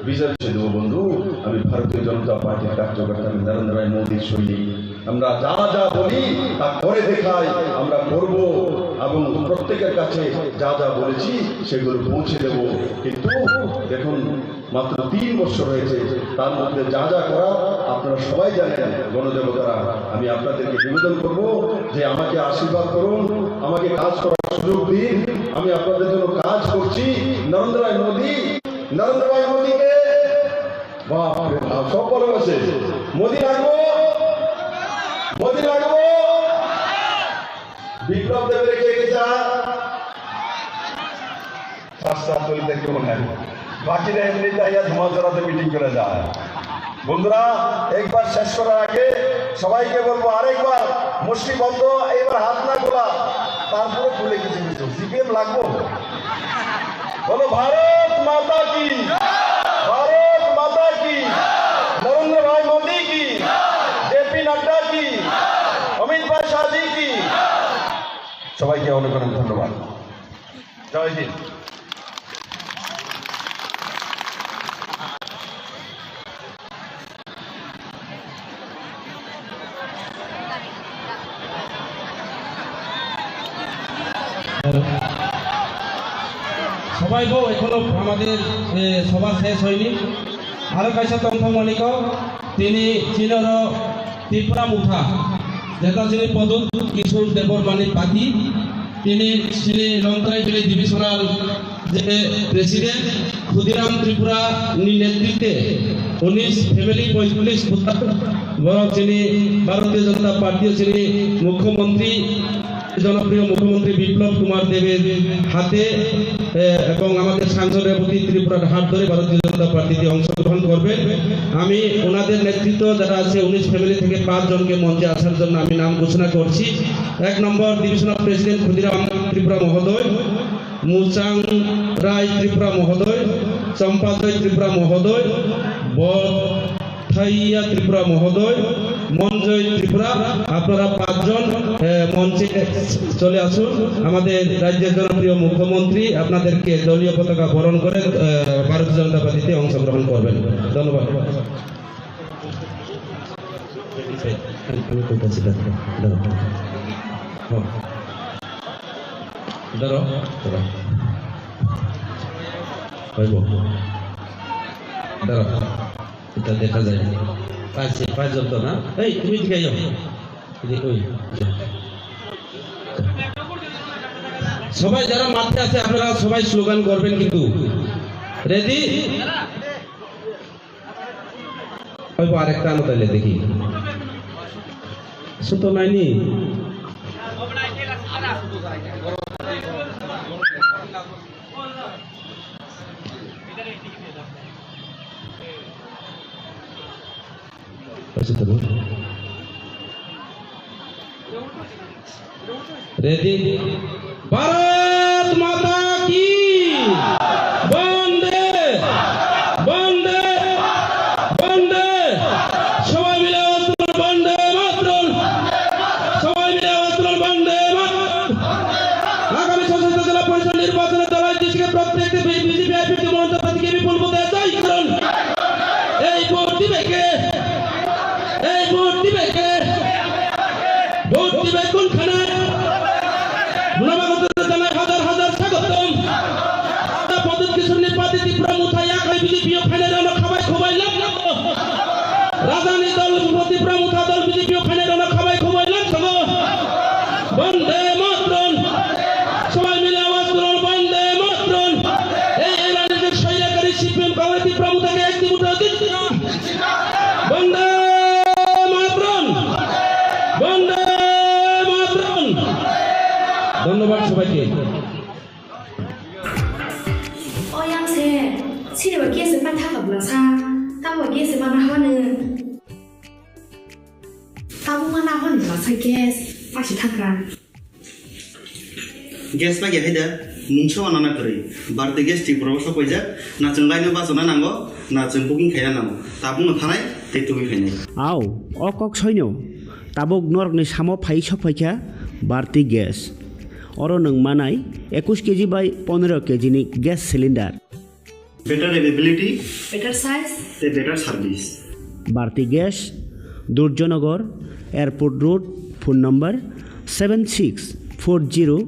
বিজয় সেতু বন্ধু। আমি ভারতীয় জনতা পার্টির কার্যকর্তা, আমি নরেন্দ্র ভাই মোদীর সৈনিক। আমরা যা যা বলি তা করে দেখাই, আমরা করব এবং প্রত্যেকের কাছে যা যা বলেছি সেগুলো পৌঁছে দেব। কিন্তু এখন মাত্র তিন বছর হয়েছে, তার মধ্যে যা যা করা আপনারা সবাই জানেন। গণদেবতারা, আমি আপনাদেরকে নিবেদন করব যে আমাকে আশীর্বাদ করুন, আমাকে কাজ করার সুযোগ দিন। আমি আপনাদের জন্য কাজ করছি। নরেন্দ্র ভাই মোদী, নরেন্দ্র ভাই মোদীকে, বাপ রে বাপ, সব বড় আছে। মোদী লাগবো, মোদী লাগবো। বিপ্লব দেবের কে কে চায়? পাঁচটা তুলতে কেউ নাই। বাকিরা এমনি তাই আর ধোঁয়াঝড়াতে মিটিং করে যায়। বন্ধুরা, একবার শেষ করার আগে সবাইকে বলবো, আরেকবার মুষ্টি বন্ধ, এইবার হাত না খোলা, তারপরে খুলে কিছু কিছু। সিপিএম লাগবো। বলো, ভারত মাতা কি, ভারত মাতা কি, নরেন্দ্র ভাই মোদী কি, জেপি নাড্ডা কি, অমিত ভাই শাহ জি কি। সবাইকে অনেক অনেক ধন্যবাদ। জয় হিন্দ। সবাই গো, এখনো আমাদের, এ, সভা শেষ হয়নি। আরো kaisa tongthok manikgo, tini chini oro Tipra Motha, jeta chini Pradyot Kishore Debbarmani party, tini chini Longtrai Valley Divisional je President Khudiram Tripura ni netritwe unis family poicholish voter borok chini Bharatiya Janata Party o chini Mukhyamantri, জনপ্রিয় মুখ্যমন্ত্রী বিপ্লব কুমার দেবের হাতে, এ, এবং আমাদের সাংসদ রেবতী ত্রিপুরার হাত ধরে ভারতীয় জনতা পার্টিতে অংশগ্রহণ করবেন। আমি ওনাদের নেতৃত্ব যারা আছে, উনিশ ফ্যামিলি থেকে পাঁচ জনকে মঞ্চে আসার জন্য আমি নাম ঘোষণা করছি। এক নম্বর ডিভিশনাল প্রেসিডেন্ট ক্ষুদিরাম ত্রিপুরা মহোদয়, মুচাং রায় ত্রিপুরা মহোদয়, চম্পাজয় ত্রিপুরা মহোদয়, ব-, থাইয়া ত্রিপুরা মহোদয়, মঞ্জয় ত্রিপুরা, আপনারা পাঁচজন, এ, মঞ্চে চলে আসুন। আমাদের রাজ্যের জনপ্রিয় মুখ্যমন্ত্রী আপনাদেরকে দলীয় পতাকা বরণ করে, এ, ভারতীয় জনতা পার্টিতে অংশগ্রহণ করবেন। ধন্যবাদ। ধরো, ধরো। হইব। ধরো। এটা দেখা যায়। পাঁচ, পাঁচ জন তো না? এই, তুমি এদিকে আইও। এদিকে, ওই, যাও। সবাই যারা মাঠে আছে, আপনারা সবাই স্লোগান করবেন কিন্তু। রেডি? ওই আরেকটা আনো তাহলে দেখি। সুতো নাইনি? Ready? ভারত মাতা কি! বন্দে! বন্দে! বন্দে! সবাই মিলে আওয়াজ তুলুন, বন্দে মাতরম! সবাই মিলে আওয়াজ তুলুন, বন্দে মাতরম! আগামী স্বতন্ত্র জেলা পরিষদ নির্বাচনে দল আইন ডিস্ট্রিক্টের প্রত্যেকটি বি-, বিজেপি আইপিএফটি মনোনীত প্রার্থীকে বিপুল ভোটে জয়ী করুন। এই ভোট দিবে কে? এই ভোট দিবে কে? ভোট দিবে কোনখানে? নবাগত জানাই হাজার হাজার স্বাগতম। প্রদ্যুৎ কিশোর নিপাতি ত্রিপুরা মুথাই আখাই বিজেপি ও ফাইনাল রানো খাবাই খুবাই লাভ। রাজধানী দল ত্রিপুরা মুথা দল বিজেপি ও ফাইনাল রানো খাবাই খুবাই লাভ। বন্দে মাতরম। সবাই মিলে আওয়াজ তুলুন, বন্দে মাতরম। এই, এই রাজনৈতিক স্বৈরাচারী সিপিএম কংগ্রেস ত্রিপুরা মুথাকে একটি ভোটে জিততে হবে। বন্দে মাতরম। বন্দে মাতরম। ধন্যবাদ সবাইকে। Oyang se, sini ba gas se pan thaka bla sa, tamo gas se mana hwane. Tamo mana hwane bla sa gas, pasi thaka. Gas lagi hai da, mungsa wana na kwrwi. Bharti gas Tripura o sok paijak, na chwng line o bachana nango, na chwng booking khaina nango. Tabuk no thanai, tei tubui khainai. Au, o kok soino. Tabuk norokni samo phai sok phaikha Bharti gas. Oro nwng manai ekush keji bai pondro keji ni gas cylinder. Better availability, better size, a better service. Bharti Gas, Durjanagar, Airport Road, phone number seven six four zero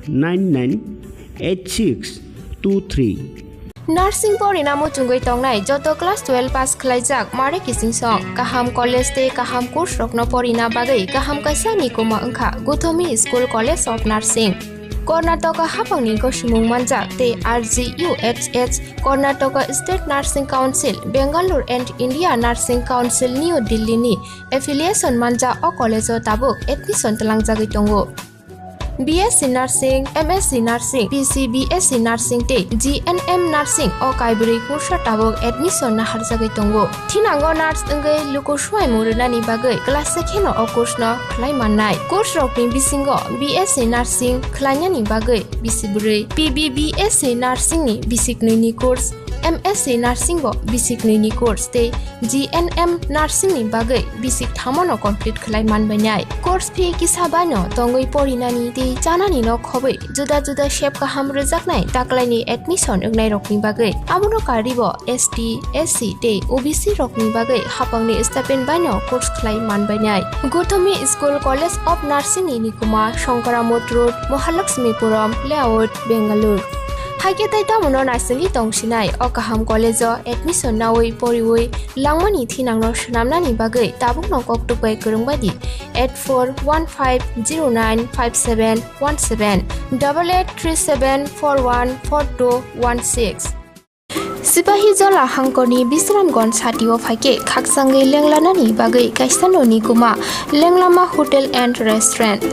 nine nine eight six two three. Nursing porina muchungwi tongnai joto class twelve pass khlaijak mare kiching song kaham college tei kaham course rokno porina bagwi kaham kaisa nikuma wngkha Guthomi School College of Nursing. Karnataka haphangni gosimung manjak tei R G U H H, Karnataka State Nursing Council, Bangalore and India Nursing Council, New Delhi ni affiliation manjak o college o tabuk admission twlangjagwi tongo. B S C Nursing, M S C Nursing, P C B S C Nursing tei G N M Nursing o kaibrwi kursa tabuk admission naharjagwi tongo. Thinango nurse wngwi luku swbaimung rwnani bagwi class se kheno o course no khlai mannai. Course rokni bisingo B S C Nursing khlainani bagwi bisi bwrwi, P B B S C Nursing ni bisi kwnwi ni course, M S C Nursing bo bisi kwnwi ni course tei G N M Nursing ni bagwi bisi kthamo no complete khlai manbainai. Course fee kisa baino tongwi porinani tei chanani no khobwi juda juda sep kaham rwjaknai taklaini admission wngnairokni bagwi. Abono karwibo S T, S C tei O B C rokni bagwi haphangni stipend baino course khlai manbainai. Guthomi School College of Nursing ni nikuma Shankaramot Road, Mahalakshmipuram Layout, Bangalore. Haikhe tei tamono naisingwi tongsinai o kaham college o admission nawi poriwi langmani thinangno swnamnani bagwi tabukno koktwk bai kwrwng bai di eight four one five zero nine five seven one seven, double eight three seven four one four two one six. Sipahijola hangkorni Bisramganj satio phaikhe khakchangwi lenglanani bagwi kaisa noni kuma Lenglama Hotel and Restaurant.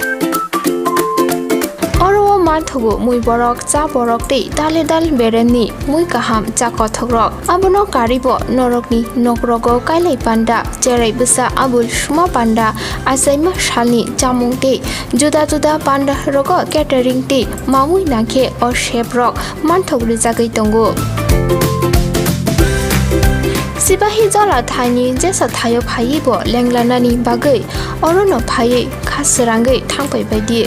Oro o manthogo mui borok, cha borok tei dale dal beremni mui kaham cha kothokrok. Abono karwibo norokni nokrogo kailai panda, cherai bwsa abul suma panda, achaima salni chamung tei juda juda panda rogo catering tei mamui nangkhe o chef rok manthok rwjagwi tongo. Sipahijola thaini jesa thaio phaiwi bo lenglanani bagwi orono phaiwi kha srangwi thangpai bai di.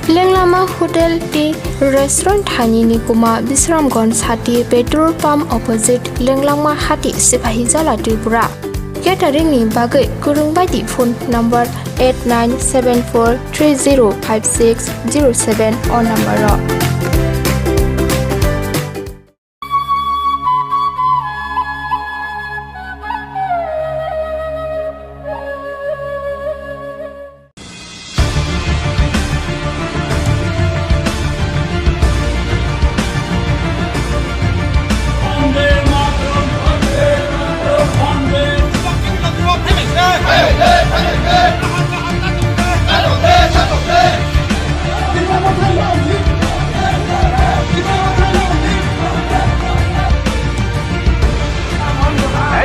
Lenglama Hotel tei Restaurant thaini ni kuma Bisramganj sati petrol pump opposite Lenglama Hati, Sipahijola, Tripura. Catering ni bagwi kwrwng bai di phone number eight nine seven four three zero five six zero seven o number o.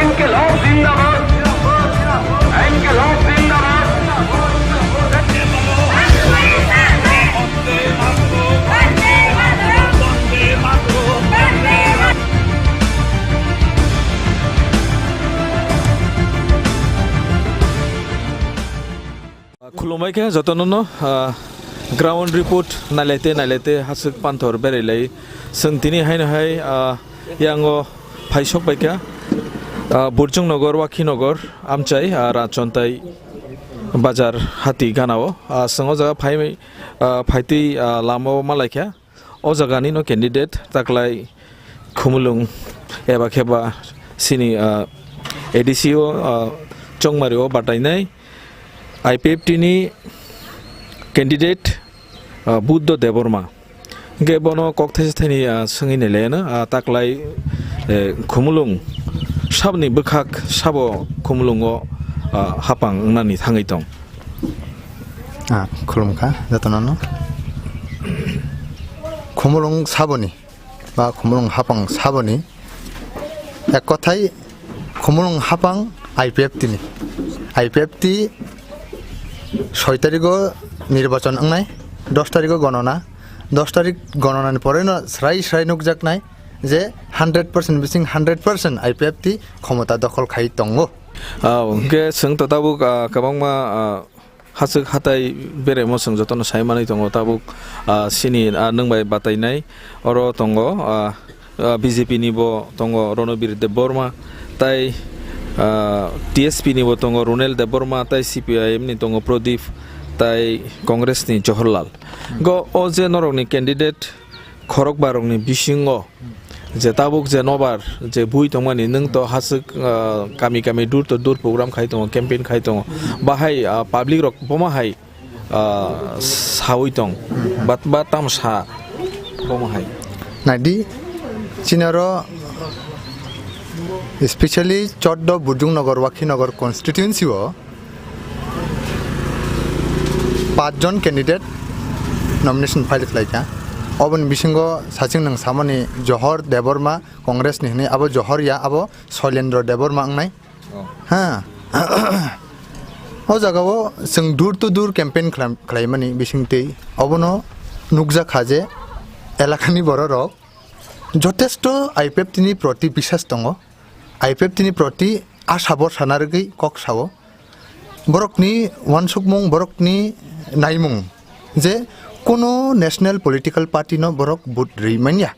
ইনকিলাব জিন্দাবাদ। ইনকিলাব জিন্দাবাদ। Khulumbai khe jotono no, ah, ground report nailai te nailai te haswk panthor berai lai. Chwng tini haino hai, ah, yango phaisok bai kha, ah, Burchung Nogor, Wakhi Nogor, amchai, ah, Rachontai Bazar hati ganao. Ah, chwng o jaga phai, ah, phaitwi, ah, lama o malai kha. O jaga ni no candidate taklai Khumulwng eba khe ba sini, ah, A D C o, ah, Chongmari o batainai I P F T ni candidate, ah, Buddho Debbarma. Hingke bono kok thaisa thaini, ah, swngwi nailaiano, ah, taklai, eh, Khumulwng saboni bwkhak sabo Khumulwngo, ah, hapang wngnani thangwi tong. Ah, khulumkha jotono no. Khumulwng saboni ba Khumulwng hapang saboni ek kothai Khumulwng hapang I P F T ni. I P F T soi tarigo nirbachon wngnai, dos tarigo gonona, dos tarik gononani poreno srai srai nukjaknai je hundred percent bising hundred percent I P F T khomota dokhol khai tongo. Ah, hwnkhe chwng to tabuk, ah, kwbangma, ah, Hachwk hatai beraimo chwng jotono sai manwi tongo tabuk, ah, sini, ah, nwng bai batainai oro tongo, ah, Ah, B J P ni bo tongo Ronobir Debbarma, tai, ah, T S P ni bo tongo Runel Debbarma, tai C P I M ni tongo Pradip, tai Congress ni Jawaharlal. Go o je norok ni candidate khorok barok ni bisingo je tabuk je nobar je bui tongmani nwng to haswk, ah, kami kami door to door program khai tongo, campaign khai tongo, bahai, ah, public rok bomo hai ah, sawi tong, bat, bat tam sa, bomo hai. Naidi, chinaro, especially Choddo Budung Nagar, Wakhi Nagar constituency o, pach jon candidate nomination file khlaikha. Oboni bisingo sachwng nwng samani Johor Debbarma, Congress ni hwnwi, abo Johor ya, abo Soilendra Debbarma wngnai. Oh. Ha. O jagao chwng door to door campaign khlam-, khlaimani bisingtwi obono nukjakha je elakani bororok jotesto I P F T ni proti bisas tongo, I P F T ni proti asha borsa narwgwi kok sao. Borokni uansukmung, borokni naimung je kuno national political party no borok vote rwi manya.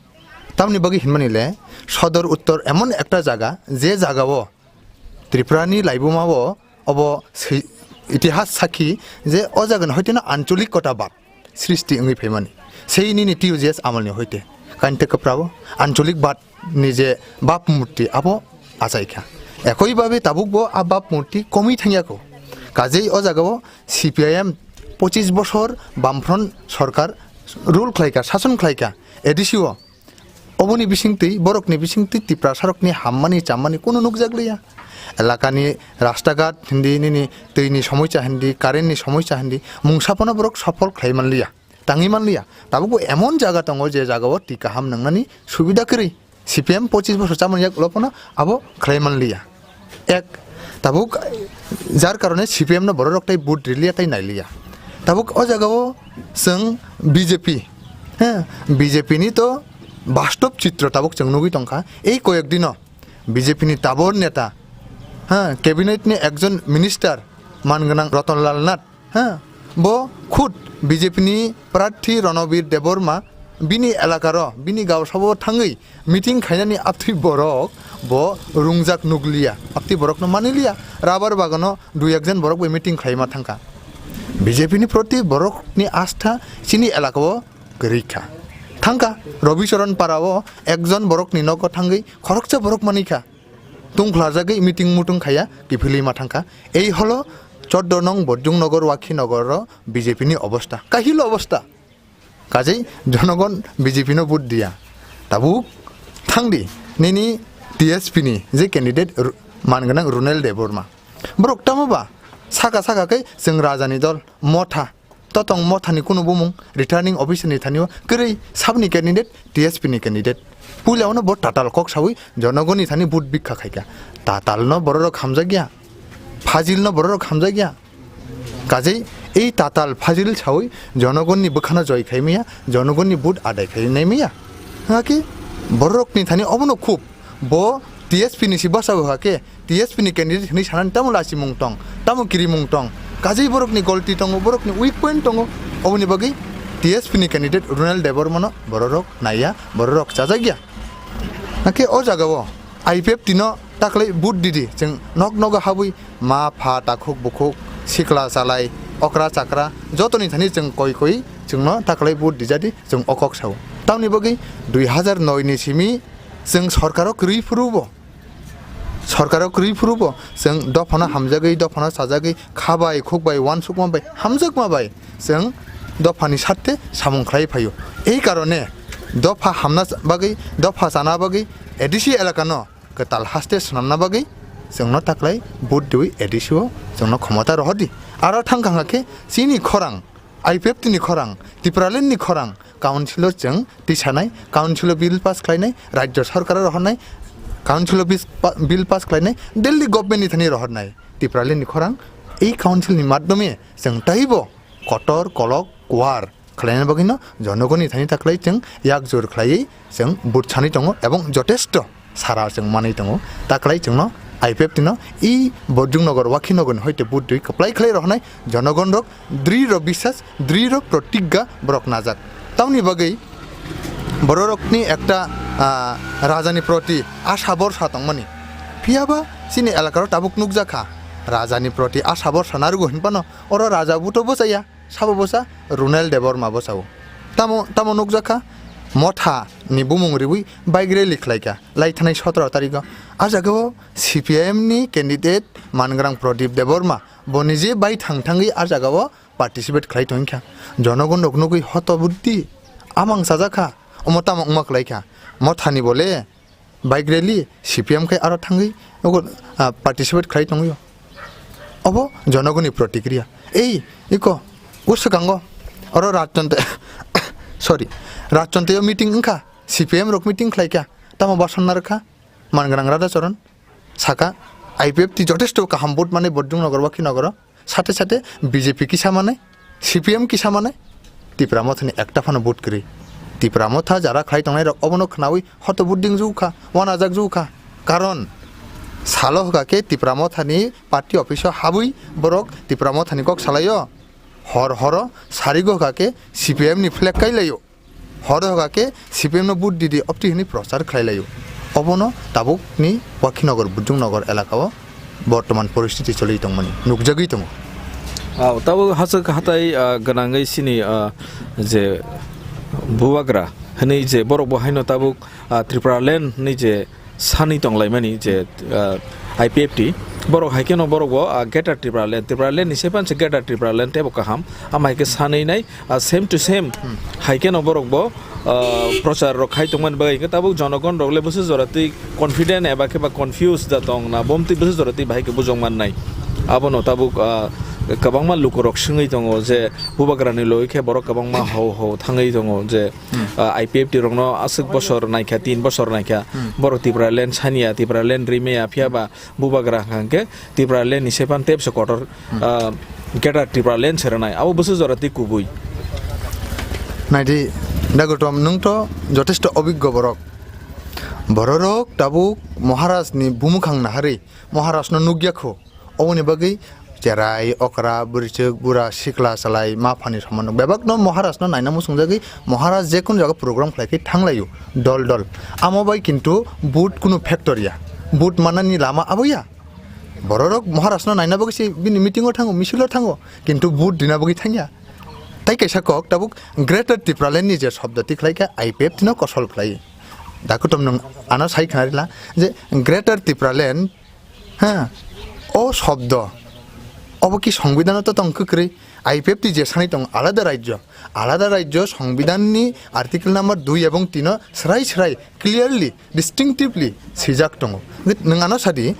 Tamni bagwi hinmani le Sodor Uttor emon ekta jaga, je jagao Tripura ni laibuma o obo si-, itihas sakhi je o jaga ni hoite no ancholik kota bad srishti wngwi phaimani. Sei nini T U J S amal ni hoite kainte kwprao ancholik bad ni je bab murti abo achaikha. Ekoi babe tabuk bo a bab murti komwi thangyako. Kajei o jagao C P I M pochis bosor Bamfront sorkar rule khlaika, sason khlaika A D C o. Oboni bisingtwi, borokni bisingtwi Tiprasarokni hammani chammani kunu nukjakliya. Elakani rastaghat hindi, nini twini somoisa hindi, currentni somoisa hindi, mungsa phano borok sofol khlai manliya, tangwi manliya. Tabukbo emon jaga tongo, je jagao twi kaham nwngnani subida kwrwi. C P M pochis bosor chamani yak ulo phano abo khlai manliya. Ek, tabuk jar karone C P M no bororok tai vote riliya tai nailiya. Tabuk o jagao chwng B J P, ha, B J P ni to bastob chitro tabuk chwng nugwi tongkha. Ei koyek dino B J P ni tabor neta, ha, cabinet ni ekjon minister man gwnang Ratan Lal Nath, ha, bo khud B J P ni prarthi Ronobir Debbarma bini elakaro, bini gaosao thangwi meeting khainani aptwi borok bo rungjak nukliya, aptwi borokno maniliya. Rabar bagano dui ekjon borok bai meeting khlaima thangkha. B J P ni proti borokni astha chini elakao kwrwi kha. Thangkha, Robi Charan Para o ekjon borokni nogo thangwi khoroksa borok manikha. Tungkhlajagwi meeting mutung khaiya, kiphilwi ma thangkha. Ei holo Choddo nong Borjung Nagar, Wakhi Nagar o B J P ni obostha. Kahilo obostha. Kajei jonogon B J P no vote diya. Tabuk thangdi nini T S P ni je candidate Ru-, man gwnang Runel Debbarma. Borok tamo ba saka saka khe chwng rajani dol motha. Totong mothani kunu bumung returning officer ni thani o kwrwi sabni candidate, T S P ni candidate. Puila ono bo tatal kok sawi jonogoni thani vote bikha khaikha. Tatal no bororok hamjakya. Fajil no bororok hamjakya. Kajei ei tatal fajil sawi jonogoni bwkhano joi khai maya, jonogoni vote adai khai nai maya. Haki bororokni thani obono khub bo T S P ni si bwsa bo hake T S P ni candidate hinwi sanani tamo lachimung tong, tamo kirimung tong, kajei borokni golti tongo, borokni weak point tongo, oboni bagwi T S P ni candidate Runel Debbarmano bororok naiya, bororok chajakya. Hake o jagao I P F T no taklai vote didi, chwng nok nogo habwi ma, pha, takhuk, bukhuk, sikla, chalai, okra, chakra, jotoni thani chwng koi koi chwngno taklai vote dijadi, chwng o kok sao. Tamoni bagwi dui hazar noi ni simi chwng sorkaro kwrwi phuru bo, sorkaro kwrwi phuru bo chwng dophano hamjagwi, dophano chajagwi, kha bai, khuk bai, uansukma bai, hamjakma bai chwng dophani sarte samung khlai phaio. Ei karone dopha hamna bagwi, dopha chana bagwi A D C elakano kwtal haste swnamna bagwi chwngno taklai vote diwi A D C o chwngno khomota rohordi. Aro thang kha khe chini khorang, I P F T ni khorang, Tipraland ni khorang, council o chwng tisanai, council o bill pass khlainai, rajyo sarkar o rohornai, council o bis-, pa-, bill pass khlainai, Delhi government ni thani rohornai. Tipraland ni khorang, ei council ni madhyome chwng taibo kotor kolok kuar khlaina bagwino jonogoni thani taklai chwng yak jor khlaiwi chwng vote sanwi tongo ebong jotesto sara chwng manwi tongo. Taklai chwngno I P F T no i Borjung Nagar, Wakhi Nagar ni hoite vote rwi kwplai khlai rohornai jonogon rok dri rok bisas, dri rok protigga borok najak. Tamoni bagwi Bororokni ekta, ah, rajani proti asha borsa tongmani. Phiyaba chini elakaro tabuk nukjakha. Rajani proti asha borsa narugo hinphano oro raja buto bwchaya, sabo bwsa Runel Debbarma bwchao. Tamo, tamo nukjakha, Motha ni bumung riwi bike rally khlaikha, lai thanai sotoro tarigo. A jagao C P I M ni candidate mangrang Pradip Debbarma bo nije bai thang thangwi a jagao participate khlai tongkha. Jonogon rok nugwi hoto buddi amang chajakha, omo tamo wngma khlaikha. Mothani bole bike rally, C P M khai aro thangwi nogo, ah, participate khlai tongwio. Obo jonogoni protikriya. Ei, iko, o swkango, oro Rajchonte, sorry, Rajchonteo meeting wngkha, C P M rok meeting khlaikha, tamo bason narwkha, mangrang Radhacharan, saka, I P F T jotesto kaham vote manwi Bodrung nogor, Wakhi nogoro, sate sate B J P kisa manai, C P M kisa manai, Tipra Mothani ekta phano vote kwrwi. Tipra Motha jara khlai tongnai rok obono khnawi hoto vote ding jukha, wanajak jukha. Karon salo hwkha khe Tipra Mothani party office o habwi borok Tipra Mothani kok salaio. Hor horo sarigo hwkha khe C P M ni flag kailaio. Horo hwkha khe C P M no vote didi opti hwnwi prochar khlai laio. Obono tabukni Wakhinagar, Budrung Nagar elakao bortoman poristiti choli tongmani nukjagwi tongo. Ah, tabuk hachwk hatai, ah, gwnangwi sini, ah, je bubagra hwnwi je borok bo haino tabuk, ah, Tripura land hwnwi je sanwi tonglaimani je, ah, I P F T, borok hai kheno borok bo, ah, Greater Tripura Land, Tripura Land ni se panse Greater Tripura Land tebo kaham, ama hai khe sanwi nai, ah, same to same, hmm, hai kheno borok bo, ah, prochar rok khai tongmani bagwi hwnkhe tabuk jonogon rok le bwswk jora twi confident eba khe ba confuse da tong na, bom twi bwswk jora twi bahai khe bujok man nai. Abono tabuk, ah, kwbangma lukurok swngwi tongo je bubagrani logoi khe borok kwbangma hau hau thangwi tongo je, hmm, ah, I P F T rokno aswk bosor naikha, tin bosor naikha, hmm, borok Tripura Land saniya, Tripura Land rimaya, phiya ba bubagra hwnkha hwnkhe Tripura Land ni sepan tepsa kotor, hmm, ah, Greater Tripura Land se rwnai, abo bwswk jora twi kubui. Naidi, Dagotom, nwng to jotesto obiggo borok. Bororok tabuk Maharaj ni bumukhang naharwi, Maharaj no nukya kho. Oboni bagwi cherai, okra, bwrwichwk, bura, sikla, chalai, ma phani somono bebakno Maharajno naina muchungjagwi Maharaj jekunu jaga program khlai khe thanglaio dol dol. Amo bai kintu vote kunu factor ya. Vote manani lama abo ya. Bororok Maharajno naina bagwi se bini meeting o thango, misil o thango, kintu vote rina bagwi thangya. Tai kaisa kok tabuk Greater Tipraland ni je shobdo tikhlai khe I P F T no kosol khlai. Da kutum nwng ano sai khna rila je Greater Tipraland Ha, o shobdo, obo ki songbidano to tong kwkrwi? I P F T je sani tong alada rajyo, alada rajyo songbidani article number dui ebong tino srai srai, clearly, distinctively swijak tongo. Nwng ano sadi,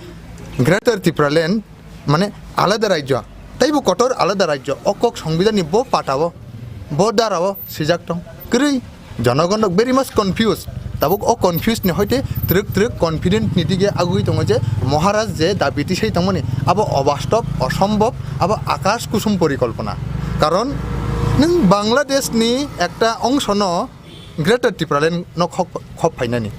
Greater Tipraland, mane alada rajyo, taibo kotor alada rajyo, o kok songbidani bo patao, bo darao swijak tong kwrwi. Jonogon rok very much confused. Tabuk o confused ni hoite twrwk twrwk confident ni dige agui tongo je Maharaj je dabi tisai tongmani abo obastob, osombob, abo akash kusum porikolpona. Karon nwng Bangladesh ni ekta ongsono Greater Tipraland no khop, khop phainani.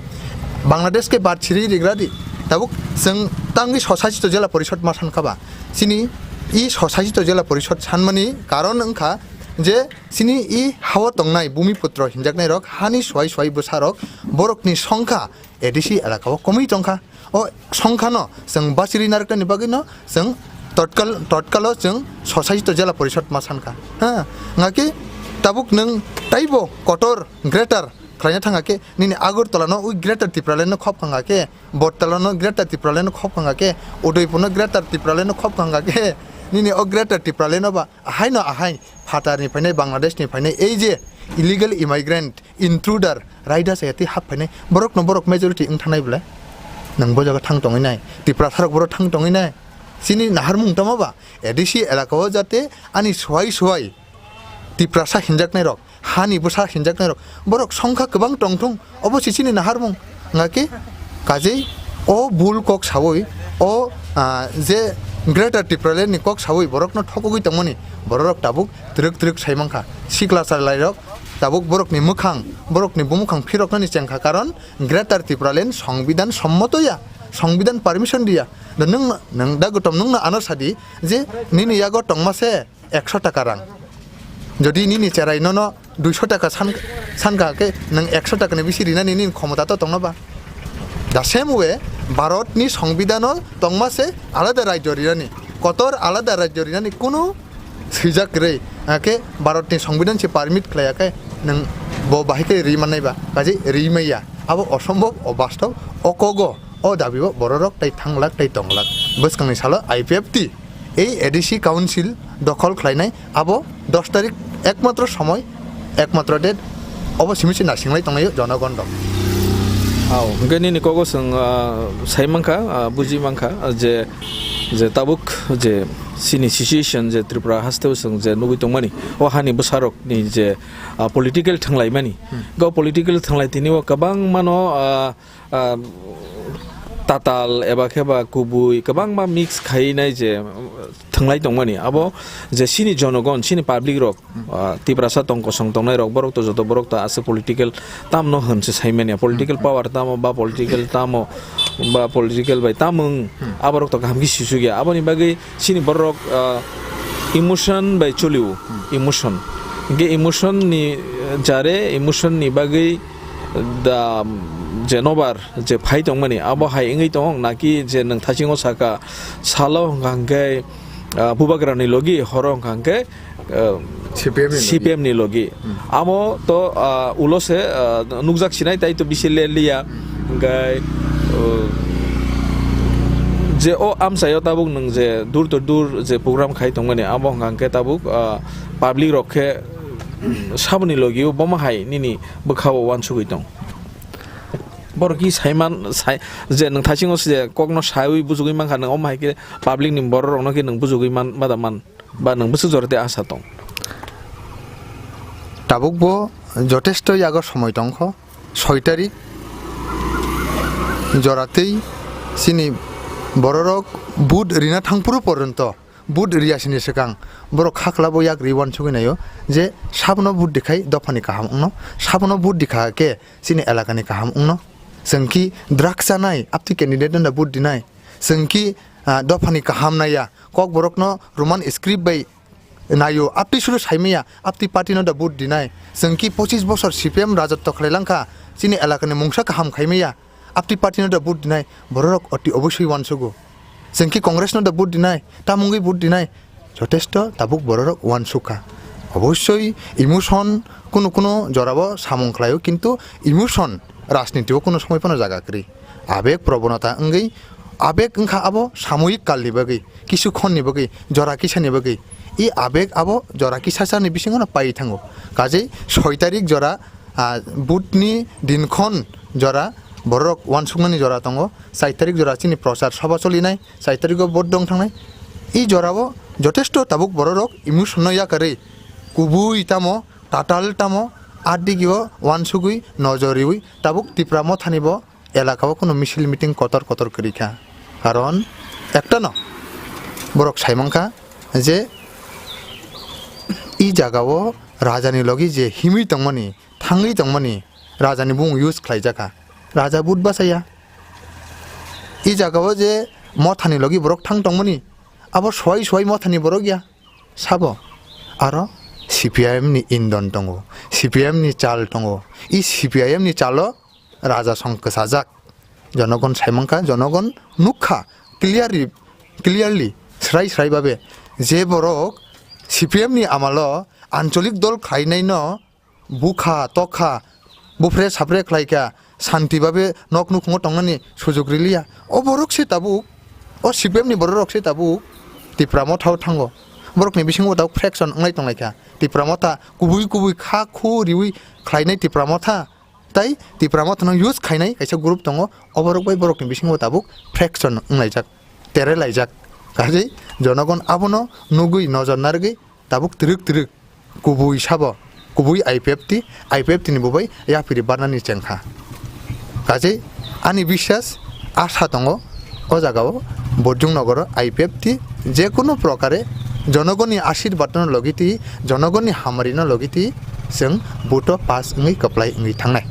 Bangladesh ke bad siri rigradi. Tabuk chwng tangwi swsajito jela porishod ma sankha ba. Chini i swsajito jela porishod sanmani karon wngkha je Chini i hao tongnai Bumiputro hinjaknairok hani swai swai bwsarok borokni songkha A D C elakao komwi tongkha. O songkhano chwng bachiri narwknani bagwino chwng totkal, totkalo chwng swsajito jela porishod ma sankha. Ha, ngaki tabuk nwng taibo kotor greater khlaina thangkha khe nini Agartala no ui Greater Tipraland no khop khangkha khe, Bortala no Greater Tipraland no khop khangkha khe, Udaipur no Greater Tipraland no khop khangkha khe, nini o Greater Tipraland no ba Ahaino ahai phatarni phainai, Bangladeshni phainai, ei je illegal immigrant, intruder, raida chaya twi hap phainai, borokno borok majority wng thanai bwle? Nwng bo jaga thang tongwi nai, Tiprasarok borok thang tongwi nai. Chini naharmung tamo ba? A D C elakao jate ani swai swai Tiprasa hinjaknairok, hani bwsa hinjaknairok, borok songkha kwbang tongthung, obo se chini naharmung. Ngaki kajei o bul kok sawi, o, ah, je Greater Tipraland ni kok sawi borokno thokogwi tongmani, bororok tabuk twrwk twrwk sai mankha. Sikla chalairok tabuk borokni mwkhang, borokni bumukhang phiroknani chengkha, karon Greater Tipraland songbidan sommoto ya, songbidan permission diya. Da nwng, nwng da gotom nwngno ano sadi je nini yago tongma se ekso taka rang. Jodi nini cherai nono duiso taka san, Sankha khe nwng ekso takani bisi rinani nini khomota to tongna ba? The same way, Bharatni Songbidanno tongma se alada rajyo rinani, kotor alada rajyo rinani kunu swijak kwrwi, hakhe Bharatni Songbidan se permit khlaiya khe nwng bo bahai khe ri mannai ba? Kaje ri maya. Abo osombhob, obastob, okogo, o dabi o bororok tei thanglak tei tonglak. Bwskangni salo I P F T ei A D C council dokhol khlainai, abo dos tarik ekmatro somoi, ekmatro date, obo simi se nasinglai tonglaio jonogon rok. Au, hwnkhe nini kogo chwng, ah, sai mankha, ah, buji mankha, ah, je, je tabuk je chini situation je Tripura hasteo chwng je nugui tongmani, o hani bwsarokni je, ah, political thwnglaimani. Hmm. Go political thwnglai tini o kwbangmano, ah, ah, tatal eba khe ba kubui kwbangma mix khainai je, uh, thwnglai tongmani. Abo je chini jonogon, chini public rok, uh, Tiprasa tong kosong tongnai rok, borok to joto borok ta aswk political tamno hwn se saimanya. Political power tamo ba political tamo ba political bai tamung aborok to kaham khe sisuk ya. Aboni bagwi chini borok, uh, emotion bai choliu, emotion. Hingke emotion ni, uh, jare emotion ni bagwi da, je nobar je phai tongmani, abo hai wngwi tong naki je nwng thasingo saka salo hwnkha hwnkhe, ah, bubagrani logi, horo hwnkha hwnkhe, ah, C P M ni logi. C P M ni logi. Hmm. Amo to, ah, ulo se, ah, nukjak sinai, tai to bisi le liya. Hwnkhe, oh, je o amchaio tabuk nwng je dur to dur je program khai tongmani, amo hwnkha hwnkhe tabuk, ah, public rok khe, saboni logi o bomo hai nini bwkha o uansugwi tong. Borok ki saiman, sai, je nwng thasingo se kokno saiwi bujugwi mankha, nwng omo hai khe public ni borok rokno khe nwng bujugwi man, mada man, ba nwng bwswk jora tei asa tong? Tabuk bo jotesto yago somoi tongkho, soi tarik jora tei chini bororok vote rina thangphuru poronto. Vote riyasini swkang borok khaklabo yak ri uansugwi naio je sabono vote dikhai dophani kaham wngno, sabono vote dikha khe chini elakani kaham wngno. Chwng ki drugs chanai aptwi candidate no da vote dinai, chwng ki, ah, dophani kaham naiya, kokborokno Roman script bai naio, aptwi suru saimaya, aptwi party no da vote dinai, chwng ki pochis bosor C P M rajotto khlai langkha, chini elakani mungsa kaham khaimaya, aptwi party no da vote dinai, bororok oti obosoi uansugo. Chwng ki Congress no da vote dinai, tamungwi vote dinai, jotesto tabuk bororok uansukha. Obosoi emotion kunu kunu jorao samung khlaio, kintu emotion rajniti o kunu somoi phano jaga kwrwi. Abeg probonota wngwi, abeg wngkha abo samoyik kalni bagwi, kisu khonni bagwi, jora kisani bagwi. I abeg abo jora kisasani bisingono pai thango. Kajei soi tarik jora, ah, vote ni dinkhon jora borok uansuknani jora tongo, char tarik jora chini prochar sabha cholinai, char tarik o vote dong thangnai. I jorao jotesto tabuk bororok emotion no yakarwi kubui tamo, tatal tamo, adigi o uansugwi nojor riwi tabuk Tipra Mothani bo elaka o kunu misil meeting kotor kotor kwrwi kha. Karon ekta no borok sai mankha je i jaga o raja ni logi je himwi tongmani, thangwi tongmani raja ni bumung use khlai jakha. Raja but bachaya. I jaga o je Mothani logi borok thang tongmani, abo soi soi Mothani borok ya. Sabo aro C P I M ni indon tongo, C P I M ni chal tongo. I C P I M ni chalo raja song kwchajak. Jonogon sai mankha, jonogon nukha clearly, clearly, srai srai babe je borok C P M ni amalo ancholik dol khlainai no bukha, tokha, bupre sapre khlaikha, santi babe nok nukhungo tongnani sujug riliya. O borok se tabuk, o C P M ni borok rok se tabuk Tipra Motha o thango. Borokni bisingo tabuk fraction wnglai tonglaikha. Tipra Motha kubui kubui kha khu riwi khlainai Tipra Motha. Tai Tipra Motha no use khainai kaisa group tongo. O borok bai borokni bisingo tabuk fraction wnglaijak, terelaijak. Kajei jonogon abono nugwi nojor narwgwi tabuk twrwk twrwk kubui sabo, kubui I P F T, I P F T ni bubai yaphiri barnani chengkha. Kajei ani biswas, asa tongo o jagao Borjung Nogoro I P F T jekunu prokare jonogoni ashirbad no logitwi, jonogoni hamari no logitwi chwng vote o pass wngwi kwplai wngwi thangnai.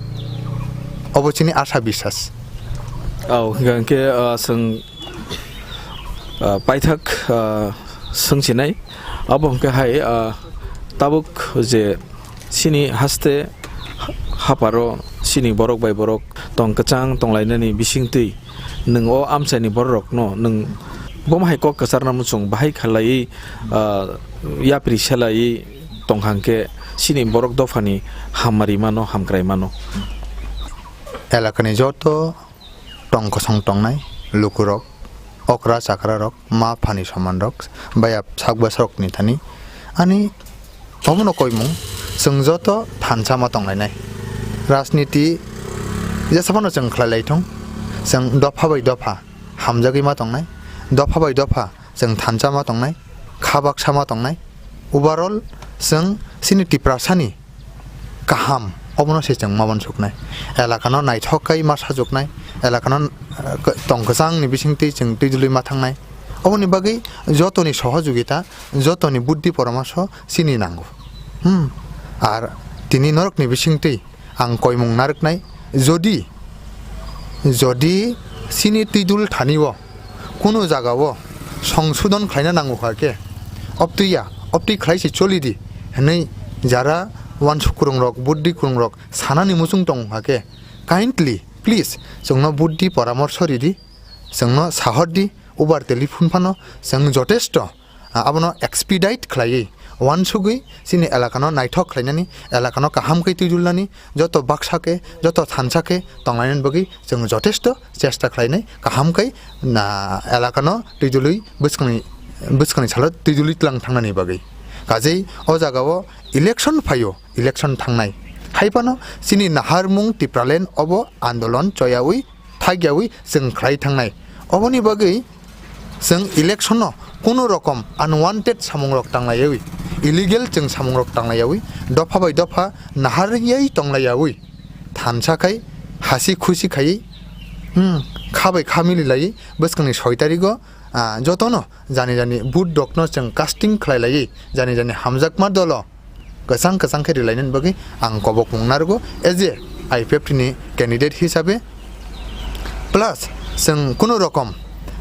Obo chini asa biswas. Au, hingke, ah, chwng, ah, paithak, ah, swngchinai. Abo hingke hai, ah, tabuk je chini haste, Haparo chini borok bai borok tong kwchang tonglainani bisingtwi nwng o amchaini bororokno nwng bomo hai kok kwcharna muchung bahai khalaiwi, ah, yapri selaiwi tong hangkhe chini borok dophani hamari mano, hamkrai mano. Elakani joto tong kosong tongnai lukurok, okra chakrarok, ma phani somanrok, baya sak bwsarokni thani ani omono koimung, chwng joto thansa ma tonglainai. Rajniti jesa phano chwng khlai lai thung, chwng dopha bai dopha hamjagwi ma tongnai, dopha bai dopha chwng thansa ma tongnai, kha baksa ma tongnai. Overall, chwng chini Tiprasani kaham, obono se chwng ma uansuknai. Elakano naithok khai ma sajwknai, elakano, eh, tong kwchangni bisingtwi chwng twi dului ma thangnai. Oboni bagwi jotoni sohojogita, jotoni buddhi poramorsho chini nango. Hmm. Ar tini norokni bisingtwi ang koimung narwknai, jodi, jodi chini twi dul thani o kunu jagao songsodon khlaina nango kha khe, obtwi ya, obtwi khlai se choli di hwnwi jara uansuk kwrwngrok, buddhi kwrwngrok sanani muchung tongo kha khe, kindly, please, chwngno buddhi poramorsho ridi, chwngno sahor di, ubar telephone phano chwng jotesto, ah, abono expedite khlaiwi, uansugwi chini elakano naithok khlainani, elakano kaham khe twi dulnani, joto baksa khe, joto thansa khe tonglainani bagwi chwng jotesto chesta khlainai, kaham khai na elakano twi dului bwskangni, bwskangni salo twi dului tlang thangnani bagwi. Kajei o jagao election phaio, election thangnai. Hai phano chini naharmung Tipraland obo andolon choyawi, thakyawi chwng khlai thangnai. Oboni bagwi chwng election-o kunu rokom unwanted samungrok tanglaiyawi, illegal chwng samungrok tanglaiyawi, dopha bai dopha naharwi tonglaiyawi, thansa khai hasi khusi khaiwi, hmm, kha bai kha mililaiwi bwskangni soi tarigo, ah, jotono jani jani vote rokno chwng casting khlailaiwi, jani jani hamjakma dolo kwchang kwchang khe rilainani bagwi ang kobokmung narwgo as a I P F T ni candidate hisabe. Plus, chwng kunu rokom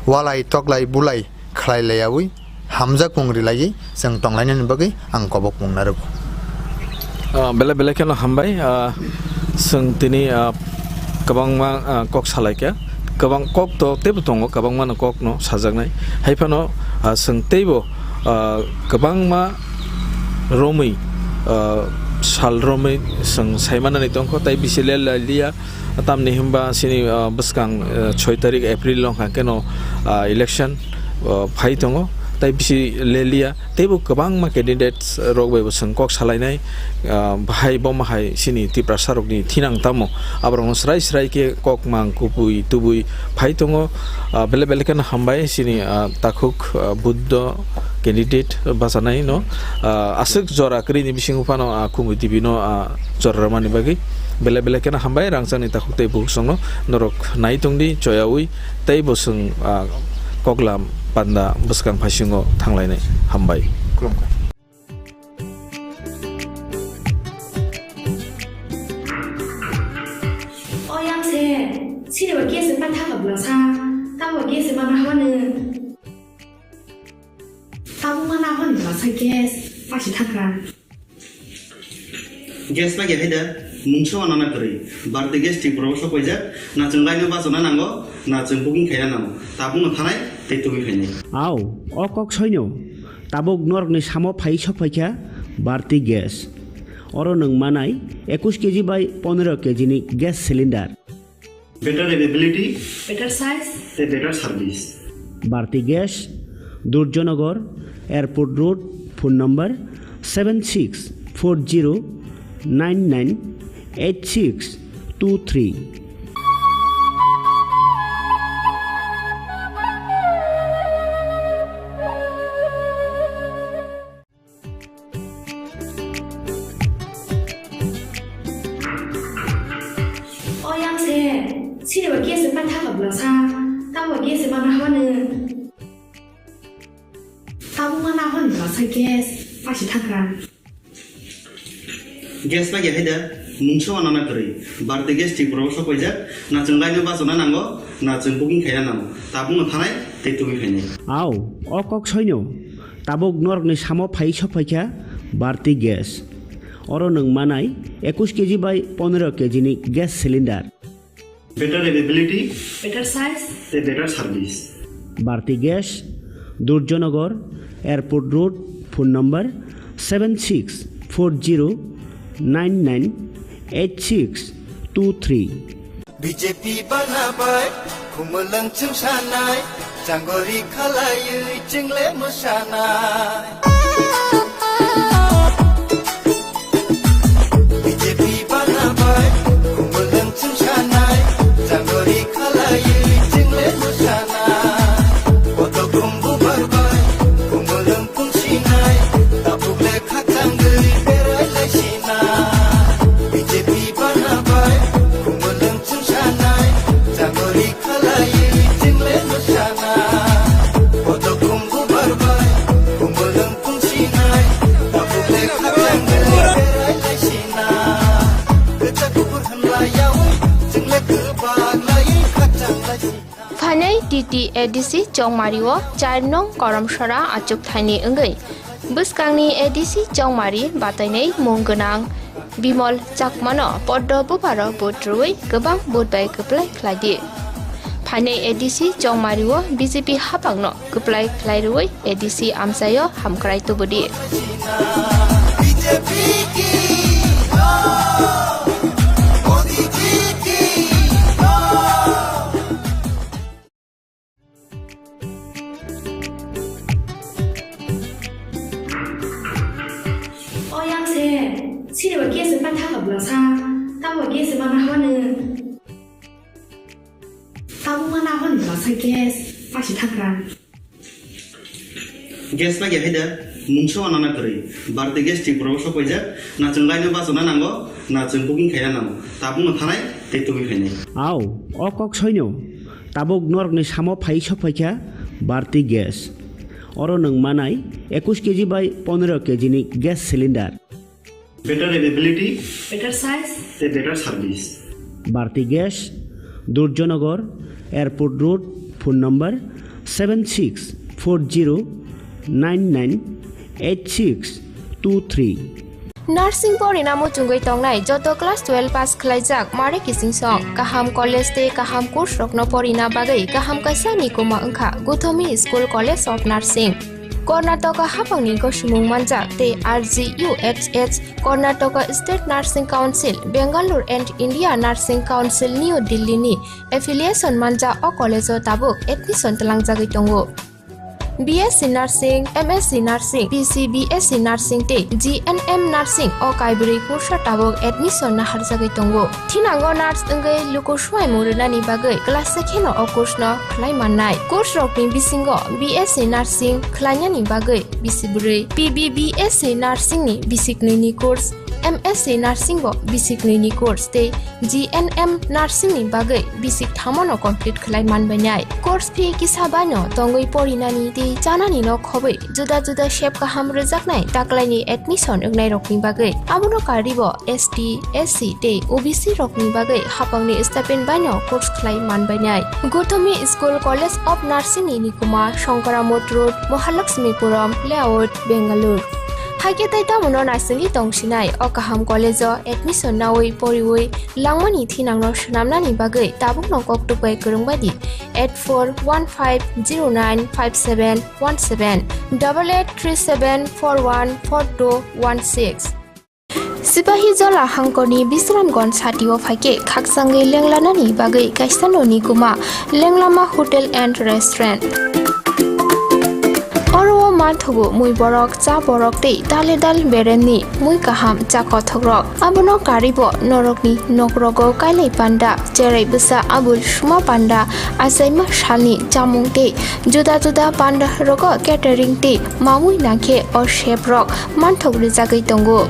walai toklai bulai khlai laiyawi hamjakmung rilaiwi chwng tonglainani bagwi ang kobokmung narwgo. Ah, belai belai kheno hambai, ah, chwng tini, ah, kwbangma, ah, kok salaikha, kwbang kok to teibo tongo, kwbangmano kokno sajaknai. Hai phano, ah, chwng teibo, ah, kwbangma romwi, ah, sal romwi chwng saimanani tongkho, tai bisi le lailiya, tamni hwnba chini, ah, bwskang, ah, soi tarik April wngkha keno, ah, election, ah, phai tongo, tai bisi leliya. Teibo kwbangma candidates rok bai bo chwng kok salainai, ah, bahai bomo hai chini Tiprasa rokni thinang tamo aborokno srai srai khe kok mang kubui tubui phai tongo. Ah, belai belai kheno hambai chini, ah, takhuk, ah, Buddho candidate bachanai no, ah, aswk jora kwrwini bisingo phano, ah, Kumui T V no, ah, jora rwmani bagwi belai belai kheno hambai rangchakni takhuk tei bukhuk songno norok nai tongdi choyaui tei bo chwng, ah, koklam panda bwskang phaisingo thanglainai. Hambai. Khulumkha. O yang se, sini ba gas pa tha ka bla sa, ta ba gas ma na hwa ne. Ta bu ma na hwa ne bla sa gas, pa si tha ka. Gas ma ge hai da, mungsa wa nana kwrwi. Bharti Gas Tripura o sok paijak, na chwng line o bachana nango, na chwng booking khaina nango. Tabuk no thanai, tei tubui phainai. Au, o kok soino. Tabuk norokni samo phai sok phaikha Bharti Gas. Oro nwng manai ekush K G bai pondro K G ni gas cylinder. Better availability. Better size. Tei better service. Bharti Gas, Durjanagar, Airport Road, phone number seven six four zero nine nine eight six two three. O yang se, sini ba gas pa tha ka bla sa, ta ba gas ma na hwa ne. Ta bu ma na hwa ne bla sa gas, pa si tha ka. Gas ma ge hai da, mungsa wa nana kwrwi. Bharti Gas Tripura o sok paijak, na chwng line o bachana nango, na chwng booking khaina nango. Tabuk no thanai, tei tubui phainai. Au, o kok soino. Tabuk norokni samo phai sok phaikha Bharti Gas. Oro nwng manai ekush keji bai pondro keji ni gas cylinder. Better availability, better size, tei better service. Bharti Gas, Durjanagar, Airport Road, phone number seven six four zero nine nine eight six two three. B J P bana bai, khumulwng chwngsanai, changori khalaiwi chwngle mwsanai. B J P bana bai, khumulwng chwngsanai, changori khalaiwi chwngle mwsanai. Kotok khumbu barbai, khumulwng pungsinai, tabuk le khakchangwi berai laisinai. B J P bana bai, khumulwng chwngsanai, changori khalaiwi chwngle mwsanai. Kotok khumbu barbai, khumulwng pungsinai, tabuk le khakchangwi berai laisinai. Kwchak kubur hwnlaiyawi, chwngle kwbak laiwi khakchang laisinai. Phainai T T A D C Chongmari o char nong Koramsora achuk thaini wngwi bwskangni A D C Chongmari batainai mung gwnang Bimol Chakmano poddo buparo vote rwui kwbang vote bai kwplai khlai di. Phainai A D C Chongmari o B J P hapangno kwplai khlai rwui A D C amchaio hamkrai tubudi. O yang se, sini ba gas pa thaka bla sa, ta ba gas ma na hwa ne. Ta bu ma na hwa ne bla sa gas, pa si thaka. Gas lagi hai da, mungsa wana na kwrwi. Bharti Gas Tripura o sok paijak, na chwng line o bachana nango, na chwng booking khaina nango. Tabuk no thanai, tei tubui phainai. Au, o kok soino. Tabuk norokni samo phai sok phaikha Bharti Gas. Oro nwng manai ekush keji bai pondro keji ni gas cylinder. Better availability, better size, tei better service. Bharti Gas, Durjanagar, Airport Road, phone number seven six four zero nine nine eight six two three. Nursing porina muchungwi tongnai joto class twelve pass khlaijak mare kiching song, kaham college tei kaham course rokno porina bagwi kaham kaisa ni kuma wngkha Gothomi School College of Nursing. Karnataka hapangni gosomung manjak tei R G U H H, Karnataka State Nursing Council, Bangalore and India Nursing Council, New Delhi ni affiliation manjak o college o tabuk admission twlangjagwi tongo. B S C Nursing, M S C Nursing, B C B S C Nursing tei G N M Nursing o kaibrwi kursa tabuk admission naharjagwi tongo. Thinango nurse wngwi luku swmaimung rwnani bagwi class se kheno o course no khlai mannai. Course rokni bisingo B S C Nursing khlainani bagwi bisi bwrwi, P B B S C Nursing ni bisi knwi ni course, M S C Nursing bo bisi knwi ni course tei G N M Nursing ni bagwi bisi thamo no complete khlai manbainai. Course fee kisa bai no tongwi porinani tei chanani no khobwi juda juda sep kaham rwjaknai taklaini admission wngnairokni bagwi. Abono karwibo S T, S C tei O B C rokni bagwi hapangni stipend baino course khlai manbainai. Gothomi School College of Nursing ni nikuma Shankaramot Road, Mahalakshmipuram Layout, Bangalore. Haikhe tei tamono naisingwi tongsinai o kaham college o admission naui poriui langmani thinangno swnamnani bagwi tabukno kok tukbai kwrwngbaidi eight four one five zero nine five seven one seven, double eight three seven four one four two one six. Sipahijola hangkorni Bisramganj satio phaikhe khakchangwi lenglanani bagwi kaisa noni kuma Lenglama Hotel and Restaurant. Oro o manthogo mui borok, cha borok tei dale dal beremni mui kaham cha kothokrok. Abono karwibo norokni nokrogo kailai panda, cherai bwsa abul suma panda, achaima salni chamung tei juda juda panda rogo catering tei mamui nangkhe o chef rok manthok rijagwi tongo.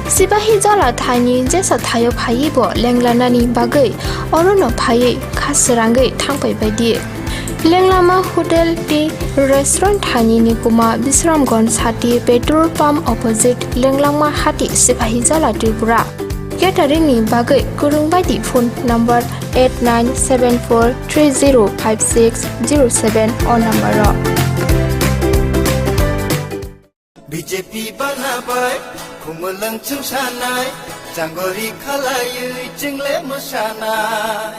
Sipahijola thaini jesa thaio phaiwi bo lenglanani bagwi orono phaiwi kha srangwi thangpai baidi. Lenglama Hotel tei Restaurant thaini nikuma Bisramganj sati petrol pump opposite Lenglama hati Sipahijola Tripura. Catering ni bagwi kwrwng baidi phone number eight nine seven four three zero five six zero seven o number o. B J P bana bai, khumulwng chwng sanai, changori khalaiwi chwng le mwsanai.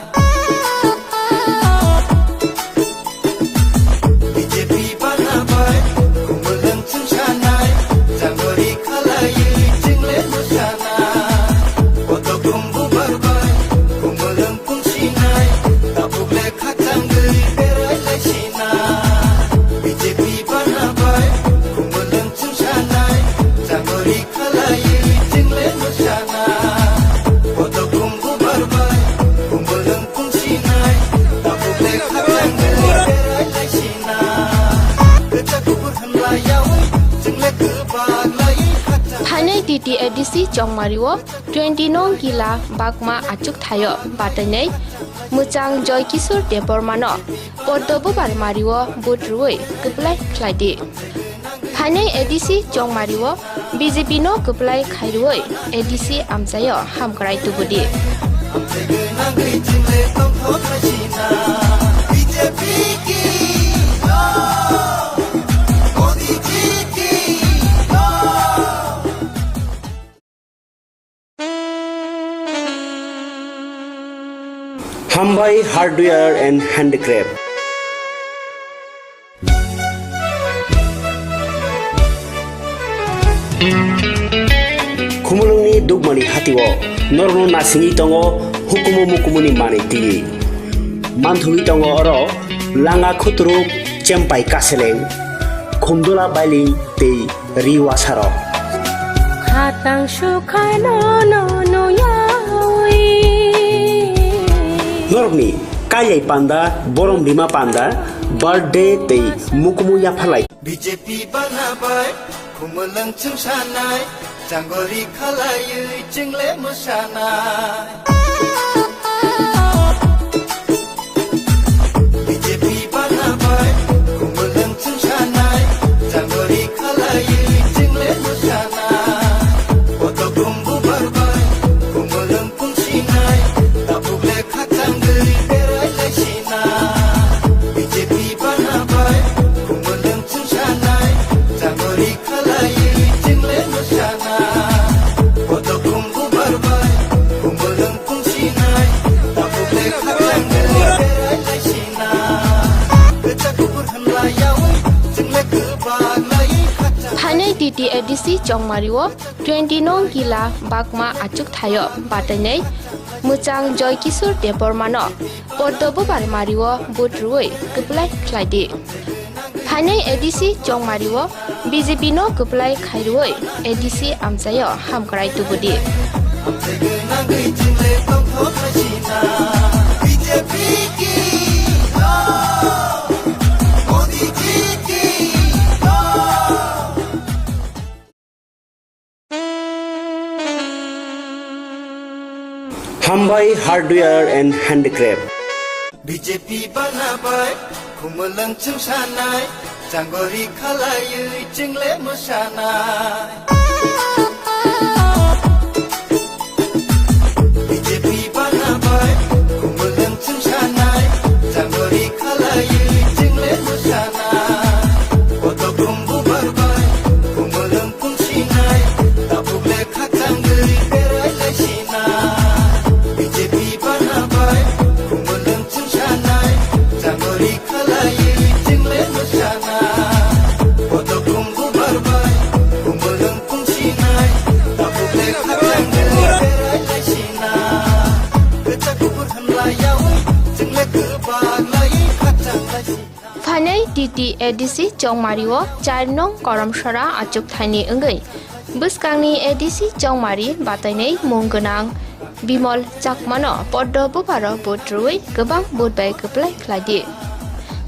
B J P bana bai, khumulwng chwng sanai, changori khalaiwi chwng le mwsanai. Koto khum bubar bai, khumulwng pung sinai, tabuk le khachangwi berai lai sinai. B J P bana bai, khumulwng chwng sanai, changori khalaiwi chwng le mwsanai. Koto khum bubar bai, khumulwng pung sinai, tabuk le khachangwi berai lai sinai. Kwchak kubur hwnlaiyawi chwng le kwbak lai khachang. Thainai T T A D C Chongmari o twenty nong kila bakma achuk thaio batainai mwchang Joy Kishore Debbarmano Poddo Bubar Mario vote rwui kwplai khlaidi. Phainai A D C Chongmario B J P no kwplai khairwui A D C amchaio hamkrai tubudi. Hambai Hardware and Handicraft. Khumulwngni Dukmani hatio norokno nasingwi tongo hukumu mukumuni manwi twi. Manthogwi tongo oro langa khuturuk, chempai kaseleng, khumdula bailing tei ri wasarok. Khatang sukhai no no no yawi. Norokni kailai panda, borom rima panda, birthday tei mukumu yapharlai. B J P bana bai, khumulwng chwng sanai, changori khalaiwi chwng le mwsanai. B J P bana bai, khumulwng chwng sanai, changori khalaiwi chwng le mwsanai. Koto khum bubar bai, khumulwng pung sinai, tabuk le khachangwi berai lai sinai. B J P bana bai, khumulwng chwng sanai, changori khalaiwi chwng le mwsanai. Koto khum bubar bai, khumulwng pung sinai, tabuk le khachangwi berai lai sinai. Kwchak kubur hwnlaiyawi chwng le kwbak lai khachang. Thainai T T A D C Chongmari o twenty nong kila bakma achuk thaio batainai mwchang Joy Kishore Debbarmano Poddo Bubar Mario vote rwui kwplai khlaidi. Phainai A D C Chongmario B J P no kwplai khairwui A D C amchaio hamkrai tubudi. Hambai Hardware and Handicraft. B J P bana bai, khumulwng chwng sanai, changori khalaiwi chwng le mwsanai. B J P bana bai, khumulwng chwng sanai, changori khalaiwi chwng le mwsanai. Koto khum bubar bai, khumulwng pung sinai, tabuk le khachangwi berai lai sinai. B J P bana bai, khumulwng chwng sanai, changori khalaiwi chwng le mwsanai. Koto khum bubar bai, khumulwng pung sinai, tabuk le khachangwi berai lai sinai. Kwchak kubur hwnlaiyawi chwng le kwbak lai khachang lai sinai. Phainai T T A D C Chongmari o char nong Koromsora achuk thaini wngwi bwskangni A D C Chongmari batainai mung gwnang Bimol Chakmano Poddo Bubaro vote rwui kwbang vote bai kwplai khlaidi.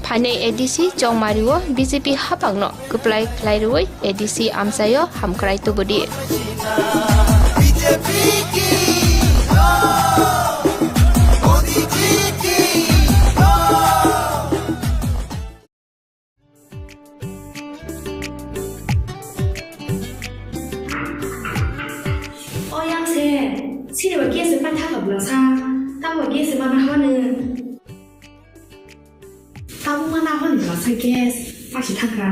Phainai A D C Chongmari o B J P hapangno kwplai khlai rwui A D C amchaio hamkrai tubudi. O yang se, sini ba gas se pai thaka bwla sa, tamo gas se mana hone. Tamo mana hone bwla sa gas, pasi thaka.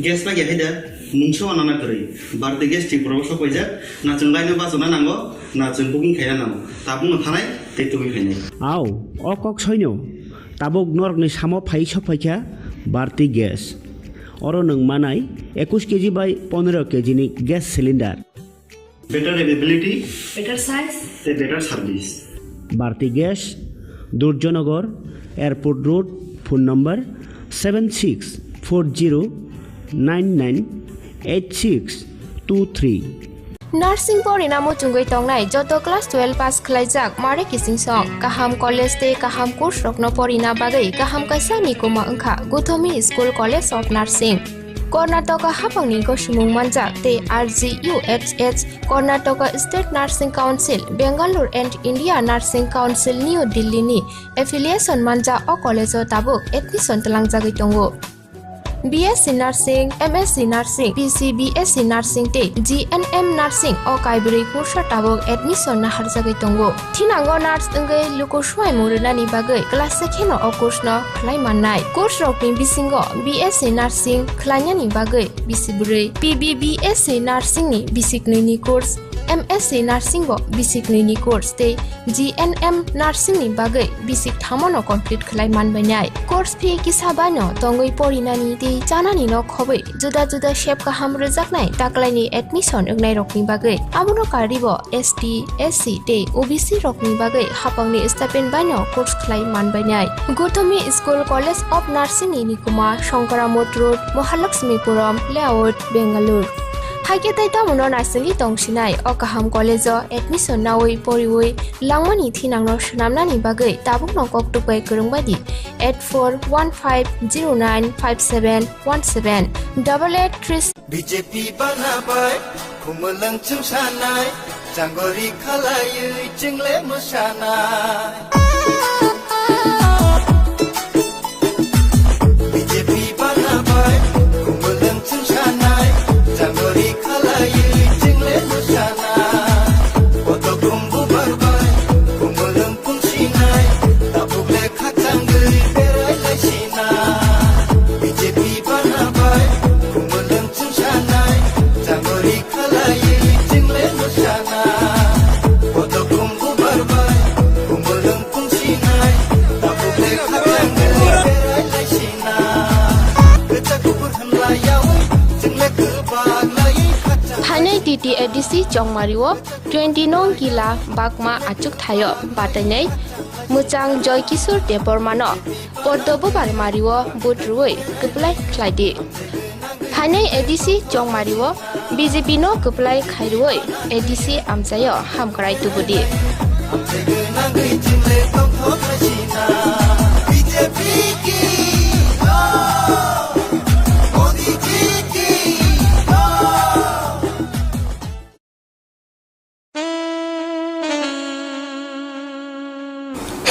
Gas bai ya haida, mungsa wana na kwrwi. Bharti Gas Tripura o sokoijak, na chwng line o bachana nango, na chwng booking khaina nango. Tabukno thanai tei tubui phainai. Au, o kok soino. Tabuk norokni samo phai sokphaikha Bharti Gas. Oro nwng manai ekush keji bai pondro keji ni gas cylinder. Better availability, better size, tei better service. Bharti Gas, Durjanagar, Airport Road, phone number seven six four zero nine nine eight six two three. Nursing porina muchungwi tongnai joto class twelve pass khlaijak mare kiching song, kaham college tei kaham course rokno porina bagwi kaham kaisa nikuma wngkha Guthomi School College of Nursing. Karnataka haphangni gosomung manjak tei R G U H H Karnataka State Nursing Council, Bangalore and India Nursing Council New Delhi ni affiliation manjak o college o tabuk admission twlangjagwi tongo. B S C Nursing, M S C Nursing, P C B S C Nursing tei G N M Nursing o kaibrwi kursa tabuk admission naharjagwi tongo. Thinango nurse wngwi luku swimung rwnani bagwi class se kheno o course no khlai mannai. Course rokni bisingo B S C Nursing khlainani bagwi bisi bwrwi, P B B S C Nursing ni bisi kwnwi ni course, M S C Nursing bo bisi kwnwi ni course tei G N M Nursing ni bagwi bisi kthamo no complete khlai manbainai. Course fee kisa bai no tongwi porinani tei chanani no khobwi juda juda sep kaham rwjaknai taklaini admission wngnairokni bagwi. Abono karwibo S T, S C tei O B C rokni bagwi haphangni stipend baino course khlai manbainai. Guthomi School College of Nursing ni nikuma Shankaramot Road, Mahalakshmipuram Layout, Bangalore. Haikhe tei tamono naisingwi tongsinai o kaham college o admission nawi poriwi langmani thinangno swnamnani bagwi tabukno koktwk bai kwrwngbaidi eight four one five zero nine five seven one seven double eight three. B J P bana bai khumulwng chwngsanai, changori khalaiwi chwngle mwsanai. B J P bana bai khumulwng chwngsanai, changori khalaiwi chwngle mwsanai. Koto khumbu barbai khumulwng pungsinai, tabuk le khachangwi berai laisina. B J P bana bai khumulwng chwngsanai, changori khalaiwi chwngle mwsanai. Koto khumbu barbai khumulwng pungsinai, tabuk le khachangwi berai laisina. Kwchak kubur hwnlaiyawi chwngle kwbak lai khachang. Thainai T T A D C Chongmari o twenty nong kila bakma achuk thaio batainai mwchang Joy Kishore Debbarmano Poddo Bubar Mario vote rwui kwplai khlaidi. Thainai A D C Chongmario B J P no kwplai khairwui A D C amchaio hamkrai tubudi.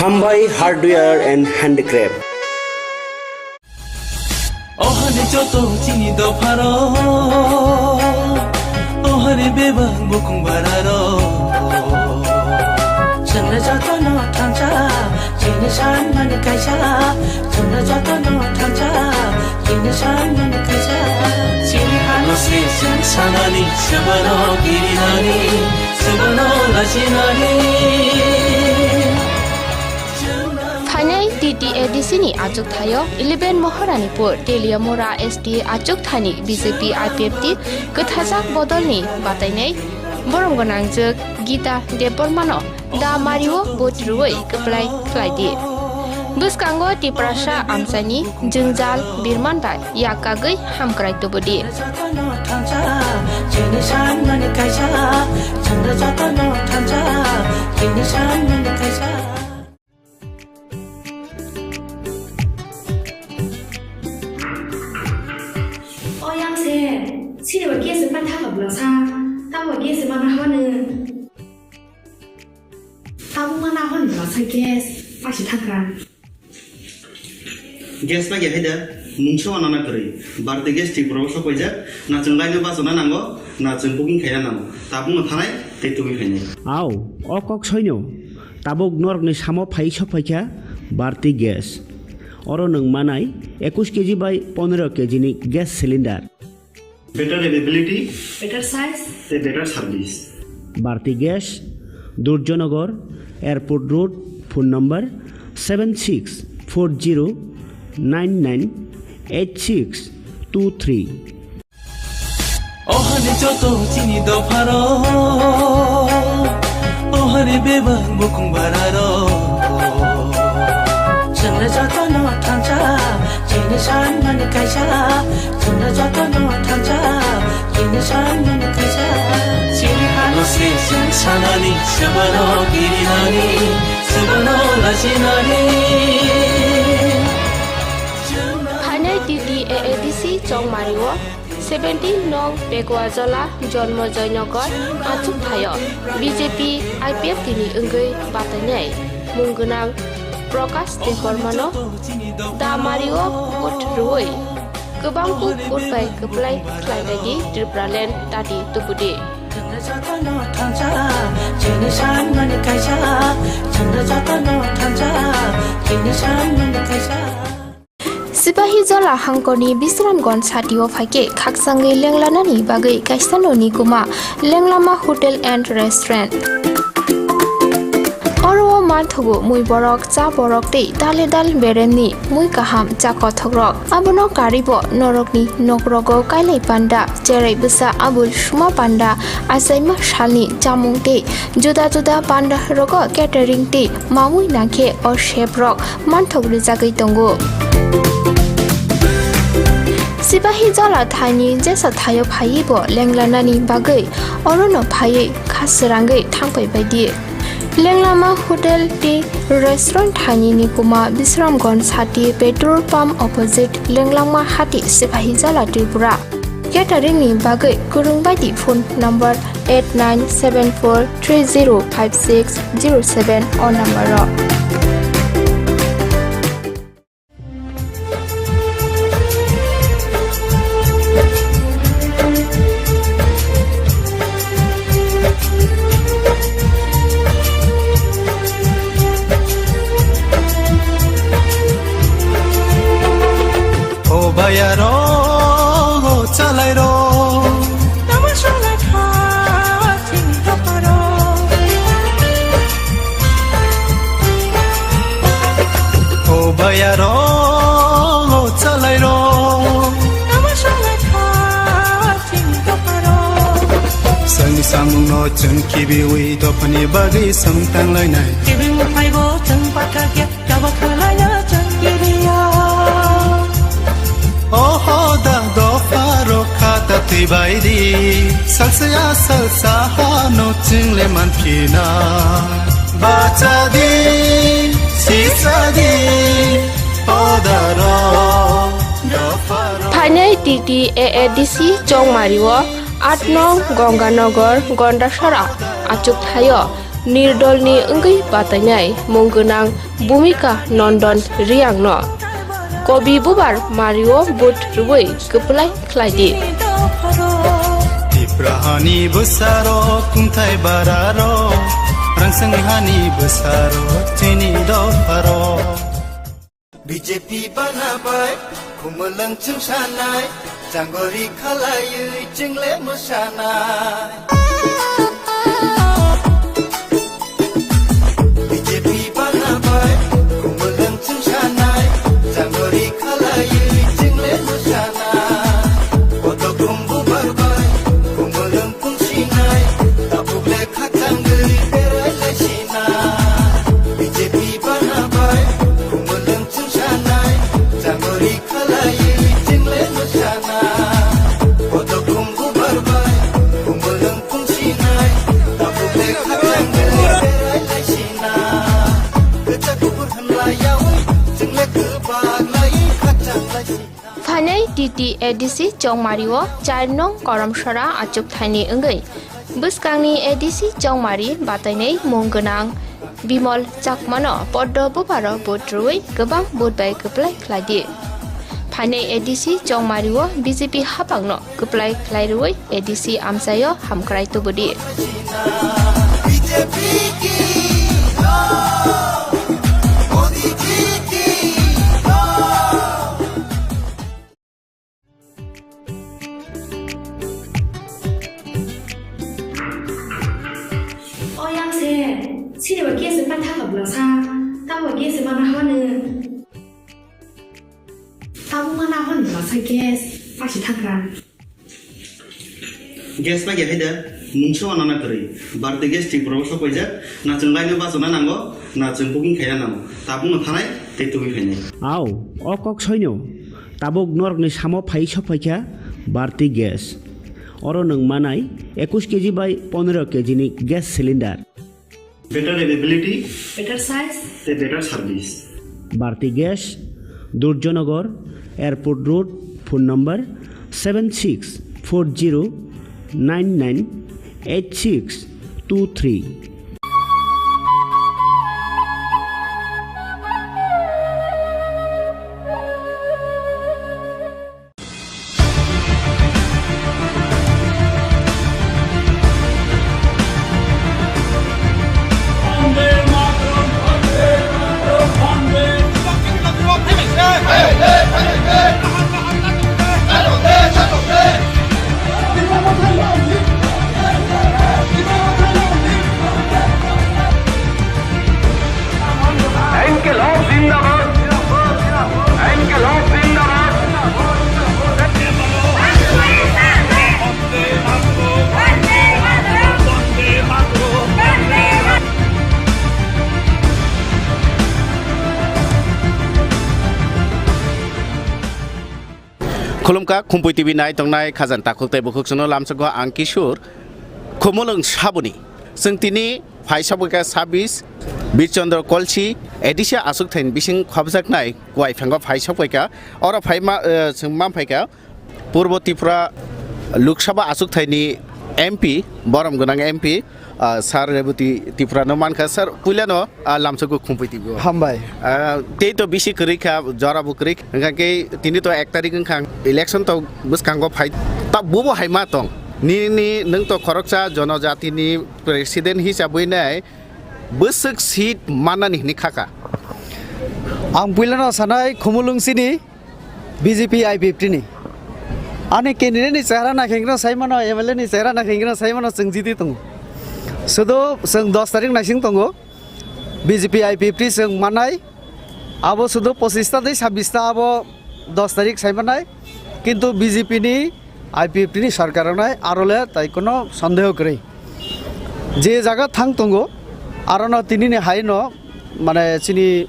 Hambai Hardware and Handicraft. Ohani joto chini dopharo, ohani bebak bukung bararo. Chwngno jotono thansa, chini sanmani kaisa. Chwngno jotono thansa, chini sanmani kaisa. Chini hano se chwng sanani, swbano kirinani, swbano lachinani. Phainai T T A D C ni achuk thaio eleven Moharanipur Teliamura S T achuk thani B J P I P F T kwthajak bodolni batainai borom gwnangjwk Gita Debbarmano Da Mario vote rwui kwplai khlaidi. Bwskango Tiprasa amchaini jwngjal birman bai yak kagwi hamkrai tubudi. O yang se, sini wa gas ma thaka bwlasa, tamo gas ma na hwane. Tabuk ma na hon ba sa gas, pasi thakra. Gas bai ya haida, mungsa wana na kwrwi. Bharti Gas Tripura o sokoijak, na chwng line o bachana nango, na chwng booking khaina nango. Tabukno thanai tei tubui phainai. Au, o kok soino. Tabuk norokni samo phai sokphaikha Bharti Gas. Oro nwng manai ekush keji bai pondro keji ni gas cylinder. Better availability, better size, a better service. Bharti Gas, Durjanagar, Airport Road, phone number seven six four zero nine nine eight six two three. Ohani joto chini dopharo, ohani bebak bukung bararo. Chwngno jotono thansa, chini sanmani kaisa. Chwngno jotono thansa, chini sanmani kaisa. Chini hano se chwng sanani, swbano kirinani, swbano lachinani. Phainai T T A A D C Chongmari o seventeen nong Pekwajola Jonmojoynagar achuk thaio B J P I P F T ni wngwi batainai mung gwnang Prakash Debbarmano da mario vote rwui kwbang vote bai kwplai khlai bai di Tripuraland dati tubudi. Chini sanmani kaisa, chini jotono thansa, chini sanmani kaisa. Sipahijola hangkorni Bisramganj satio phaikhe khakchangwi lenglanani bagwi kaisa noni kwma Lenglama Hotel and Restaurant. Oro o manthogo mui borok, cha borok tei dale dal beremni mui kaham cha kothokrok. Abono karibo norokni nokrogo kailai panda, cherai bwsa abul suma panda, achaima salni chamung tei juda juda panda rogo catering tei mamui nangkhe o chef rok manthok rijagwi tongo. Sipahijola thaini jesa thaio phaiwi bo lenglanani bagwi orono phaiwi kha srangwi thangpai baidi. Lenglama Hotel tei Restaurant thaini ni kwma Bisramganj sati petrol pump opposite Lenglama hati Sipahijola Tripura. Catering ni bagwi kwrwng bai di phone number eight nine seven four three zero five six zero seven o number o. O bayaro, o chalairo. Tamo songna kha chini dopharo. O bayaro, o chalairo. Tamo songna kha chini dopharo. Sani samungno chwng kibiwi dophani bagwi songtang lainai. Kibing phaibo chwng pakha khe. Oho da dopha rokha ta twi bai di, salsa ya salsa hano chwng le manphina. Bacha di, sisa di, o da ro, dopha ro. Phainai T T A A D C Chongmari o aat nong Gonganagar Gondasora achuk thaio Nirdol ni wngwi batainai mung gwnang Bhumika Nondon Riyang no Kobi Bubar mario vote rwui kwplai khlai di. Tipra hani bwsaro kungthai bararo, rangsang hani bwsaro chini dopharo. B J P bana bai, khumulwng chwng sanai, changori khalaiwi chwng le mwsanai. B J P bana bai, khumulwng chwng sanai, changori khalaiwi chwng le mwsanai. Kotok khum bubar bai, khumulwng pung sinai, tabuk le khakchangwi berai lai sinai. B J P bana bai, khumulwng chwng sanai, changori khalaiwi chwng le mwsanai. Kotok khum bubar bai, khumulwng pung sinai, tabuk le khakchangwi berai lai sinai. Kwchak kubur hwnlaiyawi chwng le kwbak lai khakchang lai sinai. Phainai T T A D C Chongmari o char nong Koramsora achuk thaini wngwi bwskangni A D C Chongmari batainai mung gwnang Bimol Chakmano poddo buparo vote rwui kwbang vote bai kwplai khlai di. Phainai A D C Chongmari o B J P hapangno kwplai khlai rwui A D C amchaio hamkrai tubudi. Sa, tamo gas mana hone? Tamo mana hone sa gas, pasi thakra. Gas ba ya haida, mungsa wana na kwrwi. Bharti gas Tripura o sok paijak, na chwng laino bachana nango, na chwng booking khaina nango. Tabukno thanai tei tubui phainai. Au, o kok soino. Tabuk norokni samo phai sok phaikha Bharti Gas. Oro nwng manai ekush keji bai pondro keji ni gas cylinder. Better availability, better size, tei better service. Bharti Gas, Durjonogor, Airport Road, phone number seven six four zero nine nine eight six two three. Inkilab zindabad! Inkilab zindabad! Khulumkha, Khumpui T V nai tongnai khajang takhuk tei bukhuk chwngno lamsukgo ang Kishore. Khumulwng saboni chwng tini phai sokphaikha sabis Birchandra Kolsi A D C aswk thaini bising khopjaknai Kuaiphango phai sokphaikha. Oro phai ma, eh, chwng manphaikha Purbo Tripura Lok Sabha aswk thaini M P, borom gwnang M P, ah, Sir Rebati Tripura no mankha. Sir, puilano, ah, lamsukgo Khumpui T V o. Hambai. Ah, tei to bisi kwrwi kha, jora bo kwrwi kha. Hwnkha khe tini to ek tarik wngkha, election to bwskango phai. Ta bubo hai ma tong. Nini nwng to khoroksa jonojatini president hisabwi nai bwswk seat mannani hwnwi khakha. Ang puilano sanai Khumulwng sini B J P I P F T ni. Ani candidate ni chehra naikhe wngkhe sai mano, M L A ni chehra naikhe wngkhe sai mano, chwng jiti tongo. Sudu chwng dos tarik naising tongo. B J P I P F T chwng manai. Abo sudu pochista tei sabista abo dos tarik sai manai. Kintu B J P ni I P F T ni sarkar wngnai aro le tai kono sondeho kwrwi. Je jaga thang tongo, arono tinini haino, mane, chini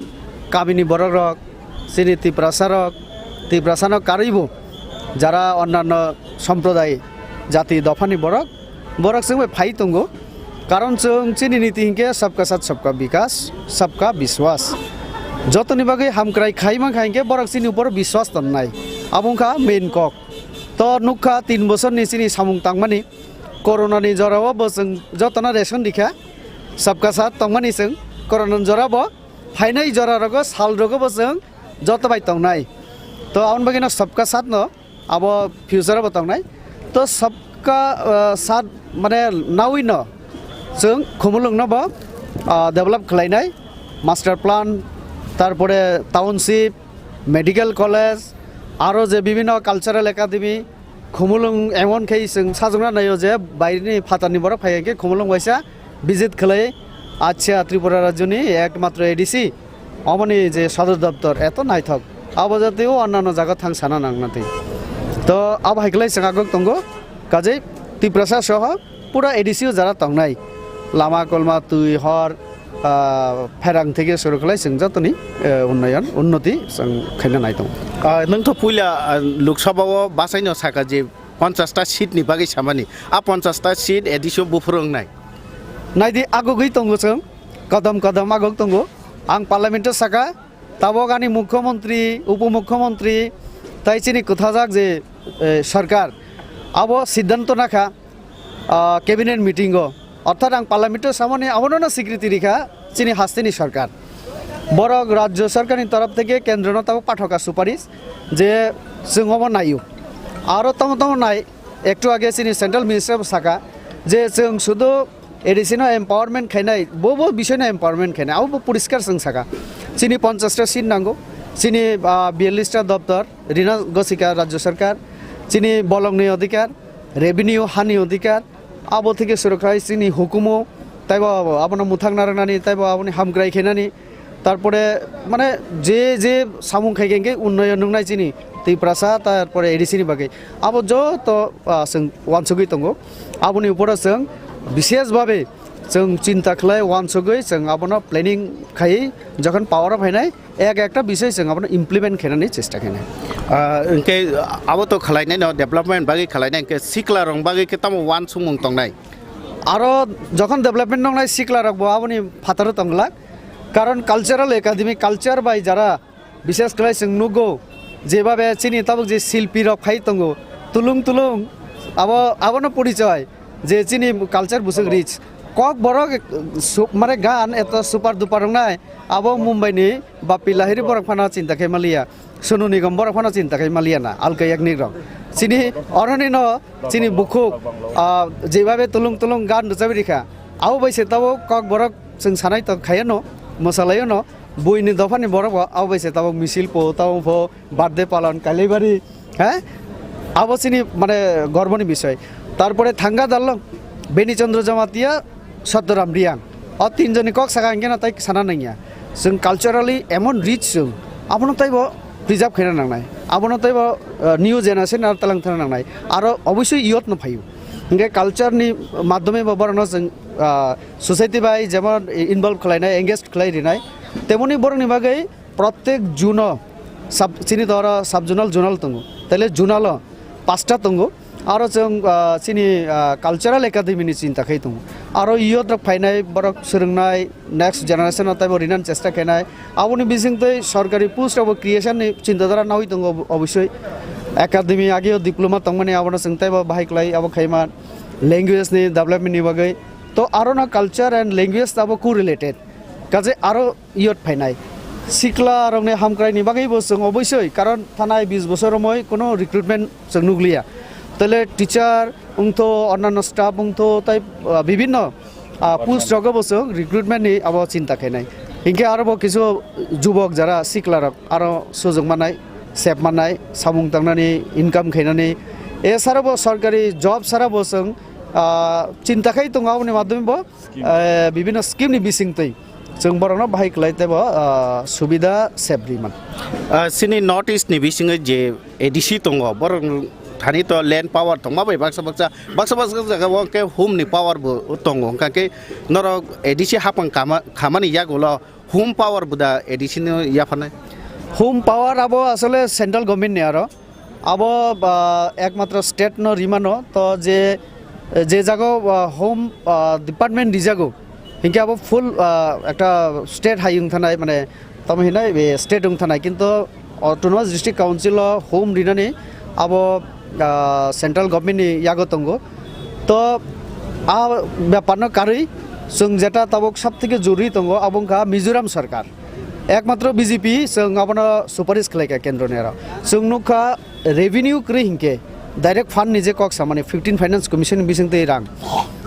kamini borokrok, chini Tiprasarok, Tiprasano karwibo jara onnanno somproday, jati, dophani borok, borok chwngbai phai tongo. Karon chwng chini niti hinkhe sabka saath sabka bikas, sabka biswas. Jotoni bagwi hamkrai khai mankha hinkhe borok chini upor biswas tonnai. Abo wngkha main kok. To nukha tin bosorni chini samung tangmani, corona ni jorao bo chwng jotono ration rikha, sabka saath tongmani chwng corona ni jorabo phainai jora rogo sal rogo bo chwng joto bai tongnai. To aboni bagwi no sabka saath no abo future bo tongnai. To sabka, ah, saath mane nawi no chwng Khumulwng no bo, ah, develop khlainai, master plan, tarpore township, medical college, aro je bibhinno cultural academy, Khumulwng emon khe chwng sajwkna naio je baireni phatarni borok phai khe Khumulwng waisa visit khlai, acha Tripura rajyoni ekmatro A D C, omoni je sodor doptor eto naithok, abo jatio onnanno jaga thang sana nangna twi. To abo hai khlai chwng agok tongo, kajei Tiprasa soho pura A D C o jara tongnai, lama kolma, twi, hor, ah, pherang theke suru khlai chwng jotoni, eh, unnoyon, unnoti chwng khaina nai tongo. Ah, nwng to puila, ah, Lok Sabha o basaino saka je ponchash ta seat ni bagwi samani. A ponchash ta seat A D C o buphuru wngnai. Naidi agogwi tongo chwng, kodom kodom agok tongo. Ang parliament o saka, tabok ani mukhyamantri, upomukhyamantri, tai chini kwthajak je, eh, sarkar, abo siddhanto nakha, ah, cabinet meeting o, orthat ang parliament o samani abono no swikriti rikha chini hasteni sarkar. Borok rajyo sarkarni torof theke kendro no tamo pathoka suparish je chwng obo naio. Aro tamo tamo nai, ektu age chini central minister bo saka je chwng sudu A D C no empowerment khainai, bo bo bisoi no empowerment khainai, abo bo poriskar chwng saka. Chini ponchash ta seat nango, chini, ah, biyallish ta doptor, rina gosika rajyo sarkar, chini bolongni odhikar, revenue hani odhikar, abo theke suru khai chini hukumu, taibo abono muthang narwknani, taibo aboni hamkrai khainani, tarpore mane je je samung khaikhe hwnkhe unnoyon nungnai chini Tiprasa, tarpore A D C ni bagwi. Abo joto, ah, chwng uansugwi tongo. Aboni uporo chwng bishesh bhabe chwng chinta khlai uansugwi chwng abono planning khaiwi jokhon power o phainai, ek ekta bisoi chwng abono implement khainani chesta khainai. Ah, hwnkhe abo to khlainai no, development bagwi khlainai, hwnkhe sikla rok bagwi khe tamo uansukmung tongnai? Aro jokhon development nongnai sikla rok bo aboni phataro tongglak, karon cultural academy culture bai jara bishesh khlai chwng nugo, jebabe chini tabuk je silpi rok phai tongo, tulung tulung, abo, abono porichoi je chini culture bwswk rich. Kok borok su-, mane gan eto super duper wngnai, abo Mumbai ni Bappi Lahiri borok phano chinta khai maliya, Sonu Nigam borok phano chinta khai maliya na, alka yaknik rok. Chini oroni no chini bukhuk, ah, jebabe tulung tulung gan rwchabi rikha, abo bai se tabuk kok borok chwng sanai tong khaiya no, mwsalaio no, buini dophani borok bo abo bai se tabuk misil po, tabuk po birthday palon kailaibari, he? Abo chini mane gorboni bisoi. Tarpore thangga dalong Beni Chandra Jamatia, Satyaram Riang. O tinjoni kok saka hwnkhe no tai sana nangya. Chwng culturally emon rich chwng, abono taibo preserve khaina nangnai. Abono taibo, uh, new generation aro talang thana nangnai. Aro obviously youth no phaio. Hwnkhe culture ni madhyome bo borokno chwng, uh, society bai jemon involve khlainai, engage khlai rinai. Temoni borokni bagwi Prottek June o sub, chini to oro sub zonal, zonal tongo. Taile zonal o pasta tongo. Aro chwng, ah, chini, ah, cultural academy ni chinta khai tongo. Aro youth rok phainai, borok swrwngnai, next generation o taibo rinani chesta khainai. Aboni bisingtwi sorkari post rok bo creation ni chinta dhara nawi tongo ob-, obosoi. Academy ageo diploma tongmani abono chwng taibo bahai klai abo khaima language ni development ni bagwi. To aro no culture and language abo co-related. Kaje aro youth phainai. Sikla rokni hamkrai ni bagwi bo chwng obosoi, karon thanai bis bosor romoi kuno recruitment chwng nukliya. Tele teacher wngtho, onnanno staff wngtho, tai, ah, bibinno, ah, post rogo bo chwng recruitment ni abo chinta khainai. Hinkhe aro bo kisu jubok jara sikla rok aro sujok manai, sep manai, samung tangnani, income khainani. E sara bo sorkari job sara bo chwng, ah, chinta khai tongo aboni madhyome bo, eh, bibinno scheme ni bisingtwi. Chwng borokno bahai kwlai teibo, ah, subida sep rwi man. Ah, chini North East ni bisingo je A D C tongo, borok thani to land power tongma bai baksa baksa, baksa baksa jaga o khe hum ni power bo tongo, hwnkha khe norok A D C hapang kama, khamani yagulo hum power bo da A D C no yapharnai? Hum power abo asole central government ni aro. Abo, ah, ekmatro state no rimano, to je, je jago, ah, home, ah, department rijago, hinkhe abo full, ah, ekta state hai wng thanai, mane tamo hinai be state wng thanai, kinto autonomous district council o home rinani abo, ah, central government ni yago tongo. To a bepar no karwi chwng jeta tabuk sab theke joruri tongo, abo wngkha Mizoram sarkar. Ekmatro B J P chwng abono suparish khlaikha kendro ni aro. Chwng nukha revenue kwrwi hinkhe direct fund ni je kok samani fifteen Finance Commission ni bisingtwi rang.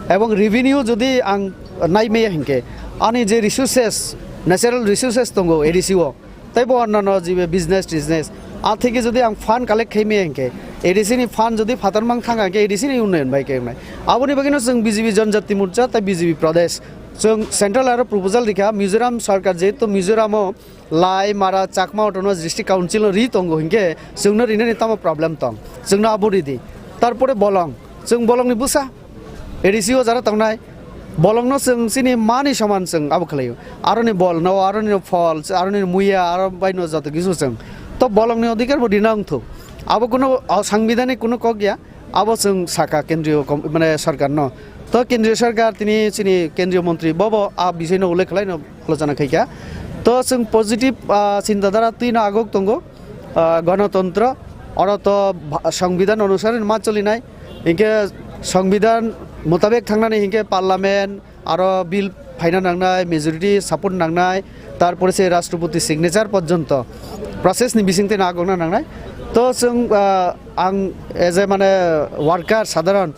Ebong revenue jodi ang nai maya hinkhe ani je resources, natural resources tongo A D C o, teibo onnano jibe business tisiness, a theke jodi ang fund collect khai maya hinkhe, A D C ni fund jodi phatar mang thang hinkhe A D C ni unnoyon bai khe wngnai. Aboni bagwino chwng B J P Janjati Morcha tei B J P Pradesh Chwng central aro proposal rikha, Mizoram sarkar jehetu Mizoramo lai, mara, Chakma Autonomous District Council no ri tongo hinkhe chwngno rinani tamo problem tong? Chwngno abo ridi. Tarpore bolong, chwng bolongni bwsa A D C o jara tongnai, bolongno chwng chini mani soman chwng abo khlaio. Aroni bol no, aroni phol, aroni muya, aro baino joto kisu chwng. To bolongni odhikar bo rina wngthok. Abo kuno, o, sangbidanik kuno kok ya. Abo chwng saka kendriyo kom-, mane sarkar no. To kendriyo sarkar tini chini kendriyo montri bobo a bisai no ullekh khlai no alochona khai kha. To chwng positive, ah, chinta dhara twi no agok tongo, ah, gonotontro. Oro to bha-, songbidan onusare ma cholinai. Hinkhe songbidan mutabek thangnani hinkhe parliament, aro bill phaina nangnai, majority support nangnai, tarpore se Rashtrapati signature porjonto process ni bisingtwi no agokna nangnai. To chwng, ah, ang as a mane worker sadharon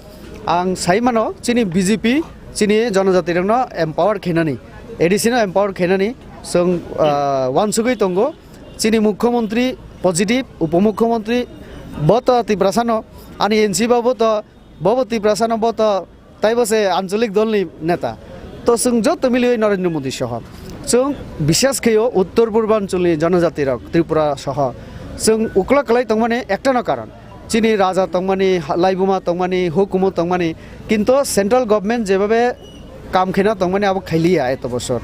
ang sai mano chini B J P chini jonojati rokno empower khainani, A D C no empower khainani chwng, ah, uansugwi tongo. Chini mukhyamantri positive, upomukhyamantri bo to Tiprasa no, ani N C babo to, bobo Tiprasa no bo to, taibo se anchalik dolni neta. To chwng joto miliwi Narendra Modi soho, chwng bishes kheyo uttor purbanchal ni jonojati rok Tripura soho chwng ukla kwlai tongmani ektano karon. Chini raja tongmani, ha-, laibuma tongmani, hukumu tongmani, kintu central government jebabe kam khaina tongmani abo khailiya eto bosor.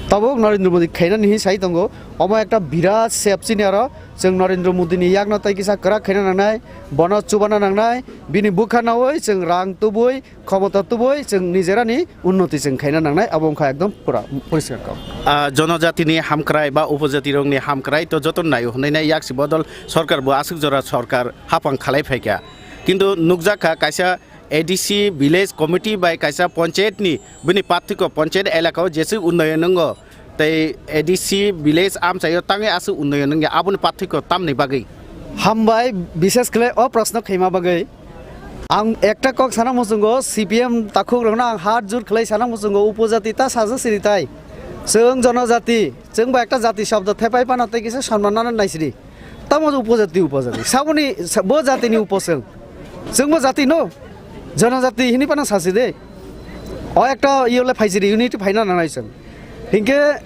Tabuk Narendra Modi khainani hin sai tongo, omo ekta birat sep chini aro, chwng Narendra Modi ni yakno tai kisa kwrak khaina nangnai, bono chubana nangnai, bini bwkha naui chwng rang tubui, khomota tubui chwng nijerani unnoti chwng khaina nangnai, abo wngkha ekdom pura poriskar kok. Ah, jonojatini hamkrai ba upojati rokni hamkrai to joto naio hwnwi nai yaksi bodol sorkar bo aswk jora sorkar hapang khalai phaikha. Kintu nukjakha kaisa A D C village committee bai kaisa panchayat ni bini pathwiko panchayat elaka o jeswk unnayan wngo tei A D C village amchaio tangwi aswk unnayan wngya aboni pathwiko tamni bagwi. Hambai, bishes khlai o proshno khaima bagwi. Ang ekta kok sana muchungo, C P M takhuk rokno ang hat jur khlai sana muchungo, upojati ta saja siri tai. Chwng jonojati, chwng bo ekta jati shobdo thepai pano tei kisa sonman nana naisiri. Tamo upojati, upojati. Saboni, sa-, bo jatini upo chwng. Chwng bo jati no, jonojati hini pano sasi de. O ekta iyole phaisiri, unity phaina nanai chwng. Hinkhe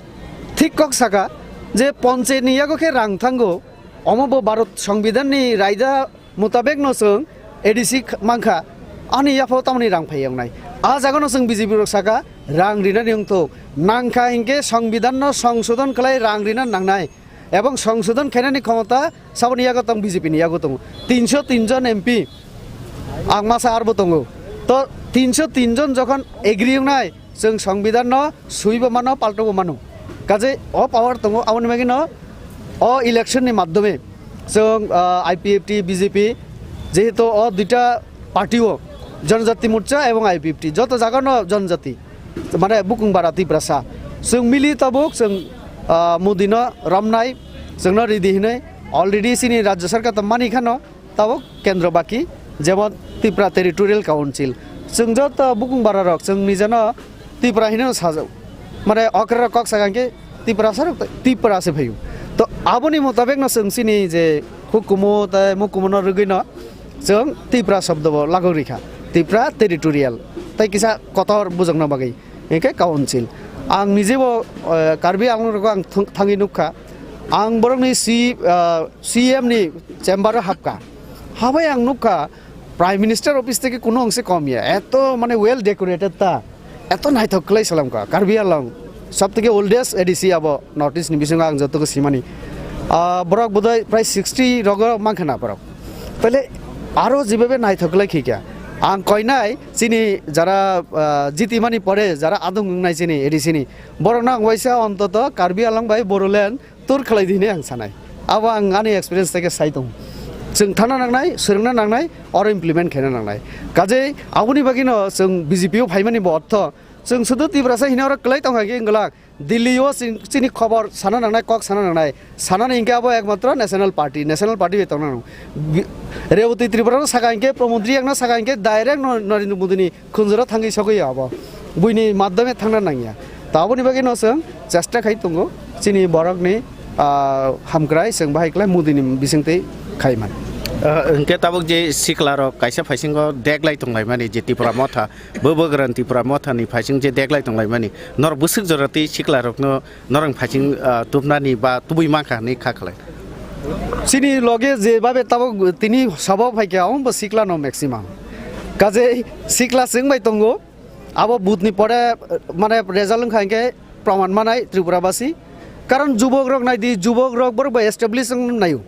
thik kok saka je panchayat ni yago khe rang thango, omo bo Bharat Songbidan ni raida mutabek no chwng A D C kh-, mankha, ani yaphao tamoni rang phai wngnai. A jaga no chwng B J P rok saka, rang rinani wngthok. Nangkha hinkhe Songbidan no songsodon khlai rang rina nangnai. Ebong songsodon khainani khomota saboni yago tong, B J P ni yago tongo. Tinsho tin jon M P ang masa arbo tongo. To tinsho tin jon jokhon agree wngnai, chwng Songbidan no swibo mano, paltobo mano. Kaje o power tongo, aboni bagwi no o election ni maddhome chwng, ah, I P F T, B J P, jehetu o duita party o, Janajati Morcha ebong I P F T, joto jaga no janajati, mane bukung bara Tiprasa, chwng mili tabuk chwng, ah, Modi no romnai, chwng no ridi hinwi already chini Rajya Sarkar to mani khano, tabuk kendro baki, jemon Tripura Territorial Council. Chwng joto bukung bara rok, chwng nijeno Tripura hinwi sajak. Mane okra rok kok sakha hinkhe Tripura sarok, Tripura se phaio. To aboni mutabek no chwng chini je hukumu tei mukumu no rwgwi no chwng Tripura shobdo bo lagok rikha. Tripura Territorial. Tei kisa kotor bujokna bagwi. Hinkhe council. Ang nijebo, eh, Karbi Anglong rogo ang thang-, thangwi nukha. Ang borokni C, eh, C M ni chamber o hapkha. Habai ang nukha, Prime Minister office theke kuno wngse kom ya. Eto mane well decorated ta. Eto naithok khlai salamkha. Karbi Anglong. Sob theke oldest A D C abo North East ni bisingo ang joto khe simani. Ah, borok bodoi prai sixty rogo mankha na borok. Tale aro jibabe naithok khlai khikya. Ang koinai chini jara, ah, jiti mani pore jara adung wngnai chini A D C ni. Borok nang waisa ontoto Karbi Anglong bai Bodoland tour khlai di hinwi ang sanai. Abo ang ani experience theke sai tongo. Chwng thana nangnai, swrwngna nangnai, oro implement khaina nangnai. Kajei aboni bagwino chwng B J P o phaimani bo ortho. Chwng sudu Tiprasa hino oro kwlai tongkha khe wngwlak. Delhi o chini, chini khobor sana nangnai, kok sana nangnai. Sanani hinkhe abo ekmatro national party, national party bai tongna nango. Bi-, Reboti Tripura no saka hinkhe, Pramod Reang no saka hinkhe, direct no Narendra Modi ni khunjuro thangwi sogwi abo. Buini madhyome thangna nangya. To aboni bagwi no chwng chesta khai tongo. Chini borokni, ah, hamkrai chwng bahai khlai Modi ni bisingtwi khai man. Ah, hinkhe tabuk je sikla rok kaisa phaisingo deglai tonglaimani je Tipra Motha. Bo bwgrani Tipra Mothani phaising je deglai tonglaimani, norok bwswk jora tei siklarokno norokni phaising, ah, tubnani ba tubui mankha hinwi kha khlai. Chini loge je babe tabuk tini sabao phaikha, omo bo siklano maximum. Kajei sikla chwng bai tongo, abo booth ni pore, mane result wngkha hinkhe proman manai Tripura basi. Karon jubok rok nai di, jubok rok borok bo establish wng naio.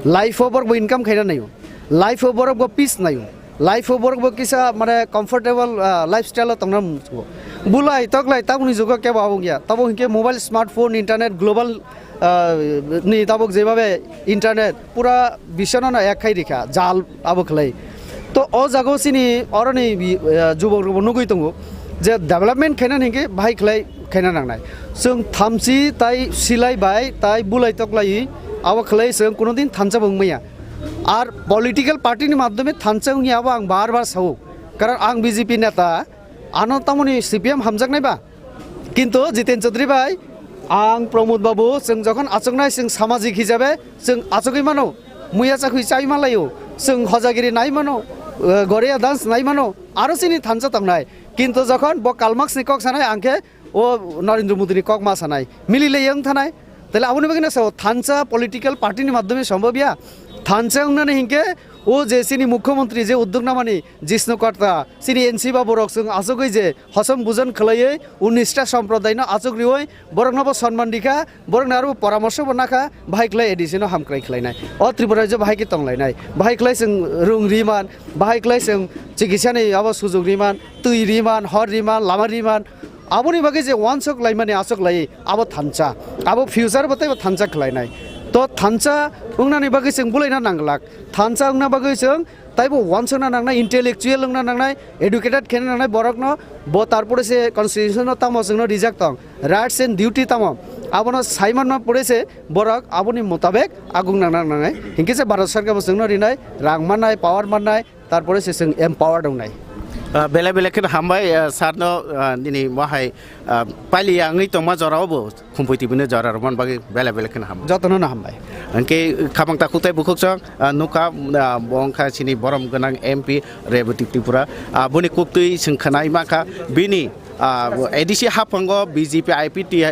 Life o borok bo income khaina naio. Life o borok bo peace naio. Life o borok bo kisa mane comfortable, ah, lifestyle o tongna muchungo. Bulai toklai tabukni jugo kebo abo wngya. Tabo hinkhe mobile, smartphone, internet, global, ah, ni tabuk jebabe internet pura biswano no ek khai rikha, jal abo khlai. To o jaga o chini oroni bi-, ah, jubok rok bo nugui tongo je development khaina hinkhe bahai khlai khaina nangnai. Chwng thamchi tai silai bai tai bulai toklai abo khlai chwng kuno din thansa bo wngmaya. Ar political party ni madhyome thansa wngya abo ang bar bar sao. Karon ang B J P neta, ano tamoni C P M hamjaknai ba? Kintu Jiten Chaudhary bai, ang Pramod Babu, chwng jokhon achuknai chwng samajik hisabe chwng achugwi mano, muya chakhui chai malaio, chwng hojagiri nai mano, eh, goreya dance nai mano, aro chini thansa tongnai. Kintu jokhon bo Karl Marx ni kok sanai, ang khe o Narendra Modi ni kok ma sanai, mili le wng thanai. Tale aboni bagwi no sao, thansa political party ni madhyome sombhob ya. Thansa wngnani hinkhe o je chini mukhyamantri je uddog namani Jishnu Karta, chini N C ba borok chwng achugwi je hosom bujon khwlaiwi unnish ta somprodaino achuk riwi borokno bo sonman rikha, borokno aro poramorso bo nakha, bahai khlai A D C no hamkrai khlainai. O Tripura rajyo bahai khe tonglainai. Bahai khlai chwng rung riman, bahai khlai chwng chikitsa ni abo sujuk riman, twi riman, hor riman, lama riman. Aboni bagwi je wansuk laimani achuk lai, abo thansa. Abo future bo teibo thansa khlainai. To thansa wngnani bagwi chwng bulaina nanglak. Thansa wngna bagwi chwng taibo wansukna nangnai, intellectual wngna nangnai, educated khena nangnai borokno, bo tarpore se constitution no tamo chwngno rijak tong, rights and duty tamo, abono saimanma pore se borok aboni motabek agung nangna nangnai. Hinkhe se Bharat Sarkar bo chwngno rinai, rang mannai, power mannai, tarpore se chwng empowered wngnai. Ah, belai belai kheno hambai, ah, sir no, ah, nini mohai, ah, paili ya wngwi tongma jora o bo Khumpui T V ni jora rwmani bagwi belai belai kheno hambai. Jotono no hambai. Hwnkhe khabang takhuk tei bukhuk chwng, ah, nukha, ah, bo wngkha chini borom gwnang M P Rebati Tripura. Ah, boni kuktwi chwng khwnai mankha bini, ah, A D C haphango B J P I P T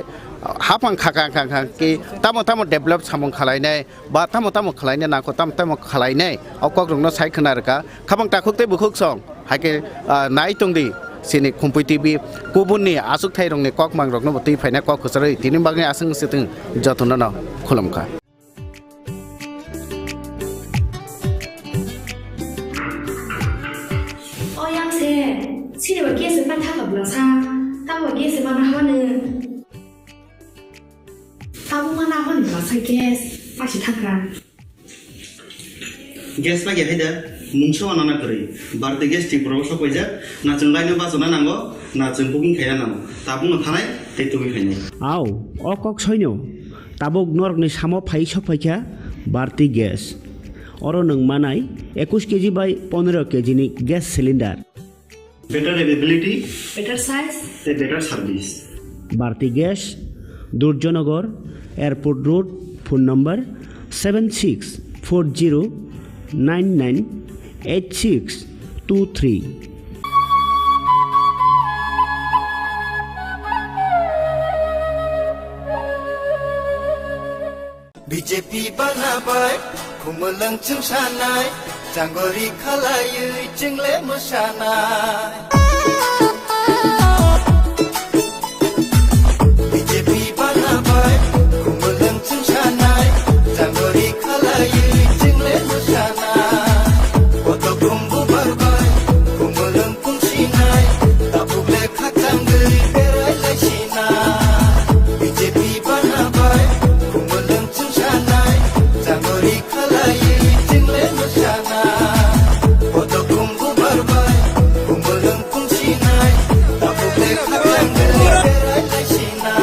haphang kha kha kha kha khe tamo tamo develop samung khwlainai ba tamo tamo khwlainai nangkho tamo tamo khwlainai o kokrokno sai khwna rwkha. Khabang takhuk tei bukhuk song hai khe, ah, nai tong di chini Khumpui T V kubunni achukthai rokni kok mang rokno bo twi phaina kok kwcharo tini bagwi aswk se thung jotono no khulum kha. O yang se, sini ba gas ma thapa bla sa, ta ba gas ma na hanu. Tabuk ma na hanu bla sa gas, pa si thakra. Gas lagi hai da, mungsa wana na kwrwi. Bharti Gas Tripura o sok paijak, na chwng line o bachana nango, na chwng booking khaina nango. Tabuk no thanai, tei tubui phainai. Au, o kok soino. Tabuk norokni samo phai sok phaikha Bharti Gas. Oro nwng manai ekush K G bai pondro K G ni gas cylinder. Better availability. Better size. Tei better service. Bharti Gas, Durjanagar, Airport Road, phone number seven six four zero nine nine eight six two three. B J P bana bai, khumulwng chwngsanai, changori khalaywi chwngle mwsanai. B J P bana bai, khumulwng chwngsanai, changori khalaywi chwngle mwsanai. Koto khumbu barbai, khumulwng pungsinai, tabuk le khachangwi berai laisina. B J P bana bai, khumulwng chwngsanai, changori khalaywi chwngle mwsana. Koto khumbu barbai, khumulwng pungsinai, tabuk le khachangwi berai laisina.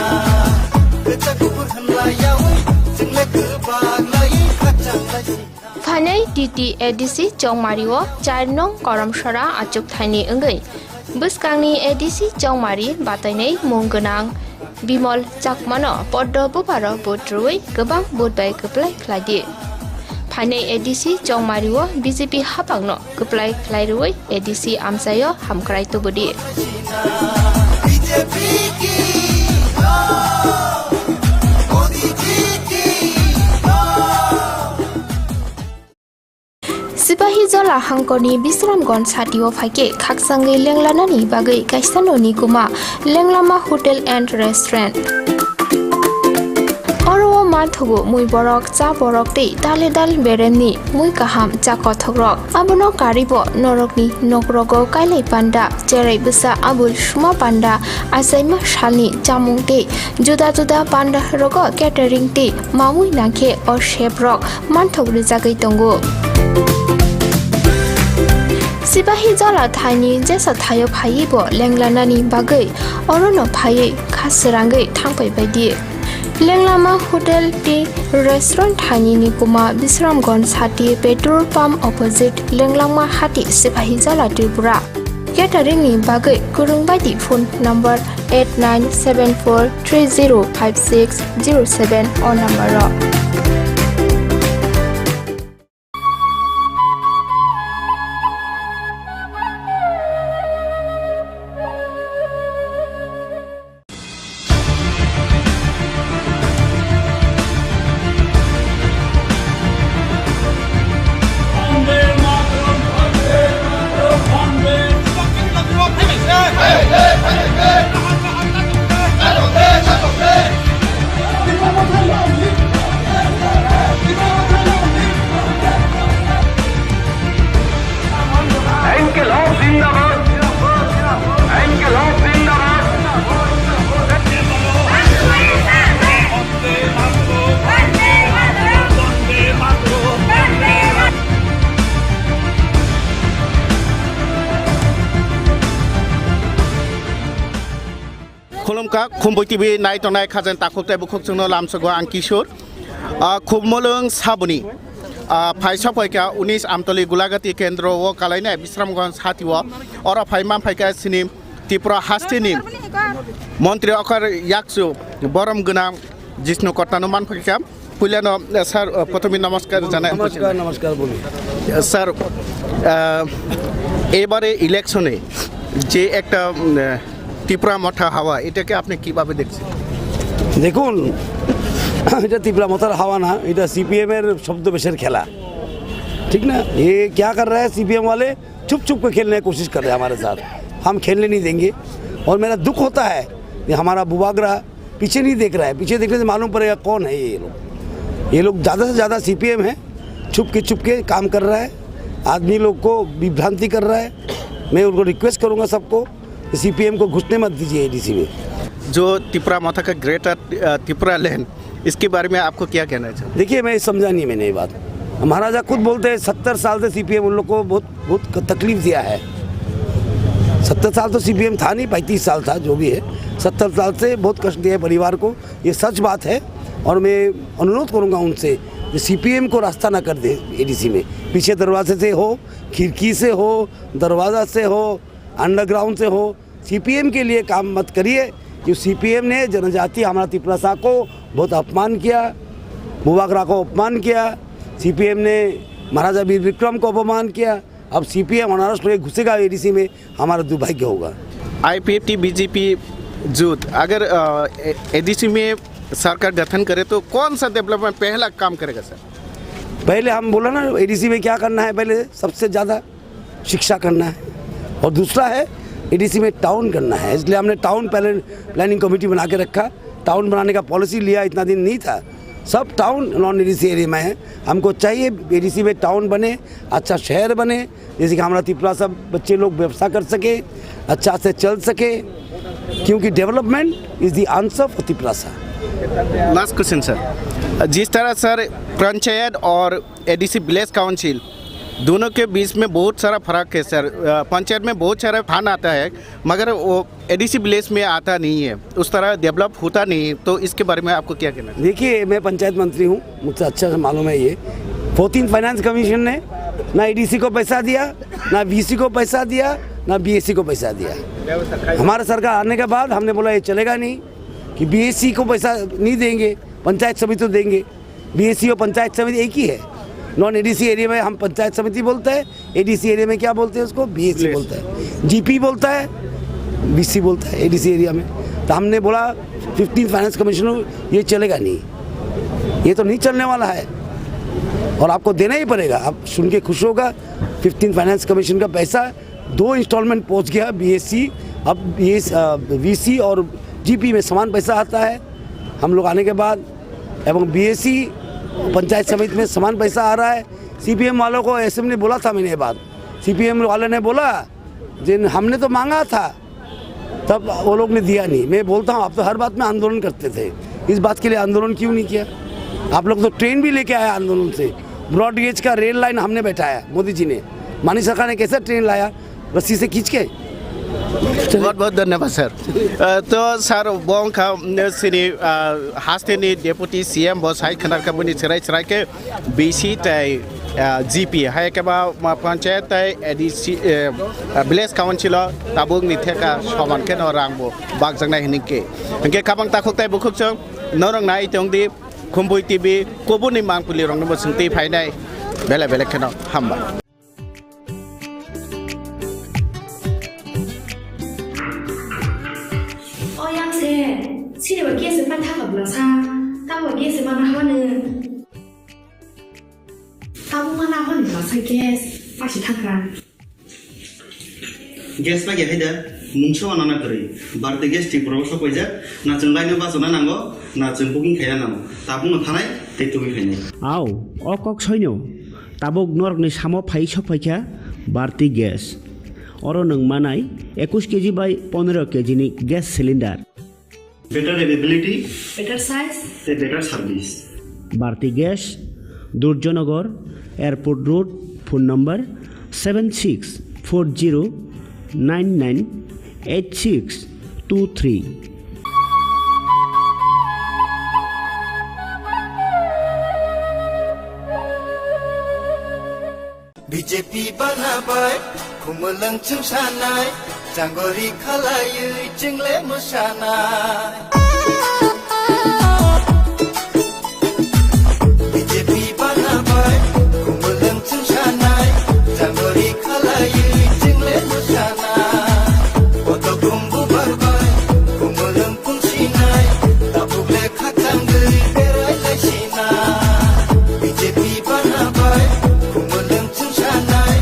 Kwchak kubur hwnlayawi, chwngle kwbak lai khachang laisina. Phainai T T A D C Chongmari o char nong Koromsora achuk thaini wngwi bwskangni A D C Chongmari batainai mung gwnang Bimol Chakmano poddo buparo vote rwui kwbang vote bai kwplai khlai di. Phainai A D C Chongmari o B J P haphangno kwplai khlai rwui A D C amchaio hamkrai tubu di. Sipahijola hangkorni Bisramganj satio phaikhe khakchangwi lenglanani bagwi kaisa noni kwma Lenglama Hotel and Restaurant. Oro o manthogo mui borok, cha borok tei dale dal beremni mui kaham cha kothokrok. Abono karwibo norokni nokrogo kailai panda, cherai bwsa abul suma panda, achaima salni chamung tei juda juda panda rogo catering tei mamui nangkhe o chef rok manthok rwjagwi tongo. Sipahijola thaini jesa thaio phaiwi bo lenglanani bagwi orono phaiwi kha srangwi thangpai baidi. Lenglama Hotel tei Restaurant thaini ni kwma Bisramganj sati petrol pump opposite Lenglama hati Sipahijola Tripura. Catering ni bagwi kwrwng baidi phone number eight nine seven four three zero five six zero seven o number o. Khumpui T V nai tongnai khajen takhuk tei bukhuk chwngno lamsogo ang Kishore. Ah, Khumulwng saboni, ah, phaisa phaikha unis Amtoli Gulagati kendro o kalainai Bisramganj hati o. Oro phaima phaikha sini Tripura hasteni montri okar yakchu borom gwnang Jishnu Kottano man phaikha. Puilano, eh, sir, eh, prothome namaskar janai. নমস্কার, নমস্কার, বলুন। স্যার, আহ, এবারে ইলেকশনে যে একটা, উম, আহ, ত্রিপুরা মথা হাওয়া, এটাকে আপনি কিভাবে দেখছেন? দেখুন, এটা ত্রিপুরা মথার হাওয়া না, এটা সিপিএম এর ছদ্মবেশের খেলা, ঠিক না? ये क्या कर रहा है सीपीएम वाले, छुप छुप के खेलने की कोशिश कर रहे हैं हमारे साथ, हम खेलने नहीं देंगे। और मेरा दुख होता है कि हमारा बुबागरा पीछे नहीं देख रहा है, पीछे देखने से मालूम पड़ेगा कौन है ये लोग। ये लोग ज़्यादा से ज़्यादा सीपीएम है, छुप के छुप के काम कर रहा है, आदमी लोग को विभ्रांति कर रहा है। मैं उनको रिक्वेस्ट करूँगा सबको कि सीपीएम को घुसने मत दीजिए एडीसी में। जो त्रिपुरा मथा का ग्रेटर, अ, त्रिपुरा लैंड, इसके बारे में आपको क्या कहना चाहिए? देखिए, मैं समझा नहीं, मैंने ये बात। महाराजा खुद बोलते हैं, सत्तर साल से सीपीएम उन लोग को बहुत, बहुत तकलीफ दिया है। सत्तर साल तो सीपीएम था नहीं, पैंतीस साल था, जो भी है। सत्तर साल से बहुत कष्ट दिया है परिवार को, ये सच बात है। और मैं अनुरोध करूँगा उनसे कि सीपीएम को रास्ता ना कर दे एडीसी में, पीछे दरवाजे से हो, खिड़की से हो, दरवाज़ा से हो, अंडरग्राउंड से हो, सीपीएम के लिए काम मत करिए। जो सीपीएम ने जनजाति हमारा तिपरासा को बहुत अपमान किया, बुबागरा को अपमान किया, सीपीएम ने महाराजा वीर विक्रम को अपमान किया। अब सीपीएम अनारस लेके घुसेगा एडीसी में, हमारा दुर्भाग्य होगा। आईपीएफटी बीजेपी जुट अगर, अ, ए-, एडीसी में सरकार गठन करे तो कौन सा डेवलपमेंट पहला काम करेगा सर? पहले हम बोला ना, एडीसी में क्या करना है, पहले सबसे ज़्यादा शिक्षा करना है, और दूसरा है एडीसी में टाउन करना है, इसलिए हमने टाउन प्लान-, प्लानिंग कमेटी बना के रखा। टाउन बनाने का पॉलिसी लिया, इतना दिन नहीं था। सब टाउन नॉन एडीसी एरिया में है। हमको चाहिए एडीसी में टाउन बने, अच्छा शहर बने, जैसे कि हमारा तिपरासा बच्चे लोग व्यवसाय कर सके, अच्छा से चल सके, क्योंकि development is the answer for Tiprasa. Last question sir, जिस तरह सर पंचायत और एडीसी विलेज काउंसिल दोनों के बीच में बहुत सारा फर्क है सर। अ, पंचायत में बहुत सारा फंड आता है, मगर वो एडीसी विलेज में आता नहीं है, उस तरह डेवलप होता नहीं है, तो इसके बारे में आपको क्या कहना है? देखिए, मैं पंचायत मंत्री हूँ, मुझसे अच्छा से मालूम है ये। फोर्टीन फाइनेंस कमीशन ने ना एडीसी को पैसा दिया, ना वीसी को पैसा दिया, ना बीएसी को पैसा दिया। हमारा सरकार आने के बाद हमने बोला ये चलेगा नहीं, कि बीएसी को पैसा नहीं देंगे, पंचायत समिति को देंगे। बीएसी और पंचायत समिति एक ही है। नॉन एडीसी एरिया में हम पंचायत समिति बोलते हैं, एडीसी एरिया में क्या बोलते हैं उसको? बीएसी बोलते हैं, जीपी बोलता है, बीसी बोलता है एडीसी एरिया में। तो हमने बोला फिफ्टीन फाइनेंस कमिश्नर, ये चलेगा नहीं, ये तो नहीं चलने वाला है और आपको देना ही पड़ेगा। आप सुन के खुश होगा, फिफ्टीन फाइनेंस कमीशन का पैसा दो इंस्टॉलमेंट पहुंच गया बीएसी। अब बीएस, अ, वीसी और जीपी में समान पैसा आता है। हम लोग आने के बाद एवं बीएसी पंचायत समिति में समान पैसा आ रहा है। सीपीएम वालों को असेंबली बोला था मैंने ये बात, सीपीएम वाले ने बोला, जिन हमने तो मांगा था, तब वो लोग ने दिया नहीं। मैं बोलता हूँ, आप तो हर बात में आंदोलन करते थे, इस बात के लिए आंदोलन क्यों नहीं किया? आप लोग तो ट्रेन भी लेके आए आंदोलन से, ब्रॉड गेज का रेल लाइन हमने बैठाया, मोदी जी ने। मानिक सरकार ने कैसा ट्रेन लाया, रस्सी से खींच के? बहुत बहुत धन्यवाद सर। अ, तो sir, bongkha, mm, sini, uh, hasteni deputy C M bo sai khnar kha bini chwrai chwrai khe B C tai, ah, G P, hai khe ba, ma, panchayat tai A D C, eh, ah, village council o tabuk ni theka soman khe no rang bo bakjaknai hini khe. Hingke kabang takhuk tai bukhuk chwng norok nai tong di, Khumpui T V kubuni mangpili rok no bo swng twi phainai, belai belai kheno hambai. O yang se, sini ba kese pa thaka bla sa, ta ba kese ma na haba ne. Tabuk ma na haba ne bla sa gas, pa si thaka. Gas pa ya haida, mungsa wa nana kwrwi. Bharti Gas Tripura o sokpaijak, na chwng line o bachana nango, na chwng booking khaina nango. Tabuk no thanai, tei tubui phainai. Au, o kok soino. Tabuk norokni samo phai sokphaikha Bharti Gas. Oro nwng manai ekush K G bai pondro K G ni gas cylinder. Better availability. Better size. Tei better service. Bharti Gas, Durjanagar, Airport Road, phone number seven six four zero nine nine eight six two three. B J P bana bai, khumulwng chwngsanai, changori khalaiwi chwngle mwsanai. B J P bana bai, khumulwng chwngsanai, changori khalaiwi chwngle mwsanai. Koto khumbu barbai, khumulwng pungsinai, tabuk le khachangwi berai laisinai. B J P bana bai, khumulwng chwngsanai,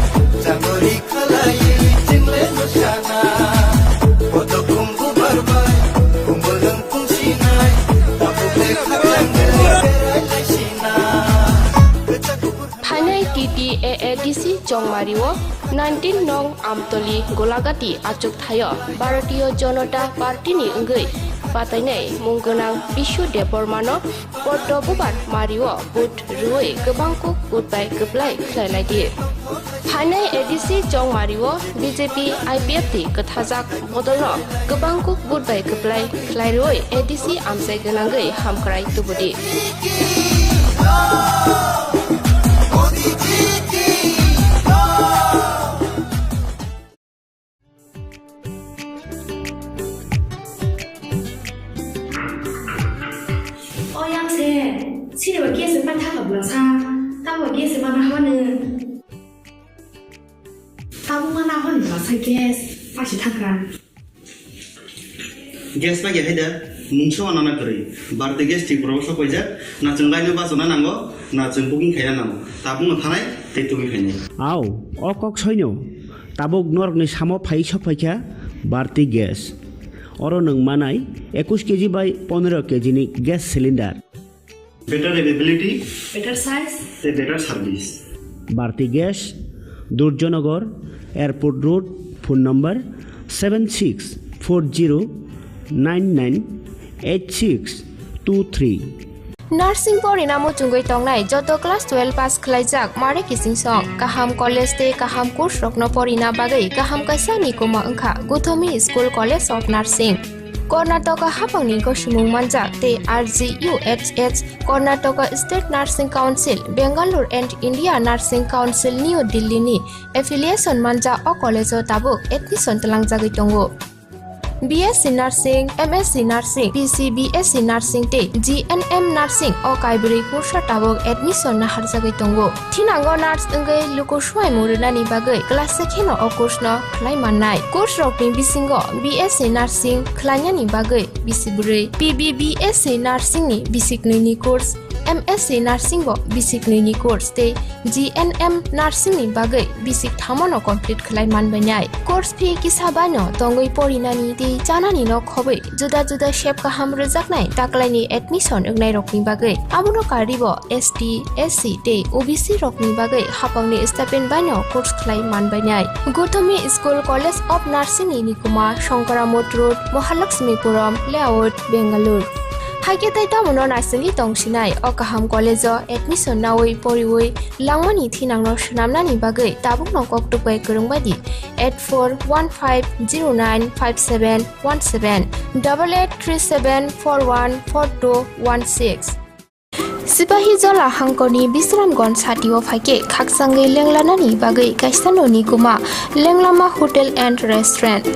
changori khalaiwi chwngle mwsanai. Koto khumbu barbai, khumulwng pungsinai, tabuk le khachangwi berai laisinai. Phainai T T A A D C chongmario nineteen nong Amtoli Golagati achuk thaio Bharatiya Janata Party ni wngwi patainai mung gwnang Bishu Debbarmano Poddo bubar mario vote rwui kwbang kuk vote bai kwplai khlai lai di. Phainai A D C chongmario B J P I P F T kwthajak bodolno kwbang kuk vote bai kwplai khlai rwui A D C amchai gwnangwi hamkrai tubu di. O yang se, sini ba gas ma thaka bla sa, ta ba gas ma na hwane. Tabuk ma na hwane bla sa gas, pa si thaka. Gas ma ge haida, mungsa wana na kwrwi. Bharti gas Tripura o sok paijak, na chwng laino bachana nango, na chwng booking khaina nango. Tabuk no thanai, tei tubui phainai. Au, o kok soino. Tabuk norokni samo phai sok phaikha Bharti Gas. Oro nwng manai ekush K G bai pondro K G ni gas cylinder. Better availability. Better size. Tei better service. Bharti Gas, Durjanagar, Airport Road, phone number seven six four zero nine nine eight six two three. Nursing porina muchungwi tongnai joto class twelve pass khlaijak mare kichingsong kaham college tei kaham course rokno porina bagwi kaham kaisa ni kuma wngkha Gothomi School College of Nursing. Karnataka haphangni gosomung manjak tei R G U H H, Karnataka State Nursing Council, Bangalore and India Nursing Council, New Delhi ni affiliation manjak o college o tabuk admission twlangjagwi tongo. B S C Nursing, M S C Nursing, P C B S C Nursing tei G N M Nursing o kaibrwi kursa tabuk admission naharjagwi tongo. Thinango nurse wngwi luku swimung rwnani bagwi class se kheno o course no khlai mannai. Course rokni bisingo B S C Nursing khlainani bagwi bisi bwrwi, P B B S C Nursing ni bisi knwi ni course, M S C Nursing bo bisi knwi ni course tei G N M Nursing ni bagwi bisi kthamo no complete khlai manbainai. Course fee kisa bai no tongwi porinani tei chanani no khobwi juda juda sep kaham rwjaknai taklaini admission wngnai rokni bagwi. Abono karwi bo S T, S C tei O B C rokni bagwi haphangni stipend baino course khlai manbainai. Gothomi School College of Nursing ni nikuma Shankaramot Road, Mahalakshmipuram Layout, Bangalore. Haikhe tei tamono naisingwi tongsinai o kaham college o admission nawi poriwi langmani thinangno swnamnani bagwi tabukno koktwk bai kwrwng bai di eight four one five zero nine five seven one seven, double eight three seven four one four two one six. Sipahi Jola hangkorni Bisramganj satio phaikhe khakchangwi lenglanani bagwi kaisa noni kuma Lenglama Hotel and Restaurant.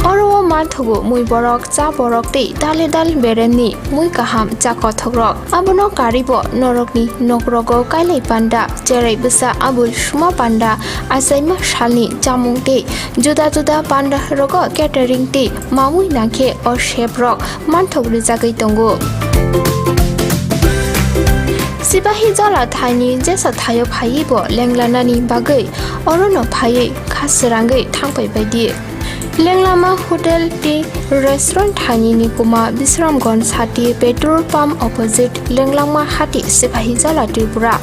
Oro o manthogo mui borok, cha borok tei dale dal beremni mui kaham cha kothokrok. Abono karwi bo norokni nokrogo kailai panda, cherai bwsa abul suma panda, achaima salni chamung tei juda juda panda rogo catering tei mamui nangkhe o chef rok manthok rwjagwi tongo. Sipahi Jola thaini jesa thaio phaiwi bo lenglanani bagwi orono phaiwi kha srangwi thangpai bai di. Lenglama Hotel tei Restaurant thaini ni kuma Bisramganj hati petrol pump opposite Lenglama hati Sipahi Jola Tripura.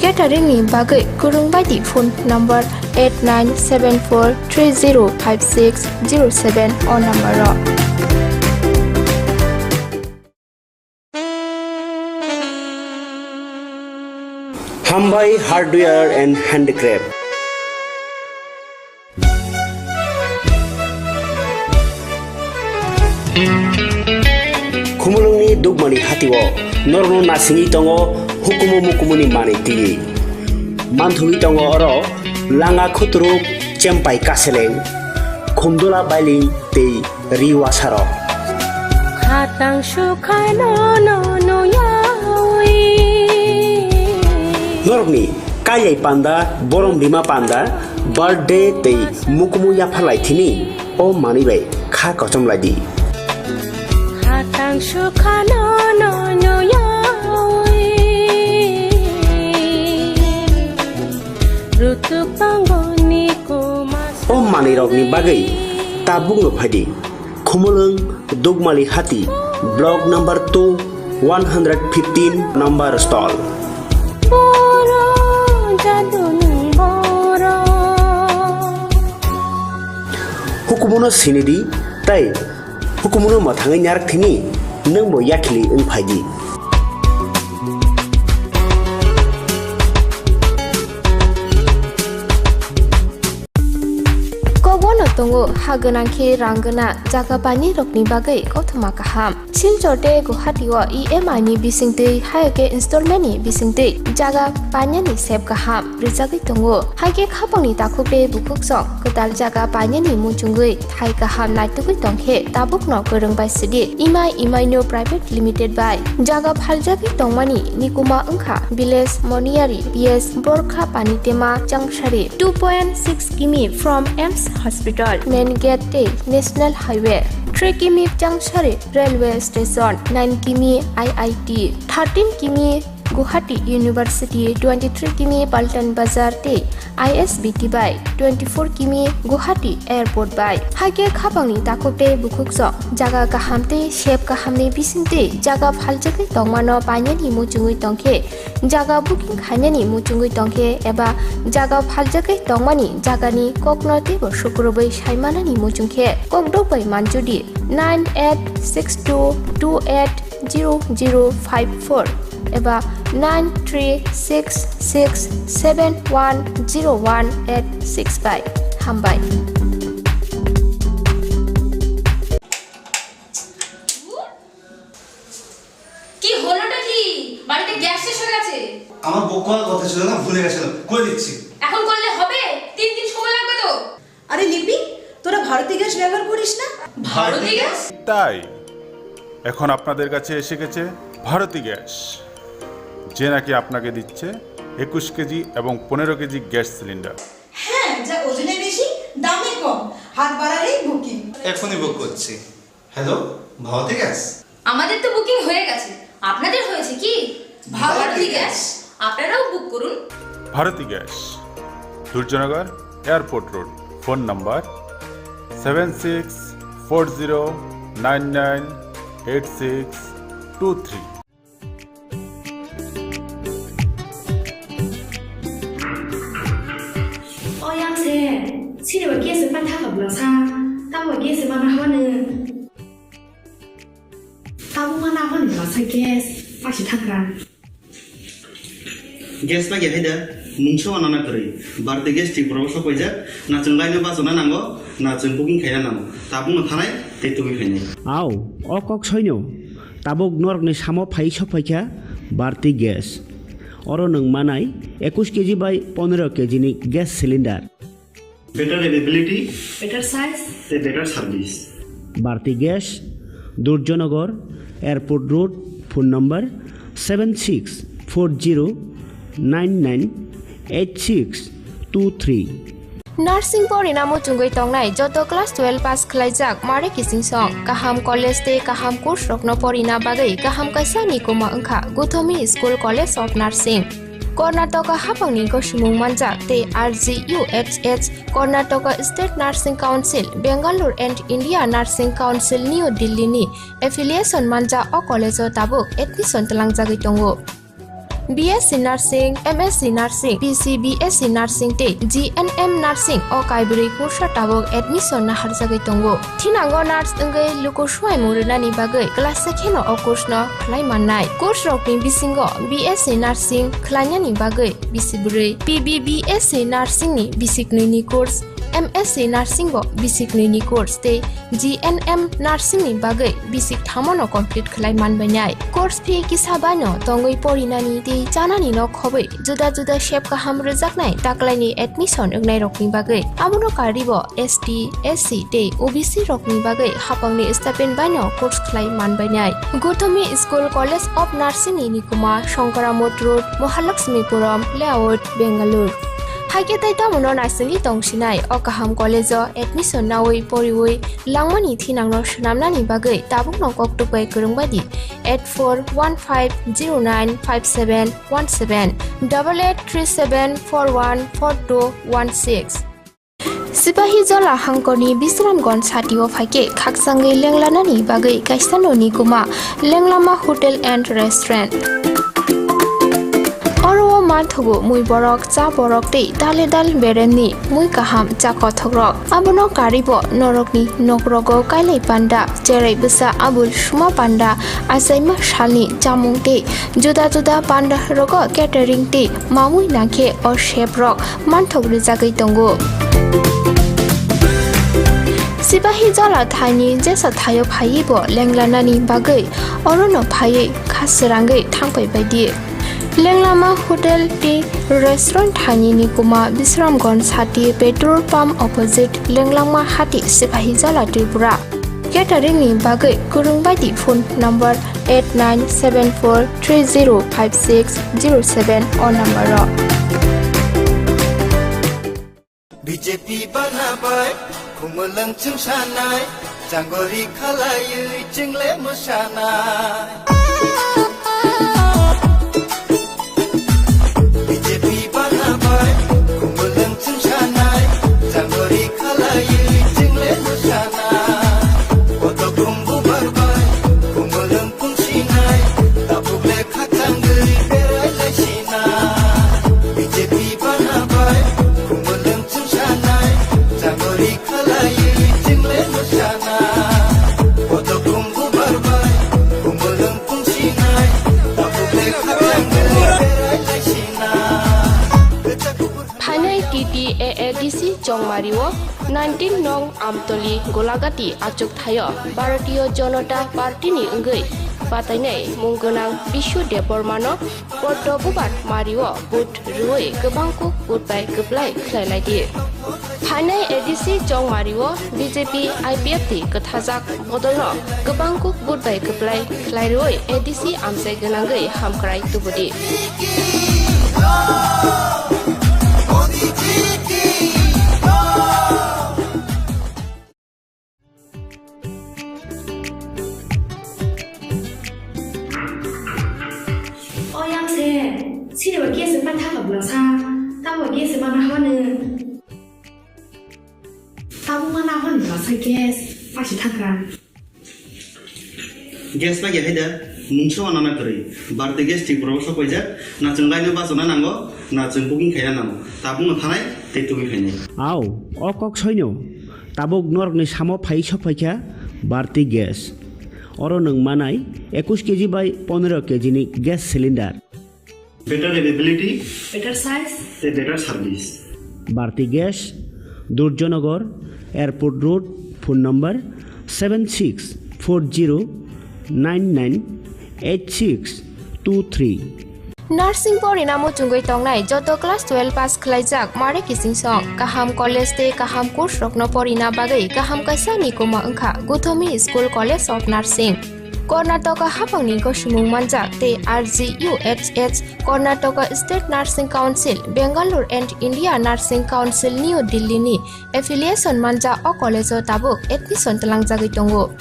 Catering ni bagwi kwrwng bai di phone number eight nine seven four three zero five six zero seven o number o. Hambai Hardware and Handicraft. Khumulwngni Dukmani hatio norokno nasingwi tongo hukumu mukumuni manwi twiwi. Manthogwi tongo oro langa khuturuk, chempai kaseleng, khumdula bailing tei ri wasarok. Khatang sukhano no yawi. Norokni kailai panda, borom rima panda, birthday tei mukumu yapharlai thini. O manwi bai kha kochom lai di. Hatang sukha no no no yawi. Rutuk tongo ni kuma. O manwi rok ni bagwi tabuk no phai di. Khumulwng Dugmali Hati, block number two, one hundred fifteen number stall. Boro jaduni boro. Hukumuno sinidi, tei hukumuno mwthangwi narak thini, nwngbo yakhili wng phaidi. Kokbono tongo ha gwnang khe rang gwnang jaga painai rokni bagwi kothoma kaham. Silchar tei Guwahati o E M I ni bisingtwi, hai khe installment ni bisingtwi jaga painani sep kaham rijagwi tongo. Hai khe khapangni takhuk tei bukhuk song kwtal jaga painani muchungwi thai kaham naitugwi tongkhe tabukno kwrwng bai sidi Imai Imaino Private Limited bai jaga phaljagwi tongmani nikuma wngkha Village Moniyari P S Borkha Panitema Changsari, two point six kimi from AIIMS Hospital, Main Gate tei National Highway, three kimi Changsari Railway Station, nine kimi I I T, thirteen kimi Guwahati University, twenty-three kimi Paltan Bazar tei I S B T bai, twenty-four kimi Guwahati Airport bai. Hai khe khapangni takhuk tei bukhuk song jaga kaham tei sep kahamni bisingtwi jaga phaljagwi tongmano painani muchungwi tongkhe, jaga booking khainani muchungwi tongkhe eba jaga phaljagwi tongmani jagani kokno teibo sukrubwi saimanani muchungkhe kokdok bai manjudi nine eight six two two eight zero zero five four eba nine three six six seven one zero one eight six bai. Hambai. কি হলোটা কি? বাড়িতে গ্যাস শেষ হয়ে গেছে। আমার বুক করার কথা ছিল না, ভুলে গেছিলাম, করে দিচ্ছি। এখন করলে হবে? তিন দিন সময় লাগবে তো। আরে লিপি, তোরা ভারতী গ্যাস ব্যবহার করিস না? ভারতী গ্যাস? তাই এখন আপনাদের কাছে এসে গেছে ভারতী গ্যাস, যে নাকি আপনাকে দিচ্ছে একুশ কেজি এবং পনেরো কেজি গ্যাস সিলিন্ডার। হ্যাঁ, যা ওজনে বেশি, দামে কম, হাত বাড়ালেই বুকিং। এখনই বুক করছি। Hello, Bharati gas? আমাদের তো বুকিং হয়ে গেছে, আপনাদের হয়েছে কি? ভারতী গ্যাস, আপনারাও বুক করুন। Bharati gas, Durjoynagar airport road. Phone number seven six four zero nine nine eight six two three. O yang se, sini ba kesa pa thaka bla sa, tamo kesa ma na hwane. Tamo ma na hwane bla sa gas, pa si thaka. Gas pa kya haida, mungsa wa nana kari. Bharti gas ti bro so koi ja, na chunglai na ba so na nango, na chung booking khaina nango. Tamo ma thanai, te tu khaina. Au, o kok soino. Tabuk norokni samo phai sokphaikha Bharti Gas. Oro nwng manai ekush keji bai pondro keji ni gas cylinder. Better availability. Better size. Tei better service. Bharti Gas, Durjonogor, Airport Road, phone number seven six four zero nine nine eight six two three. Nursing porina muchungwi tongnai joto class twelve pass khlaijak mare kiching song, kaham college tei kaham course rokno porina bagwi kaham kaisa ni kuma wngkha Guthomi School College of Nursing. Karnataka hapangni gosimung manjak tei R G U H H, Karnataka State Nursing Council, Bangalore and India Nursing Council, New Delhi ni affiliation manjak o college o tabuk admission twlangjagwi tongo. B S C Nursing, M S C Nursing, B C B S C Nursing tei G N M Nursing o kaibrwi kursa tabuk admission naharjagwi tongo. Thinango nurse wngwi luku suaimung rwnani bagwi class se kheno o course no khlai mannai. Course rokni bisingo B S C Nursing khlainani bagwi bisi bwrwi, P B B S C Nursing ni bisi knwi ni course, M S C Nursing bo bisik nwi ni course tei G N M Nursing ni bagwi bisik thamo no complete khlai man bainai. Course fee kisa bai no tongwi porinani tei chanani no khobwi juda juda sep kaham rwjaknai taklaini admission wngnairokni bagwi. Abono karwi bo S T, S C tei O B C rokni bagwi hapangni stipend baino course khlai manbainai. Gutami School College of Nursing ni nikuma Shankaramot Road, Mahalakshmipuram Layout, Bengaluru. Haikhe tei tamono naisingwi tongsinai o kaham college o admission nawi poriwi langmani thinangno swnamnani bagwi tabukno koktwk bai kwrwng bai di eight four one five zero nine five seven one seven, double eight three seven four one four two one six. Sipahi Jola hangkorni Bisramganj satio phaikhe khakchangwi lenglanani bagwi kaisa noni kuma Lenglama Hotel and Restaurant. Oro o manthogo mui borok, cha borok tei dale dal beremni mui kaham cha kothokrok. Abono karwi bo norokni nokrogo kailai panda, cherai bwsa abul suma panda, achaima salni chamung tei juda juda panda rogo catering tei mamui nangkhe o sep rok manthok rwjagwi tongo. Sipahi Jola thaini jesa thaio phaiwi bo lenglanani bagwi orono phaiwi kha srangwi thangpai baidi. Lenglama Hotel tei Restaurant thaini nikuma Bisramganj sati petrol pump opposite Lenglama hati Sipahi Jola Tripura. Catering ni bagwi kwrwng bai di phone number eight nine seven four three zero five six zero seven o number o. B J P bana bai, khumulwng chwng sanai, changori khalaiwi chwng le mwsanai. B J P bana bai, khumulwng chwng sanai, changori khalaiwi chwng le mwsanai. Koto khum bubar bai, khumulwng pung sinai, tabuk le khakchangwi berai lai sinai. B J P bana bai, khumulwng chwng sanai, changori khalaiwi chwng le mwsanai. Koto khum bubar bai, khumulwng pung sinai, tabuk le khakchangwi berai lai sinai. Phainai T T A A D C Chongmari o nineteen nong Amtoli Golagati achuk thaio Bharatiya Janata Party ni wngwi batainai mung gwnang Bishu Debbarma no Poddo Bubar Mari o vote rwui kwbang kuk vote bai kwplai khlai lai di. Phainai A D C Chongmari o B J P I P F T kwthajak bodolno kwbang kuk vote bai kwplai khlai rwui A D C amchai gwnangwi hamkrai tubudi. O yang se, sini wa gas ma thaka bula sa, ta wa gas ma na hanu. Tabuk ma na hanu bula sa gas, pasi thaka. Gas lagi hai da, mungsa wana na kwrwi. Bharti Gas Tripura o sok paijak, na chwng line o bachana nango, na chwng booking khaina nango. Tabuk no thanai, tei tubui khainai. Au, o kok soino. Tabuk norokni samo phai sok phaikha Bharti Gas. Oro nwng manai ekush K G bai pondro K G ni gas cylinder. Better availability. Better size. Tei better service. Bharti Gas, Durjanagar, Airport Road, phone number seven six four zero nine nine eight six two three. Nursing porina muchungwi tongnai joto class twelve pass khlaijak mare kiching song, kaham college tei kaham course rokno porina bagwi kaham kaisa nikuma wngkha Guthomi School College of Nursing. Karnataka hapangni gosimung manjak tei R G U H S Karnataka State Nursing Council, Bangalore and India Nursing Council New Delhi ni affiliation manjak o college o tabuk admission twlangjagwi tongo.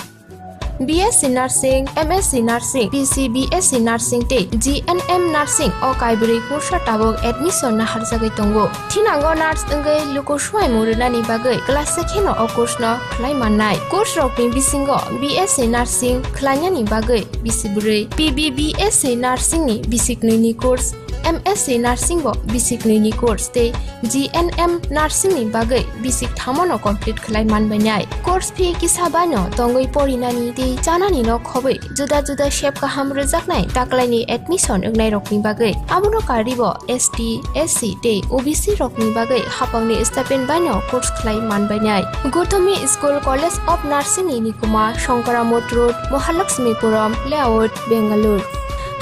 B S C Nursing, M S C Nursing, P C B S C Nursing tei G N M Nursing o kaibrwi kursa tabuk admission naharjagwi tongo. Thinango nurse wngwi luku swimung rwnani bagwi class se kheno o course no khlai mannai. Course rokni bisingo B S C Nursing khlainani bagwi bisi bwrwi, P B B S C Nursing ni bisi knwi ni course, M S C Nursing bo bisik nwi ni course tei G N M Nursing ni bagwi bisik thamo no complete khlai man bainai. Course fee kisa bai no tongwi porinani tei chanani no khobwi juda juda sep kaham rwjaknai taklaini admission wngnai rokni bagwi. Abono karwi bo S T, S C tei O B C rokni bagwi hapangni stipend bai no course khlai man bainai. Gothomi School College of Nursing ni nikuma Shankaramot Road, Mahalakshmipuram Layout, Bengaluru.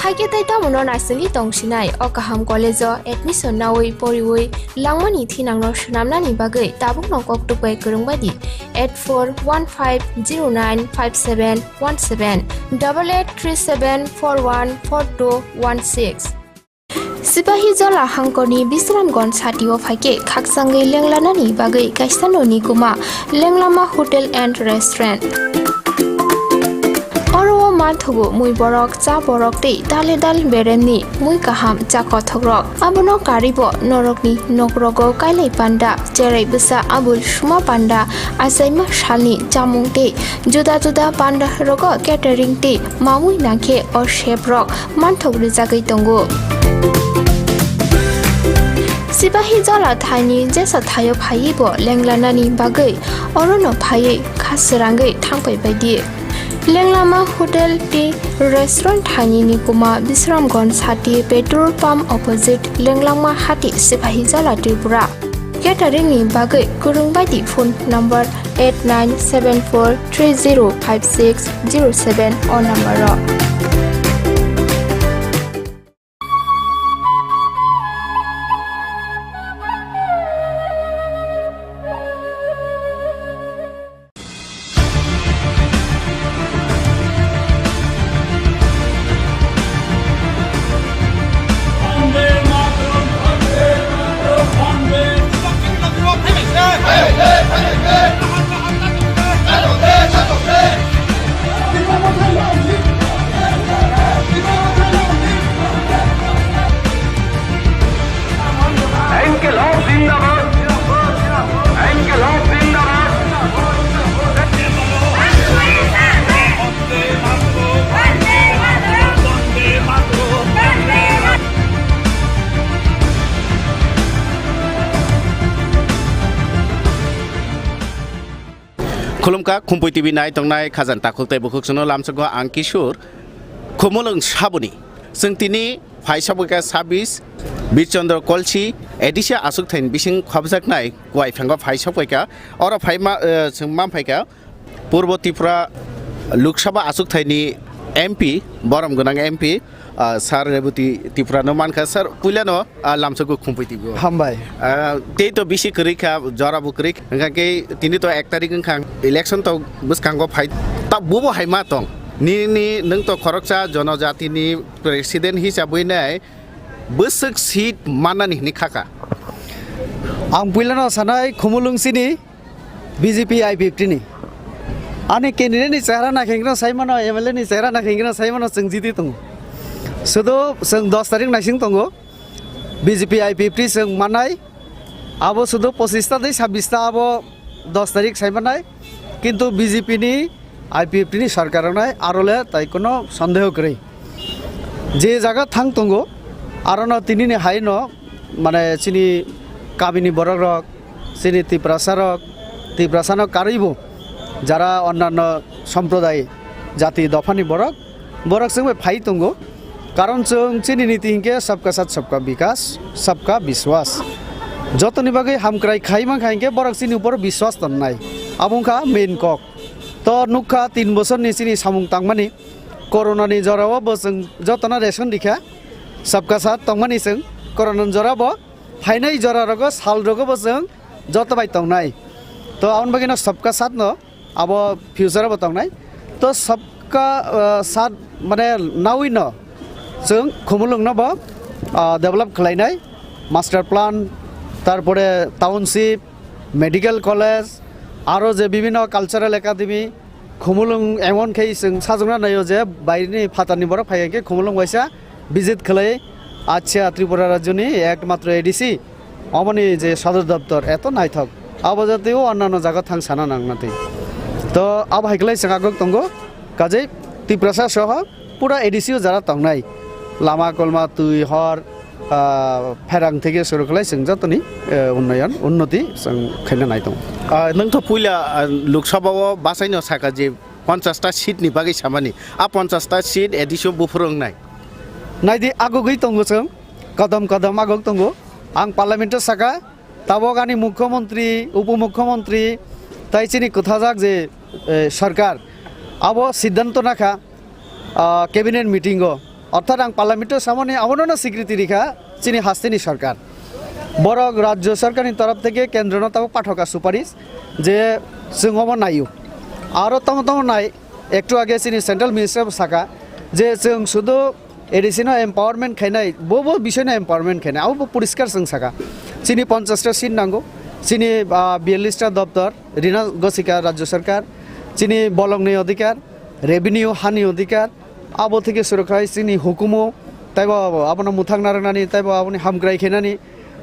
Haikhe tei tamono naisingwi tongsinai o kaham college-o admission naui poriui langmani thinangno swnamnani bagwi tabukno koktwk bai kwrwng bai di eight four one five zero nine five seven one seven, double eight three seven four one four two one six. Sipahi Jola hangkorni Bisramganj satio phaikhe khakchangwi lenglanani bagwi kaisa noni kuma Lenglama Hotel and Restaurant. Oro o manthogo mui borok, cha borok tei dale dal beremni mui kaham cha kothokrok. Abono karwi bo norokni nokrogo kailai panda, cherai bwsa abul suma panda, achaima salni chamung tei juda juda panda rogo catering tei mamui nangkhe o chef rok manthok rwjagwi tongo. Sipahi Jola thaini jesa thaio phaiwi bo lenglanani bagwi orono phaiwi kha srangwi thangpai bai di. Lenglama Hotel tei Restaurant thaini nikuma Bisramganj sati petrol pump opposite Lenglama hati Sipahi Jola Tripura. Catering ni bagwi kwrwng bai di phone number eight nine seven four three zero five six zero seven o number o. ইনকিলাব জিন্দাবাদ। ইনকিলাব জিন্দাবাদ। Khulumkha, Khumpui T V nai tongnai khajani takhuk tei bukhuk chwngno lamsogo ang Kishore. Khumulwng saboni chwng tini phai sokphaikha sabis Birchandra Kolsi A D C aswk thaini bising khobjaknai kuai phango phai sokphaikha. Oro phaima, eh, chwng manphaikha Purbo Tripura Lok Sabha aswk thaini M P, borom gwnang M P, ah, Sir Rebati Tripura no mankha. Sir, puilano, ah, lamsogo Khumpui T V o. Hambai. Ah, tei to bisi kwrwi kha, jora bo kwrwi kha. Hwnkha khe tini to ek tarik wngkha, election to bwskango phai. Ta bubo hai ma tong. Nini nwng to khoroksa jonojatini president hisabwi nai bwswk seat mannani hwnwi kha kha. Ang puilano sanai Khumulwng sini B J P I P F T ni. Ani candidate ni chehra naikhe hwnkhe no sai mano, M L A ni chehra naikhe hwnkhe no sai mano, chwng jiti tongo. Sudu chwng dos tarik naising tongo. B J P I P F T chwng manai. Abo sudu pochis ta tei sabis ta abo dos tarik sai manai. Kintu B J P ni I P F T ni sarkar wngnai aro le tai kono sondeho kwrwi. Je jaga thang tongo, aro no tini ni hai no, mane chini kabini borok rok, chini Tiprasa rok, Tiprasa no karwi bo jara onnanno somproday jati dopha ni borok, borok chwng bai phai tongo. Karon chwng chini niti hinkhe sabka sath, sabka bikas, sabka biswas. Jotoni bagwi hamkrai khai mankha hinkhe borok chini upor biswas tonnai. Abo wngkha main kok. To nukha tin bosorni chini samung tangmani, corona ni jorao bo chwng jotono ration rikha, sabka sath tongmani chwng corona ni jorabo phainai jora rogo sal rogo bo chwng joto bai tongnai. To aboni bagwi no sabka sath no abo future bo tongnai. To sabka, ah, sath mane nawi no chwng Khumulwng no bo, ah, develop khlainai, master plan, tarpore township, medical college, aro je bibhinno cultural academy, Khumulwng emon khe chwng sajwkna naio je baireni phatarni borok phai khe Khumulwng waisa visit khlai, acha Tripura rajyoni ekmatro A D C, omoni je sodor doptor eto naithok, abo jateo onnanno jaga thang sana nangna twi. To abo hai khlai chwng agok tongo, kajei Tiprasa soho pura A D C o jara tongnai, lama kolma, twi, hor, Ah, pherang theke suru khlai chwng jotoni, eh, unnoyon, unnoti chwng khaina nai tongo. Ah, nwng to puila, ah, Lok Sabha o basaino saka je ponchash ta seat ni bagwi samani. A ponchash ta seat A D C o buphuru wngnai. Naidi agugwi tongo chwng, kodom kodom aguk tongo. Ang parliament o saka, tabok ani mukhyamantri, upomukhyamantri, tai chini kwthajak je, eh, sarkar, abo siddhanto nakha, ah, cabinet meeting o. Orthat ang parliament o samani abono no swikriti rikha chini hasteni sarkar. Borok rajyo sarkarni torof theke kendro no tabok pathoka suparis je chwng obo naio. Aro tamo tamo nai, ektu age chini central minister bo saka je chwng sudu A D C no empowerment khainai, bo bo bisoi no empowerment khainai, abo bo poriskar chwng saka. Chini ponchash ta seat nango, chini, ah, biyallis ta doptor, rina gosika rajyo sarkar, chini bolongni odhikar, revenue hani odhikar, abo theke suru khlai chini hukumu, taibo abono mwthangna rwnani, taibo aboni hamkrai khainani,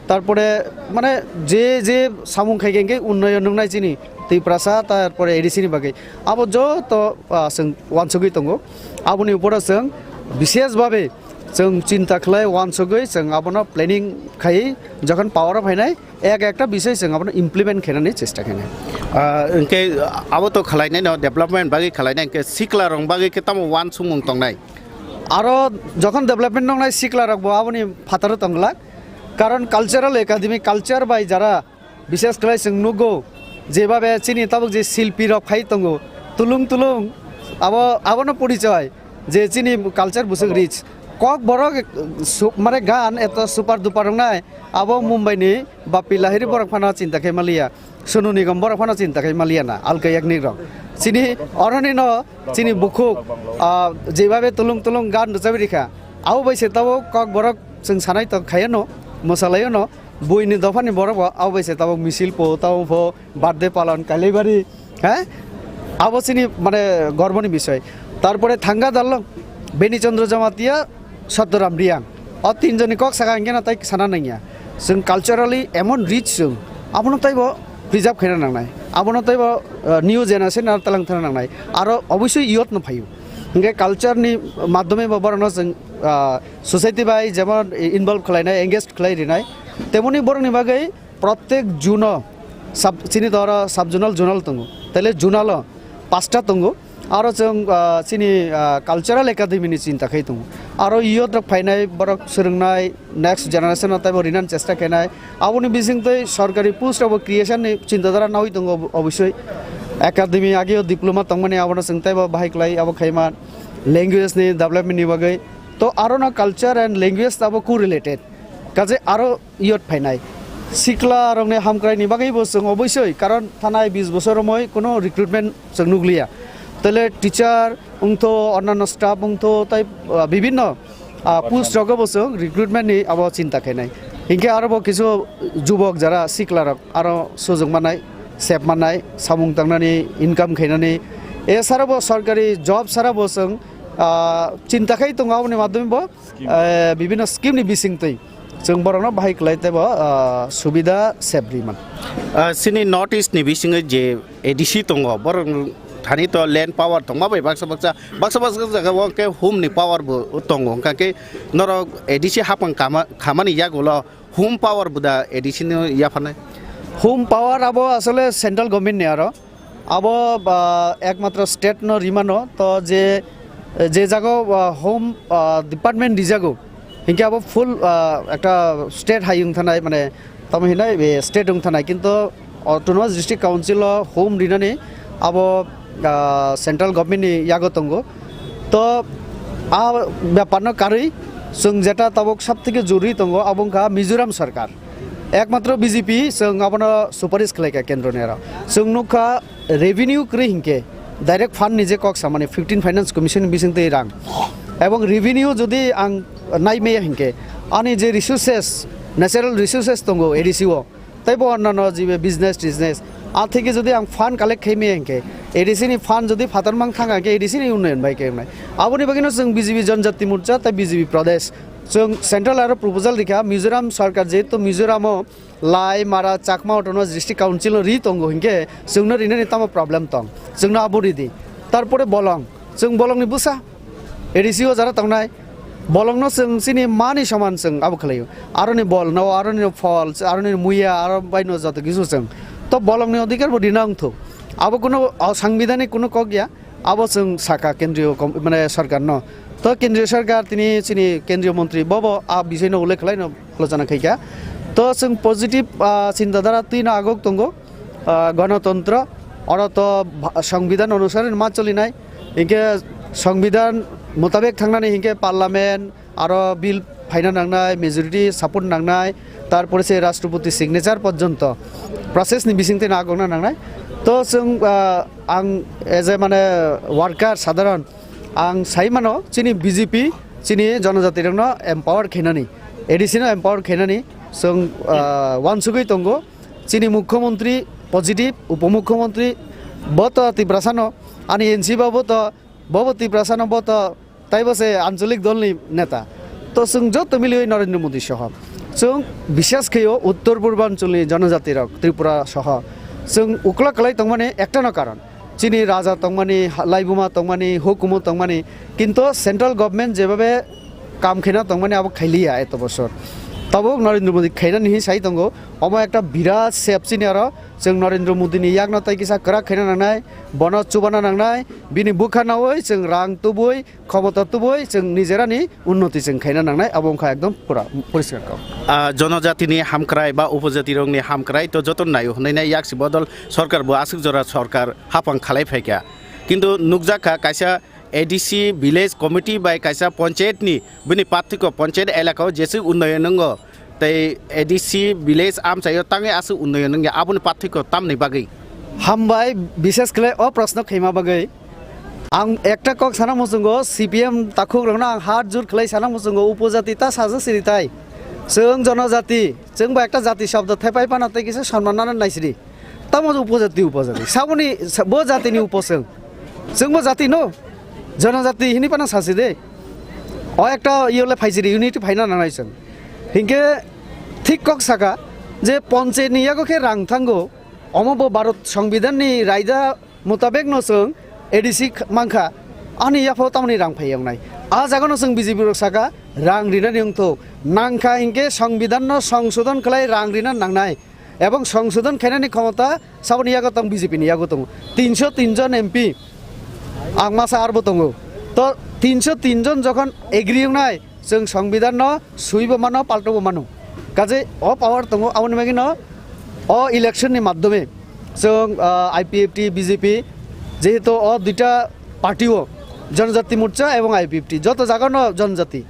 tarpore mane je je samung khai khe unnoyon nungnai chini Tiprasa, tarpore A D C ni bagwi. Abo joto, ah, chwng wansugwi tongo. Aboni uporo chwng bishesh bhabe chwng chinta khlai wansugwi chwng abono planning khai jokhon power o phainai ek ekta bisoi chwng abono implement khainani chesta khainai. Ah, hwnkhe abo to khlainai no development bagwi khlainai hwnkhe sikla rok bagwi khe tamo wansukmung tongnai? Aro jokhon development nongnai sikla rok bo aboni phataro tongglak. Karon cultural academy culture bai jara bishesh khlai chwng nugo, jebabe chini tabuk je silpi rok phai tongo, tulung tulung, abo, abono porichoi je chini culture busuk rich. Kok borok su-, mane gan eto super duper wngnai, abo Mumbai ni Bappi Lahiri borok phano chinta khe maliya, Sonu Nigam borok phano chinta khe maliya na, alka yaknik rok. Chini oroni no chini bukhuk, ah, jebabe tulung tulung gan rwchabi rikha, abo bai se tabuk kok borok chwng sanai to khaiya no, mwsalaio no, buini dophani borok bo abo bai se tabuk misil po, tabuk po birthday palon kailaibari, he? Abo chini mane gorboni bisoi. Tarpore thangga dallo Beni Chandra Jamatia, Satyaram Reang. O tinjoni kok saka hwnkhe na tai sana nangya. Chwng culturally emon rich chwng, abono taibo preserve khaina nangnai. Abono taibo, uh, new generation aro talang thana nangnai. Aro obviously youth no phaio. Hwnkhe culture ni madhyome bo borokno chwng, ah, society bai jemon involve khlainai, engage khlai rinai, temoni borokni bagwi protek zone o sub, chini to oro sub zonal, zonal tongo, tele zonal o pasta tongo, aro chwng, ah, chini, ah, cultural academy ni chinta khai tongo, aro youth rok phainai borok swrwngnai, next generation no taibo rinani chesta khainai. Aboni bisingtwi sorkari post rokbo creation ni chinta dhara nawi tongo ob-, obosoi. Academy ageo diploma tongmani abono chwng taibo bahai klai abo khaima language ni development ni bagwi. To arono culture and language abo correlated. Kaje aro youth phainai. Sikla rokni hamkrai ni bagwi bo chwng obosoi, karon thanai bis bosor romoi kuno recruitment chwng nukliya. Tele teacher wngtho, onano staff wngtho, tai, ah, bibinno, ah, post rogo bo chwng recruitment ni abo chinta khainai. Hinkhe aro bo kisu jubok jara sikla rok aro sujok manai, sep manai, samung tangnani, income khainani. E sara bo sorkari job sara bo chwng, ah, chinta khai tongo aboni madhyome bo, eh, bibinno scheme ni bisingtwi. Chwng borokno bahai kwlai teibo, ah, subida sep ri man. Ah, chini North East ni bisingo je A D C tongo, borok thani to land power tongma bai baksa baksa, baksa baksa jaga o khe hum ni power bo tongo, hwnkha khe norok A D C hapang kama, khamani yagulo hum power bo da A D C no yapharnai? Hum power abo asole central government ni aro. Abo, ah, ekmatro state no rimano, to je, je jago, ah, home, ah, department rijago, hinkhe abo full, ah, ekta state hai wng thanai, mane tamo hinai, eh, state wng thanai, kinto autonomous district council o home rinani abo, ah, central government ni yago tongo. To a bepar no karwi chwng jeta tabuk sab theke joruri tongo, abo wngkha Mizoram sarkar. Ekmatro B J P chwng abono suparis khlaikha kendroni aro. Chwng nukha revenue kwrwi hinkhe direct fund ni je kok samani fifteen Finance Commission ni bisingtwi rang. Ebong revenue jodi ang naimaya hinkhe ani je resources, natural resources tongo A D C o, teibo onnano jibe business tisnes, a theke jodi ang fund collect khaimaya hinkhe, A D C ni fund jodi phatar mang thang hinkhe A D C ni unnoyon bai khe wngnai. Aboni bagwino chwng B J P Janjati Morcha tei B J P Pradesh Chwng central aro proposal rikha, Mizoram sarkar jehetu Mizoramo Lai, Mara, Chakma Autonomous District Council ri tongo hinkhe chwngno rinani tamo problem tong? Chwngno abo ridi. Tarpore bolong, chwng bolongni bwsa A D C o jara tongnai, Bolongno chwng chini mani soman chwng abo khlaio. Aroni bolno, aroni phol, aroni muya, aro baino joto kisu chwng. To bolongni odhikar bo rina wngthok. Abo kuno osangbidanik kuno kok ya. Abo chwng saka kendriyo kom-, mane sorkarno. To kendriyo sorkar tini chini kendriyo montri bobo a bisoino ullekh khlaino alochona khaikha. To chwng positive, ah, chinta dhara twino agok tongo. Ah, gonotontro, oro to bha-, songbidan onusare ma cholinai, hinkhe songbidan mutabek thangnani hinkhe parliament aro bill phaina nangnai, majority support nangnai, tarpore se rashtrapati signature porjonto process ni bisingtwi nagokna nangnai. To chwng, ah, ang as a mane worker sadharon ang sai mano chini B J P chini jonojati rokno empower khainani, A D C no empower khainani chwng, ah, wansugwi tongo. Chini mukhyamantri positive, upomukhyamantri bo to Tiprasano, ani N C babo to, bobo Tiprasano bo to, taibo se ancholik dolni neta. To chwng joto miliwi Narendra Modi soho. Chwng bishes khaio uttor purbancholi jonojati rok Tripura soho. Chwng ukla kwlai tongmani ektano karon. Chini raja tongmani, ha-, laibuma tongmani, hukumu tongmani, kinto central government jebabe kam khaina tongmani abo khailiya eto bosor. Tabuk Narendra Modi khainani hinwi sai tongo, omo ekta birat sep chini aro chwng Narendra Modi ni yakno tai kisa kwrak khaina nangnai, bono chubana nangnai, bini bwkha naui chwng rang tubui, khomota tubui chwng nijerani unnoti chwng khaina nangnai, abo wngkha ekdom pura poriskar kok. Ah, jonojatini hamkrai ba upojati rokni hamkrai to joto naio hwnwi nai yaksi bodol sorkar bo aswk jora sorkar hapang khalai phaikha. Kintu nukjakha kaisa A D C village committee bai kaisa panchayat ni bini pathwiko panchayat elaka o jeswk unnayon wngo tei A D C village amchaio tangwi aswk unnayon wngya aboni pathwiko tamni bagwi. Hambai, bishes khlai o proshno khaima bagwi. Ang ekta kok sana muchungo, C P M takhuk rokno ang hat jur khlai sana muchungo, upojati ta sajak siri tai. Chwng jonojati, chwng bo ekta jati shobdo thepai phano tei kisa sonman nana naisiri. Tamo upojati, upojati. Saboni, sa-, bo jatini upo chwng. Chwng bo jati no, jonojati hini phano sasi de. O ekta iyole phaisiri, unity phaina nanai chwng. Hinkhe thik kok saka je ponchayat ni yago khe rang thango, omo bo Bharat Songbidan ni raida mutabek no chwng A D C kh-, mankha, ani yaphao tamoni rang phai wngnai. A jaga no chwng B J P rok saka rang rinani wngthok. Nangkha hinkhe Songbidan no songsodon khlai rang rina nangnai. Ebong songsodon khainani khomota saboni yago tong, B J P ni yago tongo. Tinso tin jon M P ang masa arbo tongo. To tinso tin jon jokhon agree wngnai, chwng Songbidan no suibo mano, paltobo mano. Kaje o power tongo, aboni bagwi no o election ni maddhome chwng, ah, I P F T, B J P, jehetu o duita party o, Janajati Morcha ebong I P F T, joto jaga no Janajati,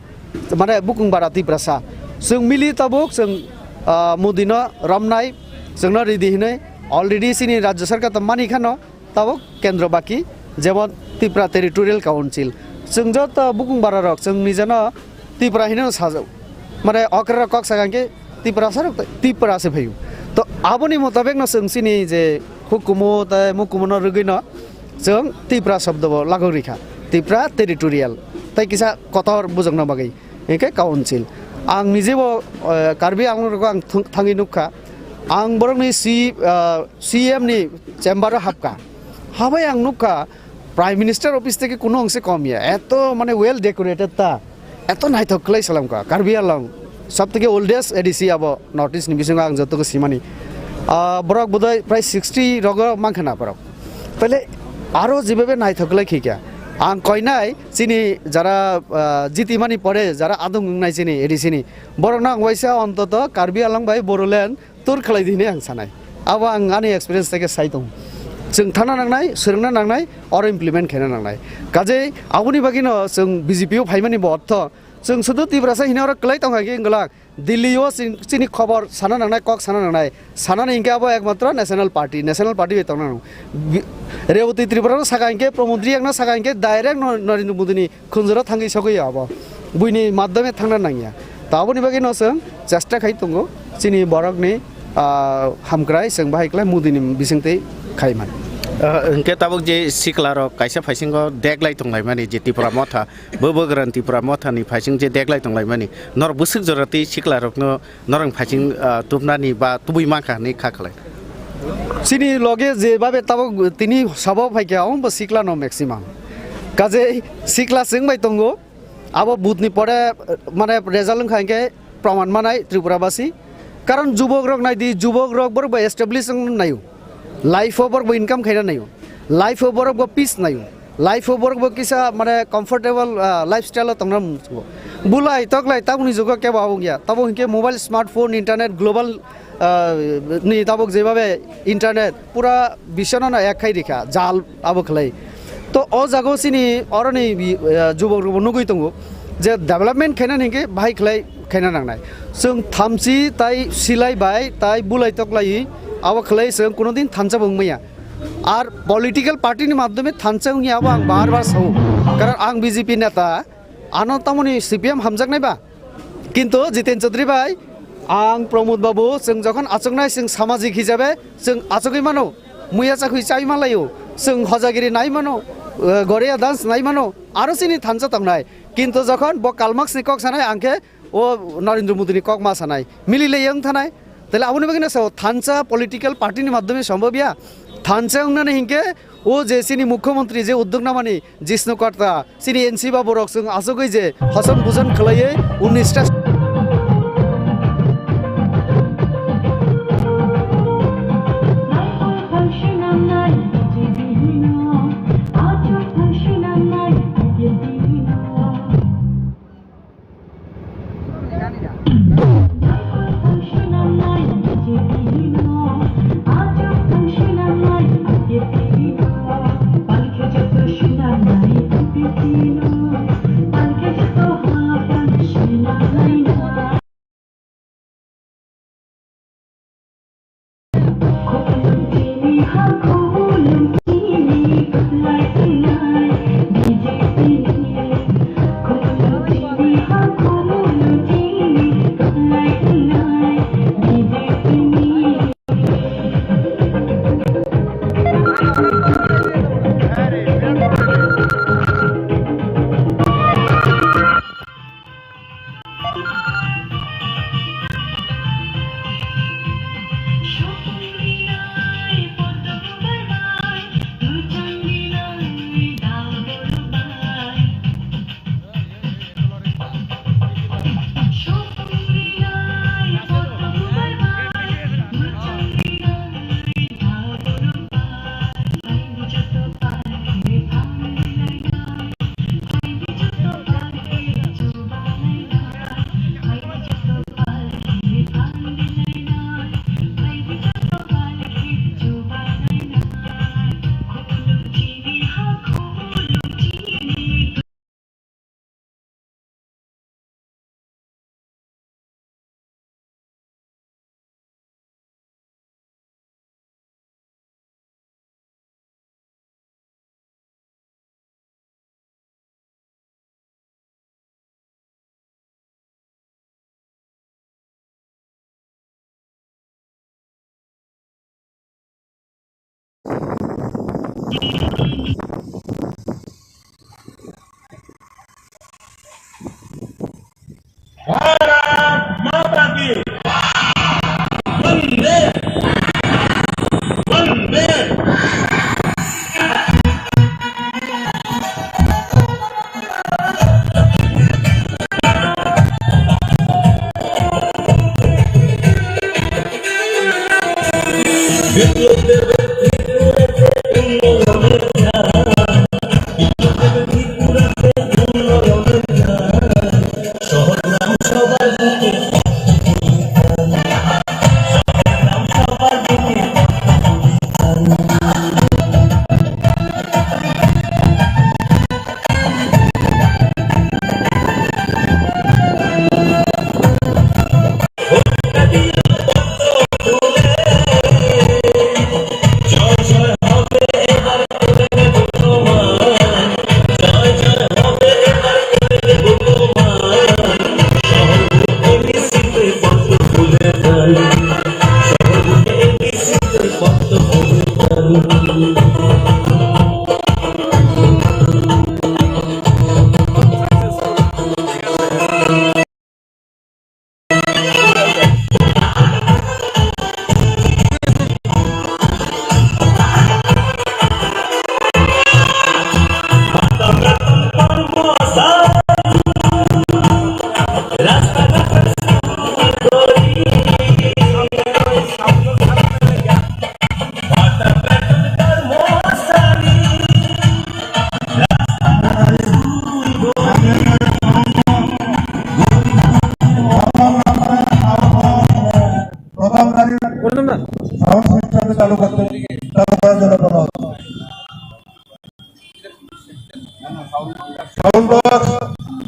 mane bukung bara Tiprasa. Chwng mili tabuk, chwng, ah, Modi no romnai, chwng no ridi hinwi already chini Rajya Sarkar to mani khano, tabuk kendro baki, jemon Tripura Territorial Council. Chwng joto bukung bara rok, chwng nijano Tripura hinwi sajak. Mane okra rok kok sakha hinkhe Tripura sarok, Tripura se phaio. To aboni motabek no chwng chini je hukumu tei mukumu no rwgwi no chwng Tripura shobdo bo lagok rikha. Tripura Territorial. Tei kisa kotor bujokna bagwi. Hinkhe council. Ang nijebo, eh, Karbi Anglong rogo ang thung-, thangwi nukha. Ang borokni C-, eh, C M ni chamber o hapkha. Habai ang nukha Prime Minister office theke kuno ongse kom ya. Eto mane well decorated ta. Eto naithok khlai salamkha. Karbi Anglong. Sob theke oldest A D C abo North East ni bisingo ang jotogo simani. Ah, borok bodoi prai sixty rogo mankha na borok. Tale aro jibabe naithok lai khikya. Ang koinai chini jara, ah, jitimani pore jara adung wngnai chini A D C ni. Borokno ang waisa ontoto Karbi Anglong bai Bodoland tour khlai di hinwi ang sanai. Abo ang ani experience theke sai tong. Chwng thana nangnai, swrwngna nangnai, oro implement khaina nangnai. Kajei aboni bagwino chwng B J P o phaimani bo ortho. Chwng sudu Tiprasa hino oro kwlai tongkha khe wngwlak. Delhi o chini, chini khobor sana nangnai, kok sana nangnai. Sanani hinkhe abo ekmatro National Party, National Party bai tongna nango. Bi-, Revati Tripura no saka hinkhe, Pramod Riyang no saka hinkhe, direct no Narendra Modi ni khunjuro thangwi sogwi abo. Buini madhyome thangna nangya. To aboni bagwi no chwng chesta khai tongo, chini borok ni, ah, hamkrai chwng bahai khlai Modi ni bisingtwi khai man. Ah, hinkhe tabuk je sikla rok kaisa phaisingo deglai tonglaimani je Tipra Motha, Bo bwgrani Tipra Mothani phaising je deglai tonglaimani, norok bwswk jora tei siklarokno norokni phaising, ah, tubnani ba tubui mankha hwnwi kha khlai? Chini loge je babe tabuk tini sabo phaikha, omo bo siklano maximum. Kajei sikla chwng bai tongo, Abo vote ni pore, eh, mane result wngkha hinkhe proman manai Tripura basi. Karon jubok rok naidi, jubok rok borok bo establish wng naio. Life o borok bo income khaina naio. Life o borok bo peace naio. Life o borok bo kisa mane comfortable, ah, lifestyle o tongna muchungo. Bulai toklai taboni jugo kebo abo wngya. Tabo hinkhe mobile, smartphone, internet, global, ah, ni tabok jebabe internet pura biswano no ek khai rikha, jal abo khlai. To o jago chini oroni bi-, ah, jubok rokbo nugui tongo je development khaina hinkhe bahai khlai khaina nangnai. Chwng thamchi tai silai bai tai bulai toklai abo khlai chwng kuno din thansa bo wngmaya. Ar political party ni madhyome thansa wngya abo ang bar bar sao. Karon ang B J P neta, ano tamoni C P M hamjaknai ba? Kintu Jiten Chaudhary bai, ang Pramod Babu, chwng jokhon achuknai, chwng samajik hisabe chwng achugwi mano, muya chakhui chai malaio, chwng hojagiri nai mano, eh, goreya dance nai mano, aro chini thansa tongnai. Kintu jokhon bo Karl Marx ni kok sanai, ang khe o Narendra Modi ni kok ma sanai, mili le yang thanai. Tale aboni bagwi no sao, thansa political party ni madhyome sombobya, thansa wngnani hinkhe o je chini mukhyamantri je uddog namani Jishnu Karta, chini N C babu rok chwng achugwi je hoson bujon khlaiwi unnish ta Bharat माता की वंदे, वंदे। প্রথম গাড়ি sound system চালু করতে, চালু করার জন্য বলা হচ্ছে। সাউন্ড বক্স,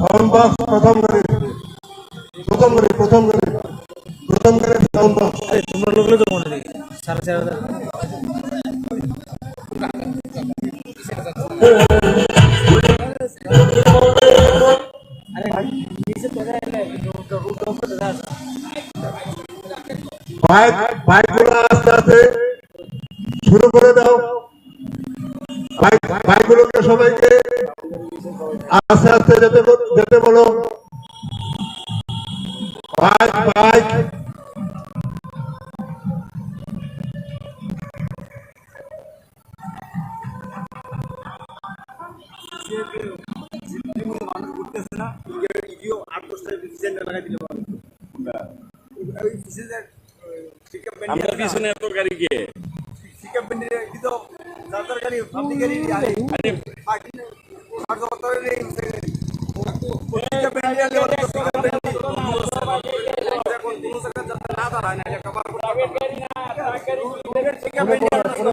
সাউন্ড বক্স প্রথম গাড়ি, প্রথম গাড়ি, প্রথম গাড়ি, প্রথম গাড়ি সাউন্ড বক্স। আরে, তোমরা লোক লোক মনে নেই। সাড়ে চার হাজার। আরে, নিচে তো যায় না, road, road, road, road. Bike, বাইকগুলো আস্তে আস্তে শুরু করে দাও। বাইক, বাইকগুলোকে সবাইকে আস্তে আস্তে যেতে বল-, যেতে বলো। Bike, bike. মানুষ ঘুরতেছে না, ইডিও আট দশটা ডিজাইন লাগাই দিলে পারবে। ওই পিছনে, ওই পিকআপ ভ্যান আমরা নিয়ে আসা। পিছনে এত গাড়ি গিয়ে। পিকআপ ভ্যান নিয়ে কি তো যাতার গাড়ি, পাবলিক গাড়ি নিয়ে আরে। আরে। আর, আর যাতার গাড়ি নিয়ে পিকআপ ভ্যান নিয়ে আলে, পিকআপ ভ্যান নিয়ে। এখন কোনো জায়গায় যাতায়াত না দাঁড়ায় না, এটা কভার করতে হবে। পিকআপ ভ্যান নিয়ে আসা।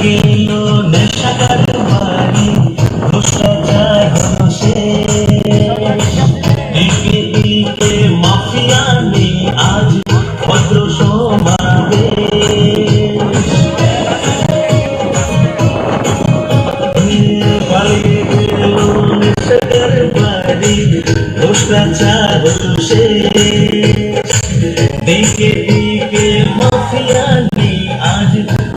গেল নেশা কারবারি, ভ্রষ্টাচার হলো শেষ। দিকে দিকে মাফিয়া নেই আজ ভদ্র সমাবেশ। পালিয়ে গেল নেশা কারবারি, ভ্রষ্টাচার হলো শেষ। দিকে দিকে মাফিয়া নেই আজ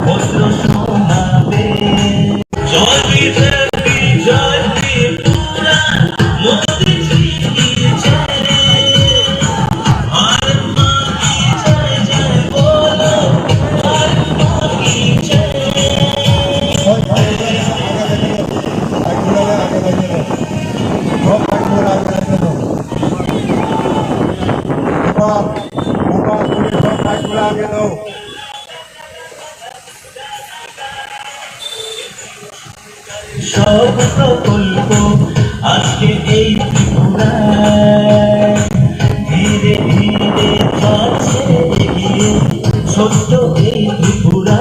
ভদ্র সমাবেশ। জয় বিজেপি, জয় ত্রিপুরা, মোদিজি কি জয়। ভারত মা কি জয়, জয় বলো, ভারত মা কি জয়। সব প্রকল্প আজকে এই ত্রিপুরায় ধীরে ধীরে যাচ্ছে এগিয়ে ছোট্ট এই ত্রিপুরা।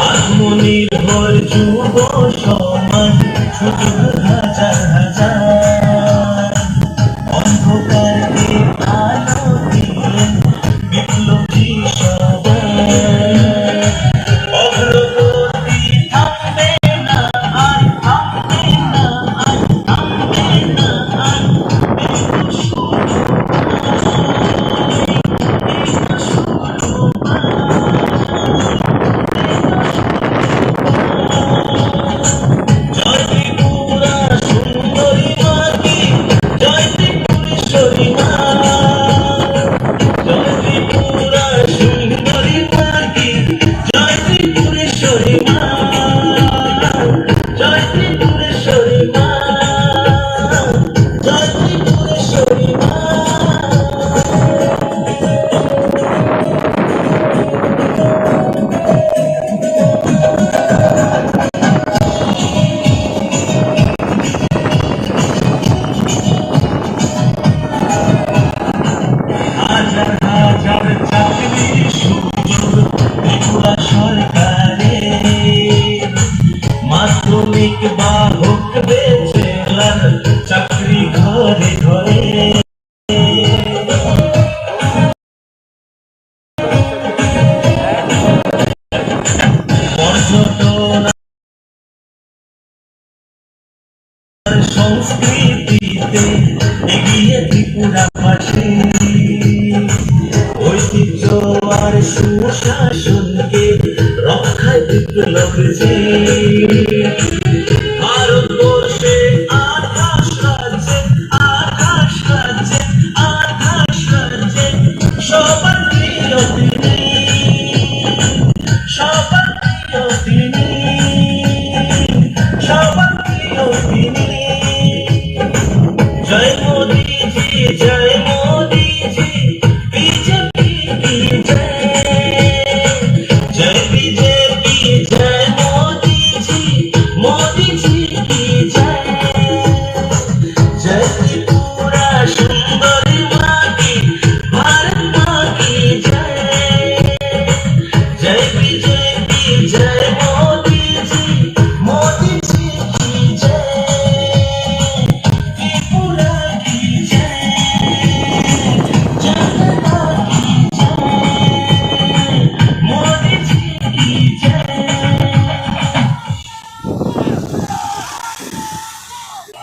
আত্মনির্ভর যুব সমাজ, সুযোগ হাজার হাজার। অন্ধকারকে আলো দিলেন বিপ্লবী সবাই। অগ্রগতি থামবে না, আর থামবে না, আর থামবে না, আর এই তো শুরু। হাজার হাজার চাকরির সুযোগ ত্রিপুরা সরকারে। মাধ্যমিক বা হোক ব্যাচেলার, চাকরি ঘরে ঘরে। পর্যটন আর সংস্কৃতিতে এগিয়ে ত্রিপুরাবাসী। ঐতিহ্য আর সুশাসনকে রক্ষায় বিপ্লবী। ভারতবর্ষে আঠাশ রাজ্যে, আঠাশ রাজ্যে, আঠাশ রাজ্যে সবার প্রিয় তিনি, সবার প্রিয় তিনি, সবার প্রিয় তিনি। জয় মোদিজি, জয় মোদিজি, বিজেপি কি জয়। জয় বিজেপি, জয় মোদিজি, মোদিজি কি জয়। জয় ত্রিপুরা সুন্দরী মা কি, ভারত মা কি জয়। জয় বিজেপি, জয় মোদিজি, মোদিজি কি জয়। ত্রিপুরা কি জয়, জনতা কি জয়, মোদিজি কি জয়।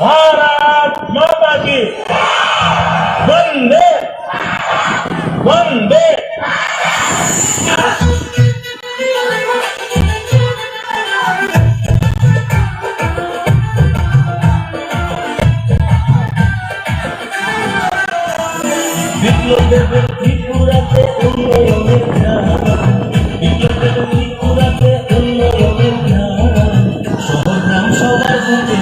ভারত মাতা কি বন্দে, বন্দে। বিপ্লব দেবের ত্রিপুরাতে উন্নয়নের ধারা, বিপ্লব দেবের ত্রিপুরাতে উন্নয়নের ধারা। শহর গ্রাম সবার বুকে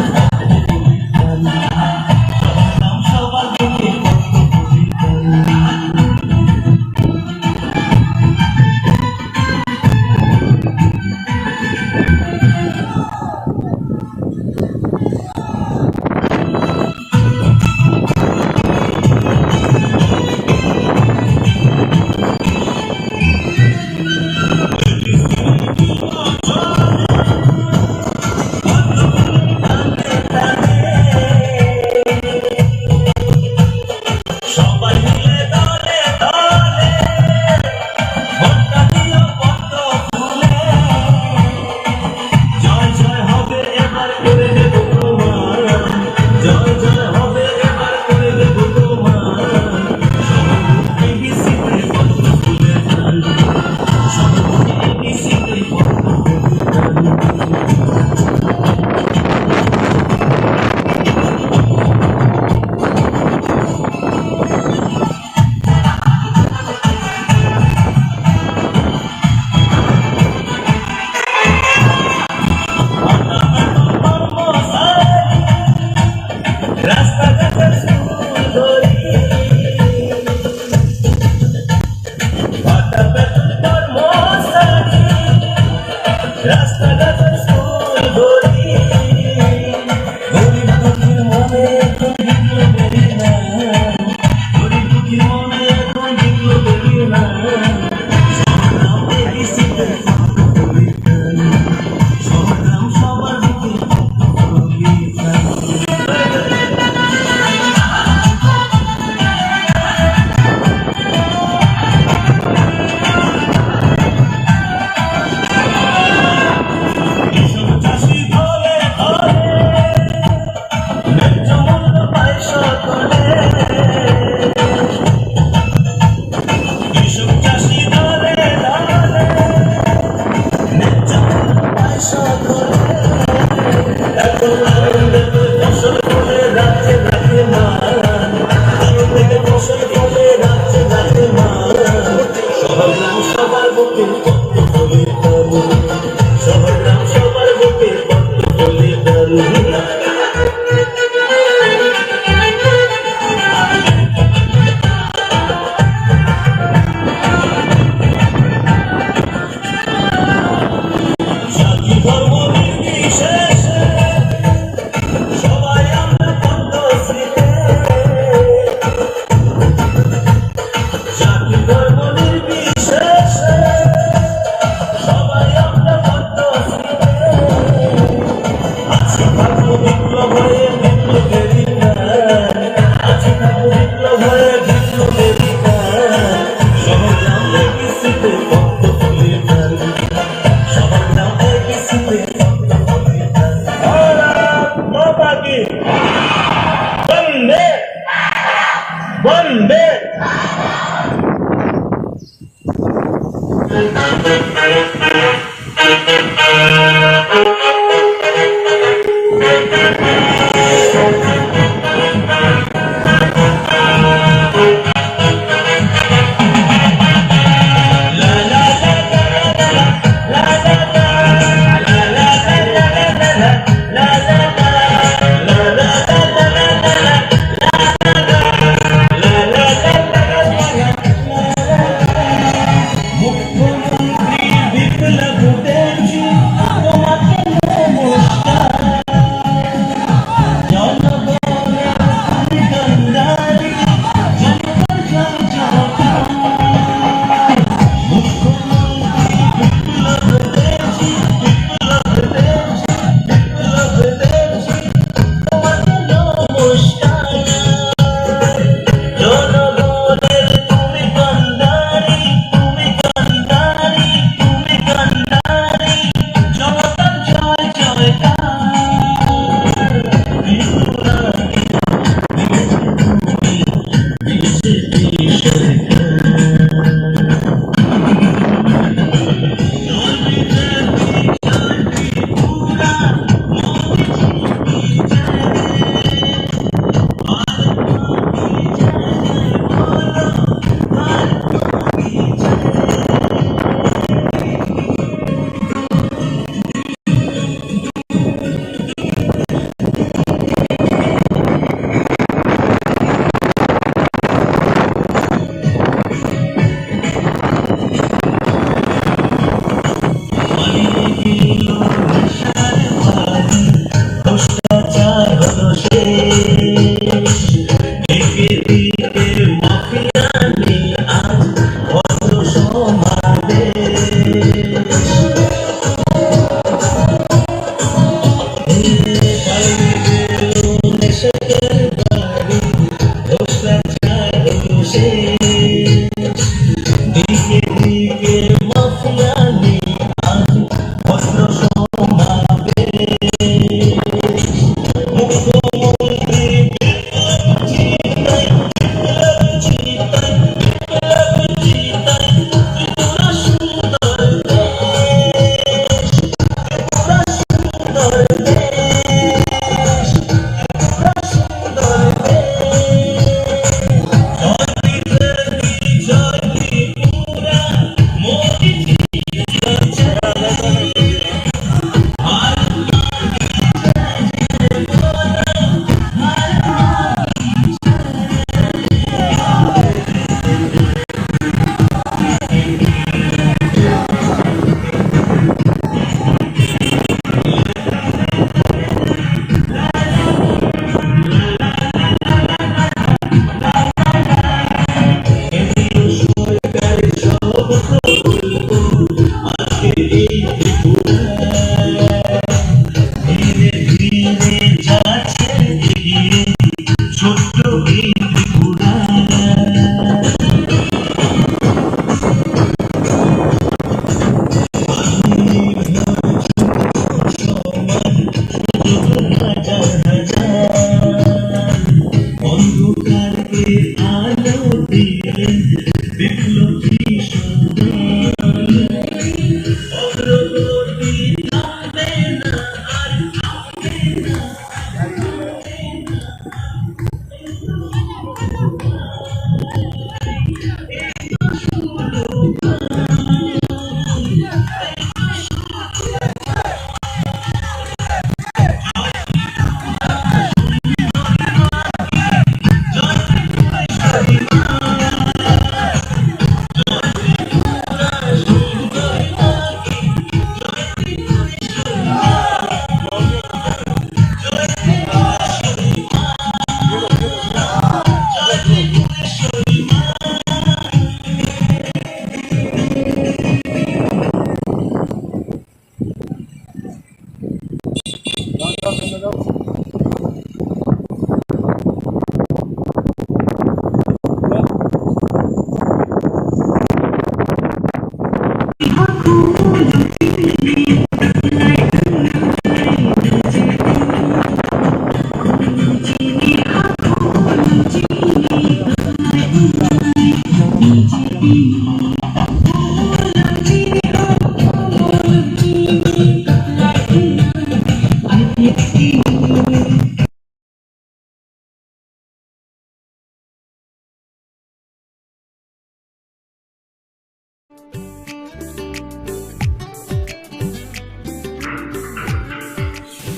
Bande.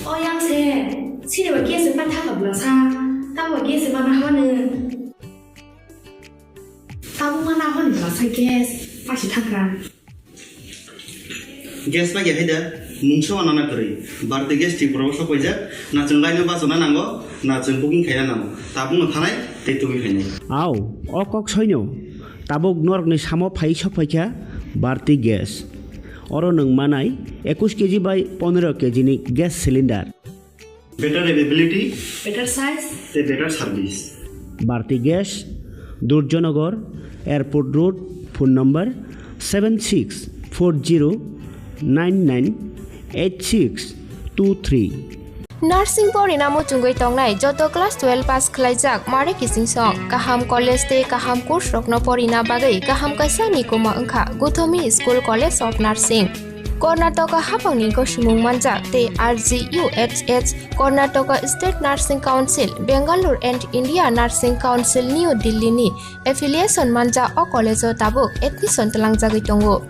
O yang se, sini ba gas se patha ka bla sa, ta ba gas se mana hone. Tabuk mana hon bwsa gas pasi thakra. Gas ba ya haida mungsa wana na kwrwi. Bharti Gas Tripura o sok paijak. Na chwng line o bachana nango, na chwng booking khaina nango. Tabuk no thanai tei tubui khainai. Au, o kok soino. Tabuk norokni samo phai sok phaikha Bharti Gas. Oro nwng manai ekush keji bai pondro keji ni gas cylinder. Better availability, better size, tei better service. Bharti Gas, Durjanagar, Airport Road, phone number seven six four zero nine nine eight six two three. Nursing porina muchungwi tongnai joto class twelve pass khlaijak mare kichingsong kaham college tei kaham course rokno porina bagwi kaham kaisa nikuma wngkha Guthomi School College of Nursing. Karnataka haphangni gosimung manjak tei R G U H H, Karnataka State Nursing Council, Bangalore and India Nursing Council, New Delhi ni affiliation manjak o college o tabuk admission tlangjagwi tongo.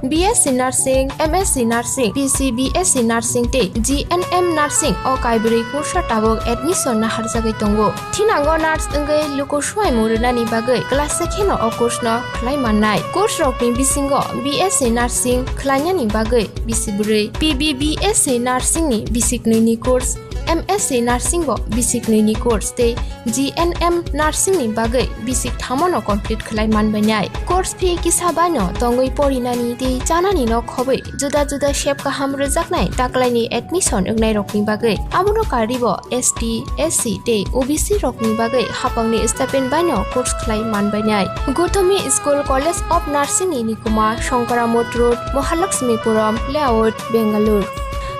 B S C Nursing, M S C Nursing, P C B S C Nursing tei G N M Nursing o kaibrwi course o tabuk admission naharjagwi tongo. Thinango nurse wngwi luku suaimung rwnani bagwi class se kheno o course no khlai mannai. Course rokni bisingo B S C Nursing khlainani bagwi bisi bwrwi, P B B S C Nursing ni bisi knwi ni course, M S C Nursing bo bisi knwi ni course tei G N M Nursing ni bagwi bisi kthamo no complete khlai manbainai. Course fee kisa bai no tongwi porinani tei chanani no khobwi juda juda sep kaham rwjaknai taklaini admission wngnai rokni bagwi. Abono karwi bo S T, S C tei O B C rokni bagwi haphangni stipend baino course khlai manbainai. Guthomi School College of Nursing ni nikuma Shankaramot Road, Mahalakshmipuram Layout, Bangalore.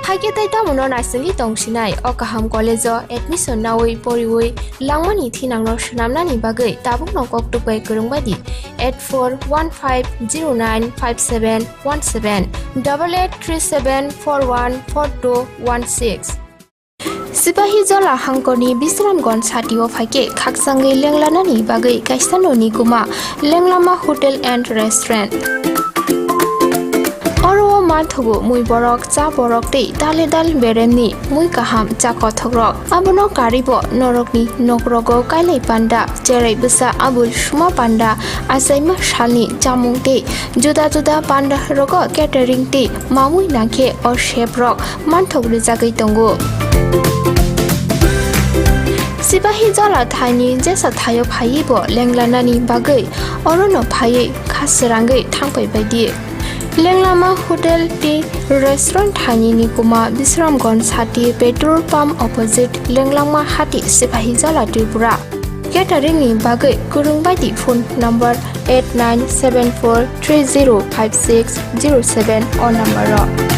Haikhe tei tamono naisingwi tongsinai o kaham college o admission nawi poriwi langmani thinangno swnamnani bagwi tabukno koktwk bai kwrwng bai di eight four one five zero nine five seven one seven, double eight three seven four one four two one six. Sipahijola hangkorni Bisramganj satio phaikhe khakchangwi lenglanani bagwi kaisa noni guma Lenglama Hotel and Restaurant. Oro o manthogo mui borok, cha borok tei dale dal beremni mui kaham cha kothokrok. Abono karwi bo norokni nokrogo kailai panda, cherai bwsa abul suma panda, achaima salni chamung tei juda juda panda rogo catering tei mamui nangkhe o sep rok manthok rwjagwi tongo. Sipahijola thaini jesa thaio phaiwi bo lenglanani bagwi orono phaiwi kha srangwi thangpai bai di. Lenglama Hotel tei Restaurant thaini nikuma Bisramganj sati petrol pump opposite Lenglama hati Sipahijola Tripura. Catering ni bagwi kwrwng bai di phone number eight nine seven four three zero five six zero seven o number o.